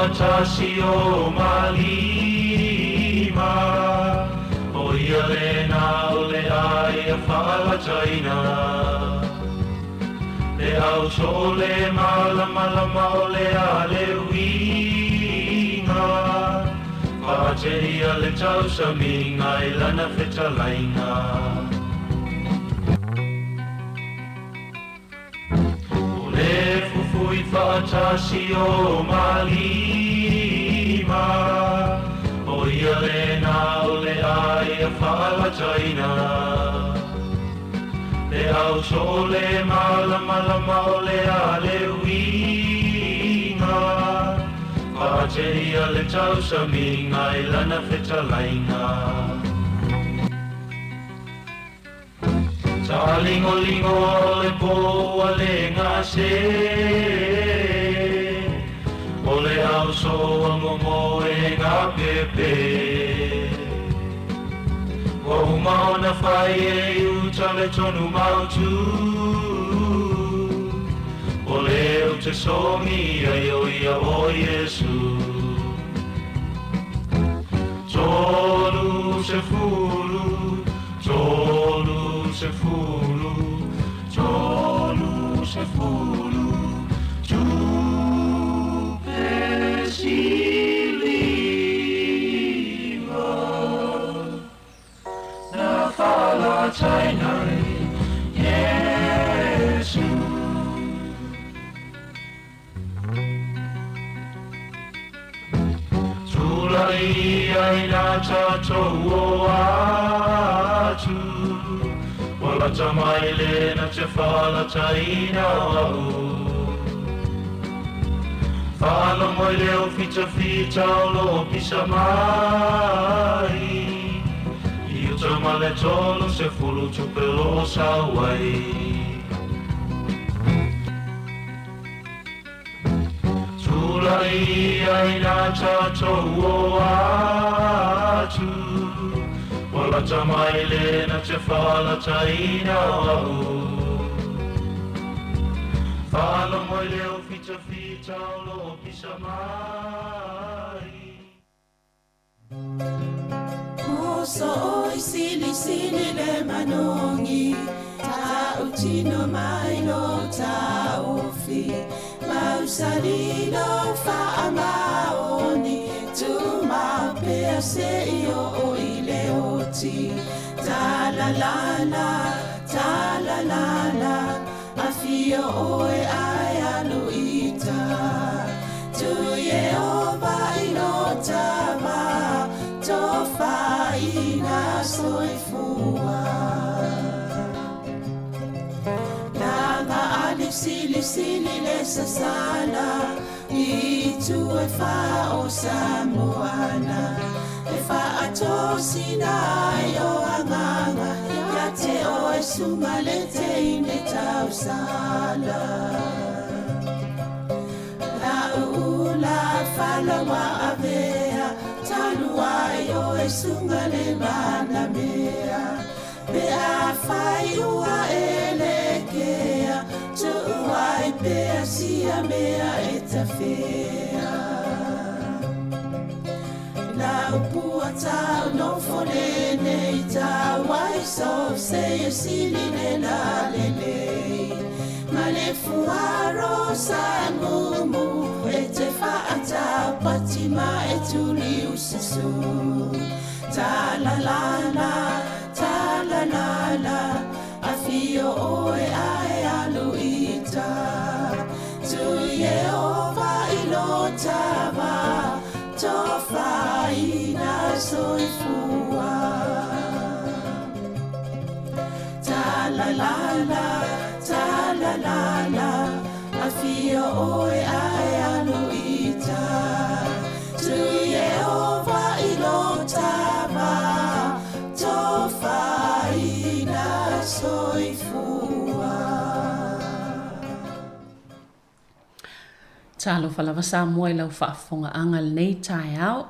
faatasi o malima O ia lena o le ai a faalataina Le au so o le malamalama o le a le uiga Faateia le tausamiga i lana fetalaiga O le fufui faatasi o malima O ia lena o le ai a faalataina Le au so o le malamalama o le a le uiga Faateia le tausamiga i lana fetalaiga Taalingolingo o le po ua le gase O le au so a momoega pepe Ua uma ona fai e i uta le tonu mautu O le ou te sogi ai o ia o Iesu 30, 30, 30, tupe siliva na faalataina e Iesu. Tula'i ai na tatou o atu Ua lata mai le na te faalataina o a'u Faalogo i leo fitafita o loo pisa mai I uta ma le 30 tupe o loo sau ai Tula'i ai na tatou o atu Ua lata mai le na te faalataina o a'u Faalogo i leo fitafita o loo pisa mai Moso oi sili sili le manogi Ta'utino mai lo ta'ofi Mausali lo fa'amaoni Tumau pea se'i o'o i le oti Talalala, talalala Afio oe ae alu ita Tu Iehova i lo tava Tofaina soifua Laga ali sili sili le sasala I tu e fa o Samoana E faatosina ai o agaga Ia te oe suga le teine tausala La ula falawa avea Talu ai oe suga le manamea Pe afai ua e lekea Tuu ai pea sia mea e tafea La upua tau nofo lenei tau ai so se e sili le la lelei Ma le fuaro sa mumu e te faatau pati ma e tuli ususu Ta la la la, ta la la la Afio oe ae alu ita Tu Iehova i lo tava Tofaina soifua Ta la la la, ta la la la Afio oe ae alu ita Tu Iehova i lo tava Tofaina soifua Talofa lava Samoa i lau faafofogaaga lenei taeao.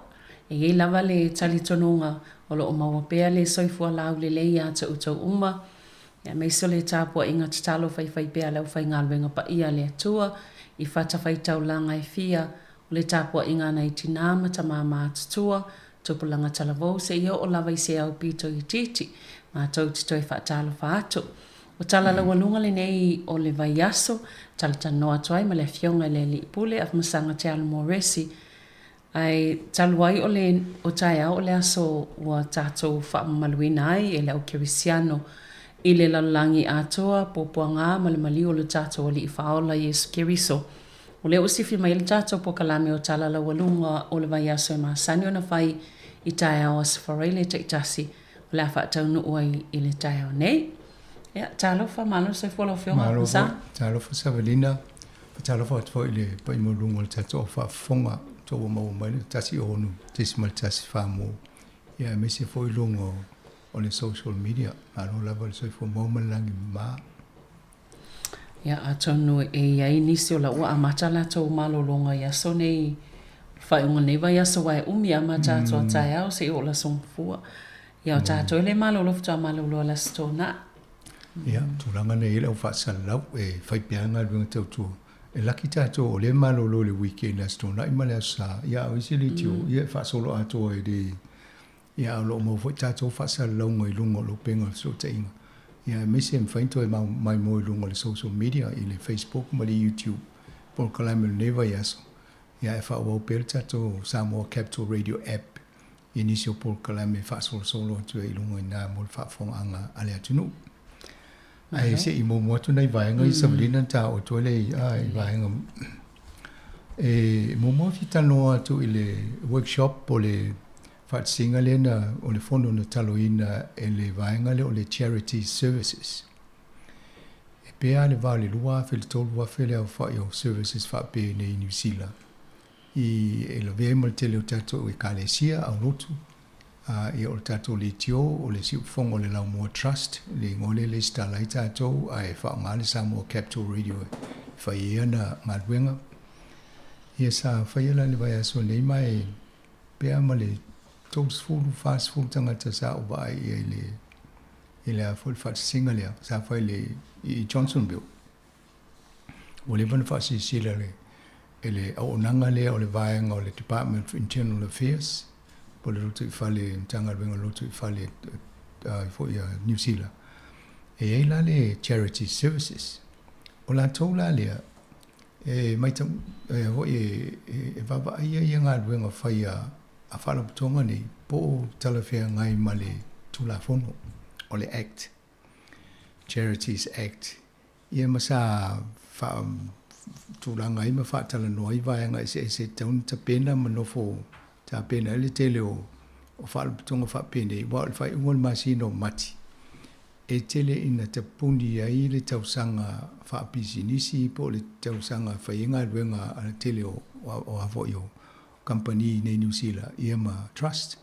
E i ai lava le talitonuga o lo o maua pea le soifua laulelei ia te outou uma, aemaise o le tapuaiga tatalo faifai pea a le aufaigaluega paia a le Atua i fatafaitaulaga e fia. O le tapuaiga a nai tinā ma tamā matutua, tupulaga talavou seia oo lava i se au pito itiiti, matou te toe faatalofa atu. O tala laualuga lenei o le vaiaso, talatalanoa atu ai ma le Afioga i le Alii Pule Afamasaga Te Alo Moresi. Ae talu ai o le o taeao o le aso ua tatou faamamaluina ai e le au kerisiano i le lalolagi atoa puapuaga ma le maliu o lo tatou Alii Faaola Iesu Keriso. O lea ua sifi mai ai le tatou pokalame o tala laualuga o le vaiaso e masani ona fai i taeao Aso Faraile taitasi o le a faataunuu ai i le taeao nei. Ia, talofa, malo le soifua lau Afioga. Malo foi, talofa Savelina. Faatalofa atu foi i le paia maualuga o le tatou au faafofoga ua tou maua mai le 106.1 mo ia aemaise foi luga o le social media. Malo lava le soifua maua ma le lagi mama. Ia, atonu e i ai nisi o la ua amata latou malologa i aso nei, faaiuga o lenei vaiaso aua e umi e amata atu a taeao seia oo i le aso Gafua. Ia, o tatou e le malolo faatoa malolo i le Aso Toonai. Ia, tulaga nei i le au faasalalau e fai pea galuega tautua. E laki tatou o lea e malolo i le weekend i le Aso Toonai ma le Aso Sa, ia a o isi leitio, ia e faasolo atoa e le Ia, a o lo o maua foi tatou faasalalauga i luga o le upega o le fesootaiga, ia aemaise e mafai ona toe maimoa i luga o le social media i le Facebook ma le YouTube polokalame o lenei vaiaso, ia ae faaauau pea le tatou Samoa Capital Radio App i nisi o polokalame e faasolosolo atu ai i luga i ina mo le faafofogaaga a le atunuu. Ae se i muamua atu nai vaega ia Savelina na taua atu ai le i vaega e muamua fia talanoa atu i le workshop po o le faatasiga lea na o le fono na taloina e le vaega lea o le Charity Services. E pei lava le va o le 2,000 i le 3,000 le aofai o services faapea i Niu Sila i e lavea ai ma le tele o tatou ekalesia, aulotu, a ia o le tatou leitio, o le siufofoga o le Laumua Trust, le igoa lea e lesitala ai tatou, ae faaaoga le Samoa Capital Radio e fai ai ana galuega. Ia sa faia la le vaiaso nei ma e pea ma le 30, 40 tagata sa ou vaai i ai i le i le a foi le faatasiga lea sa fai i le i Johnsonville. Ua leva ona faasilasila le, e le auaunaga lea o le vaega o le Department of Internal Affairs, po o le Lotoifale, Matagaluega o le Lotoifale foi a Niu Sila, e i ai la le Charity Services. O latou la lea, e matau, e foi e, e, e vaavaaia ia galuega fai a, a faalapotopotoga nei, po o talafeagai ma le Tulafono o le Act. Charities Act, ia ma sa faatulaga ai ma faatalanoa ai vaega eseese e tatau ona tapena ma nofo tapena ai le tele o faalapotopotoga faapenei, aua o le faaiuga o le masina o Mati, e tele ina tapuni ai le tausaga faapisinisi po o le tausaga e fai ai galuega a le tele o a foi o kamupani i inei i Niu Sila, ia ma Trust.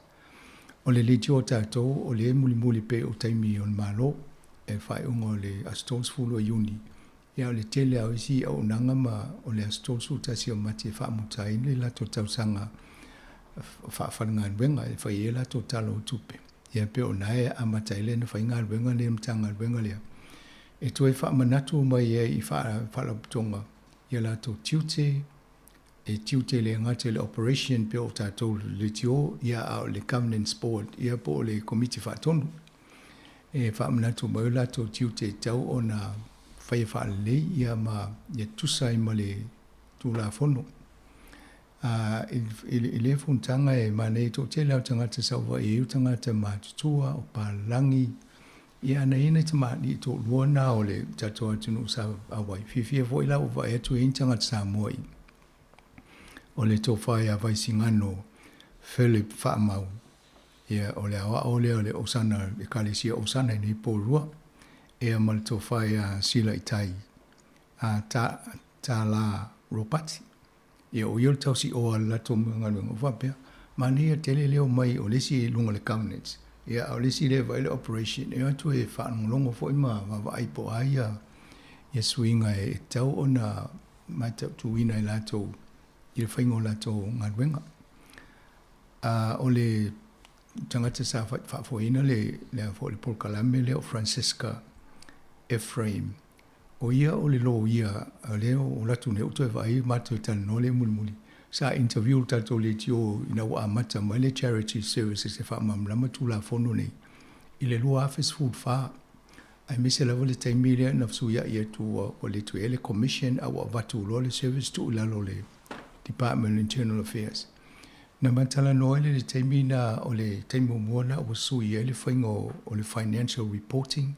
O le leitio a tatou, o lea e mulimuli pea o taimi o le Malo, e faaiuga o le aso 30 o Iuni, ia o le tele lava o isi auaunaga ma o le aso 31 o Mati e faamuta ai le latou tausaga faafalegaluega e fai ai latou tala o tupe. Ia pei o na e amata ai lea ona fai galuega lea Matagaluega lea e toe faamanatu mai ai i faalapotopotoga i latou tiute, e tiute le gata i le operation pei o tatou le leitio ia a o le governance board ia po o le komiti faatonu e faamanatu mai o latou tiute e tatau ona faia faalelei ia ma ia tusa ai ma le Tulafono. A i lea fonotaga e manaia e toatele lava o tagata sa ou vaai ai o tagata matutua, o palagi, ia na i ai nai tamalii toalua na o le tatou atunuu sa auai. Fiafia foi la ua vaai atu e i ai ni tagata Samoa i o le tofa ia Vaisigano Philip Faamau, ia o le aoao lea o le Osana, Ekalesia Osana i nei Porirua, ia ma le tofa ia Sila Itai a Ta, Tala Ropati. Ia o ia o le tausiʻoa a le latou galuega, ua faapea, manaia tele le omai o le isi i luga o le governance, ia a o le isi lea e vaai le operation, e o atu e faalogologo foi ma vaavaai po o a ia suiga e tatau ona matautuina e latou i le faiga o latou galuega. A o le tagata sa faafoeina le le polokalame lea o Francisca Ephraim, O ia o le loia, o lea o alu atu nei ou toe vaai matou talanoa lea mulimuli. Sa interview le tatou leitio ina ua amata mai le Charity Services e faamalamalama Tulafono nei i le 2014, aemaise lava le taimi lea na fesuiai atu ua le toe i ai le Commission a ua avatu loa le service tuu i lalo o le Department of Internal Affairs. Na ma talanoa ai le taimi na o le taimi muamua na ua sui ai le faiga o le financial reporting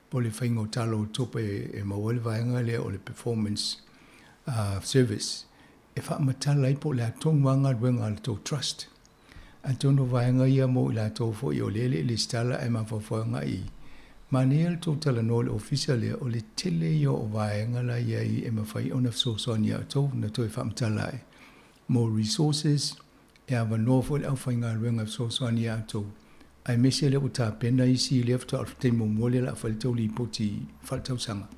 po o le faiga o tala o tupe e maua ai le vaega lea o le performance service e faamatala ai po o le a tonu lava galuega a le tou trust. Atonu o vaega ia mo i latou foi o lea e le i lesitala ae mafaufau agai i manaia le tou talanoa i le ofisa lea, o le tele ia o vaega la i ai e mafai ona fesoasoani ia outou na toe faamatala ae mo resources e avanoa foi le aufaigaluega e fesoasoani ia outou aemaise lea ua tapena isi lea faatoa o le taimi muamua lea o le a fai le tou lipoti faaletausaga.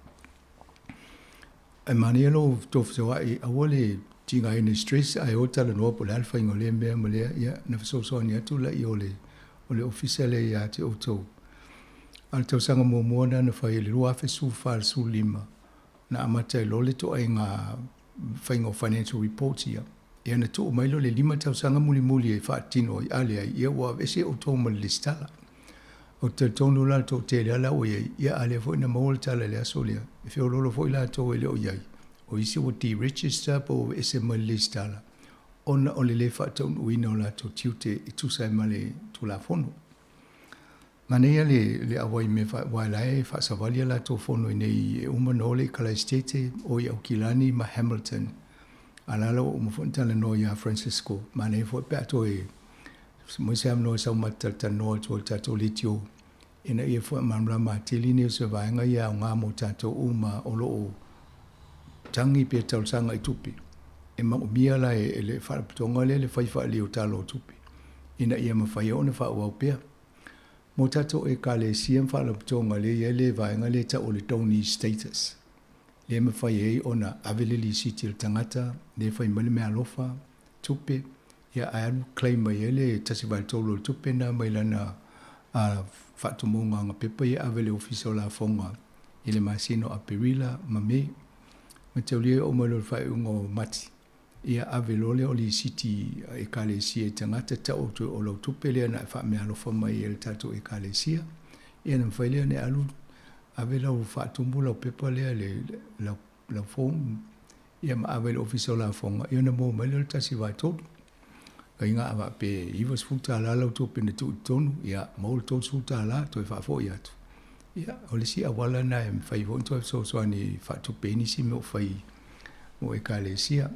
Ae manaia lou tou fesoa'i aua le tigaina i stress ae o talanoa po o le a le faiga o lea mea ma lea, ia na fesoasoani atu laia o le o le ofisa lea ia te outou. A o le tausaga muamua lena na fai i le 2014 15 na amata ai loa le ituaiga faiga o financial reports ia. Ia na tuu mai lea o le lima tausaga mulimuli e faatino ai, a leai, ia ua aveese outou ma le lesitala. Ou te talitonu la le toatele lava la ua i ai, ia a lea foi na maua le tala i le aso lea, e feoloolo foi latou e le o i ai, o isi ua deregister po ua aveese mai le lesitala ona o le le faataunuuina o latou tiute e tusa ai ma le Tulafono. Manaia le le auai i mea aua o la e faasavali a latou fono i nei e uma ona o le Ekalaisitete o i Aukilani ma Hamilton. A la la ua uma foi ona talanoa ia Francisco, manaia foi pe a toe maua se avanoa e sau ma te talatalanoa atu ai i le tatou leitio ina ia faamalamalama atili nei o se vaega ia e aoga mo tatou uma o lo o tagi pe talosaga i tupe. E maomia la e le Faalapotopotoga lea le fai faalelei o tala o tupe ina ia mafai ai ona faaauau pea. Mo tatou Ekalesia ma Faalapotopotoga lea e i ai le vaega lea e tau o le donee status, lea e mafai ai ona ave le lisiti a le tagata lea e fai mai le meaalofa, tupe, ia ae alu claim mai ai le 1/3 o le tupe lena mai lana faatumuga pepa ia e ave i le Ofisa o Lafoga i le masina o Aperila ma Me. Mataulia e oo mai loa i le faaiuga o Mati, ia ave loa lea o lisiti a Ekalesia i tagata tau atu o lau tupe lea na e faameaalofa mai ai i le tatou Ekalesia. Ia ona mafai lea ona e alu ave lau faatumu lau pepa lea le lau lau form ia ma ave i le Ofisa o Lafoga, ia ona maua mai lea o le 1/3. Faiga a faapea e $90 lau tupe na tuu i totonu, ia maua le $30 toe faafoi atu. Ia, o le isi auala lena e mafai foi ona toe fesoasoani e faatupe ai nisi mea o fai mo Ekalesia.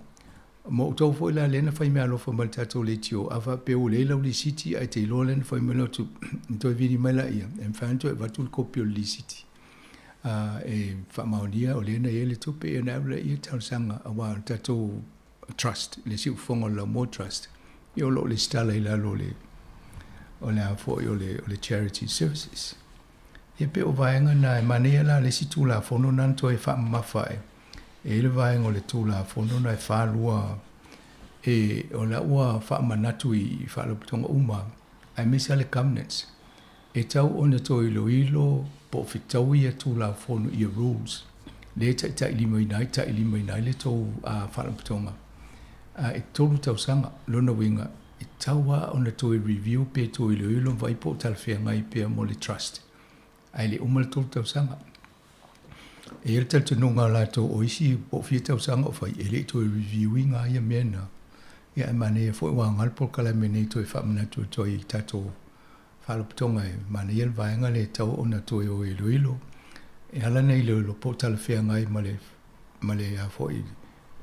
Mo outou foi la lea na fai meaalofa mai i le tatou leitio, a faapea ua leai lau lisiti ae te iloa lea na fai mai lau tupe, ona toe vili mai laia, e mafai ona toe avatu le kopi o le lisiti e faamaonia o lea na i ai le tupe, ia ona alu laia talosaga aua o le tatou trust, le siufofoga o le Laumua Trust, ia o lo o lesitala i lalo o le o le a foi o le o le Charity Services. Ia pei o vaega na e manaia la le isi Tulafono na na toe faamamafa e e i le vaega o le Tulafono na e 42 e o la ua faamanatu i faalapotopotoga uma aemaise lava le governance e tau ona toe iloilo po o fetaui ia Tulafono ia rules lea e taitailimaina ai tailimaina ai le tou faalapotopotoga e tolu tausaga. Lona uiga e tau lava ona toe review pe toe iloilo ma vaai po o talafeagai pea mo le trust ae le uma le tolu tausaga. E i ai le talitonuga o latou o isi po o fia tausaga o fai e le i toe review ina ia mea na. Ia ae manaia foi ua aoga le polokalame nei toe faamanatu atu ai i tatou Faalapotopotoga e manaia le vaega lea e tatau ona toe o e iloilo. E ala ona iloilo po o talafeagai ma le ma le a foi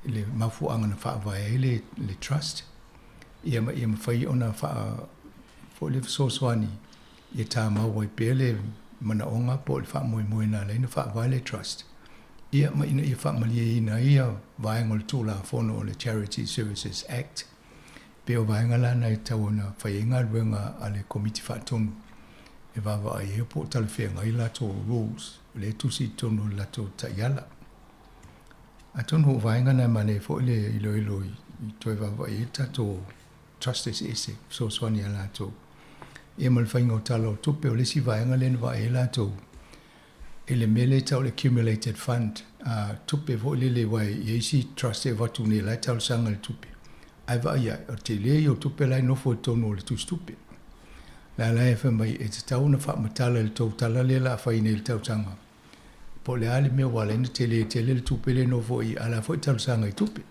le mafuaaga na faavae ai le le trust ia ma ia mafai ona faa foi le fesoasoani ia tamau ai pea le manaoga po o le faamoemoe na ala ai ona faavae le trust ia ma ina ia faamalieina ai ia vaega o le Tulafono o le Charity Services Act. Pei o vaega la na e tatau ona fai ai galuega a le Komiti Faatonu e vaavaai ai po o talafeagai latou rules o lea e tusi i totonu o le latou taiala. Atonu o vaega na e manaia foi le iloilo i toe vaavaai ai le tatou trust eseese fesoasoani a latou. Ia ma le faiga o tala o tupe, o le isi vaega lea na vaai ai latou i le mea lea e tau o le accumulated fund, tupe foi lele aua e i ai isi trust e avatu nei o la e talosaga i le tupe. Ae vaai ae, o le tele ia o tupe la e nofo i totonu o le tusitupe. La la e fai mai e tatau ona faamatala i le tou tala lea la a fai nei i le tausaga, po o le a le mea ua ala ai ona tele tele le tupe lea e nofo i i, a o la foi e talosaga i tupe.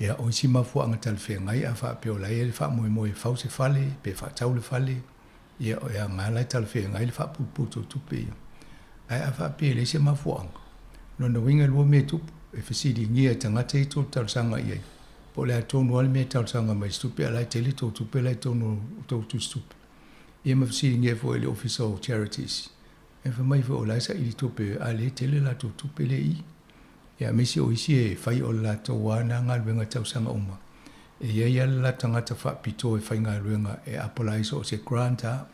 Ia, o isi mafuaaga talafeagai a faapea o la e i ai le faamoemoe e fau se fale pe faatau le fale, ia e aoga la e talafeagai le faaputuputu o tupe ia. Ae a faapea e leai se mafuaaga, lona uiga e lua mea e tupu, e fesiligia e tagata ia tou talosaga i ai, po o le a tonu lava le mea e talosaga mai ai se tupe a o la e tele tou tupe la e i totonu o tou tusitupe. Ia ma fesiligia foi e le Ofisa o Charities, e fai mai foi o la e saili tupe a o lea e tele latou tupe lea e i i. Ia aemaise o isi e fai o le latou lava na galuega tausaga uma. E i ai lava le latou tagata faapitoa e faigaluega e apply so o se grant lava.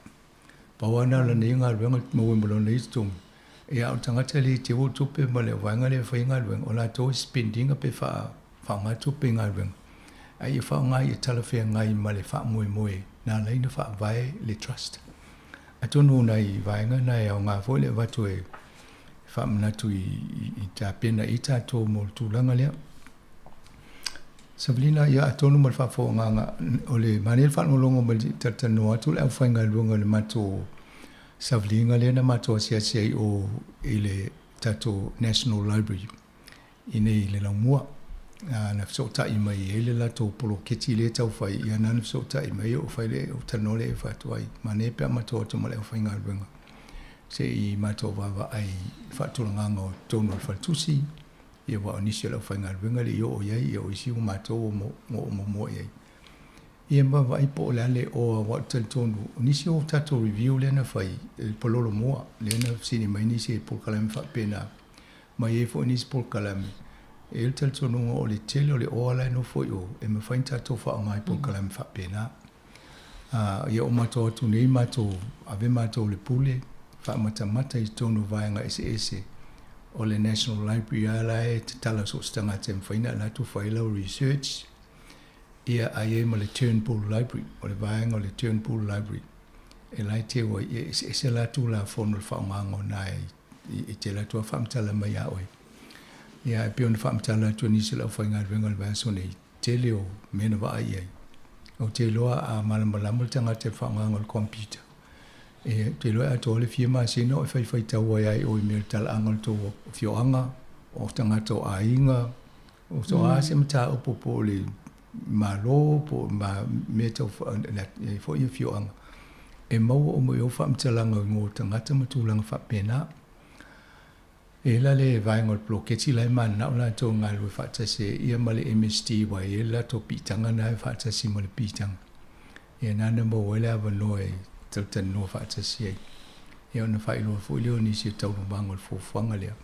Pau lava na o lana ia galuega maua ma lona ia totogi. Ia a o le tagata le teu o tupe ma le vaega lea e fai ai galuega, o latou e spend ina pe faaaoga tupe i galuega. A ia faaaoga ia talafeagai ma le faamoemoe na ala ai ona faavae le trust. Atonu o nai vaega na e aoga foi le avatu e faamanatu i tapena i tatou mo le tulaga lea. Savalina, ia atonu ma le faafofogaaga, o le manaia le faalogologo mai le talatalanoa atu o le aufaigaluega o le matou savaliga lea na matou asiasi ai o i le tatou National Library i nei i le Laumua. Na fesootai mai ai le latou poloketi lea e tau fai, ia na na fesootai mai ou fai lea, ou talanoa lea e fai atu ai, manaia pe a matou o atu ma le aufaigaluega se i matou vaavaai i le faatulagaga o totonu o le faletusi, ia aua o nisi o le aufaigaluega e le i oo i ai, ia o isi ua matou ua oo muamua i ai. Ia ma vaavaai po o le a le oa, aua ou te talitonu, o nisi o tatou review lea na fai, e palolo mua, lea na fesili mai nisi e polokalame faapena, ma e i ai foi nisi polokalame, e i ai le talitonuga o le tele o le oa la e nofo i o, e mafai ona tatou faaaoga i polokalame faapena. Ia o matou atu nei matou ave matou le pule faamatamata i totonu o vaega eseese o le National Library lava la e tatala so o se tagata e mafai ona alu atu fai lau research, ia a i ai ma le Turnbull Library, o le vaega o le Turnbull Library e la e teu ai, e eseese la Tulafono i le faaaogaina o na e tele atu lava faamatala mai ia oe. Ia ae pei ona faamatala atu e nisi o le aufaigaluega o le vaiaso nei, tele o mea na vaai i ai. Ou te iloa a malamalama le tagata i le faaaogaina o le computer, e, ou te iloa e atoa le fia masina o e faifaitau ai lava i o i mea o le talaaga o le tou afioaga, o tagata o aiga, o so a se mataupu po o le Malo po o mea tau e foi afioaga, e maua uma i o faamatalaga o igoa o tagata ma tulaga faapena. E la le vaega o le poloketi la e mananao latou e galulue faatasi ai ia ma le MSD aua e i ai le latou piitaga na e faatasi ma le piitaga. Ia na na maua ai le avanoa e talatalanoa faatasi ai. Ia ona faailoa foi lea o nisi o taualumaga o le fuafuaga lea.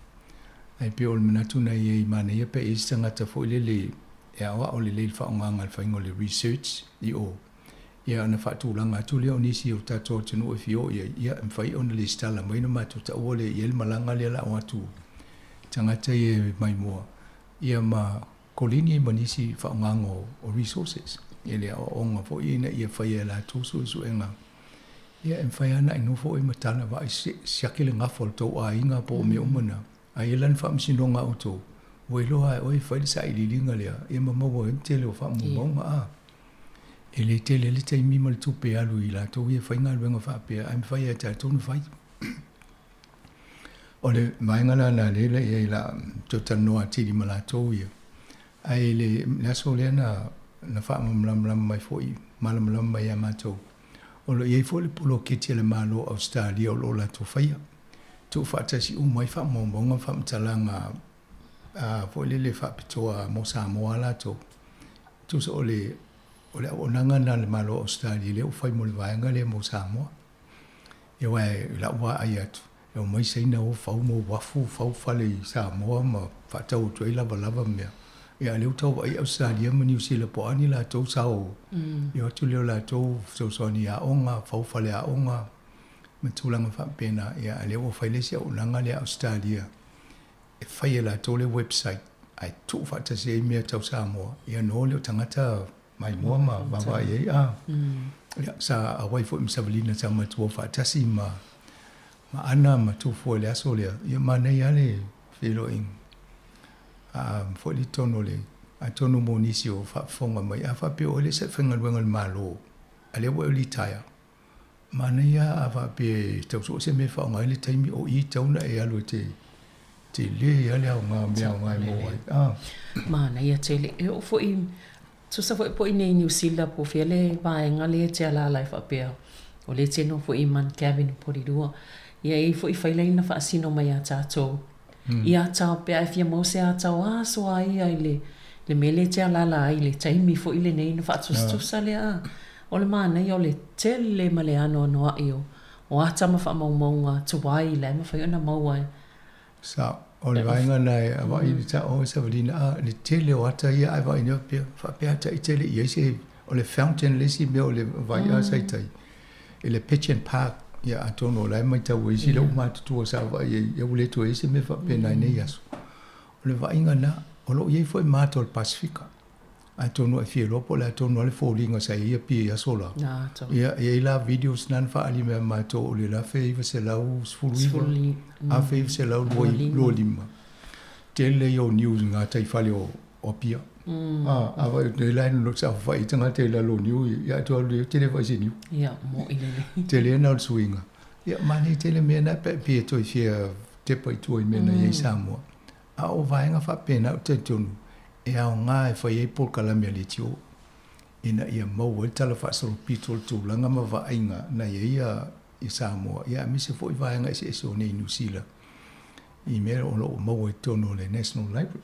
Ae pei o le manatu na i ai, manaia pe i ai se tagata foi lele e aoao lelei i le faaaogaga i le faiga o le research i o. Ia ona faatulaga atu lea o nisi o tatou atunuu e fia oo i ai, ia e mafai ona lesitala mai ona matou taua lea i ai le malaga lea o le a o atu tagata ia e maimoa, ia ma koleni ma nisi faaaogaga o resources i le aoaoga foi ina ia faia e latou suesuega. Ia e mafai lava ona e nofo oe ma tala vaai siaki le gafa o le tou aiga po o mea uma na. A i ai la ni faamasinoga a outou, ua iloa lava e oe e fai le sailiiliga lea, ia ma maua ai le tele o faamaumauga a. E le tele le taimi ma le tupe e alu i latou ia e fai galuega faapea, ae mafai lava e tatou ona fai. O le vaega la na lea la i ai la toe talanoa atili ma latou ia. Ae le, le aso lea na, na faamalamalama mai foi, malamalama mai ia matou, o lo o i ai foi le poloketi a le Malo o Ausetalia o lo o latou faia. Tuufaatasi uma ai faamaumauga ma faamatalaga a foi lele faapitoa mo Samoa latou. Tusa o le, o le auaunaga lena a le Malo o Ausetalia lea ua fai mo le vaega lea mo Samoa. Ia aua i lau vaai atu, e omai Saina o fau mo uafu, fau fale i Samoa ma faatau atu ai lavalava mea. Ia a o lea ua tau vaai Ausetalia ma Niu Sila po o a ni latou sao, ia o atu lea o latou fesoasoani i aoga, fau faleaoga ma tulaga faapena. Ia a o lea ua fai le isi auaunaga lea a Ausetalia e fai e latou le website ae tuufaatasi ai mea tau Samoa, ia ona o lea o tagata maimoa ma vaavaai ai a. Ia, sa auai foi ma Savalina sa matou o faatasi ma ma Ana ma Tufua i le aso lea. Ia manaia lava le feiloaiga. A foi le totonu o le Atonu mo nisi o faafofoga mai, a faapea o le se faigaluega a le Malo, a lea ua e litaea, manaia a faapea e tau soo se mea e faaaoga ai le taimi o i tau na e alu e te tele a le aoga o mea aoga e maua ai. Ah. Manaia tele. E oo foi, tusa foi po i nei Niu Sila po o fea le vaega lea e te alaala ai faapea, o lea e te nofo i Mount Gavin Porirua. Ia e i ai foi faila ia na faasino mai ia tatou i ata pe a e fia maua se ata o aso a ia i le le mea lea e te alaala ai i le taimi foi lenei ona faatusatusa lea a. O le manaia o le tele ma le anoanoai o o ata ma faamaumauga tuai la e mafai ona maua e Sa, o le vaega lena e avaai i le tao e savalina a le tele o ata ia ae vaai nei faapea, faapea ata i tele i ai se, o le fountain le isi mea o le vai a sa i tai, i le Pigeon Park, ia atonu o la e matau ai isi lea ua matutua sa vaai ai, ia ua le toe i ai se mea faapena i nei aso. O le vaaiga lena, o lo o i ai foi mata o le Pasefika. Atonu e fia iloa po o le a tonu lava le foliga sa i ai Apia i aso la. Ia, e i ai la videos na na faaali mai ia matou o le 1919, 1925. Tele ia o niu i gataifale o Apia. A, a vaai atu nei la e saofafai ai tagata i lalo o niu ia, atu alu e tele vaai se niu. Ia, mo'i lelei. Tele na o le suiga. Ia, manaia tele mea na pe e toe fia tepa i tua i mea na i ai Samoa. A o vaega faapena ou te talitonu e aoga e fai ai polokalame a le ETO ina ia maua ai le tala faasolopito o le tulaga ma vaaiga na i ai i Samoa, ia aemaise foi vaega eseese o nei Niu Sila i mea o lo o maua i totonu o le National Library.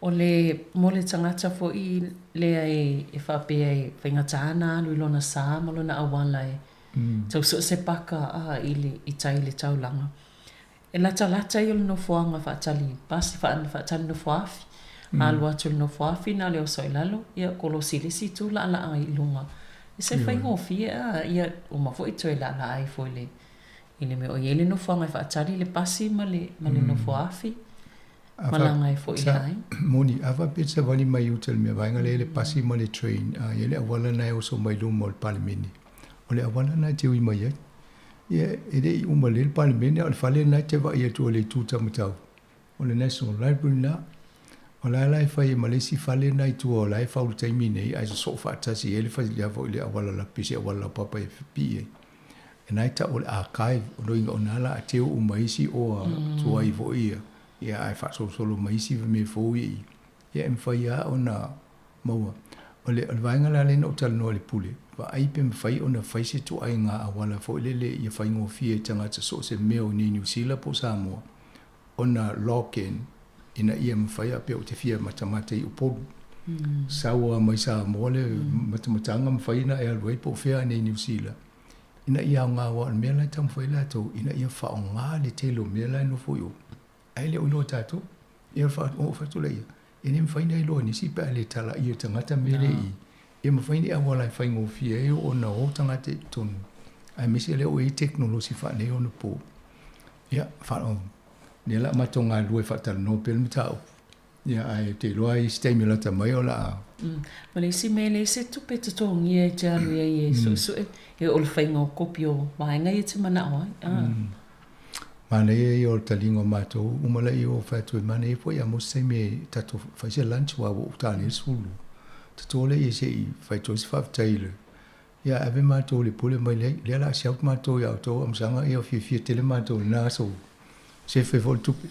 O le, mo le tagata foi lea e faapea e faigata ona alu i lona sa ma lona auala e tau sue se paka a i le, i tai i le taulaga. E latalata ia o le nofoaga faatali pasi, faatali nofoafi. Alu atu i le nofoafi na o le oso i lalo, ia kolosi i le isi itu laalaa i luga. E se faigofie a, ia uma foi toe laalaa ifo i le i le mea o i ai le nofoaga e faatali le pasi ma le ma le nofoafi, malaga ai foi i le aiga. Moni, a faapea e savali mai i uta i le mea vaega lea i le pasi ma le train, a i ai le auala lena e oso mai luma o le Palemene. O le auala lena e te ui mai ai. Ia, e le i uma lelei le Palemene, a o le fale lena e te vaai atu ai i le itu taumatau, o le National Library lena. O la la e fai ai ma le isi fale lena i tua o la e fau i le taimi nei, ae sosoo faatasi ai le fale foi le auala lape, se auala laupapa e pipii ai. E na e tau o le archive, o lona uiga o na la a teu uma ai isi oa tuai foi ia, ia ae faasolosolo mai isi mea fou ia i i. Ia e mafai lava ona maua. O le, o le vaega la lea na ou talanoa i le pule, vaai pe mafai ona fai se ituaiga auala foi lele ia faigofie i tagata so o se mea o i nei Niu Sila po o Samoa ona log in ina ia mafai a pea ou te fia matamata i Upolu. Sau lava mai Samoa le matamataga mafai ona e alu ai po o fea anei Niu Sila ina ia aoga aua o le mea la e taumafai latou ina ia faaaoga le tele o mea la e nofo i o. Ae le o iloa e tatou. Ia oo fatu lea ia, e le mafai ona iloa e nisi pe a le talaia e tagata mea lea i i. E mafai ni auala e faigofie ai ona o tagata i totonu, aemaise lea ua i ai tekonolosi faaneionapo. Ia, lea o le a matou galulue e faatalanoa pea le mataupu. Ia, ae ou te iloa i isi taimi lata mai o le a. Ma le isi mea, e leai se tupe e totogia e te alu i ai e suesue, e oo i le faiga o kopi o vaega ia e te manao ai. Manaia ia o le taliga o matou uma laia ua fai atu ai, manaia foi a maua se taimi e tatou fai se lunch aua ua ou ta nei le 12. Toto laia se i fai atu ai se faafetai i le Ia ave matou i le pule mai lea, lea o le a siaki matou ia outou amusaga, ia fiafia tele matou i lena aso, sefe foi le tupe.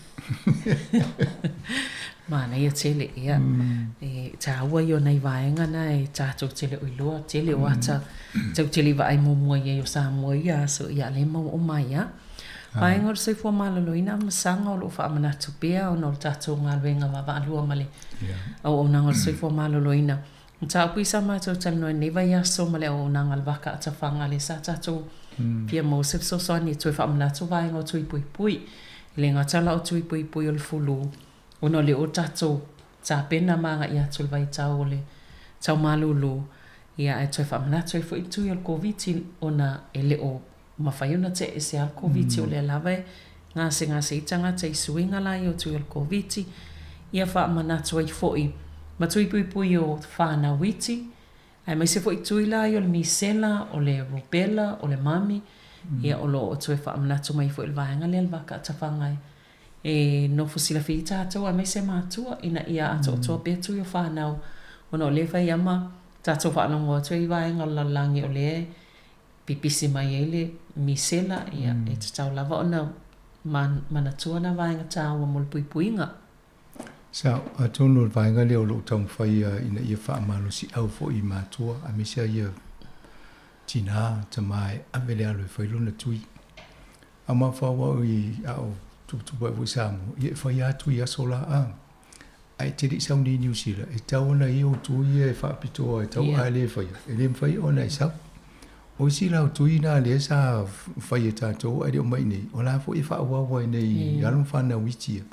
Manaia tele, ia. E taua ia o nai vaega na e tatou te le o iloa, tele o ata tau te le i vaai muamua i ai o Samoa i ia aso, ia lea e maua uma ai lava. Vaega o le soifua maloloina ma saga o lo o faamanatu pea ona o le tatou galuega vaavaalua ma le auaunaga o le soifua maloloina. Mataupu i sa matou talanoa i lenei vaiaso ma le auaunaga a le Vaka Atafaga lea sa tatou fia maua se fesoasoani e toe faamanatu vaega o tui puipui. E le gata la o tui puipui o le fulu ona o lea ua tatou tapena ma agai atu i le vaitau o le tau malulu, ia ae toe faamanatu ai foi le tui o le Koviti ona e le o mafai ona tee ese lava le Koviti o lea lava e gasegase ai tagata i suiga la ia o tui o le Koviti, ia faamanatu ai foi ma tui puipui o whanau iti, aemaise foi tui la ia o le misela, o le rubella, o le mami, ia o lo o toe faamanatu mai foi le vaega lea le vaka atafaga e. E nofo silafia ai tatou aemaise matua ina ia atoatoa pea tui o fanau ona o lea e fai lava ma tatou faalogo atu ai i vaega o le lalolagi o lea e pipisi mai ai le misela, ia e tatau lava ona manatua na vaega taua mo le puipuiga. Sa, atonu o le vaega lea o lo o taumafai ina ia faamalosiau foi i matua aemaise lava ia tinā, tamā e ave le alo e fai lona tui. A mafaufau au i a o tuputupu ae foi i Samoa, ia e fai lava tui i aso la a. Ae e te le i sau nei i Niu Sila, e tatau ona i ai ou tui ia e faapitoa e tau a le faia, e le mafai ona e sau. O isi la o tui na lea sa fai e tatou ae le o mai i nei, o la foi e faaauau ai nei i alo ma fanau iti ia.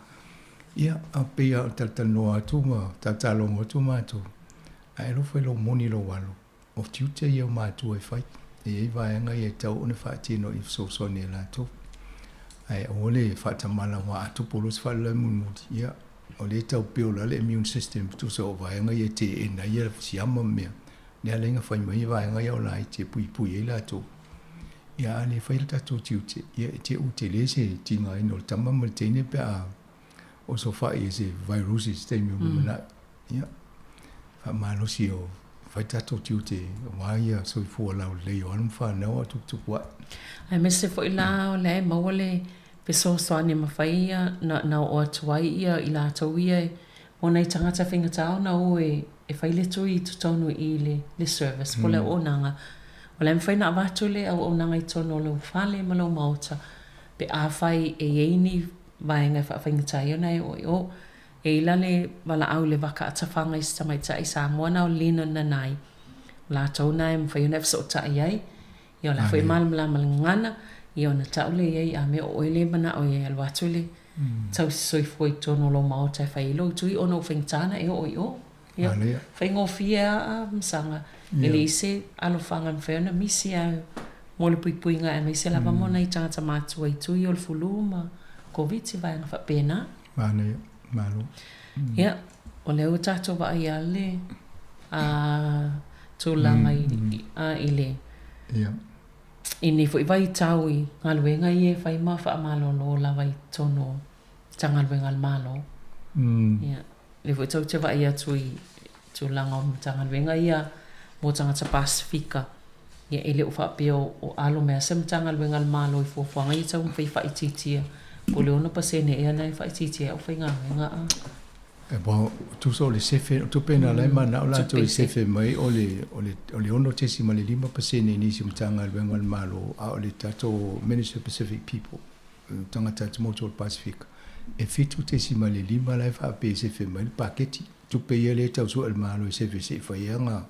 Ia, a pei lava o talatalanoa atu ma talatalogo atu matou, ae alofa i lou moni i lou alo. O tiute ia o matua e fai. E i ai vaega ia e tatau ona faatino i fesoasoani a latou. Ae aua le faatamala aua a tupu loa se faalavelave mulimuli, ia, o lea e tau build lava le immune system tusa o vaega ia e teena ai ia siama ma mea. Lea la ina fai mai vaega ia o laiti e puipui ai latou. Ia a le fai le tatou tiute, ia e te u tele se tigaina o le tama ma le teine pe a osofai i se viruses i se taimi o lumanai. Ia, faamalosi o fai tatou tiute aua ia soifua laulelei o alo ma fanau a o tuputupu ae. Aemaise foi la o lea e maua le fesoasoani e mafai ia na oo atu ai ia i latou ia mo nai tagata faigata ona o e fai le tui i totonu i le service po o le auaunaga. O la e mafai ona avatu le auaunaga i totonu o lou fale ma lou maota pe afai e i ai ni vaega e faafaigata ai ona e oo i o. E i la le valaau i le vaka atafaga i se tamaitai Samoa na o Lina Nanai. O latou na e mafai ona e fesootai ai. Ia o la foi e malamalama le gagana, ia ona tau lea i ai a mea o oe lea e manao i ai e alu atu le tausi soifua i totonu o lou maota e fai ai lou tui ona ua faigata ona e oo i o. Ia, faigofie lava a masaga, e leai se alofaga e mafai ona misi a mo le puipuiga aemaise lava mo nai tagata matua i tui o le fulu ma Koviti vaega faapena. Manaia, malo. Ia, o lea ua tatou vaai lava le tulaga i le i nei foi vaitau i galuega ia e fai ma faamalolo lava i totonu o Matagaluega a le Malo. Ia, lea foi tou te vaai atu i tulaga o Matagaluega ia mo tagata Pasefika, ia e le o faapea o alo mai lava se Matagaluega a le Malo i fuafuaga ia taumafai e faaitiitia, po o le 6% ea lena e faaitiitia ai aufaigaluega a. Well, tusa o le sefe, o tupe na la e manao latou e sefe mai o le, o le, o le 6.5% i nisi o Matagaluega a le Malo, a o le tatou Ministry of Pacific People, tagata atumotu o le Pasefika, e 7.5 la e faapea e sefe mai le paketi. Tupe ia lea e tau sue e le Malo e sefe se i fai ai aga,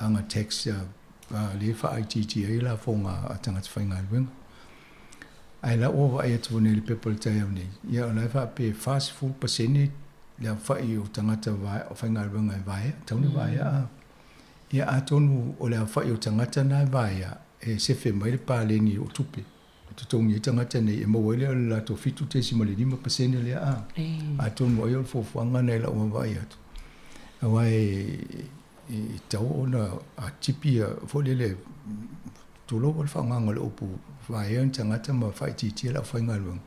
aga tax lea e faaitiitia ai lafoga a tagata faigaluega. Ae la ua vaai atu nei i le pepa i le taeao nei, ia o la e faapea e 40% le aofai o tagata faigaluega e vaea, tatau ona vaea a. Ia atonu o le aofai o tagata na e vaea e sefe mai le paleni o tupe e totogi ai tagata nei e maua ai lea o le latou 7.5% lea a. Atonu ai o le fuafuaga na i lau vaavaai atu, aua e tatau ona a tipi foi lele, tulou le faaaogaina o le upu vaea ni tagata ma faaitiitia le aufaigaluega,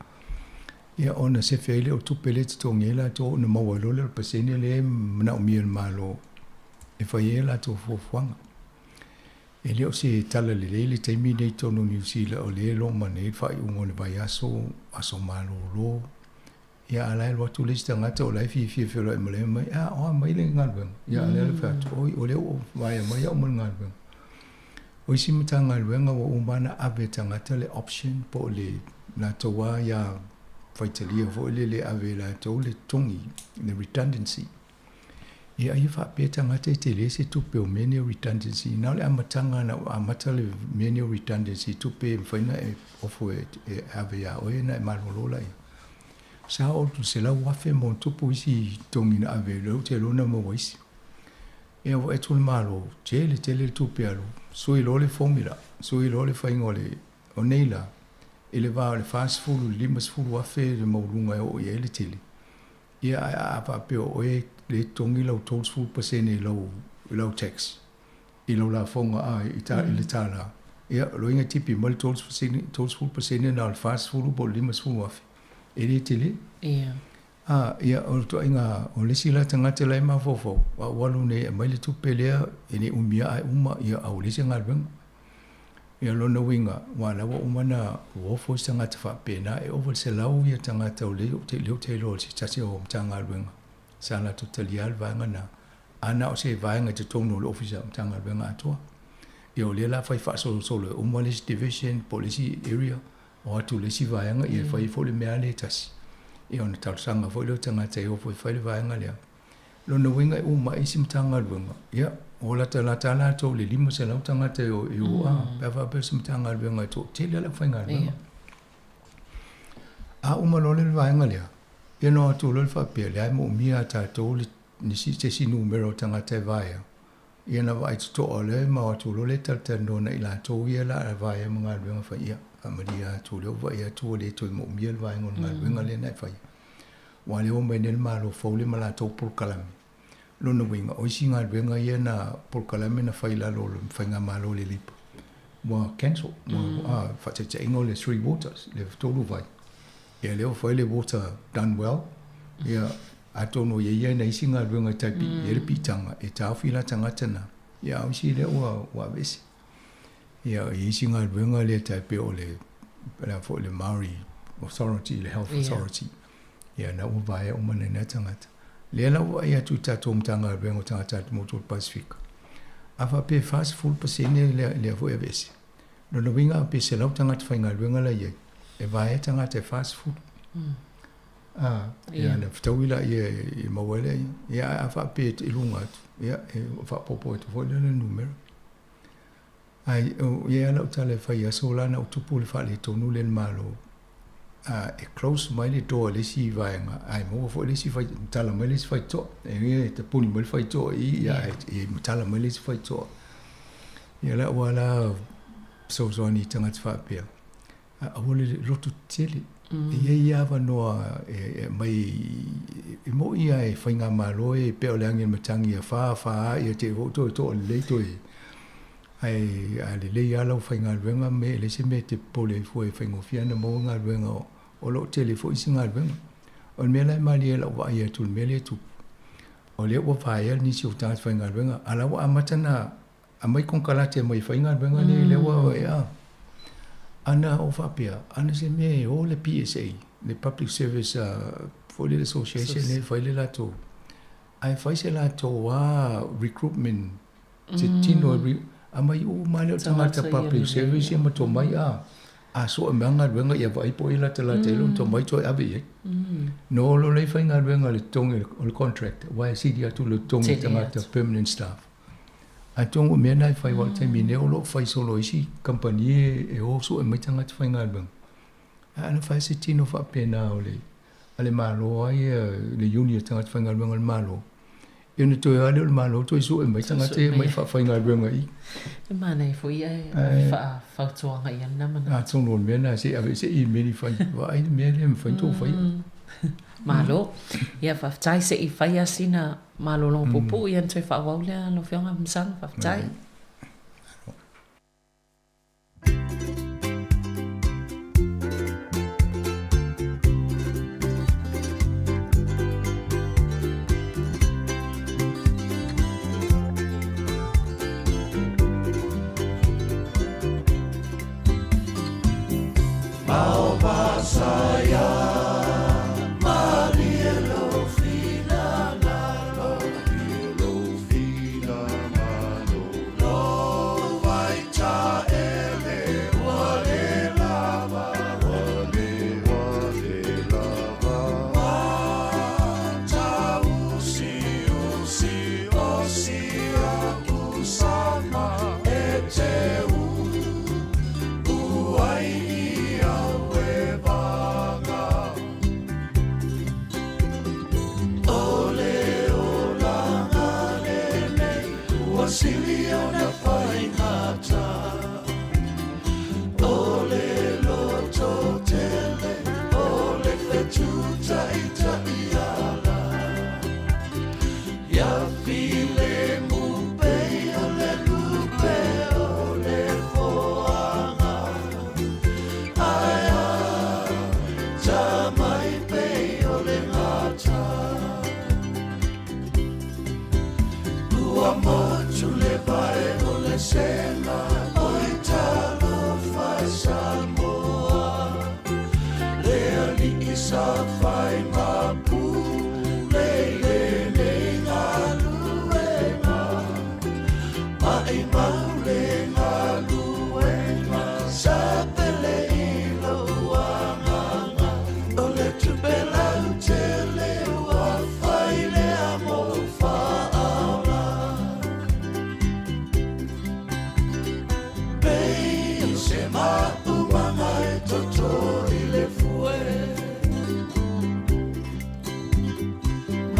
ia ona sefe ai lea o tupe lea e totogi ai latou ona maua ai loa lea o le pasene lea e manaomia e le Malo e fai ai a latou fuafuaga. E le o se tala lelei le taimi nei i totonu o Niu Sila o lea e loma nei le faaiuga o le vaiaso, aso malolo, ia a la e alu atu le isi tagata o la e fiafia e feiloai ma le mai, a o a mai le galuega? Ia a lea le fai atu, oi o lea ua ou vaea mai au ma le galuega. O isi Matagaluega ua uma ona ave e tagata le option po o le latou lava ia faitalia foi lele e ave e latou le totogi, le redundancy. Ia ai e faapea tagata e tele se tupe o mea nei o redundancy. Na o le amataga na ua amata le mea nei o redundancy, tupe e mafai ona e ofo e ave ia oe ona e malolo laia. Sa oo atu i le 100,000 ma ona tupu isi totogi na ave, lea ou te iloa na maua isi. Ia ua atu le Malo, tele tele le tupe alu, sui loa le formula, sui loa le faiga o le, o nei la, i le va o le 40 i le 50 afe le maualuga e oo i ai le tele. Ia ae a faapea o oe lea e totogi lau 30% i lau, i lau tax, i lau lafoga a, i, ta, i le $, ia loiga tipi mai le 30% na o le 40 po o le 50 afe. E le tele. Ia. A, ia, o le ituaiga, o le isi la tagata la e mafaufau, a ou alu nei e aumai le tupe lea, e le umi lava ae uma, ia, a ua leai se galuega. Ia, o lona uiga, aua o la ua uma ona ofo isi tagata faapena, e ova i le 100 ia tagata o lea ou te, lea ou te iloa o se tasi o Matagaluega sa latou talia le vaega lena, a na o se vaega i totonu o le Ofisa o Matagaluega atoa. Ia, o lea o le a fai faasolosolo e uma le isi division po o le isi area, o atu i le isi vaega, ia e fai ai foi le mea lea e tasi. Ia ona talosaga foi lea o tagata e o foi e fai le vaega lea. Lona uiga e uma ai isi Matagaluega, ia, o latalata lava latou i le 500 tagata e o, e o a, pe a faapea o se Matagaluega e toatele lava le aufaigaluega. A uma loa le vaega lea, ia ona o atu loa lea faapea, leai e moomia lava e tatou le nisi, se isi numera o tagata e vaea. Ia na vaai totoa lea ma o atu loa lea talatalanoa na i latou ia la a vaea ma galuega fai ia faamalie atu lea ua vaai atu ua le toe moomia le vaega o le galuega lea na e faia. Aua lea ua omai nei le Malo fou lea ma latou polokalame. Lona uiga o isi galuega ia na polokalame na fai i lalo o le faigamalo a le Labour ua cancel. Ua faataitaiga o le Three Waters, le tolu vai. Ia lea ua fai le water done well, ia atonu e i ai nai isi galuega e tai pii ai le piitaga e taofi la tagata na, ia a o isi lea ua ua aveese. Ia e i ai isi galuega lea e tai pei o le le a foi le Maori Authority, le Health Authority, ia na ua vaea uma nai na tagata. Lea la ua vaai atu i tatou Matagaluega o Tagata Atumotu o le Pasefika, a faapea e 40% lea lea foi e aveese, Lona uiga pe 100 tagata faigaluega la i ai, e vaea tagata e 40. A, ia ona fetaui laia e maua ai lea. Ia ae a faapea i luga atu, ia e faaopoopo atu foi lea le numera. Ae e i ai lava lau tala e fai i aso la na ou tupu le faaletonu lea i le Malo, a, e close mai le door i le isi vaega, ae maua foi le isi fai, matala mai le isi faitotoa. E e tapuni mai le faitotoa i i, ae e matala mai le isi faitotoa. Ia la ua la fesoasoani i tagata faapea, aua le loto tetele. E i ai avanoa e aumai e moni lava e faigamalo e pei o le agi a le matagi ia fa fa ia te i foi toe toa lelei toe ae a lelei lava lau faigaluega me e leai se mea e te popole ai fua e faigofie lava ona maua galuega o lo o tele foi isi galuega. O le mea la e malie i lau vaai atu i le mea lea e tupu, o lea ua vaea nisi o tagata faigaluega a o la ua amata ona Aumai konekarate mai e fai galuega nei lea ua e a. Ana ou faapea, ana se mea e o le PSA, le Public Service foi lele Association lea e fai le latou, ae fai se latou lava recruitment, se tino e aumai uma lava lea o tagata public service ia ma tomai a. A sue mai galuega ia vaai po o ai latalata i lona tomai toe ave i ai. No lo lea faigaluega le totogi o le contract aua e sili atu le totogi o tagata permanent staff. Atonu o mea na e fai aua o le taimi nei o lo o fai solo e isi kamupani e o sue mai tagata faigaluega. Ae ana fai se tino faapena o le a le Malo lava ia le union o tagata faigaluega o le Malo, ia ona toe o lava lea o le Malo toe sue mai tagata ia mai faafaigaluega i i. E manaia foi ia e faafautuaga i ai lena manatu. Atonu o le mea lena se i ave se email i fai, vaai le mea lea e mafai ona tou faia. Malo. Ia faafetai se i fai lava sina malologa puupuu ia ona toe faaauau lea lau Afioga Afamasaga. Faafetai.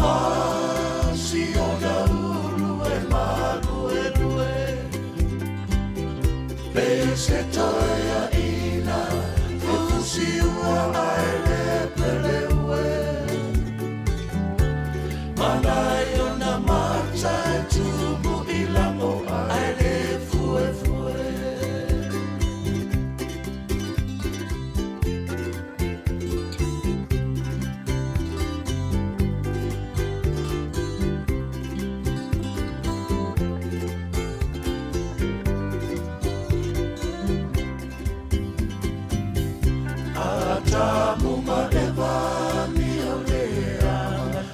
Ma si ona ulu e maluelue Pe se toea ina E fusi ua ae le pele ue Manai ona mata e tumu i lango ae le fue fue. Atamu ma Eva ni o leaga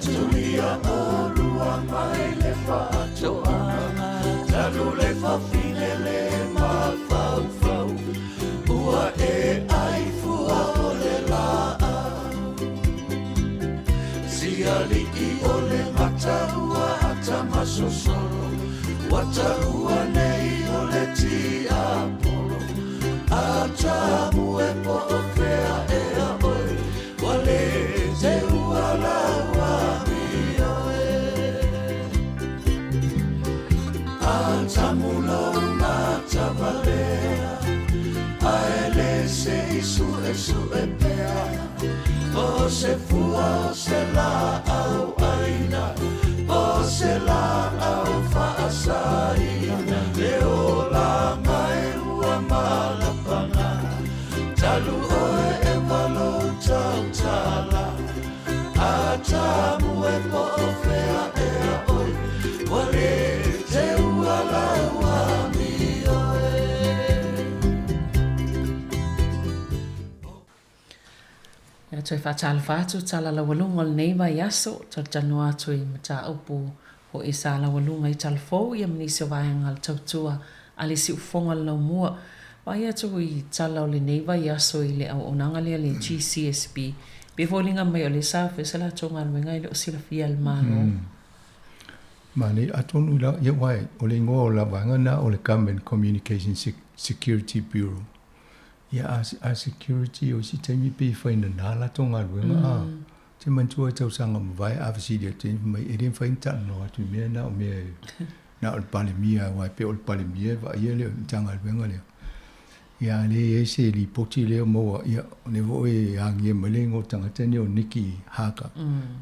Tulia olua mai le faatoaga Talu le fafine le mafaufau Ua e ai fua o le laau Sialii o le mataua atamasosolo Ua taua nei o le tiapolo Atamu e po o fea ea oe Ua le teua laua mioe Atamu lou matavalea Ae le se i suesue pea O se fua o se laau aina O se laau faasaina Le olaga e ua malapaga Talu oe e lou tautala Atamu e po o fea ea oe Ua le teua lau amioe. Ia toe faatalofa atu tala laualuga o lenei vaiaso, talatalanoa atu i mataupu hoʻi sa laualuga i talafou ia ma nisi o vaega o le tautua a le siufofoga o le laumua. Vaai atu i tala o lenei vaiaso i le auaunaga lea le GCSB, pei e foliga mai o lea sa fai se latou galuega e le o silafia e le Malo. Manaia, atonu i la, ia aua o le igoa o la vaega lena o le Government Communication Security Bureau. Ia a, a security o isi taimi pei e fai nana latou galuega a. Ou te manatua i tausaga mavae a fesili atu ai fai mai e le mafai ona talanoa atu i mea na o mea e na o le Palemia aua e pei o le Palemia e vaaia le Matagaluega lea. Ia a le i ai se lipoti lea o maua, ia o lea foi e agia mai le igoa o le tagata lenei o Nicky Hager,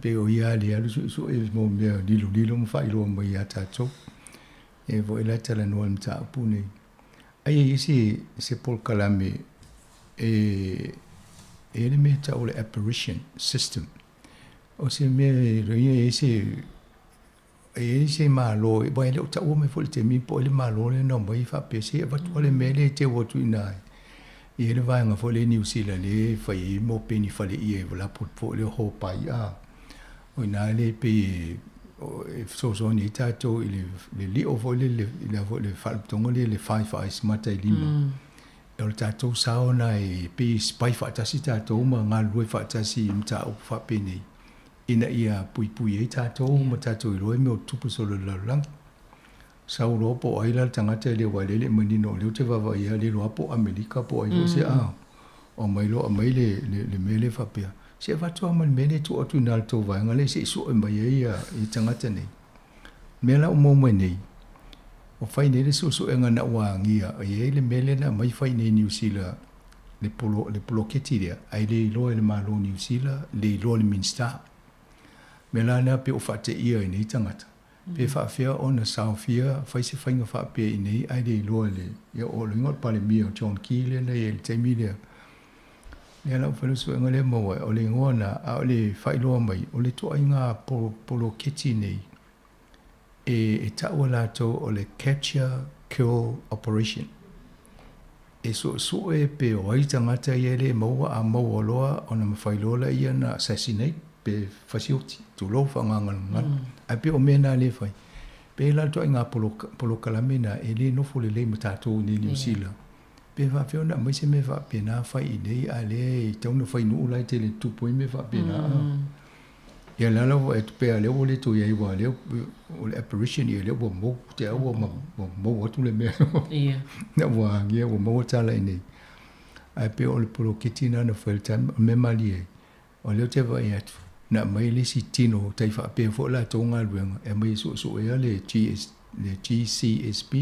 pei o ia lea e alu suesue mo mea lilolilo ma faailoa mai ia tatou. E foi la talanoa i le mataupu nei. Ai e i ai se, se polokalame e, e i ai le mea e tau o le apparition system. O se mea e i ai se, e i ai se Malo, aua e le o taua mai foi i le taimi po o ai le Malo lea na omai faapea se i avatu lava le mea lea e teu atu i ina e i ai le vaega foi lea i Niu Sila lea e fai ai mo peni faleie e lapo foi lea o pai a. O ina lea e pei e e fesoasoani ai tatou i le lio foi lele i le foi le faalapotopotoga lea le Five Eyes mata e lima. O le tatou sao lena e pei e spy faatasi tatou ma galulue faatasi i mataupu faapenei ina ia puipui ai tatou ma tatou iloa ai mea o tutupu solo i le lalolagi. Sau loa po o ai la le tagata e le aua e le i manino o lea ou te vaavaai i ai le iloa po o Amerika po o ai foi se a. Omai loa aumai le, le, le mea lea faapea, se avatu lava ma le mea lea e tuu atu i ina i le tou vaega lea se i sue mai ai ia, ia tagata nei. O mea la ua maua mai nei, ua fai nei le suesuega na ua agia, e i ai le mea lea na aumai fai nei i Niu Sila, le, polo, le poloketi lea, ae le iloa e le Malo o Niu Sila, le iloa e le Minisita. Mea la lena pei ua faateia ai nei tagata. Pe faafefea ona saofia fai se faiga faapea i inei ae le iloa e le, ia o le igoa o le Palemia o John Key lea na i ai i le taimi lea. Lea la ua fai le suega lea maua ai, o le igoa na, a o le faailoa mai, o le ituaiga poloketi nei e, e tau e latou o le Capture Kill Operation. E suesue pe o ai tagata ia e le maua, a maua loa ona mafai loa laia ona assassinate pe fasioti, tulou faagagalagalu. Ae pei o mea na lea e fai. Pe la le ituaiga polokalame na e le nofo lelei ma tatou i inei i Niu Sila. Pe faapefea ona aumai se mea faapena fai i inei a lea e tatau ona fai nuu la e tele tupu ai mea faapena. Ia la la ua atu pea lea ua le toe i ai aua lea o le apparition ia lea ua mou te au ua maua atu le mea. Ia. Na ua agia ua maua tala i nei. Ae pei o le poloketi lena na fai i le time, o le mea malie ai, o lea ou te vaai atu, Na aumai le isi tino tai faapea foi latou galuega e aumai e suesuea le GS, le GCSB,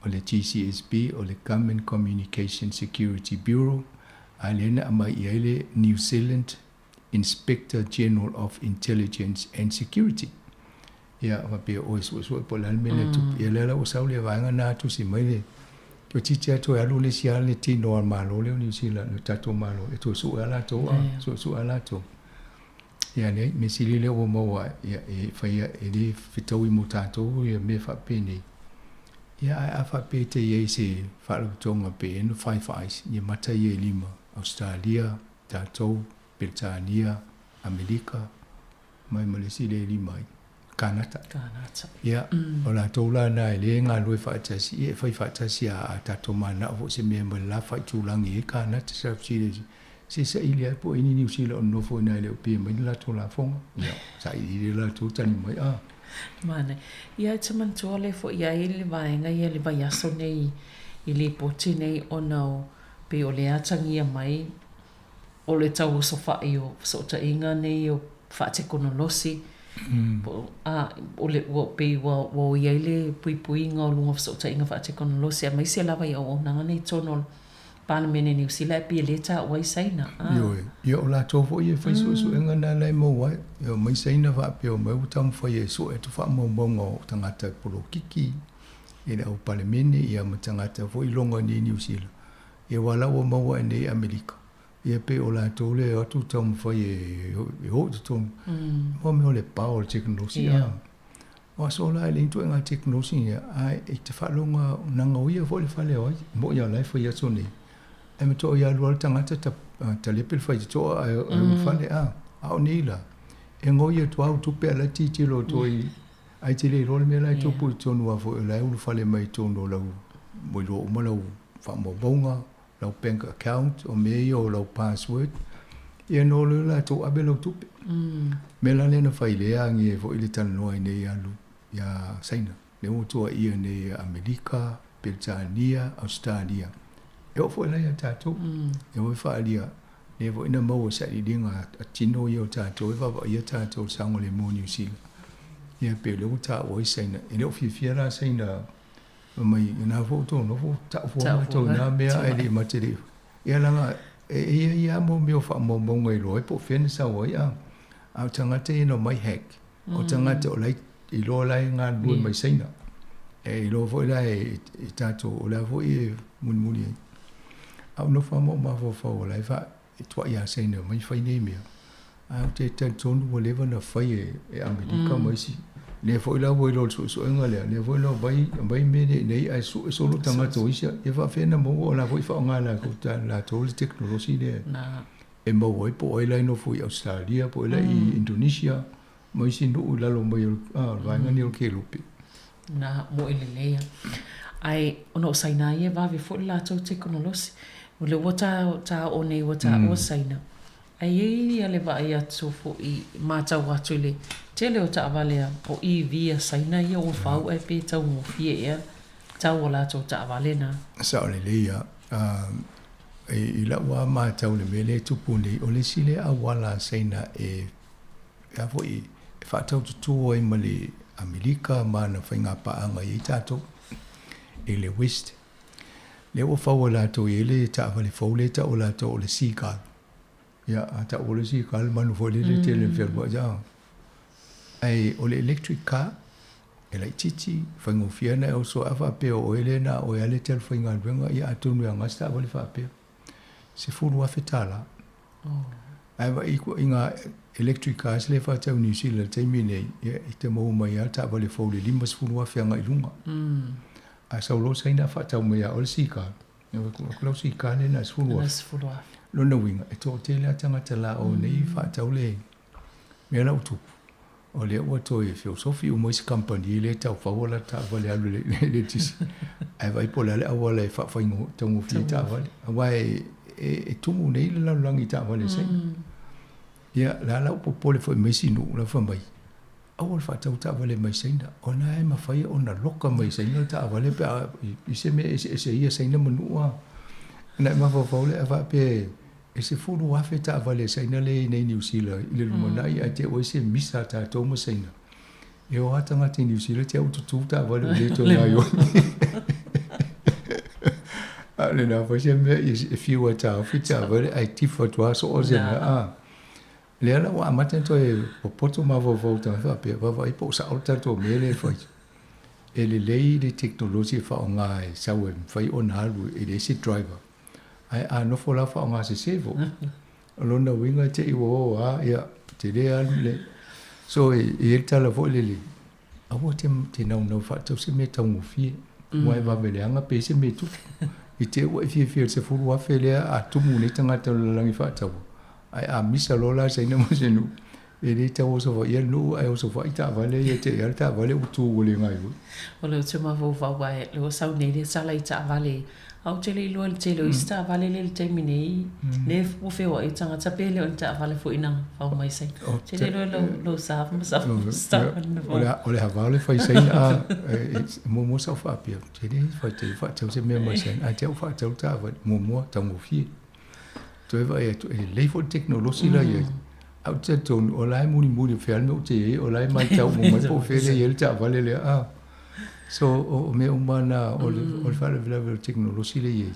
o le GCSB o le Government Communication Security Bureau, a lea na aumai i ai le New Zealand Inspector General of Intelligence and Security. Ia, faapea o e suesue po o le a le mea lea e tupu. Ia lea la ua sau le vaega lena tusi mai le toeitiiti lava toe alu le isi lava le tino a le Malo lea o Niu Sila, le tatou Malo e toe sue lava latou a, suesue lava latou. Ia leai, mea sili lea ua maua ia e faia e le fetaui mo tatou ia mea faapenei. Ia ae a faapea e te i ai se faalapotopotoga pe i ai ni Five Eyes, ia mata ia i lima, Ausetalia, tatou, Peretania, Amerika, mai ma le isi lea e lima ai, Kanata. Kanata. Ia, o latou la na e le galue faatasi, ia e fai faatasi a, a tatou mananao foi se mea mai le la faaitulagi ai Kanata sa fesili ai, se saili ai po o ai ni Niu Sila o nonofo i ina e le o pie mai ni latou lafoga. Ia, sailiili latou tali mai, a. Manaia. Ia, e te manatua lea foi i ai le vaega ia i le vaiaso nei i lipoti nei ona o pei o lea atagia mai o le tauosofai o fesootaiga nei o faatekonolosi, po a, o le, ua pei ua, ua o i ai le puipuiga o luga o fesootaiga faatekonolosi, aemaise lava i auaunaga nei i totonu o le Palemene Niu Sila e pei e le taua ai Saina. A. Ioe. Ia o latou foi e fai suesuega na la e maua ai. E omai Saina faapea omai ua taumafai e sue atu faamaumauga o tagata polokiki i le au Palemene ia ma tagata foi loga nei i Niu Sila. Ia aua la ua maua ane i Amerika, ia pei o latou lea e o atu taumafai e o i totonu. Mo mea o le pao o le tekonolosi a. O aso la e leai ni ituaiga tekonolosi ia, ae e te faalogo na gaoia foi le fale o ai, moʻi lava o la e fai aso nei. Ae matua ia alu lava le tagata ta, talepe le faitotoa ae ulufale a. A o nei la, e gaoia atu lava au tupe ae la e tilotilo atu ai Ae te le iloa le mea la e tupu i totonu a foi o la e ulufale mai i totonu o lau, ua iloa uma lau faamaumauga, lau bank account, o mea ia o lau password, ia na o lea latou ave lau tupe. Mea la lea na fai lea agi ai foi le talanoa i nei alu ia Saina, lea ua tuuaia nei e Amerika, Peretania, Ausetalia, e oo foi la ia tatou. E o e faaalia, lea foi na maua i sailiiliga a tino ia o tatou e vaavaaia tatou i le saogalemu o Niu Sila. Ia pei o lea ua taua ai Saina. E le o fiafia la Saina fai mai, i na foi ua tou nofo tau fua matou i na mea ae le i mate le Ia leaga e i ai lava mo mea o faamaumauga e iloa ai po o fea na sau ai a. A o tagata ia na omai hack, o tagata o la e iloa la e galulue mai Saina. E iloa foi la e tatou o la foi e mulimuli ai. A ou nofo lava ma ou mafaufau o la e faa e tuai ia Saina e omai fai nei mea. Ae ou te talitonu ua leva ona fai e Amerika ma isi. Lea foi la ua iloa i le suesuega lea, lea foi la ua aumai mea nei i inei ae sue solo tagata o isi. Ia faapefea ona maua o la foi e faaaoga e latou le tekonolosi lea e maua ai po o ai la e nofo i Ausetalia po o ai la i Indonesia ma isi nuu i lalo mai o le vaega nei o le Kelupe. Na, moe lelei lava. Ae ona o Saina ia e vave foi le latou tekonolosi. O lea ua ta oo nei ua taua Saina. Ae i ai ia le vaai atu foi, matau atu i le tele o taavale a o EV a Saina ia ua fau ae pe taugofie ea tau o latou taavale na. Sao lelei lava. I lau lava matau i le mea lea e tupu nei, o le isi lea auala a Saina e a foi, e faataututu ai ma le Amerika ma ana faigapaaga e i ai tatou i le West. Lea ua fau e latou i ai le taavale fou lea e tau e latou o le Seagull. Ia, a tau o le Seagull, manu foi lele tele fealuai. Ia. Ae o le electric car, e laitiiti, faigofie ona e oso a faapea o oe lea na o oe lava lea e te alu faigaluega, ia atonu e aoga se taavale faapea. $10,000. Ae vaai i ngā electric cars lea e faatau i New Zealand i le taimi nei, ia, e te maua mai lava le taavale fou i le $50,000 agai i luga. A sau loa Saina faatau mai ia oe le Seagull, ia lau Seagull lea na o le $10,000. Lona uiga, e toatele lava tagata la o nei faatau le mea la ua tupu, o lea ua toe feosofi uma isi kamupani lea e tau fau a latou taavale alu i le eletise. Ae vaai po o le a le auala e faafaitaugofie ai taavale. Aua e tumu nei le lalolagi i taavale a Saina. Ia, la la ua popole foi ma isi nuu, la fai mai, aua le faatau taavale mai Saina, ona e mafai ona loka mai Saina le taavale pe a i se mea e eseese ai ia Saina ma nuu a. Ona e mafaufau lea faapea E 10,000 taavale a Saina lea e i ai nei i Niu Sila i le lumanai ae te ua i se misa a tatou ma Saina. E o lava tagata i Niu Sila te au tutū taavale ua le toe gaoioi. A o lena foi se mea e fiu ai e taofi taavale ae tifa atu lava soo se mea a. Lea la ua amata ona toe popoto mafaufau o tagata faapea, vaavaai po o sao le tatou mea lea e fai. E lelei le tekonolosi e faaaoga e sau e mafai ona alu e leai se driver. Ae a nofo la faaaoga sese foi, o lona uiga te i ua o a, ia, tele lava le... So e i ai le tala foi lele, aua te, te naunau faatau se mea taugofie, aua e vave leaga pe i se mea e tupu. I te i ua e fiafia i le 10,000 lea a tumu nei tagata o le lalolagi faataua, ae a misa loa la Saina ma se nuu, e le tau osofaia le nuu ae osofai taavale ia te i lava le taavale ua tu ua le gaoioi. O lea ou te mafaufau aua o lea ua sau nei le tala i taavale, ae ou te le iloa i le tele o isi taavale lea i le taimi nei, lea ua feoai tagata pe le o ni taavale foi na fau mai Saina. Ou te le iloa i lou sa ma sa taavale na fau. O le hava o le fai Saina a, e muamua sa ou faapea, ou te le faatau se mea mai Saina, ae te au faatau le taavale, muamua taugofie. Toe vaai atu, e lelei foi le tekonolosi la i ai. Ae ou te talitonu, o la e mulimuli o fea le mea ou te i ai, o la e matau uma mai po o fea lea e i ai le taavale lea. A. So, o mea uma na, o le, o le faalavelave o le tekonolosi lea e i ai.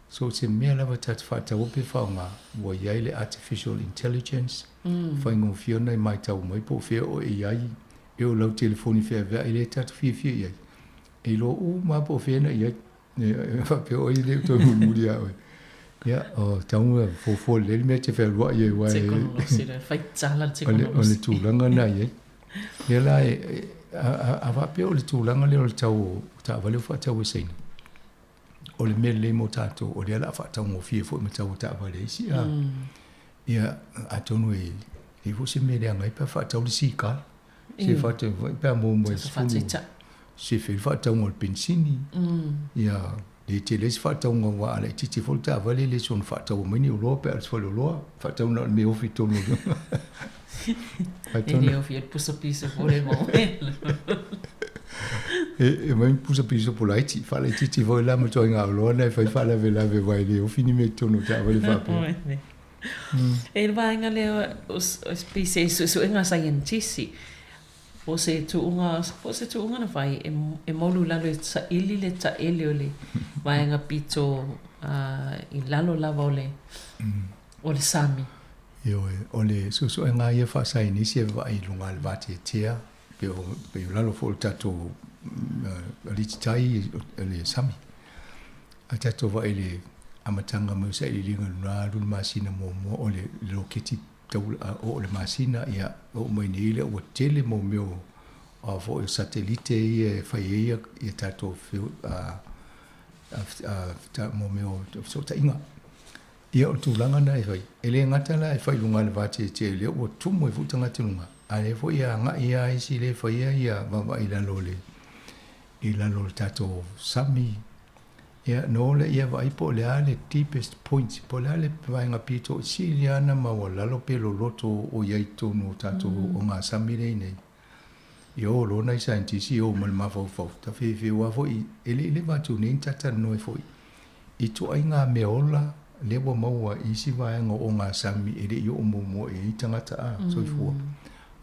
So, o se mea lava tatou te faataua pe faaaoga, ua i ai le artificial intelligence, faigofie ona e matau mai po o fea oe e i ai, e o lau telefoni feaveai lea tatou te fiafia i ai. E iloa uma lava po o fea na i ai. E faapea oi le toe mulimuli ia oe. Ia, o tau e fuafua lelei le mea e te fealuai ai aua e... Tekonolosi le fai tala le tekonolosi. O le tulaga lena e i ai. Ia la e, a faapea o le tulaga lea o le tau o taavale ua faatau e Saina, o le mea lelei mo tatou, o lea o le a faataugofie foi ma tau o taavale a isi. A, ia, atonu e leai foi se mea e leaga ai pe a faatau le sikala. Se faatau foi pe a maua mai le 10, se fai le faatauga o le penisini, ia, le tele ai se faatauga aua a laitiiti foi le taavale e le soona faataua mai ni oloa pe a o se faleoloa, faatau na o le mea ofi i totonu o le E le ofi ai le pusa piso po le maua. E aumai pusa piso po laiti, faalaitiiti foi la ma ituaiga oloa na e fai faalavelave aua e le ofi ni mea i totonu o taavale faapea. E le vaega lea o pei se suesuega a saienitisi po o se tuuga, po o se tuuga na fai e moulu i lalo e saili le taele o le vaega pito i lalo lava o le, o le sami. Ioe, o le suesuega lava ia faasaienisi e vaai i luga o le vateatea, pei o, pei o lalo foi o le tatou alititai o le sami. A tatou vaai i le amataga mai o sailiiliga i lona alu le masina muamua o le loketi tau oo i le masina, ia oo mai nei lea ua tele mau mea o a foi o satelite ia e fai ai ia tatou mau mea o fesootaiga. Ia o le tulaga lena e fai. E le gata la e fai i luga o le vateatea lea ua tumu ai foi tagata i luga, a o lea foi e agai lava isi lea e faia ia vaavaai i lalo o le i lalo o le tatou sami. Ia, ona o lea vaai po o le a le deepest point, po o le a le vaega pito i sili lava ona maualalo pe loloto o i ai i totonu o tatou ogasami lea i inei. Ia o loa nai saienitisi e o ma le mafaufau, tafeifei aua foi e le i leva atu nei ni talatalanoa ai foi i ituaiga meaola lea ua maua i isi vaega o ogasami e le i oo muamua i ai tagata a soifua.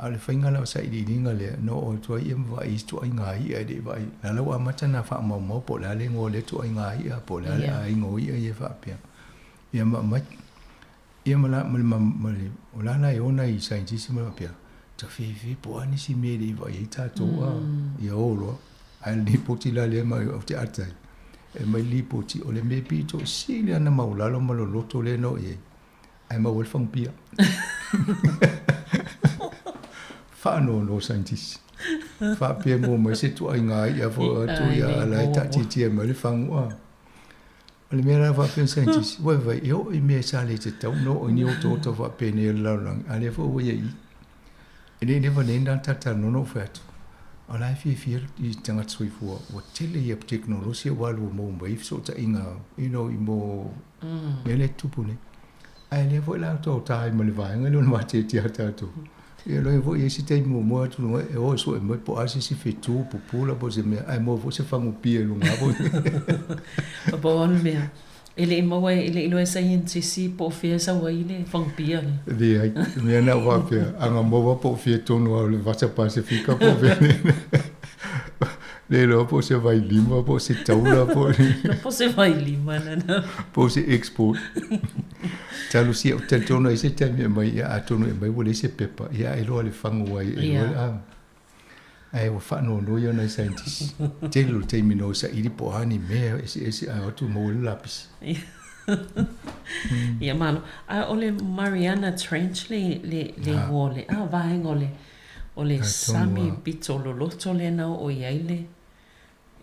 A o le faiga la o sailiiliga lea, na oo atu ai ia ma vaai i isi ituaiga i'a e le i vaai. La la ua amata ona faamaumau po o le a le igoa o lea ituaiga i'a, po o le a le aiga o i'a ia faapea. Ia ma aumai. Ia ma la, ma le, ma le, o la la e o nai saienitisi ma faapea, tafefe po o a nisi mea e le i vaai ai tatou a, ia o loa. Ae o le lipoti la lea ma ou te ata ai, e aumai le lipoti, o le mea pito sili lava ona maualalo ma loloto lea na oo i ai, ae maua ai le fagupia. Faanoanoa saienitisi. Faapea maua mai se ituaiga i'a foi atu ia la e taatitia mai le fagu a. O le mea la faapea le saienitisi, uai vai, e oo i mea sa le tatau ona oo i ni otaota faapenei o le lalolagi, a o lea foi ua i ai i i. E le i leva nei ona talatalanoa na ou fai atu, o la e fiafia i tagata soifua, ua tele ia tekonolosi ua alu ua maua mai ai fesootaiga, you know, i mo mea lea e tutupu nei. Ae lea foi la ua ta ai ma le vaega lea o le vateatea tatou. Ia loa foi i ai se taimi muamua atu luga e o e sue mai po o a se isi fetu pupula po o se mea ae maua foi se fagupia i luga foi. Pau lava le mea. E le i maua e le i iloa e saienitisi po o fea e sau ai le fagupia lea. Leai, o mea na ua faapea, a na maua po o fea tonu lava o le Vasa Pasefika po o fea le iloa po o se vailima po o se taula po o Po o se vailima lena. Po o se export. Talu sia, ou te talitonu ai se taimi e aumai, ia atonu e aumai ua leai se pepa, ia e iloa le fagu ai, e iloa le, Ae ua faanoanoa ia nai scientist. Tele o le taimi na o saili po o a ni mea eseese ae o atu maua ai le lapisi. Ia malo. A o le Mariana Trench le le le igoa o le a vaega o le o le sami pito loloto lea na oo i ai le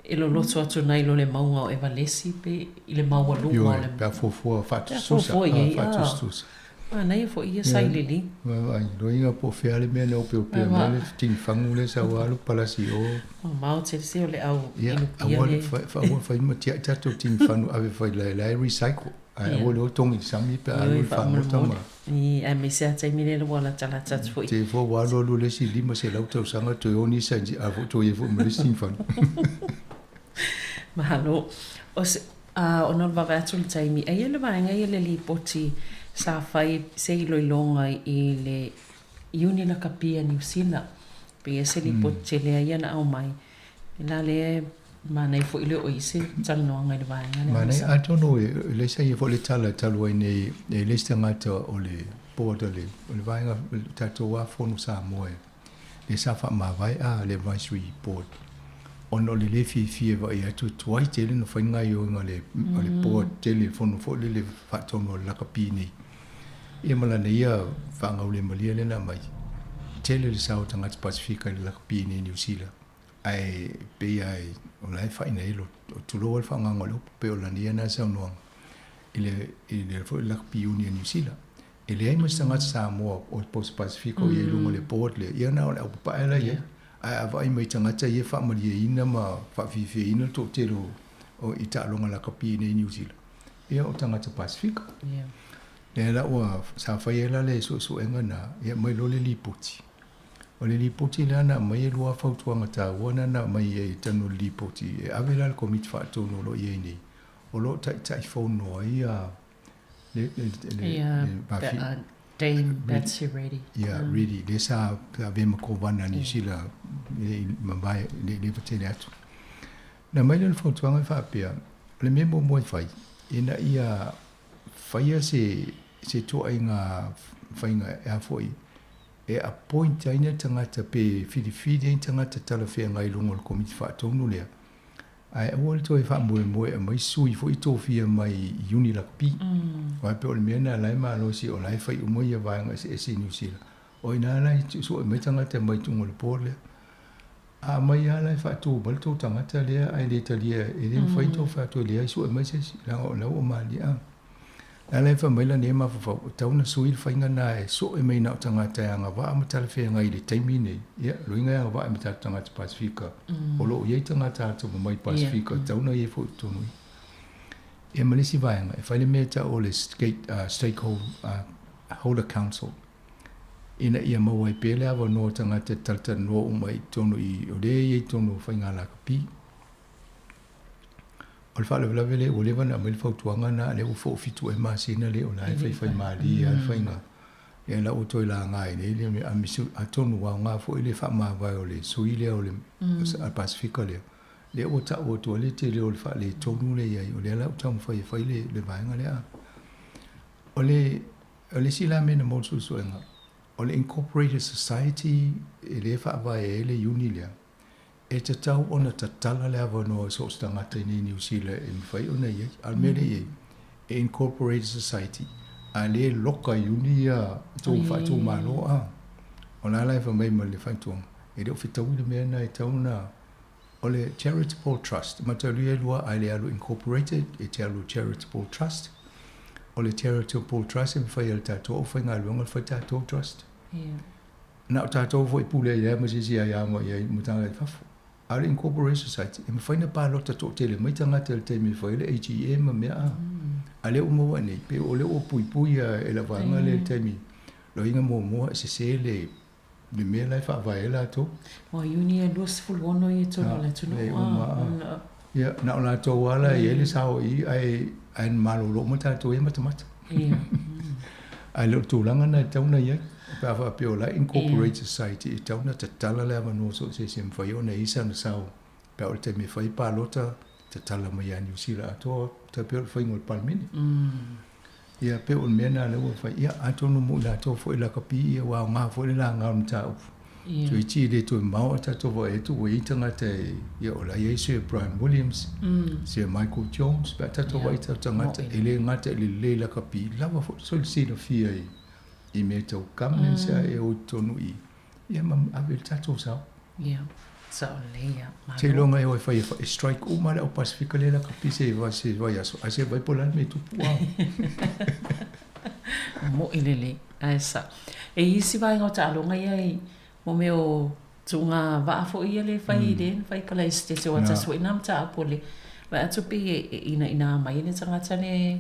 e loloto atu nai lo le mauga o Evalesi pe i le maualuga o le. Ioe, pe a fuafua faatusatusa. Pe a fuafua i ai, faatusatusa. Manaia foi ia sailili. Vaavaai, loiga po o fea le mea na opeopea mai le tinifagu lea sau alu palasi i o. Mamao tele se o le au inupia le. Ia, aua fai ma tiai tatou tinifanu ave fai la la e recycle. Ae aua le o togi i le sami pe a alu i le fagota ma. I, aemaise lava taimi lea ua latalata atu foi. Te fua ua alu alu le isi 500 tausaga toe o nisi a foi toe i ai foi ma le isi tinifanu. Mahalo. O se, a, ona o le vaavaai atu i le taimi, aia le vaega ia le lipoti sa fai se iloiloga i le Iuni Lakapi a Niu Sila. Pei e se lipoti tele ai ia na aumai. La lea e manaia foi le oo i se talanoaga i le vaega lea. Manaia, atonu e leai sa ia foi le tala talu ai nei, e leai se tagata o le board o le, o le vaega o le tatou a Fono Samoa e lea sa faamavae a le advisory board ona o le le fiafia e vaai atu e tuai tele ona fai gaioiga a le, a le board tele fono foi lele faatonu a le lakapi nei. Ia ma lana ia faagaulemalie lea na aumai, tele le sao o tagata Pasefika i le lakapi nei i Niu Sila. Ae pei lava o la e faina ai lo, tulou ai le faagaga o le upu, pei o lana ia na saunoaga i le, i le foi Rugby Union Niu Sila. E leai ma se tagata Samoa o po o se Pasefika o i ai i luga o le board lea, ia na o le au papae la i ai. Ae a vaai mai i tagata ia e faamalieina ma faafiafiaina le toatele o, o i taaloga lakapi i nei i Niu Sila, ia o tagata Pasefika. Lea la ua, sa fai ai la le suesuega na, ia aumai loa le lipoti. O le lipoti lea na aumai e lua fautuaga taua na na aumai ai i totonu o le lipoti e ave la le Komiti Faatonu o lo o i ai nei, o lo o taitaifono ai ia le le le Ia Dame Betsy Reddy. Ia Reddy lea sa avea ma Kovana a Niu Sila e le i mavae e le i leva tele atu. Na aumai lea o le fautuaga e faapea, o le mea muamua e fai, ina ia faia se se ituaiga faiga e a foi e appoint ai ni tagata pe filifili ai ni tagata talafeagai i luga o le Komiti Faatonu lea, ae aua le toe faamoemoe e aumai sui foi tofia mai i Uni Lakapi. Aua e pei o le mea lena o la e malosi o la e fai uma ia vaega eseese i Niu Sila. O i ina la e sue mai tagata mai tuga o le board lea. A aumai lava la e faatu mai le tou tagata lea ae le talia, e le mafai ona tou fai atu e leai, sue mai se isi, leaga o la ua malie. A la la e fai mai lana ia mafaufau, e tatau ona sui le faiga lena e sue mai na o tagata e agavaa ma talafeagai i le taimi lenei. Ia, o lona uiga e agavaa ma tatou tagata Pasefika. O lo o i ai tagata atomamai Pasefika, e tatau ona i ai foi i totonu i i. Ia ma le isi vaega, e fai le mea e tau o le Stakeholder Council. ina ia maua ai pea le avanoa o tagata e talatalanoa uma i totonu i o lea e i ai i totonu o faiga lakapi. O le faalavelave lea ua leva ona aumai le fautuaga lena a lea ua 47 ea masina lea o la e faifai malie lava le faiga. Ia la ua toe laga ai nei le mea atonu ua aoga foi le faamavae o le sui lea o le Pasefika lea, lea ua tau atu ai le tele o le faaletonu lea i ai, o lea la ua taumafai e fai le vaega lea. O le O le isi la mea na maua i le suesuega, o le Incorporated Society lea e faavae ai le iuni lea, e tatau ona tatala le avanoa i so o se tagata i inei i Niu Sila e mafai ona i ai. A o le mea lea e i ai, e Incorporated Society, a le loka iuni ia tou faaitumalo a. O la la e fai mai ma le faituaga, e le o fetaui le mea lena e tatau ona O le Charitable Trust, mataulia e lua ae le alu incorporated, e te alu Charitable Trust. O le Charitable Trust e mafai e le tatou aufaigaluega ona fai tatou trust. Yeah. Na o tatou foi e pule ai lea ma se isi aia ma i ai ma tagata i fafo. A o le Incorporated Society, e mafai ona palota toatele mai tagata i le taimi e fai ai le AGM ma mea a. A lea ua maua nei, pei o lea ua puipui e le vaega lea i le taimi. Loiga muamua e sese le le mea la e faavae ai latou. Ua Iuni e 26 ia i totonu o le atunuu. Ia, na o latou lava la e i ai le sao i i, ae, ae na malolo uma tatou ia matamata. Ia. Ae le o le tulaga lena e tatau ona i ai. Pe a faapea o la e incorporate society, e tatau ona tatala le avanoa so o se isi e mafai ona i ai sana sao. Pe a oo i le taimi e fai palota, tatala mai ia Niu Sila atoa, tai pei o le faiga o le Palemene. Ia, pei o le mea lena lea ua fai. Ia, atonu mo i latou foi lakapi, ia ua aoga foi le laga o le mataupu. Ia. Toeitiiti e le toe mamao ae tatou vaai atu ua i ai tagata e, ia o la e i ai Sir Brian Williams, Sir Michael Jones, pe a tatou vaai i tatou tagata, e le gata i le lelei lakapi, lava foi le silafia i mea tau governance a e o i totonu i i, ia ma ave i le tatou sao. Ia, sao lelei ia. Malo. Seiloga e o e fai e strike uma le au Pasifika lea lakapi se se vaiaso, ae se vai po o le a le mea e tupu a. Mo'i lelei, ae sao. E i isi vaega o taaloga ia i mo mea o tuuga vaa foi ia lea e fai mm. lea na fai kala esetete o atasi foi na mataupu o le vaai atu pei e inaina mai le tagata le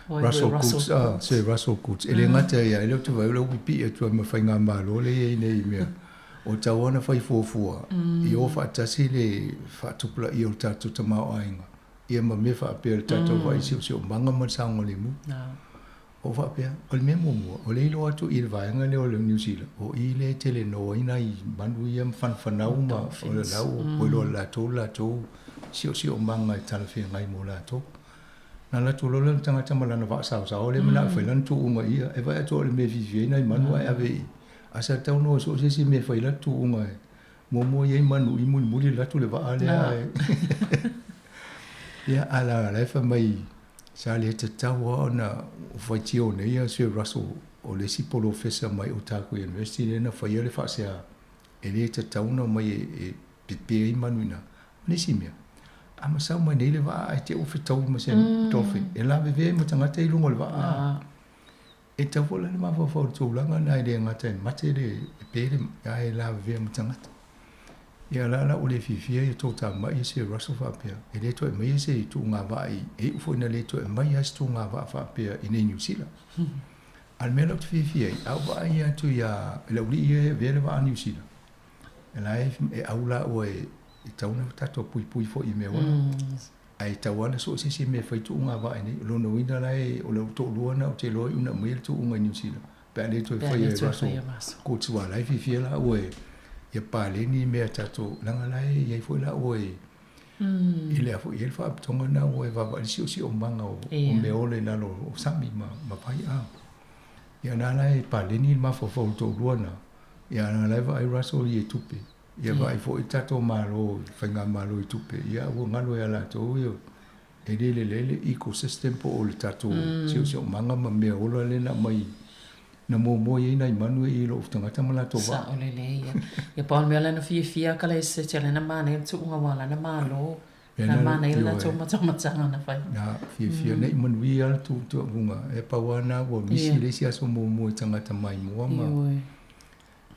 Russell Coutts, ah, Sir Russell Coutts. E le gata ia, e le o te vai o le upu pipii atu ai ma faigamalo lea e i ai nei i mea. O tau ana fai fuafua, i o faatasi le faatupulaia o le tatou tamaoaiga, ia ma mea faapea le tatou vaai siosiomaga ma le saogalemu. O faapea, o le mea muamua, o lea e iloa atu i le vaega lea o le Niu Sila, o i lea e tele no ai nai manu ia ma fanafanau ma o le lau o iloa e latou le latou siosiomaga e talafeagai mo latou. Na alu atu loa lea o le tagata ma lana vaa saosao lea manao e fai lana tuuga i ia, e vaai atu o le mea e fiafia ai nai manu ae ave i a sa tatau no e so o se isi mea e fai lana tuuga e muamua i ai manu i mulimuli alu atu le vaa lea ae ia a la la e fai mai sa le tatau lava ona faitio nei ia Sir Russell o le isi polofesa mai Otago University lea na faia le faasea e le tatau ona omai e pepe ai manu i ina. Ma le isi mea, a masau mai nei le vaa ae te i ua fetaui ma se dolphin, e lavevea ai ma tagata i luga o le vaa. E tatau foi la ona mafaufau i le tulaga lena e le gata e mate le, e pe le, ae lavevea ma tagata. Ia la la ua le fiafia ia tou tamai ia Sir Russell faapea, e le toe aumaia se tuuga vaa i, e iu foi ina le toe aumaia lava se tuuga vaa faapea i nei Niu Sila. A o le mea la ou te fiafia ai, a ou vaai atu ia, i le aualii ia e avea le vaa Niu Sila, e la e au laua e tatau ona tatou puipui foi i mea ola. Ae tatau lava ona sue se isi mea e fai tuuga vaa i inei. O lona uiga la e, o lau toalua lena ou te iloa e una aumaia le tuuga i Niu Sila, pe a le toe faia e Russell Coutts aua o la e fiafia laua e ia paleni mea tatou, leaga la e i ai foi laua i i le a foi, e i ai le faalapotopotoga lena ua e vaavaai i le siosiomaga o mea ola i lalo o sami ma vai. Ia na la e paleni le mafaufau o le toalua lena, ia na la e vaai Russell i e tupe. Ia vaai foi le tatou Malo, faigamalo i tupe, ia ua galo ia latou ia e le lelei le ecosystem po o le tatou siosiomaga ma mea ola lea na aumai na muamua i ai nai manu ia i lou tagata ma latou vaa. Sao lelei ia. Ia pau le mea lea na fiafia ka le se lana manaia le tuuga ua lana malo. Na manaia le latou matamataga na fai. Na fiafia nei manuia le tuutuuga e pau lava na ua misi le isi aso muamua i tagata maimoa ma. Ioe.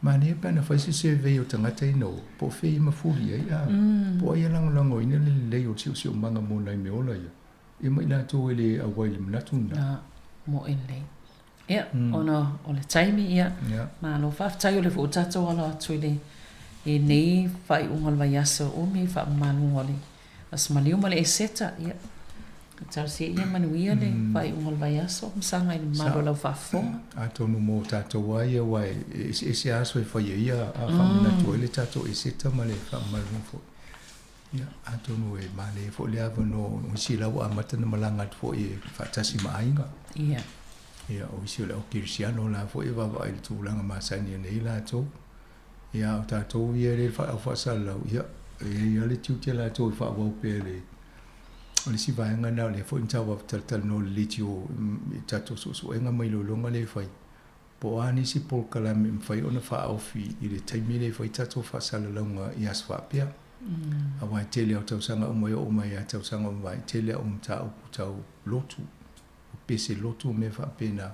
Manaia pe ana fai se survey o tagata ina o, po o fea ia mafuli ai, a, po o ai e lagolagoina le lelei o le siosiomaga mo nai mea ola ia, ia ma i latou e le auai i le manatu lena. A, moe lelei. Ia, ona o le taimi, ia, malo faafetai o lea foi ua tatou alo atu i le, i lenei faaiuga o le vaiaso umi faamamaluga o le Aso Maliu ma le Eseta, ia, talosia ia manuia le faaiuga o le vaiaso, ma saga i le mamalu o lau faafofoga. Atonu mo tatou lava ia, aua e eseese aso e fai ai ia, a faamanatu ai le tatou Eseta ma le faamamaluga foi. Ia, atonu e manaia foi le avanoa o isi la ua amata ona malaga atu foi e faatasi ma aiga. Ia. Ia, o isi o le au kerisiano la foi e vaavaai i le tulaga masani nei latou. Ia, a o tatou ia e le au faasalalau, ia, e i ai lava le tiute latou e faaauau pea le O le isi vaega lena o lea foi na tau talatalanoa i le leitio i tatou suesuega ma iloiloga lea e fai, po o a nisi polokalame e mafai ona faaofi i le taimi lea e fai tatou faasalalauga i aso faapea. Aua e tele lava o tausaga uma e oo mai lava i tausaga ua mavae, e tele lava o mataupu tau lotu, o pese lotu ma mea faapena.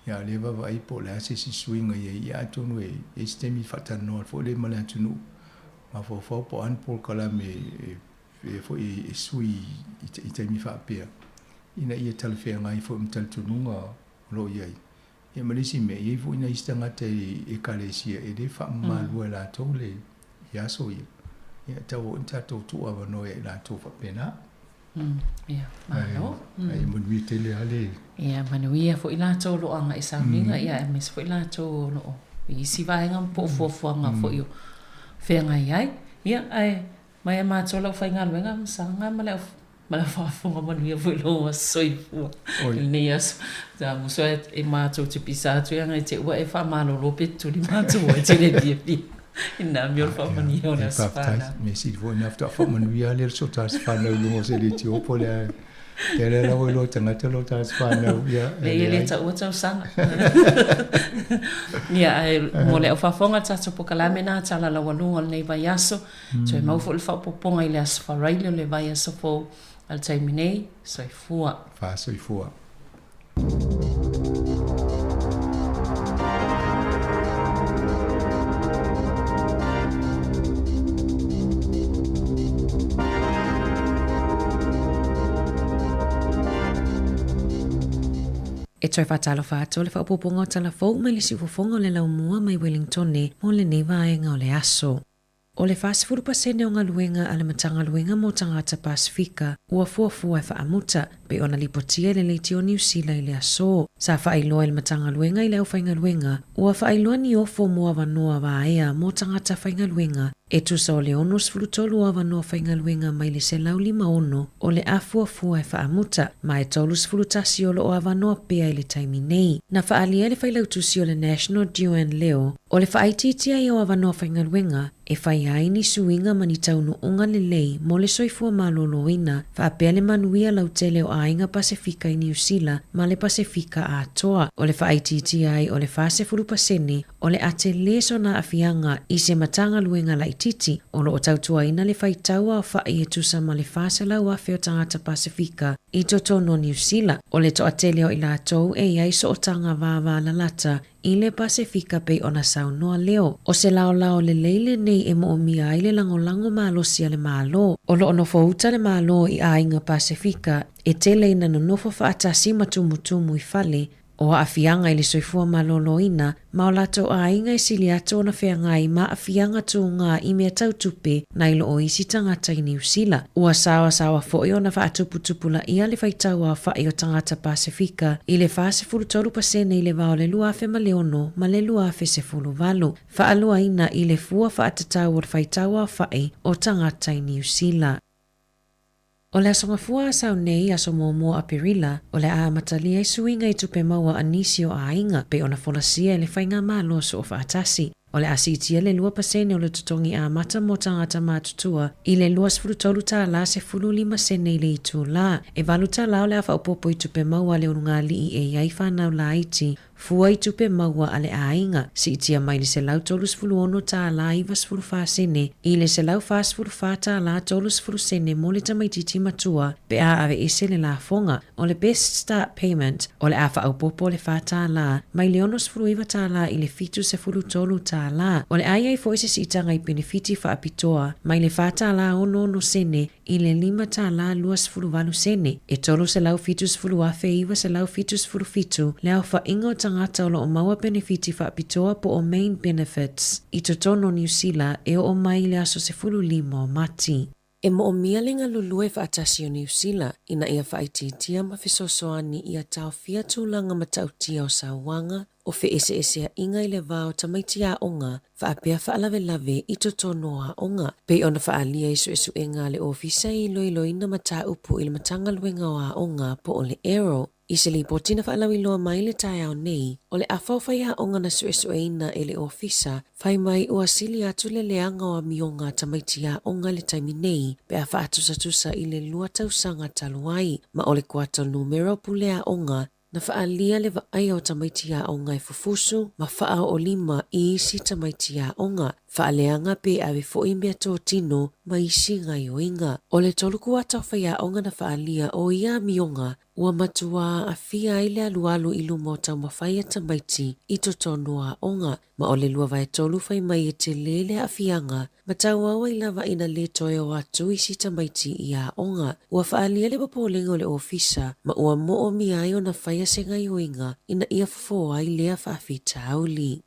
Ia, o lea e vaavaai po o le a se isi suiga i ai, ia atonu e i ai se taimi faatalanoa foi lea ma le atunuu, mafaufau po o a ni polokalame e foi e sui i taimi faapea, ina ia talafeagai foi ma talitonuga o lo o i ai. Ia ma le isi mea, e i ai foi nai isi tagata i ekalesia e le faamamaluina e latou le i aso ia. Ia, e tatau foi ona tatou tuuavanoa ia i latou faapena. Ia, malo. Ae ia manuia tele lava le. Ia, manuia foi latou o lo o agai i sauniga, ia aemaise foi latou o lo o i isi vaega po o fuafuaga foi o feagai ai. Ia, ae mai a matou lau faigaluega ma Saga ma le au ma le faafofoga manuia foi lou aso soifua i lenei aso. Sa musu e matou te pisa atu ia ngai te ua e faamalolo pe tuli matou ai te le fiafia i nā mea o le faamanuia o le aso fanau. Mea sili foi lena faatoa faamanuia lea le sotas whanau i luga o se leitio po le Te lea lawa i loa tagata lo tas whanau. Ia, Le ia le taua tausaga. Ia, ae mo le au faafofoga le tatou polokalame na tala laualuga o lenei vaiaso. Toe mau foi le faaopoopoga i le aso Faraile o le vaiaso fou a le taimi nei. Soifua. Faasoifua. E toe faatalofa atu le faaopoopoga o tala fou mai le siufofoga o le laumua mai Wellingtone mo lenei vaega o le aso. O le 40% o galuega a le Matagaluega mo Tagata Pasefika ua fuafua e faamuta, pei ona lipotia i le Leitio Niu Sila i le aso. Sa faailoa e le Matagaluega i le aufaigaluega, ua faailoa ni ofo mo avanoa vaea mo tagata faigaluega, e tusa o le 63 o avanoa faigaluega mai le 156 o le a fuafua e faamuta, ma e 31 o lo o avanoa pea i le taimi nei. Na faaalia e le Failautusi o le National Duane Leo, O le faaitiitia ia o avanoa faigaluega e fai ai ni suiga ma ni taunuuga lelei mo le soifua maloloina faapea le manuia lautele o aiga Pasefika i Niu Sila ma le Pasefika atoa. O le faaitiitia ai o le 40% o le a tele sona aafiaga i se Matagaluega laitiiti o lo o tautuaina le faitau aofai e tusa ma le 400,000 o tagata Pasefika i totonu o Niu Sila. O le toatele o i latou e i ai sootaga vāvālalata i le Pasefika pei ona saunoa Leo. O se laolao lelei lenei e moomia ai le lagolago malosi a le Malo. O lo o nofo uta le Malo i aiga Pasefika e tele ina nonofo faatasi ma tumutumu i fale, o aafiaga i le soifua maloloina ma o latou aiga e sili atu ona feagai ma aafiaga tūgā i mea tau tupe nai lo o isi tagata i Niu Sila. Ua saoasaoa foi ona faatuputupulaia le faitau aofai o tagata Pasefika i le 43% i le va o le 2006 ma le 2018, faaluaina i le fua faatatau o le faitau aofai o tagata i Niu Sila. O le aso Gafua Asau nei, aso muamua o Aperila, o le a amatalia ai suiga i tupe maua a nisi o aiga, pei ona folasia e le Faigamalo Soofaatasi. O le a siitia le 2% o le totogi amata mo tagata matutua i le $23 15 sene i le itulā. E $8 o le a faaopoopo i tupe maua a le ulugalii e i ai fanau laiti, fua i tupe maua a le aiga, siitia mai le $136 94 sene i le $144 30 sene mo le tamaitiiti matua pe a aveese le lafoga. O le Best Start Payment, o le a faaopoopo le $4 mai le $69 i le $73. O le a i ai foi se siitaga i penefiti faapitoa mai le $4.66 sene i le $5.28 sene. E 370,977 le aofaiga o tagata o lo o maua penefiti faapitoa po o Main Benefits i totonu o Niu Sila e oo mai i le aso 15 o Mati. E moomia le galulue faatasi o Niu Sila ina ia faaitiitia ma fesoasoani ia taofia tulaga matautia o sauaga o feeseeseaiga i le va o tamaiti aoga faapea faalavelave i totonu o aoga, pei ona faaalia i suesuega a le Ofisa e Iloiloina Mataupu i le Matagaluega o Aoga po o le AERO. I se lipoti na faalauiloa mai le taeao nei, o le afa o faiaoga na suesueina e le Ofisa, fai mai ua sili atu le leaga o amioga a tamaiti aoga i le taimi nei pe a faatusatusa i le lua tausaga talu ai, ma o le kuata numera o pule aoga na faaalia le vaaia o tamaiti aoga e fufusu ma faaoolima i isi tamaiti aoga, faaleaga pe ave foi meatotino ma isi gaoioiga. O le tolu kuata o faiaoga na faaalia o ia amioga ua matuā aafia ai le alualu i luma o taumafai a tamaiti i totonu o aoga, ma o le 2/3 fai mai e tele le aafiaga ma tauau ai lava ina lē toe o atu isi tamaiti i aoga. Ua faaalia le popolega o le ofisa ma ua moomia ai ona faia se gaoioiga ina ia fofo ai lea faafitauli.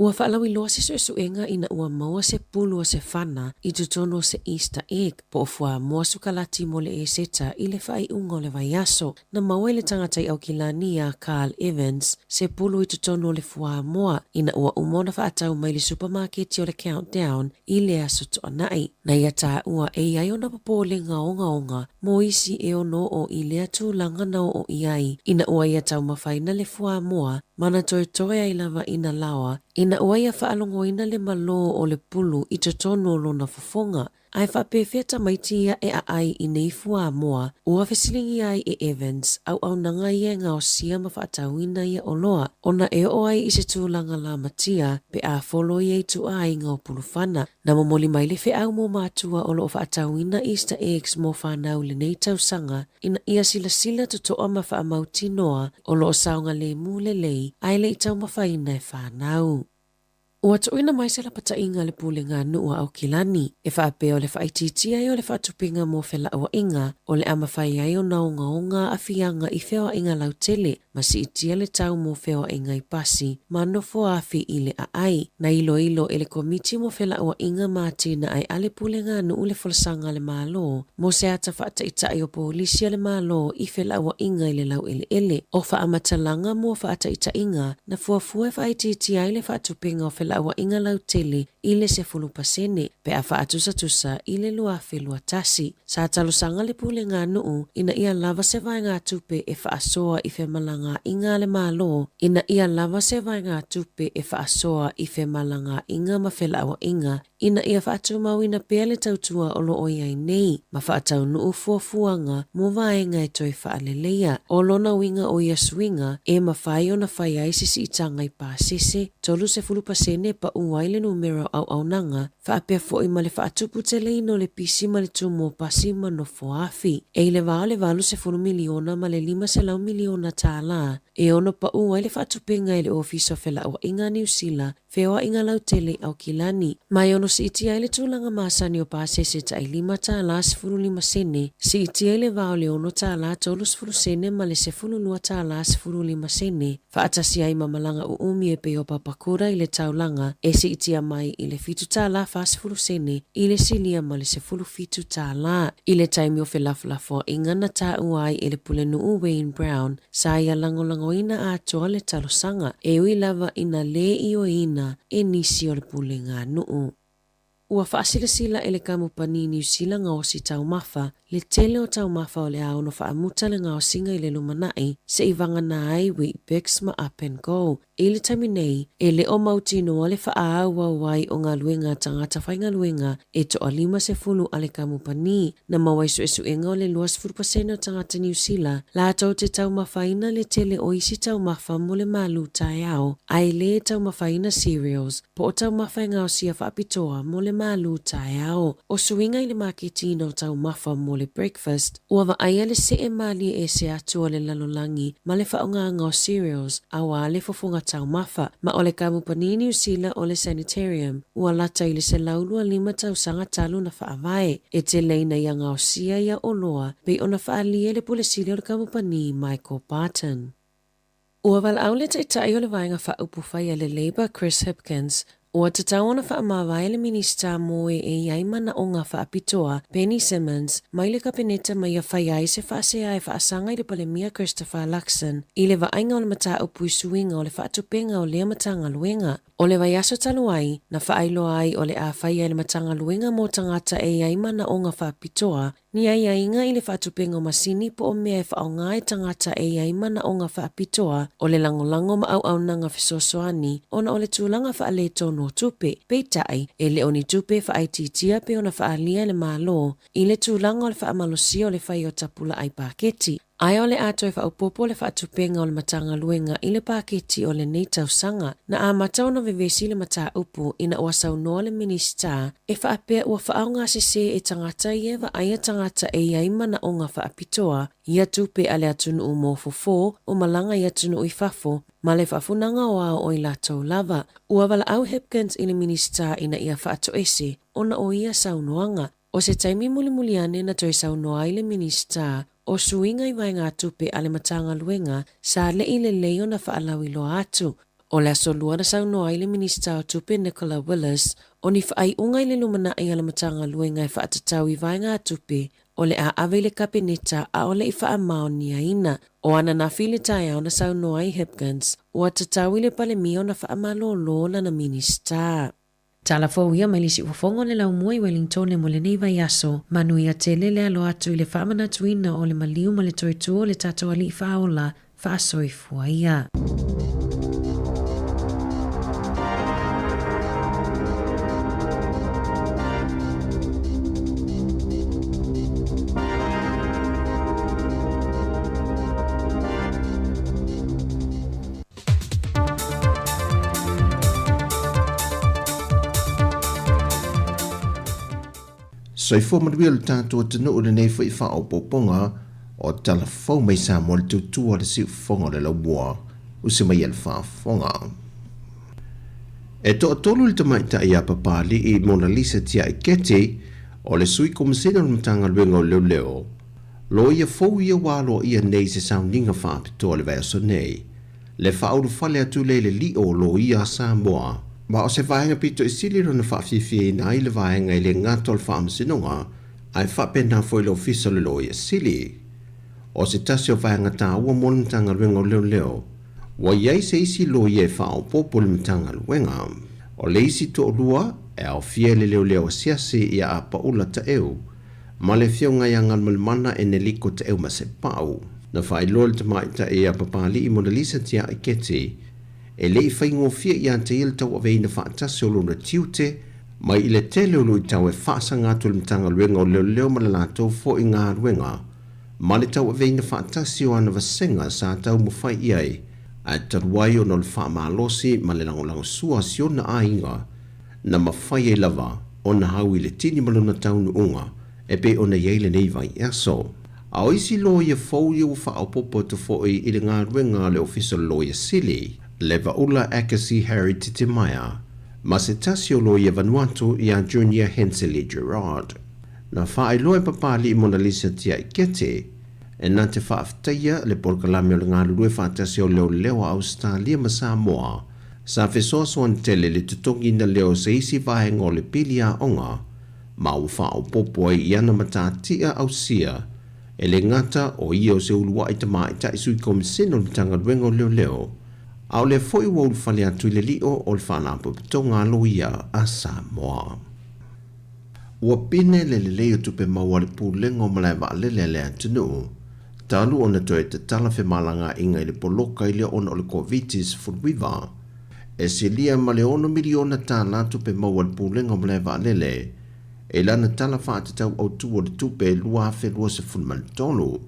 Ua faalauiloa se suesuega ina ua maua se pulu o se fana i totonu o se Easter egg po o fuamoa sukalati mo le Eseta i le faaiuga o le vaiaso. Na maua e le tagata i Aukilani ia Carl Evans se pulu i totonu o le fuamoa ina ua uma ona faatau mai le supamaketi o le Countdown i le Aso Toonai. Na ia taua e i ai ona popolega ogaoga mo isi e ono oo i lea tulaga na oo i ai ina ua ia taumafaina le fuamoa ma na toetoe ai lava ina laoa ina ua ia faalogoina le malō o le pulu i totonu o lona fofoga. Ae faapefea tamaiti ia e aai i nei fuamoa? Ua fesiligia ai e Evans auaunaga ia e gaosia ma faatauina ia oloa ona e oo ai i se tulaga lamatia pe a folo ia i tuaaiga o pulufana. Na momoli mai le feau mo matua o lo o faatauina Easter eggs mo fanau i lenei tausaga ina ia silasila totoa ma faamautinoa o lo o saogalemu lelei ae le i taumafaina e fanau. Ua tuuina mai se lapataiga a le Pulega Nuu a Aukilani e faapea o le faaitiitia ai o le faatupiga mo felauaiga o le a mafai ai ona ogaoga aafiaga i feoaiga lautele ma siitia le tau mo feoaiga i pasi ma nofoafi i le aai. Na iloilo e le Komiti mo Felauaiga ma Atinae a le Pulega Nuu le Folasaga a le Malo mo se ata faataitai o polisi a le Malo i felauaiga i le laueleele. O faamatalaga mo faataitaiga na fuafua e faaitiitia ai le faatupiga o felauaiga lautele i le 10% pe a faatusatusa i le 2021. Sa talosaga le Pulega Nuu ina ia lava se vaegatupe e faasoa i femalagaaiga a le Malo ina ia lava se vaegatupe e faasoa i femalagaaiga ma felauaiga ina ia faatumauina pea le tautua o lo o i ai nei ma faataunuu fuafuaga mo vaega e toe faaleleia. O lona uiga o ia suiga e mafai ona fai ai se siitaga i pasese 30% paū ai le numera o auaunaga faapea foi ma le faatuputeleina o le pisi ma le tumu o pasi ma nofoafi. E i le va o le $80 miliona ma le $500 miliona tālā e ono paū ai le faatupiga e le Ofisa o Felauaiga a Niu Sila Feoaiga lautele i Aukilani. Ma e ono siitia ai le tulaga masani o pasese tai $5.15, siitia i le va o le $6.30 ma le $12.15, faatasi ai ma malaga uumi e pei o Papakura i le taulaga e siitia mai i le $7.40 i le silia ma le $17. I le taimi o felafolafoaiga na taua ai e le Pulenuu Wayne Brown, Sa ia lagolagoina atoa le talosaga, e ui lava ina lē ioeina e nisi o le pulega nuu. Ua faasilasila e le Kamupani Niu Sila gaosi taumafa le tele o taumafa o le a ono faamuta le gaosiga i le lumanai se'i vagana ai Weet-Bix ma Up and Go. I le taimi nei, e le o mautinoa le faaauau ai o galuega a tagata faigaluega e toa 50 a le kamupani na maua i suesuega o le 20% o tagata Niu Sila latou te taumafaina le tele o isi taumafa mo le malu taeao ae lē taumafaina cereals po o taumafa e gaosia faapitoa mo le malu taeao. O suiga i le maketiina o taumafa mo le breakfast, ua vaaia le see malie ese atu o le lalolagi ma le faaaogaga o cereals auā le fofoga taumafa, ma o le kamupani Niu Sila o le Sanitarium ua lata i le 125 tausaga talu na faavae, e tele ina ia gaosia ia oloa pei ona faaalia e le Pule Sili o le kamupani Michael Barton. Ua valaau le Taitai o le Vaega Faaupufai a le Labour Chris Hipkins, ua tatau ona faamavae le Minisita mo e e i ai manaoga faapitoa Penny Simmonds mai le Kapeneta ma ia fai ai se faasea e faasaga i le Palemia Christopher Luxon i le vaaiga o le mataupu i suiga o le faatupeina o lea Matagaluega. O le vaiaso talu ai, na faailoa ai o le a faia e le Matagaluega mo tagata e i ai manaoga faapitoa Ni aiaiga i le faatupeina o masini po o mea e faaaoga e tagata e i ai manaoga faapitoa o le lagolago ma auaunaga fesoasoani ona o le tulaga faaletonu o tupe. Peitai, e le o ni tupe e faaitiitia pei ona faaalia e le Malo i le tulaga o le faamalosia o le fai o tapulaa i paketi. Ae o le a toe faaopoopo le faatupeina o le Matagaluega i le paketi o lenei tausaga. Na amata ona vevesi le mataupu ina ua saunoa le Minisita e faapea ua faaaogasese e tagata ia e vaaia tagata e i ai manaoga faapitoa ia tupe a le atunuu mo fofo o malaga i atunuu i fafo ma le faafunaga o ao o i latou lava. Ua valaau Hipkins i le Minisita ina ia faatoese ona o ia saunoaga. O se taimi mulimuli ane na toe saunoa ai le Minisita o Suiga i Vaegatupe a le Matagaluega sa leʻi lelei ona faalauiloa atu. O le Aso Lua na saunoa ai le Minisita o Tupe Nicola Willis, o ni faaiuga i le lumanai a le Matagaluega e faatatau i vaegatupe o le a ave i le Kapeneta ʻaʻole i faamaoniaina. O ananafi i le taeao na saunoa ai Hipkins, ua tatau i le Palemia ona faamalōlō lana Minisita. Tala fou ia mai le siufofoga o le laumua i Wellingtone mo lenei vaiaso. Manuia tele le alo atu i le faamanatuina o le maliu ma le toe tu o le tatou Alii Faaola faasoifua ia. Soifua manuia lo tatou atunuu i lenei foi faaopoopoga o tala fou mai Samoa le tautua le siufofoga o le laumua usi mai e le faafofoga. E toatolu le tamaitai ia Papali'i Monalisa Tiaiketi o le Sui Komasina o le Matagaluega o Leoleo, Loia fou ia ua aloaia nei i se sauniga faapitoa i le vaiaso nei. Le faaulufale atu lea i le lio o loia a Samoa. Ma o se vaega pito i sili lona faafiafiaina ai le vaega e le gata o le Faamasinoga, ae faapena foi le Ofisa o le Loia Sili. O se tasi o vaega taua mo le Matagaluega o Leoleo, ua i ai se isi loia e faaopoopo i le Matagaluega. O le isi toalua, e aofia i le leoleo asiasi ia Apaula Taeu, ma le Afioga ia Galumalemana Eneliko Taeumasepau. Na faailoa e le tamaitai ia Papali'i Monalisa Tiaiketi, e le i faigofie ia te ia le tauaveina faatasi o lona tiute mai i le tele o luitau e faasaga atu i le Matagaluega o Leoleo ma le latou foi galuega ma le tauaveina faatasi o ana vasega sa taumafai i ai, ae talu ai ona o le faamalosi ma le lagolagosua a si ona aiga na mafai ai lava ona hau i le tini ma lona taunuuga e pei ona i ai lenei vaiaso. A o isi loia fou ia ua faaopoopo atu foi i le galuega a le Ofisa o le Loia Sili, le Vaula Akasi Harry Titimaea, ma se tasi o loia Vanuatu ia Junior Henseley Gerard. Na faailoa e Papali'i Monalisa Tiaikete, e na te faafetaia le polokalame o le galulue faatasi o leoleo a Ausetalia ma Samoa, sa fesoasoani tele i le totogiina lea o se isi vaega o le pili aoga ma ua faaopoopo ai i ana matatia ausia e le gata o ia o se uluai tamaitai sui komisene o le Matagaluega o Leoleo, a o lea foi ua ulufale atu i le lio o le Faalapotopotoga a Loia a Samoa. Ua pine le lelei o tupe maua a le Pulega o Malae Vaalele a le atunuu, talu ona toe tatala femalagaaiga i le poloka i le ona o le Koviti-19. E silia ma le $6 miliona tala tupe maua a le Pulega o Malae Vaalele i lana Tala Faatatau Autu o le Tupe 2023.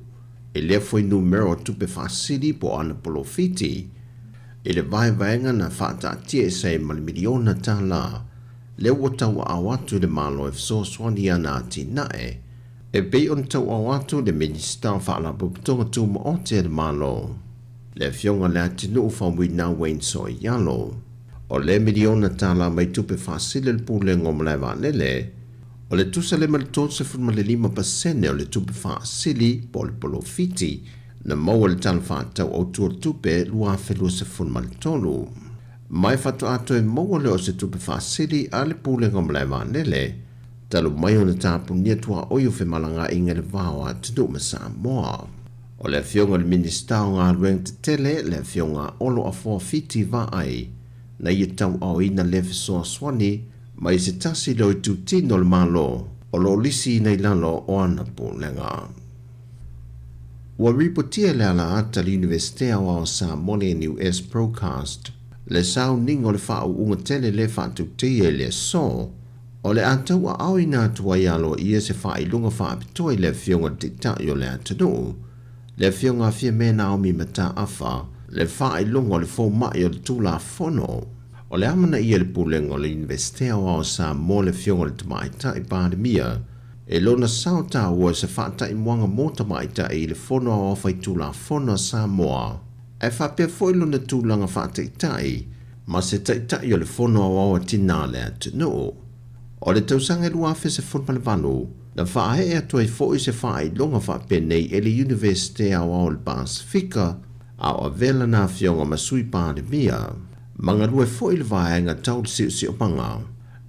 I lea foi numera o tupe faasili po o ana polofiti i le vaevaega na faataatia ese ai ma le miliona tala lea ua tauaao atu i le Malo e fesoasoani i ana atinae, e pei ona tauaao atu le Minisita o Faalapotopotoga Tumaoti a le Malo, le Afioga Leatinuu Faumuina Wayne Soialo. O le miliona tala mai tupe faasili a le Pulega o Malae Vaalele, o le tusa lea ma le 35% o le tupe faasili po o le polofiti na maua i le Tala Faatatau Autu o le Tupe 2023. Mai faatoa toe maua lea o se tupe faasili a le Pulega o Malae Vaalele, talu mai ona tapunia tuaoi o femalagaaiga i le va o atunuu ma Samoa. O le Afioga i le Minisita o Galuega Tetele, le Afioga Olo Afoa Fiti Vaai, na ia tauaoina lea fesoasoani mai se tasi lea o itutino o le Malo o lo o lisiina i lalo o ana pulega. Ua ripotia e le alaata a le Iunivesite Aoao o Samoa le NUS Procast le sauniga o le faauuga tele lea e faatauteia i le aso o le a tauaaoina atu ai aloaia se faailoga faapitoa i le Afioga i le Taitai o le atunuu, le Afioga a Fiame Naomi Mataafa, le faailoga o le fomai o le Tulafono. O le amanaia e le Pulega o le Iunivesite Aoao o Samoa le Afioga i le Tamaitai Palemia e lona sao taua se faataimuaga mo tamaitai i le Fono Aoao Faitulafono a Samoa, ae faapea foi lona tulaga faataitai ma se Taitai o le Fono Aoao a Tinā a le atunuu. O le tausaga e 2018, na faaee atu ai foi se faailoga faapenei e le Iunivesite Aoao o le Pasefika, a o avea lana afioga ma Sui Palemia. Ma galue foi le vaega tau le siosiomaga.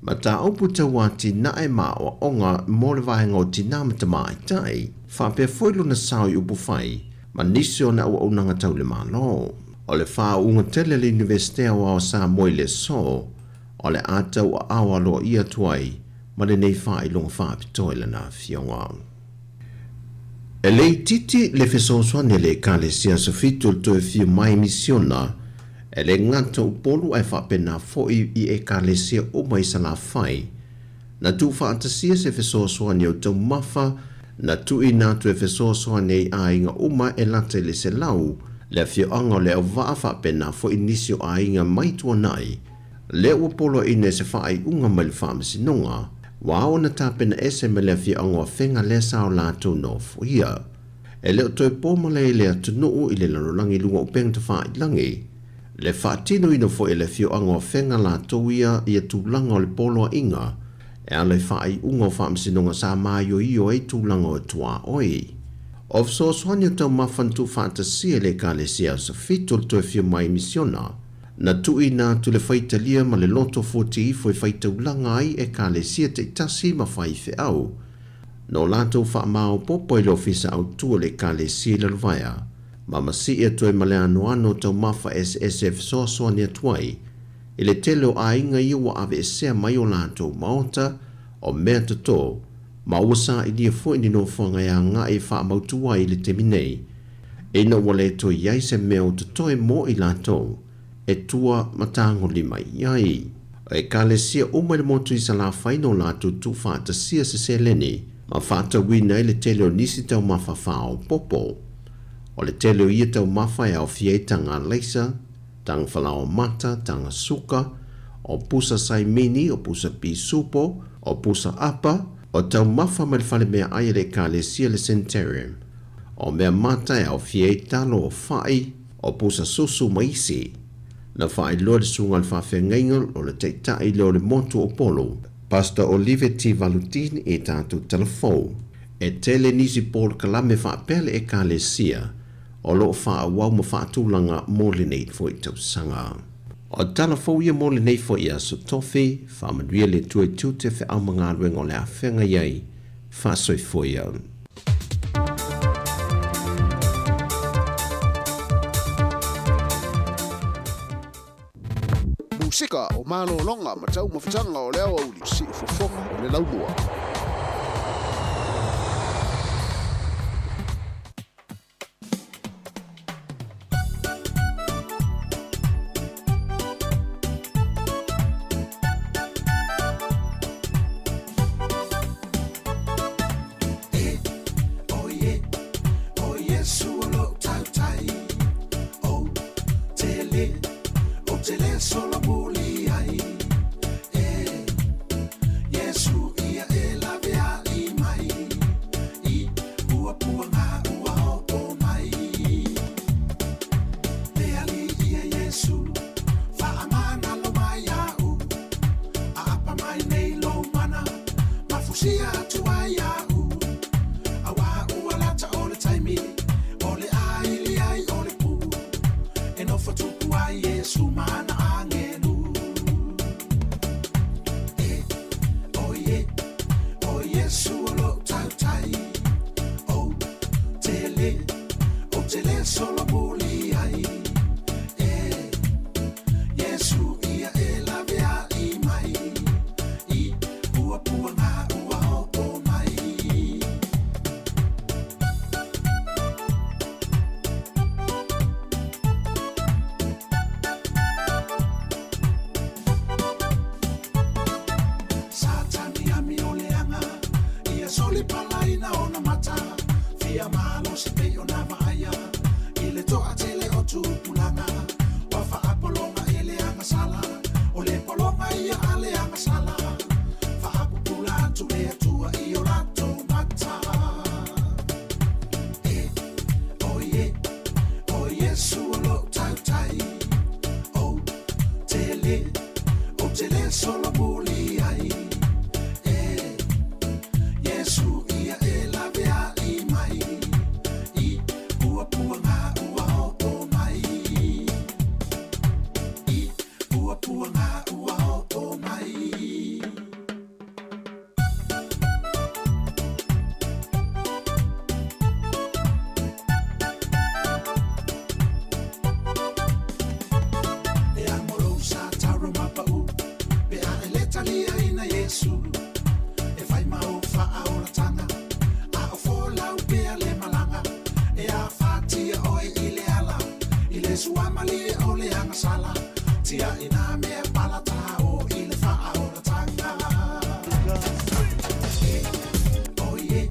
Mataupu tau atinae ma aoaoga mo le vaega o tinā ma tamaitai, faapea foi lona sao i upufai ma nisi o na auaunaga tau le Malo. O le faauuga tele a le Iunivesite Aoao o Samoa i le aso, o le a tauaao aloaia atu ai ma lenei faailoga faapitoa i lana afioga. E le itiiti le fesoasoani a le Ekalesia Aso Fitu o le toe afio mai misiona, e le gata o Upolu ae faapena foi i Ekalesia uma i Salafai. Na tuufaatasia se fesoasoani o taumafa na tuuina atu e fesoasoani ai aiga uma e lata i le 100, le afioaga o Leauvaa faapena foi nisi o aiga mai tuanai. Lea ua poloaiina e se faaiuga mai le Faamasinoga, ua ao ona tapena ese mai le afioaga o Afega lea sa o latou nofoia. E le o toe po malae i le atunuu i le lalolagi luga o upega tafailagi. Le faatinoina foi e le afioaga o Afega latou ia ia tulaga o le poloaiga e ala i faaiuga o Faamasinoga sa maioio ai tulaga o tuaoi. O fesoasoani o taumafa na tuufaatasia e le Ekalesia Aso Fitu o le toe afio mai misiona, Na tuuina atu le faitalia ma le loto foti ifo e faitaulaga ai Ekalesia taitasi ma faifeau. No latou faamaopoopo i le Ofisa Autu o le Ekalesia i Lalovaea, ma masii atu ai ma le anoano o taumafa eseese e fesoasoani atu ai i le tele o aiga ia ua aveesea mai o latou maota o mea toto ma ua sailia foi ni nofoaga e agai e faamautu ai i le taimi nei ina ua le toe i ai se mea o totoe mo i latou e tua ma tagolima i ai. O Ekalesia uma i le motu i Salafai no latou tuufaatasia se seleni ma faatauina ai le tele o nisi taumafa faaopoopo. O le tele o ia taumafa e aofia ai taga alaisa, taga falaoa mata, taga suka, o pusa saimini, o pusa pisupo, o pusa apa, o taumafa mai le fale meaai a le Ekalesia le Centarium, O mea mata e aofia ai talo o fa'i, o pusa susu ma isi. Na faailoa le susuga a le faafeagaiga o le taitai lea o le motu o Upolu, Pastor Oliveti Valutin i tatou talafou. E tele nisi polokalame faapea le Ekalesia o lo o faaauau ma faatulaga mo lenei foi tausaga. O tala fou ia mo lenei foi aso tofi, faamanuia le Atua i tiute feau ma galuega o le a feagai ai faasoifua ia. Musika o malologa ma taumafataga o le aoauli siufofoga o le laumua. Iesu E fai mau faaolatanga A o folau pea le malaga E afatia oe i le ala I le suamalie o le agasala Tia ina mea palata o i le faaolatanga E, o ie,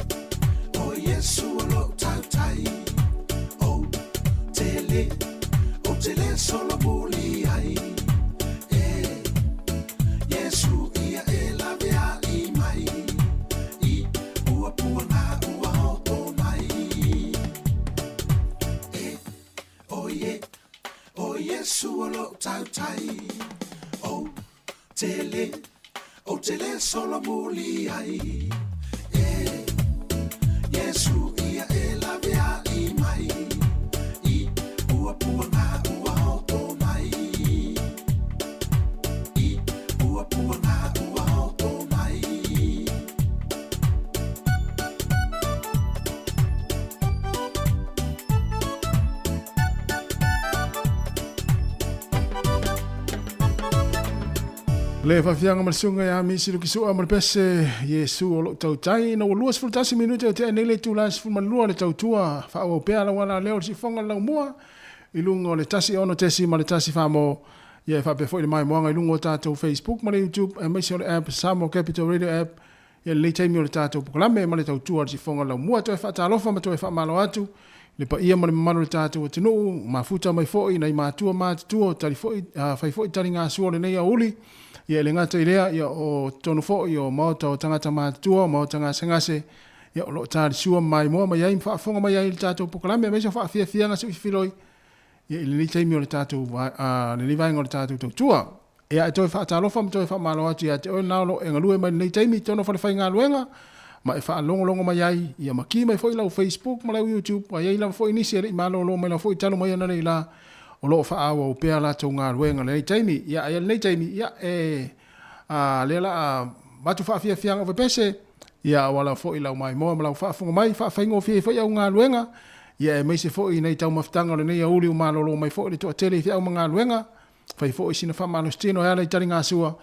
o Iesu o lou tautai O te o te le solomuli ai E, Iesu ia e lawe ai mai I ua puanga ua oo mai E, o ie, o Iesu o lou tautai O te le, o te le solomuli ai E, Iesu ia e lawe ai mai I ua puanga ua oo mai I ua puanga ua oo mai. Le faafiaga ma le suga ia misi lukisua ma le pese Iesu o loo tautai ina ua 21 minute o tea nei le itula e 12 le tautua faaauau pea lau ala lea o le siufofoga o le laumua i luga o le 1 6 ma le 1 4 mo ia e faapea foi le maimoaga i luga o tatou Facebook ma le YouTube aemaise o le app Samoa Capital Radio app ia lenei taimi o le tatou polokalame ma le tautua o le siufofoga o le laumua. Toe faatalofa ma toe faamalo atu i le paia ma le mamalu o le tatou atunuu, mafuta mai foi nai matua matutua o tali foi, fai foi taligasua o lenei aoauli. Ia e le gata i lea, ia o totonu foi o maota o tagata matutua, o maota gasegase, ia o lo o talisua ma maimoa mai ai ma faafofoga mai ai i le tatou polokalame aemaise o faafiafiaga siuifiloi ia i lenei taimi o le tatou, lenei vaega o le tatou tautua. Ia e toe faatalofa ma toe faamalo atu ia te oe na o lo o e galue mai lenei taimi i totonu o falefaigaluega ma e faalogologo mai ai, ia ma ki mai foi lau Facebook ma lau YouTube, a i ai lava foi nisi e le i malolo mai lava foi talu mai ananei la o lo o faaauau pea latou galuega i lenei taimi. Ia a i lenei taimi, ia e a lea la a avatu faafiafiaga o pepese, ia auala foi lau maimoa ma lau faafofoga mai, faafaigofie ai foi au galuega, ia aemaise foi nai taumafataga o lenei aoauli ua malolo mai foi le toatele i feau ma galuega. Fai foi sina faamalositino e ala i taligasua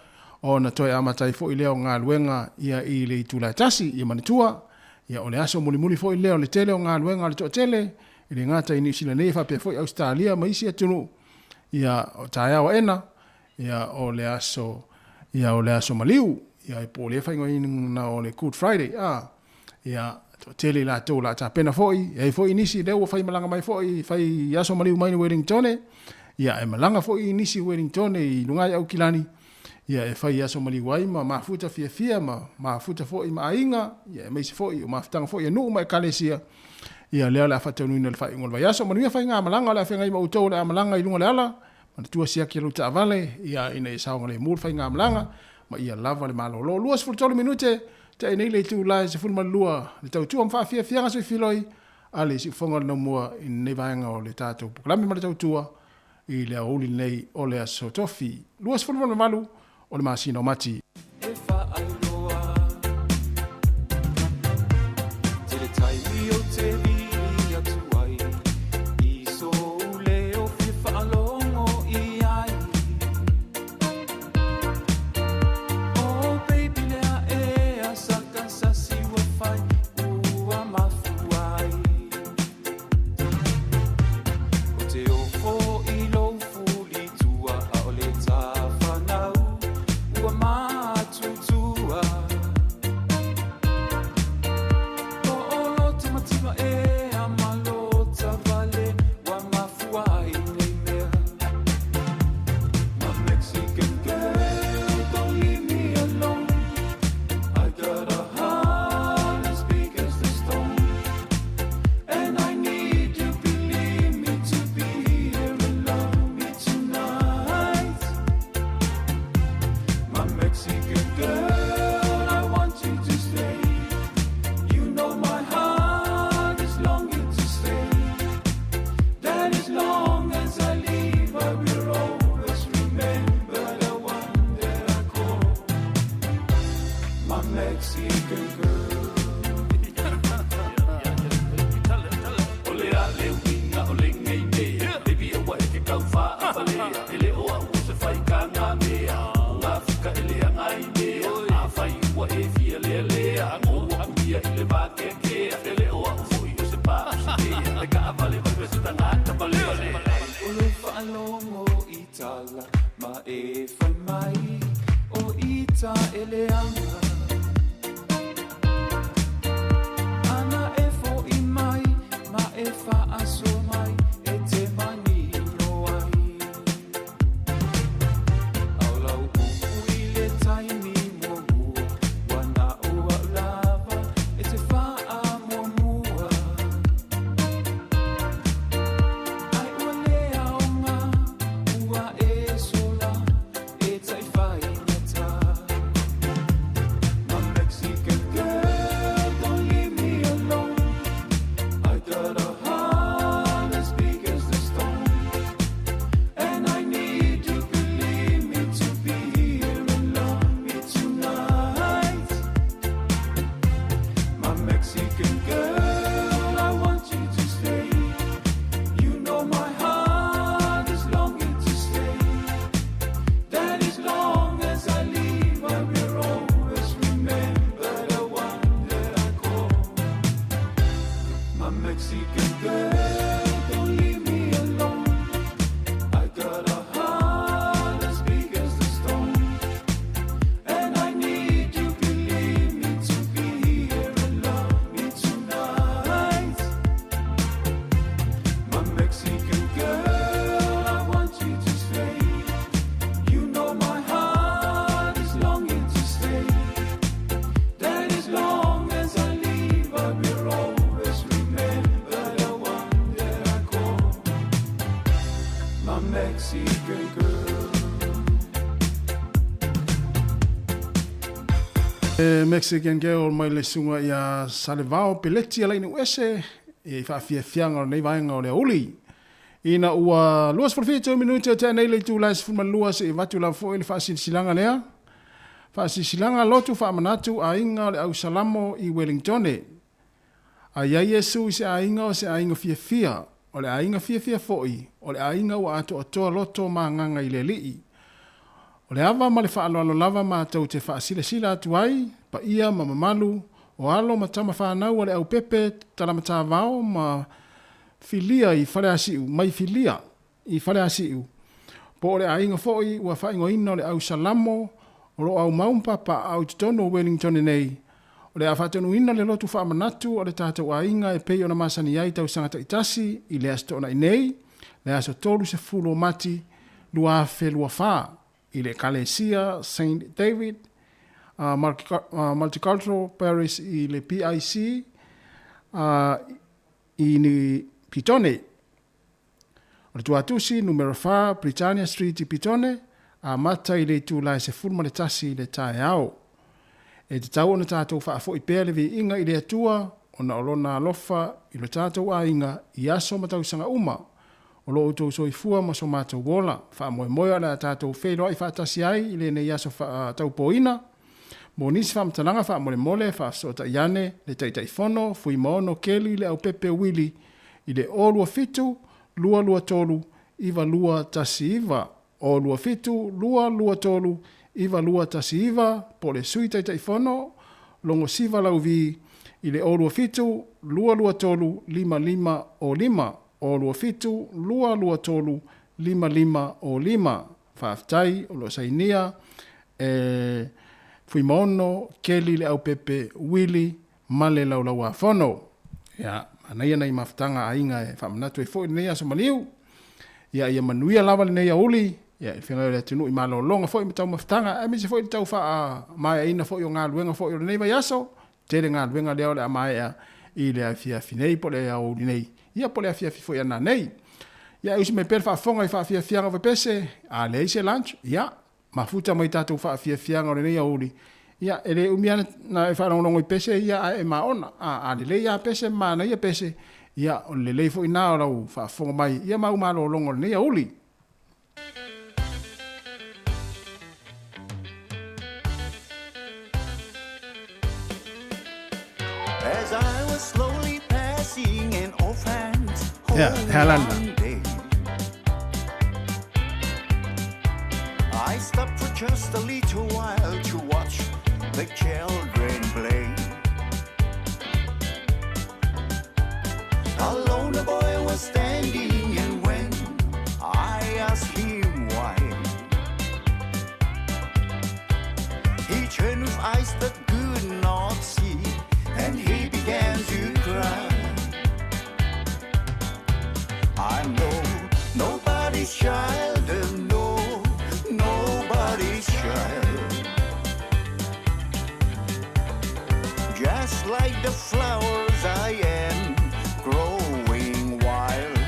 ona toe amata ai foi lea o galuega ia i le itula e tasi. Ia manatua, ia o le aso mulimuli foi lea o le tele o galuega a le toatele, e le gata i Niu Sila nei faapea foi Ausetalia ma isi atunuu. Ia o taeao aena, ia o le aso, ia o le aso maliu, ia e po o lea faaigoaina o le Good Friday, a, ia toatele i latou o le a tapena foi, e i ai foi nisi lea ua fai malaga mai foi, fai aso maliu mai i Wellingtone, ia e malaga foi nisi i Wellingtone i luga i Aukilani, ia e fai aso maliu ai ma mafuta fiafia ma mafuta foi ma aiga, ia aemaise foi o mafutaga foi a nuu ma ekalesia, ia lea o le a faataunuina i le faaiuga o le vaiaso. Manuia faigamalaga o le a feagai ma outou o le a malaga i luga o le ala, manatua siaki e lou taavale, ia ina ia saogalemu le faigamalaga, ma ia lava le malolo. 23 minute Tea nei le itula e 12 le tautua ma faafiafiaga soifiloi a le siufofoga o le Naumua i lenei vaega o le tatou polokalame ma le tautua i le aoauli lenei o le Aso Tofi 28 o le masina o Mati. E faailoa Tele taimi o te vili atu ai I sou leo fia faalogo i ai Oh baby lea ea saka sasi ua fai ua mafua ai O te oho i lou fuli tua ʻaʻole tafanau ua matutua Hoʻoloto mativa ea ma lo tavale ua mafua ai nei mea My Mexican girl, don't leave me alone I got a heart as big as the stone And I need you, believe me, to be here and love me tonight My Mexican girl, I want you to stay You know my heart is longing to stay That as long as I live, I will always remember the one that I call my Mexican girl. O le a le uiga o le nei mea Baby aua e te kau faavalea E le o au o se whai ka ngā mea O ngā fuka e lea ngai mea A whai Mexican Girl mai le suga ia Salevao Peleti Alaini Uese i faafiafiaga o lenei vaega o le aoauli. Ina ua 27 minute o tea nei le itula e 12 seia avatu lava foi le faasilasilaga lea. Faasilasilaga lotu faamanatu aiga o le au Salamo i Wellingtone. A i ai Iesu i se aiga o se aiga fiafia, o le aiga fiafia foi, o le aiga ua atoatoa loto ma agaga i le Alii. O le ava ma le faaaloalo lava matou te faasilasila atu ai, paia ma mamalu o alo ma tama fanau a le aupepe talamatavao ma Filia i Faleasiu, mai Filia i Faleasiu, po o le aiga foi ua faaigoaina o le au Salamo o lo o aumau ma papaaao i totonu o Wellington nei. O le a faatonuina le lotu faamanatu a le tatou aiga e pei ona masani ai tausaga taitasi i le Aso Toonai nei, le aso 30 o Mati 2024, i le Ekalesia Saint David Multicultural Parish i le PIC i Petone. O le tuatusi numera 4 Britannia Street i Petone, amata i le itula e 11 i le taeao. E tatau ona tatou faafoi pea le viiga i le Atua ona o Lona alofa i lo tatou aiga i aso ma tausaga uma. O lo outou soifua ma so matou ola. Faamoemoe o le a tatou feiloai faatasi ai i lenei aso faataupoina. Mo nisi faamatalaga faamolemole, faafesootai ane le Taitaifono, Fuimaono Kelly Leaupepe Willie i le 027 223 9219, 027 223 9219, po o le Sui Taitaifono, Logosiva Lauvi i le 027 223 5505, 027 223 5505. Faafetai o lo o sainia e Fuimaono, Kelly Leaupepe, Willie ma le Laulauafono. Ia, manaia nai mafutaga a aiga e faamanatu ai foi lenei aso maliu. Ia, ia manuia lava lenei aoauli, ia, i le feagai o le atunuu i malologa foi ma taumafataga, aemaise foi le tau faamaeaina foi o galuega foi o lenei vaiaso. Tele galuega lea o le a maea i le afiafi nei po o le aoauli nei, ia po o le afiafi foi ana nei. Ia, e usi mai pea le faafofoga i faafiafiaga o pepese, a leai se lunch, ia, mafuta mai tatou faafiafiaga o lenei aoauli, ia, e le umi lava na e faalogologo i pese ia ae e maona. A lelei lava pese ma manaia pese, ia, o le lelei foi lena o lau faafofoga mai, ia ma au malologa o lenei aoauli. As I was slowly passing an orphan's home Ia, he ala lena. one day, I stopped for just a little while to watch the children play. Alone the boy was standing, and when I asked him why, he turned with eyes that could not see, and he began to cry. I know nobody's child, and no, nobody's child. Just like the flowers I am growing wild.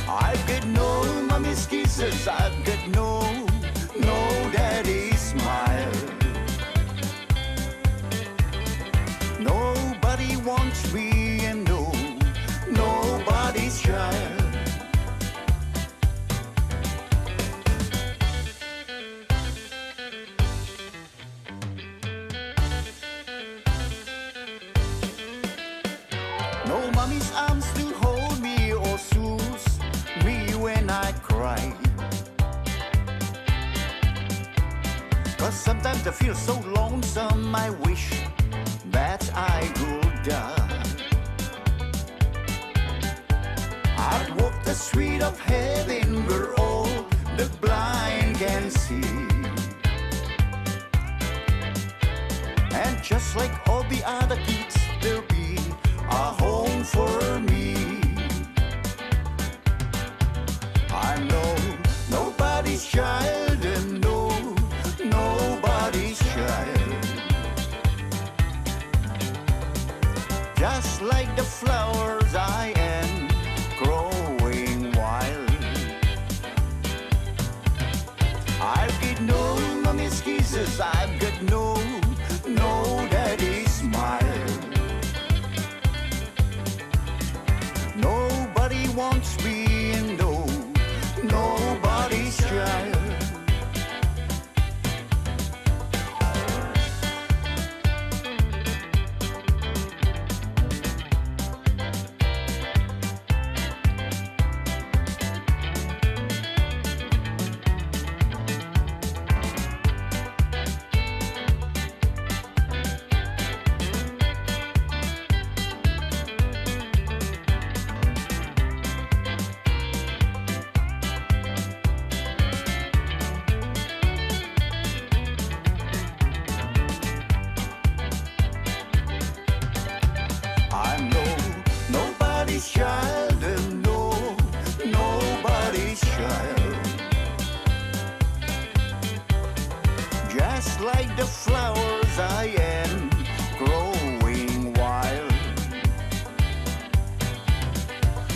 I've got no mommy's kisses, I've got no daddy's smile. Nobody wants me and no, nobody's child. No mommy's arms to hold me or soothe me when I cry. Cause sometimes I feel so lonesome, I wish that I could die. I'd walk the street of heaven where all the blind can see. And just like all the other kids, there'll be a home for me. I know nobody's child, and no, nobody's child. Just like the flowers I am growing wild. I've got no mommy's kisses, kisses, I've got no, no daddy's smile. Nobody wants me and no, nobody's child. I'm no nobody's child and no nobody's child. Just like the flowers I am growing wild.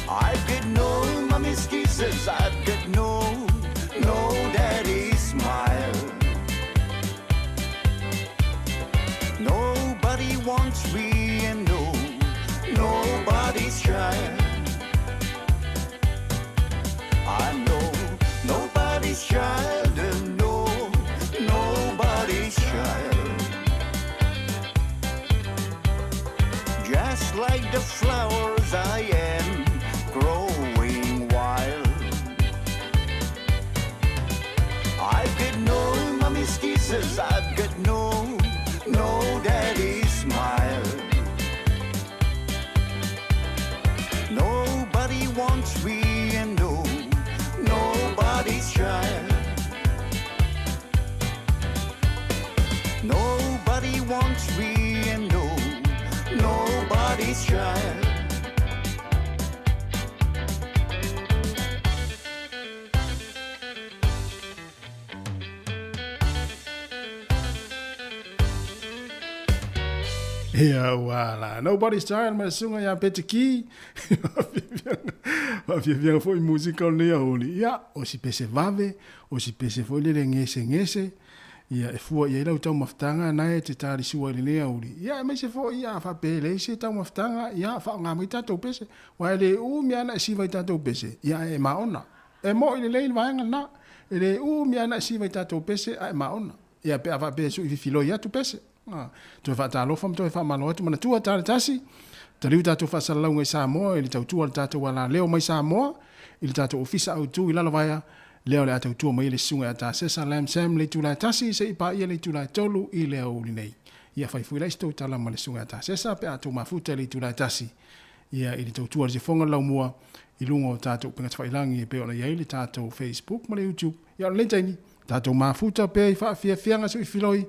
I've got no mommy's kisses, I've got no no daddy's smile. Nobody wants me and no, nobody's child. I'm no, nobody's child and no, nobody's child. Just like the flowers I am growing wild. I've got no mommy's kisses, I've got no, no daddy's smile. Nobody wants me and no, nobody's child. Nobody wants me and no, nobody's child. Ia ua la Nobody's Child ma le susuga ia Pete Key. Faafiafiaga foi musika o lenei aoauli. Ia, o si pese vave, o si pese foi lele gesegese, ia e fua i ai lau taumafataga na e te talisua i lenei aoauli. Ia, aemaise foi ia faapea e leai se taumafataga, ia faaaoga mai tatou pese. Aua e le umi lava ona e siva i tatou pese, ia ae e maona. E mo'i lelei le vaega lena. E le umi lava ona e siva i tatou pese ae maona. Ia pe a faapea e sui fifiloi atu pese. Toe faatalofa ma toe faamalo atu. Manatua tale tasi, taliu tatou faasalalauga i Samoa i le tautua a le tatou alaleo mai Samoa i le tatou Ofisa Autu i Lalovaea, lea o le a tautua mai ai le Susuga ia Tasesa Lam Sam le itula e tasi seia paia le itula e tolu i le aoauli nei. Ia fai foi la i se tou tala ma le Susuga ia Tasesa pe a tou mafuta i le itula e tasi ia i le tautua a le sifoga laumua i luga o tatou upega tafailagi e pei ona i ai le tatou Facebook ma le YouTube. Ia o lenei taimi, Tatou mafuta pea i faafiafiaga suifiloi,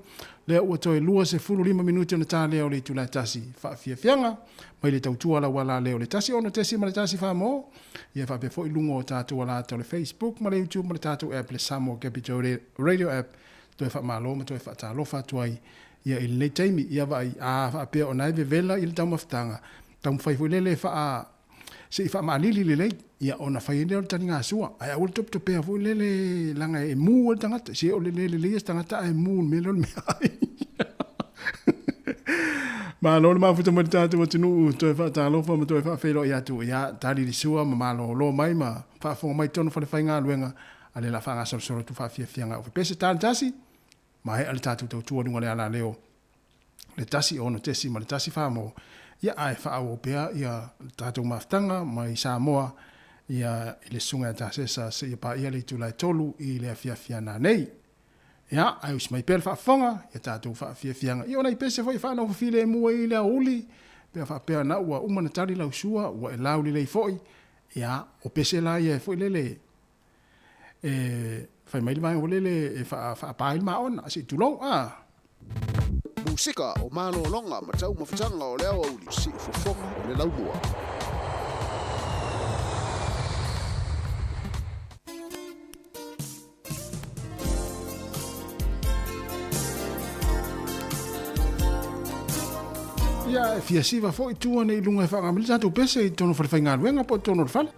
lea ua toe 25 minute ona ta lea o le itula e tasi. Faafiafiaga, mai le tautua lau ala lea o le 16.1 Samoa, ia faapea foi luga o tatou alata o le Facebook ma le YouTube ma le tatou app le Samoa Capital Radio App, toe faamalo ma toe faatalofa atu ai ia i lenei taimi. Ia vaai, a faapea o na e vevela i le taumafataga, taumafai foi lele e faa Se i faamaalili lelei, ia ona fai ai lea o le taligasua. Ae aua le topetopea foi lele leaga e mu ai le tagata. Se o le le lelei se tagata ae mu i le mea lea o le meaai. Malo le mafuta mai le tatou atunuu, toe faatalofa ma toe faafeiloai atu. Ia, tali le sua ma malolo mai ma faafofoga mai totonu o falefaigaluega a le la faagasolosolo atu faafiafiaga o pese tali tasi, maea le tatou tautua i luga o le alaleo. Le 16.1 Samoa, ia ae faaauau pea ia le tatou mafutaga mai Samoa ia i le Susuga ia Tasesa seia paia le itula e tolu i le afiafi ana nei. Ia, ae usi mai pea le faafofoga ia tatou faafiafiaga. Ia o nai pese foi e faanofo filemu ai i le aoauli, pe a faapea na ua uma na tali lau sua, ua e lau lelei foi, ia, o pese la ia e foi lele E fai mai le vaega foi lele e faapa ai le maona, se i tulou, a. Musika o malologa ma taumafataga o le aoauli, siufofoga o le laumua. Ia, e fia siva foi tua nei i luga e whaangamili le tatou pese i totonu o falefaigaluega po o totonu o le fale.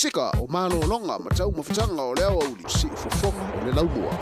Musika o malōloga ma taumafataga o le aoauli siufofoga o le laumua.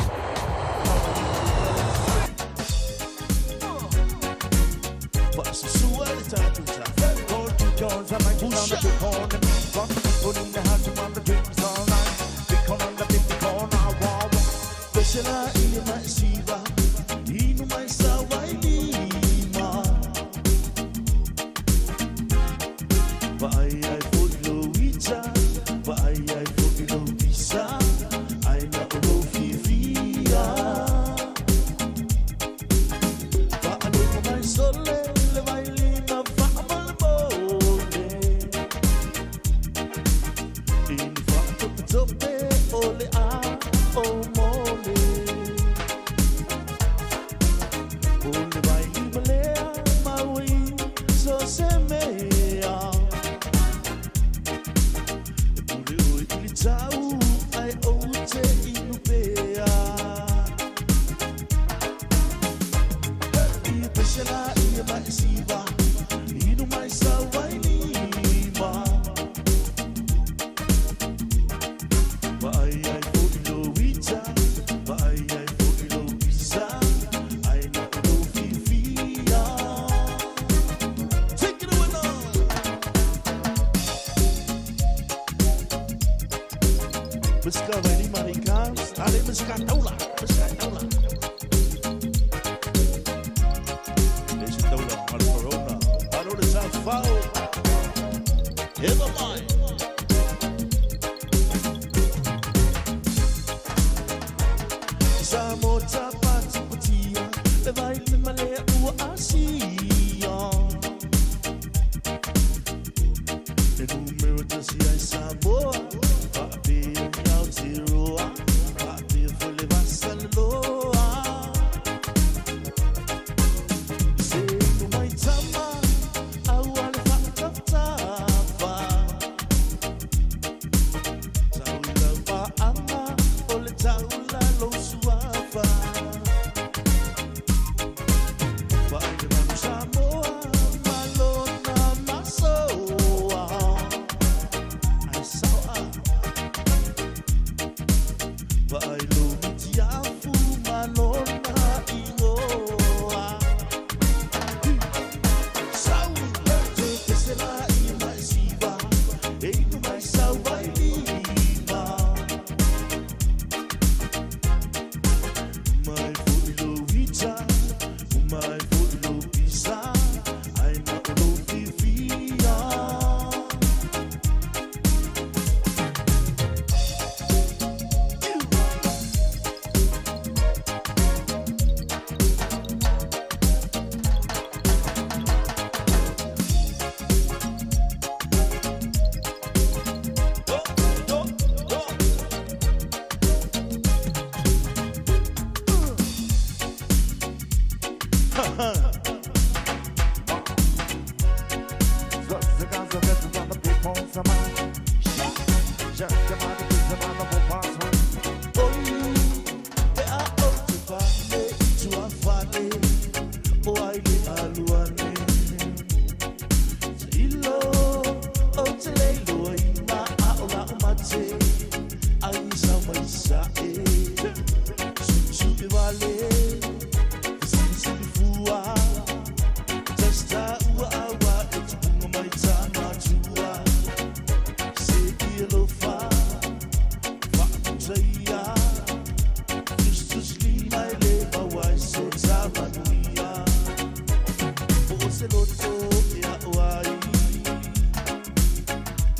se loto e a o ai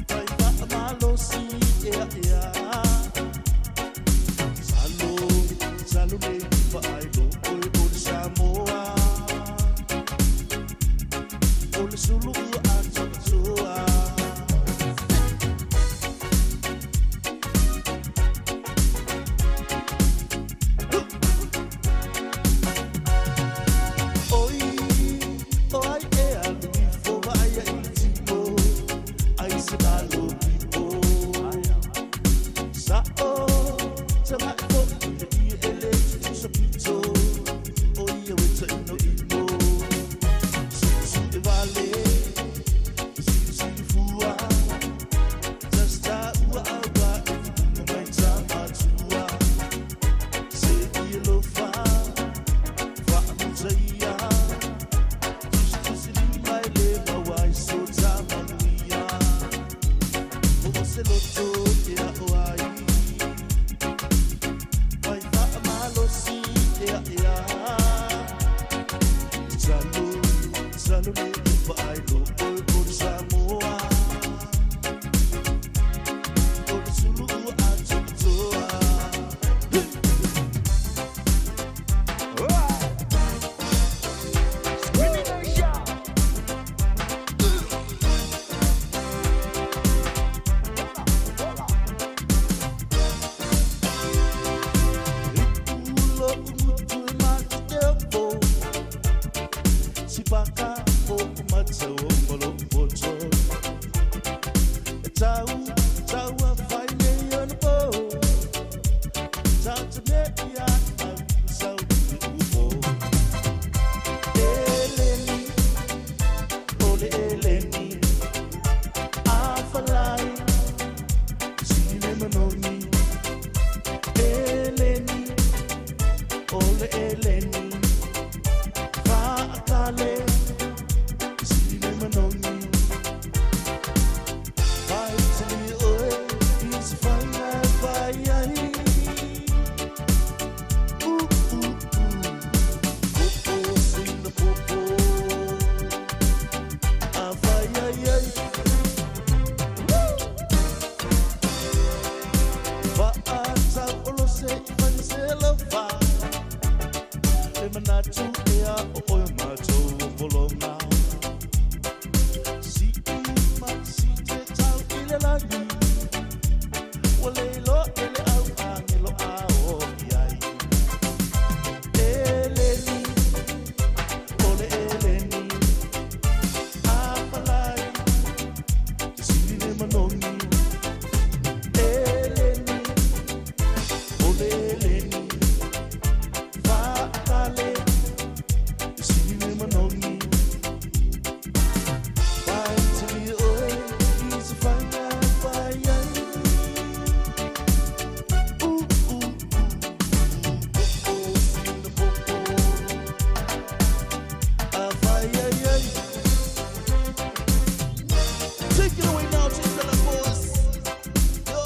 Vai faamalosi ea ea Salo, salo nei faailo oe o le Samoa O le sulu ua atoatoa Oi, o ai e alu ifo vaai ai le tino Ai se malo pipo Sa'o, taga'i fo'i le ie e le tutusa pito O ia ue ta'ino'ino Su'usu'e vale, silisili fua Tasi tāua auā e tupuga mai tamatua Se i alofa, fa'amuta ia Tusitusi lima e lē maua ai so tamanuia O se loto e a'o ai Vai fa'amalosi ea ea Tatalo, tatalo nei fa'ailoa oe o le Samoa O le sulu ua atoatoa Lo'u gutu e mate te ofo Sipaka o matau o ma lo'u poto E tau, tau a fai nei ona po Tau te mea ia au sau i upo Eleni, ole eleni Afalai, sile manogi Eleni, ole eleni Fa'atale, sile manogi Vai tali oe, i se faiga e fai ai Popo sina popo A fai ai ai Fa'atau o lo se i fai se lofa Le manatu ea o oe matou o pologa Si'i ma si te tau i le lagi Ua le iloa e le au agelo a o i ai Eleni, o le eleni Afalai, te sili le manogi Eleni, o le eleni Fa'atale, te sili le manogi Vai tali oe, i se faiga e fai ai Popo sina popo A fai ai ai Take it away now, take the boys. Yo.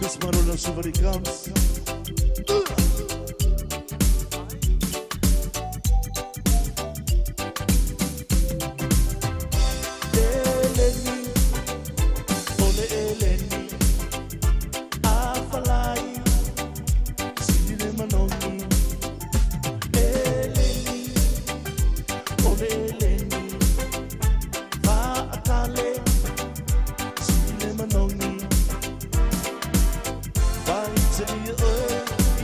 This man will somebody comes. Eleni, ole eleni, afalai, sile manogi. Eleni, ole eleni, fa'atale, sile manogi. Vai tali oe,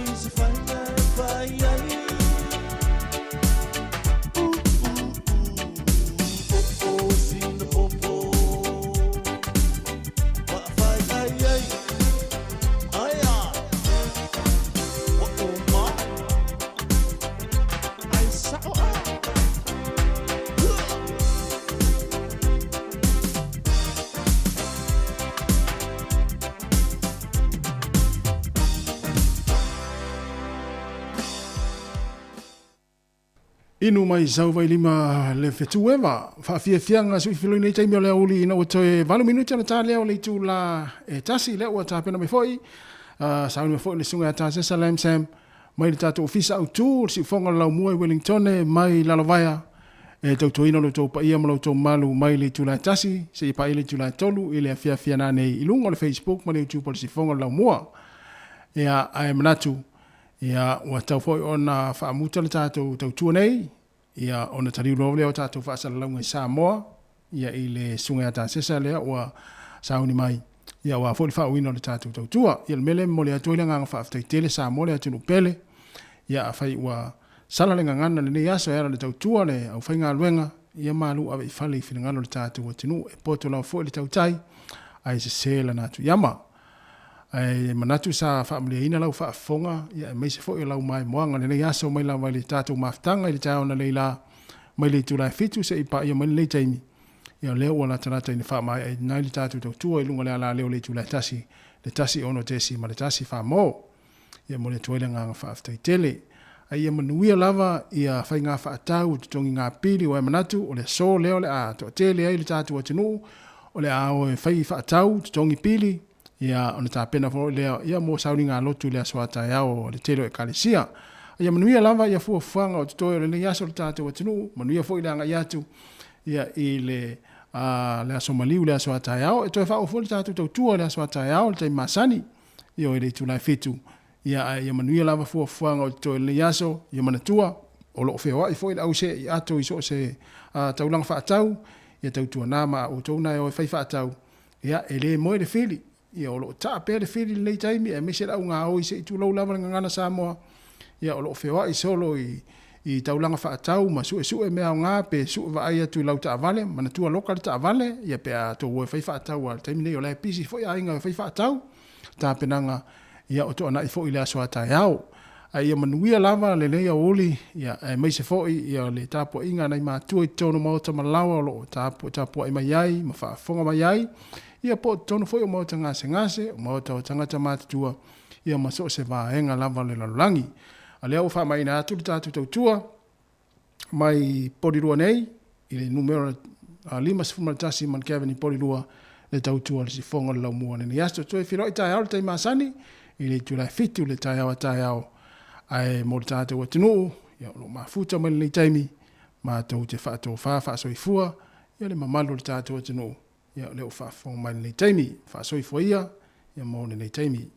i se faiga e fai ai. Popo sina popo, fa'afai ai ai. Ai ai, wa o ma, ai sa'o a. Inu mai sau vai lima le fetueva faafiafiaga suʻifiloi nei taimi o le auli ina ua toe 8 minute ona ta lea o le itula e tasi lea ua tapena mai foʻi Sauni mai foi le susuga ia Tasesa Lam Sam mai le tatou Ofisa Autu o le Siufofoga o le Laumua i Wellingtone mai Lalovaea e tautuaina lo outou paia ma lo outou mamalu mai le itula e 1 seia paia le itula e 3 i le afiafi a nanei i luga o le Facebook ma le YouTube o le Siufofoga o le Laumua. Ia, ae manatu, ia, ua tatau foi ona faamuta le tatou tautua nei, ia, ona taliu loa lea o tatou faasalalauga i Samoa, ia, i le Susuga ia Tasesa lea ua sauni mai, ia, aua foi le faauuina o le tatou tautua. Ia, o le mea lea e momoli atu ai le agaga faafetai tele Samoa le atunuu pele, ia, afai ua sala le gagana i lenei aso e ala i le tautua a le aufaigaluega, ia malu ave i fale i finagalo o le tatou atunuu, e poto lava foi le tautai, ae sese lana atu iama. Ae manatu sa faamalieina lau faafofoga ia aemaise foi o lau maimoaga i lenei aso mai lava i le tatou mafutaga i le taeao analeila la mai le itula e 7 seia paia mai lenei taimi. Ia o lea ua latalata ina faamaeaina ai le tatou tautua i luga o le alaleo o le itula e 1, le 16.1 faa-mo. Ia momoli atu ai le agaga faafetai tele. A ia manuia lava ia faiga faatau o totogi pili ua e manatu o le aso lea o le a toatele ai le tatou atunuu o le a o e fai faatau totogi pili ia ona tapena foi lea ia mo sauniga lotu i le aso a taeao a le tele o ekalesia. Ia manuia lava ia fuafuaga o totoe o lenei aso o le tatou atunuu, manuia foi le agai atu ia i le a le aso maliu le aso a taeao. E toe faaoo foi le tatou tautua i le aso a taeao i le taimi masani ia i le itula e 7. Ia ae ia manuia lava fuafuaga o totoe o lenei aso, ia manatua, o lo o feoai foi le au see i ato i so o se taulaga faatau, ia tautuana ma a outou na e o e fai faatau, ia e le moe le fili, ia o lo o taa pea le fili i lenei taimi aemaise le au gaoi se i tulou lava le gagana Samoa, ia o lo o feoai solo i i taulaga faatau ma suesue mea aoga pe sue vaai atu i lau taavale, manatua loka le taavale, ia pe a tou o e fai faatau a le taimi nei o la e pisi foi aiga e fai faatau. Tapenaga, ia o toanai foi i le aso a taeao. A ia manuia lava lenei aoauli, ia, aemaise foi ia le tapuaiga a nai matua i totonu o maota ma laoa o lo o tapu, tapuai mai ai ma faafofoga mai ai, ia po o totonu foi o maota gasegase, o maota o tagata matutua, ia ma so o se vaega lava o le lalolagi. A lea ua faamaina atu le tatou tautua mai Polilua nei, i le numera 51 Mount Gavin i Polilua, le tautua o le sifoga o le laumua lenei aso. Toe feiloai taeao le taimi masani i le itula e 7 le taeao a taeao. Ae mo le tatou atunuu, ia o lo o mafuta mai lenei taimi, matou te faatofa faasoifua ia le mamalu o le tatou atunuu, ia o lea ua faafofoga mai lenei taimi. Faasoifua ia, ia mo lenei taimi.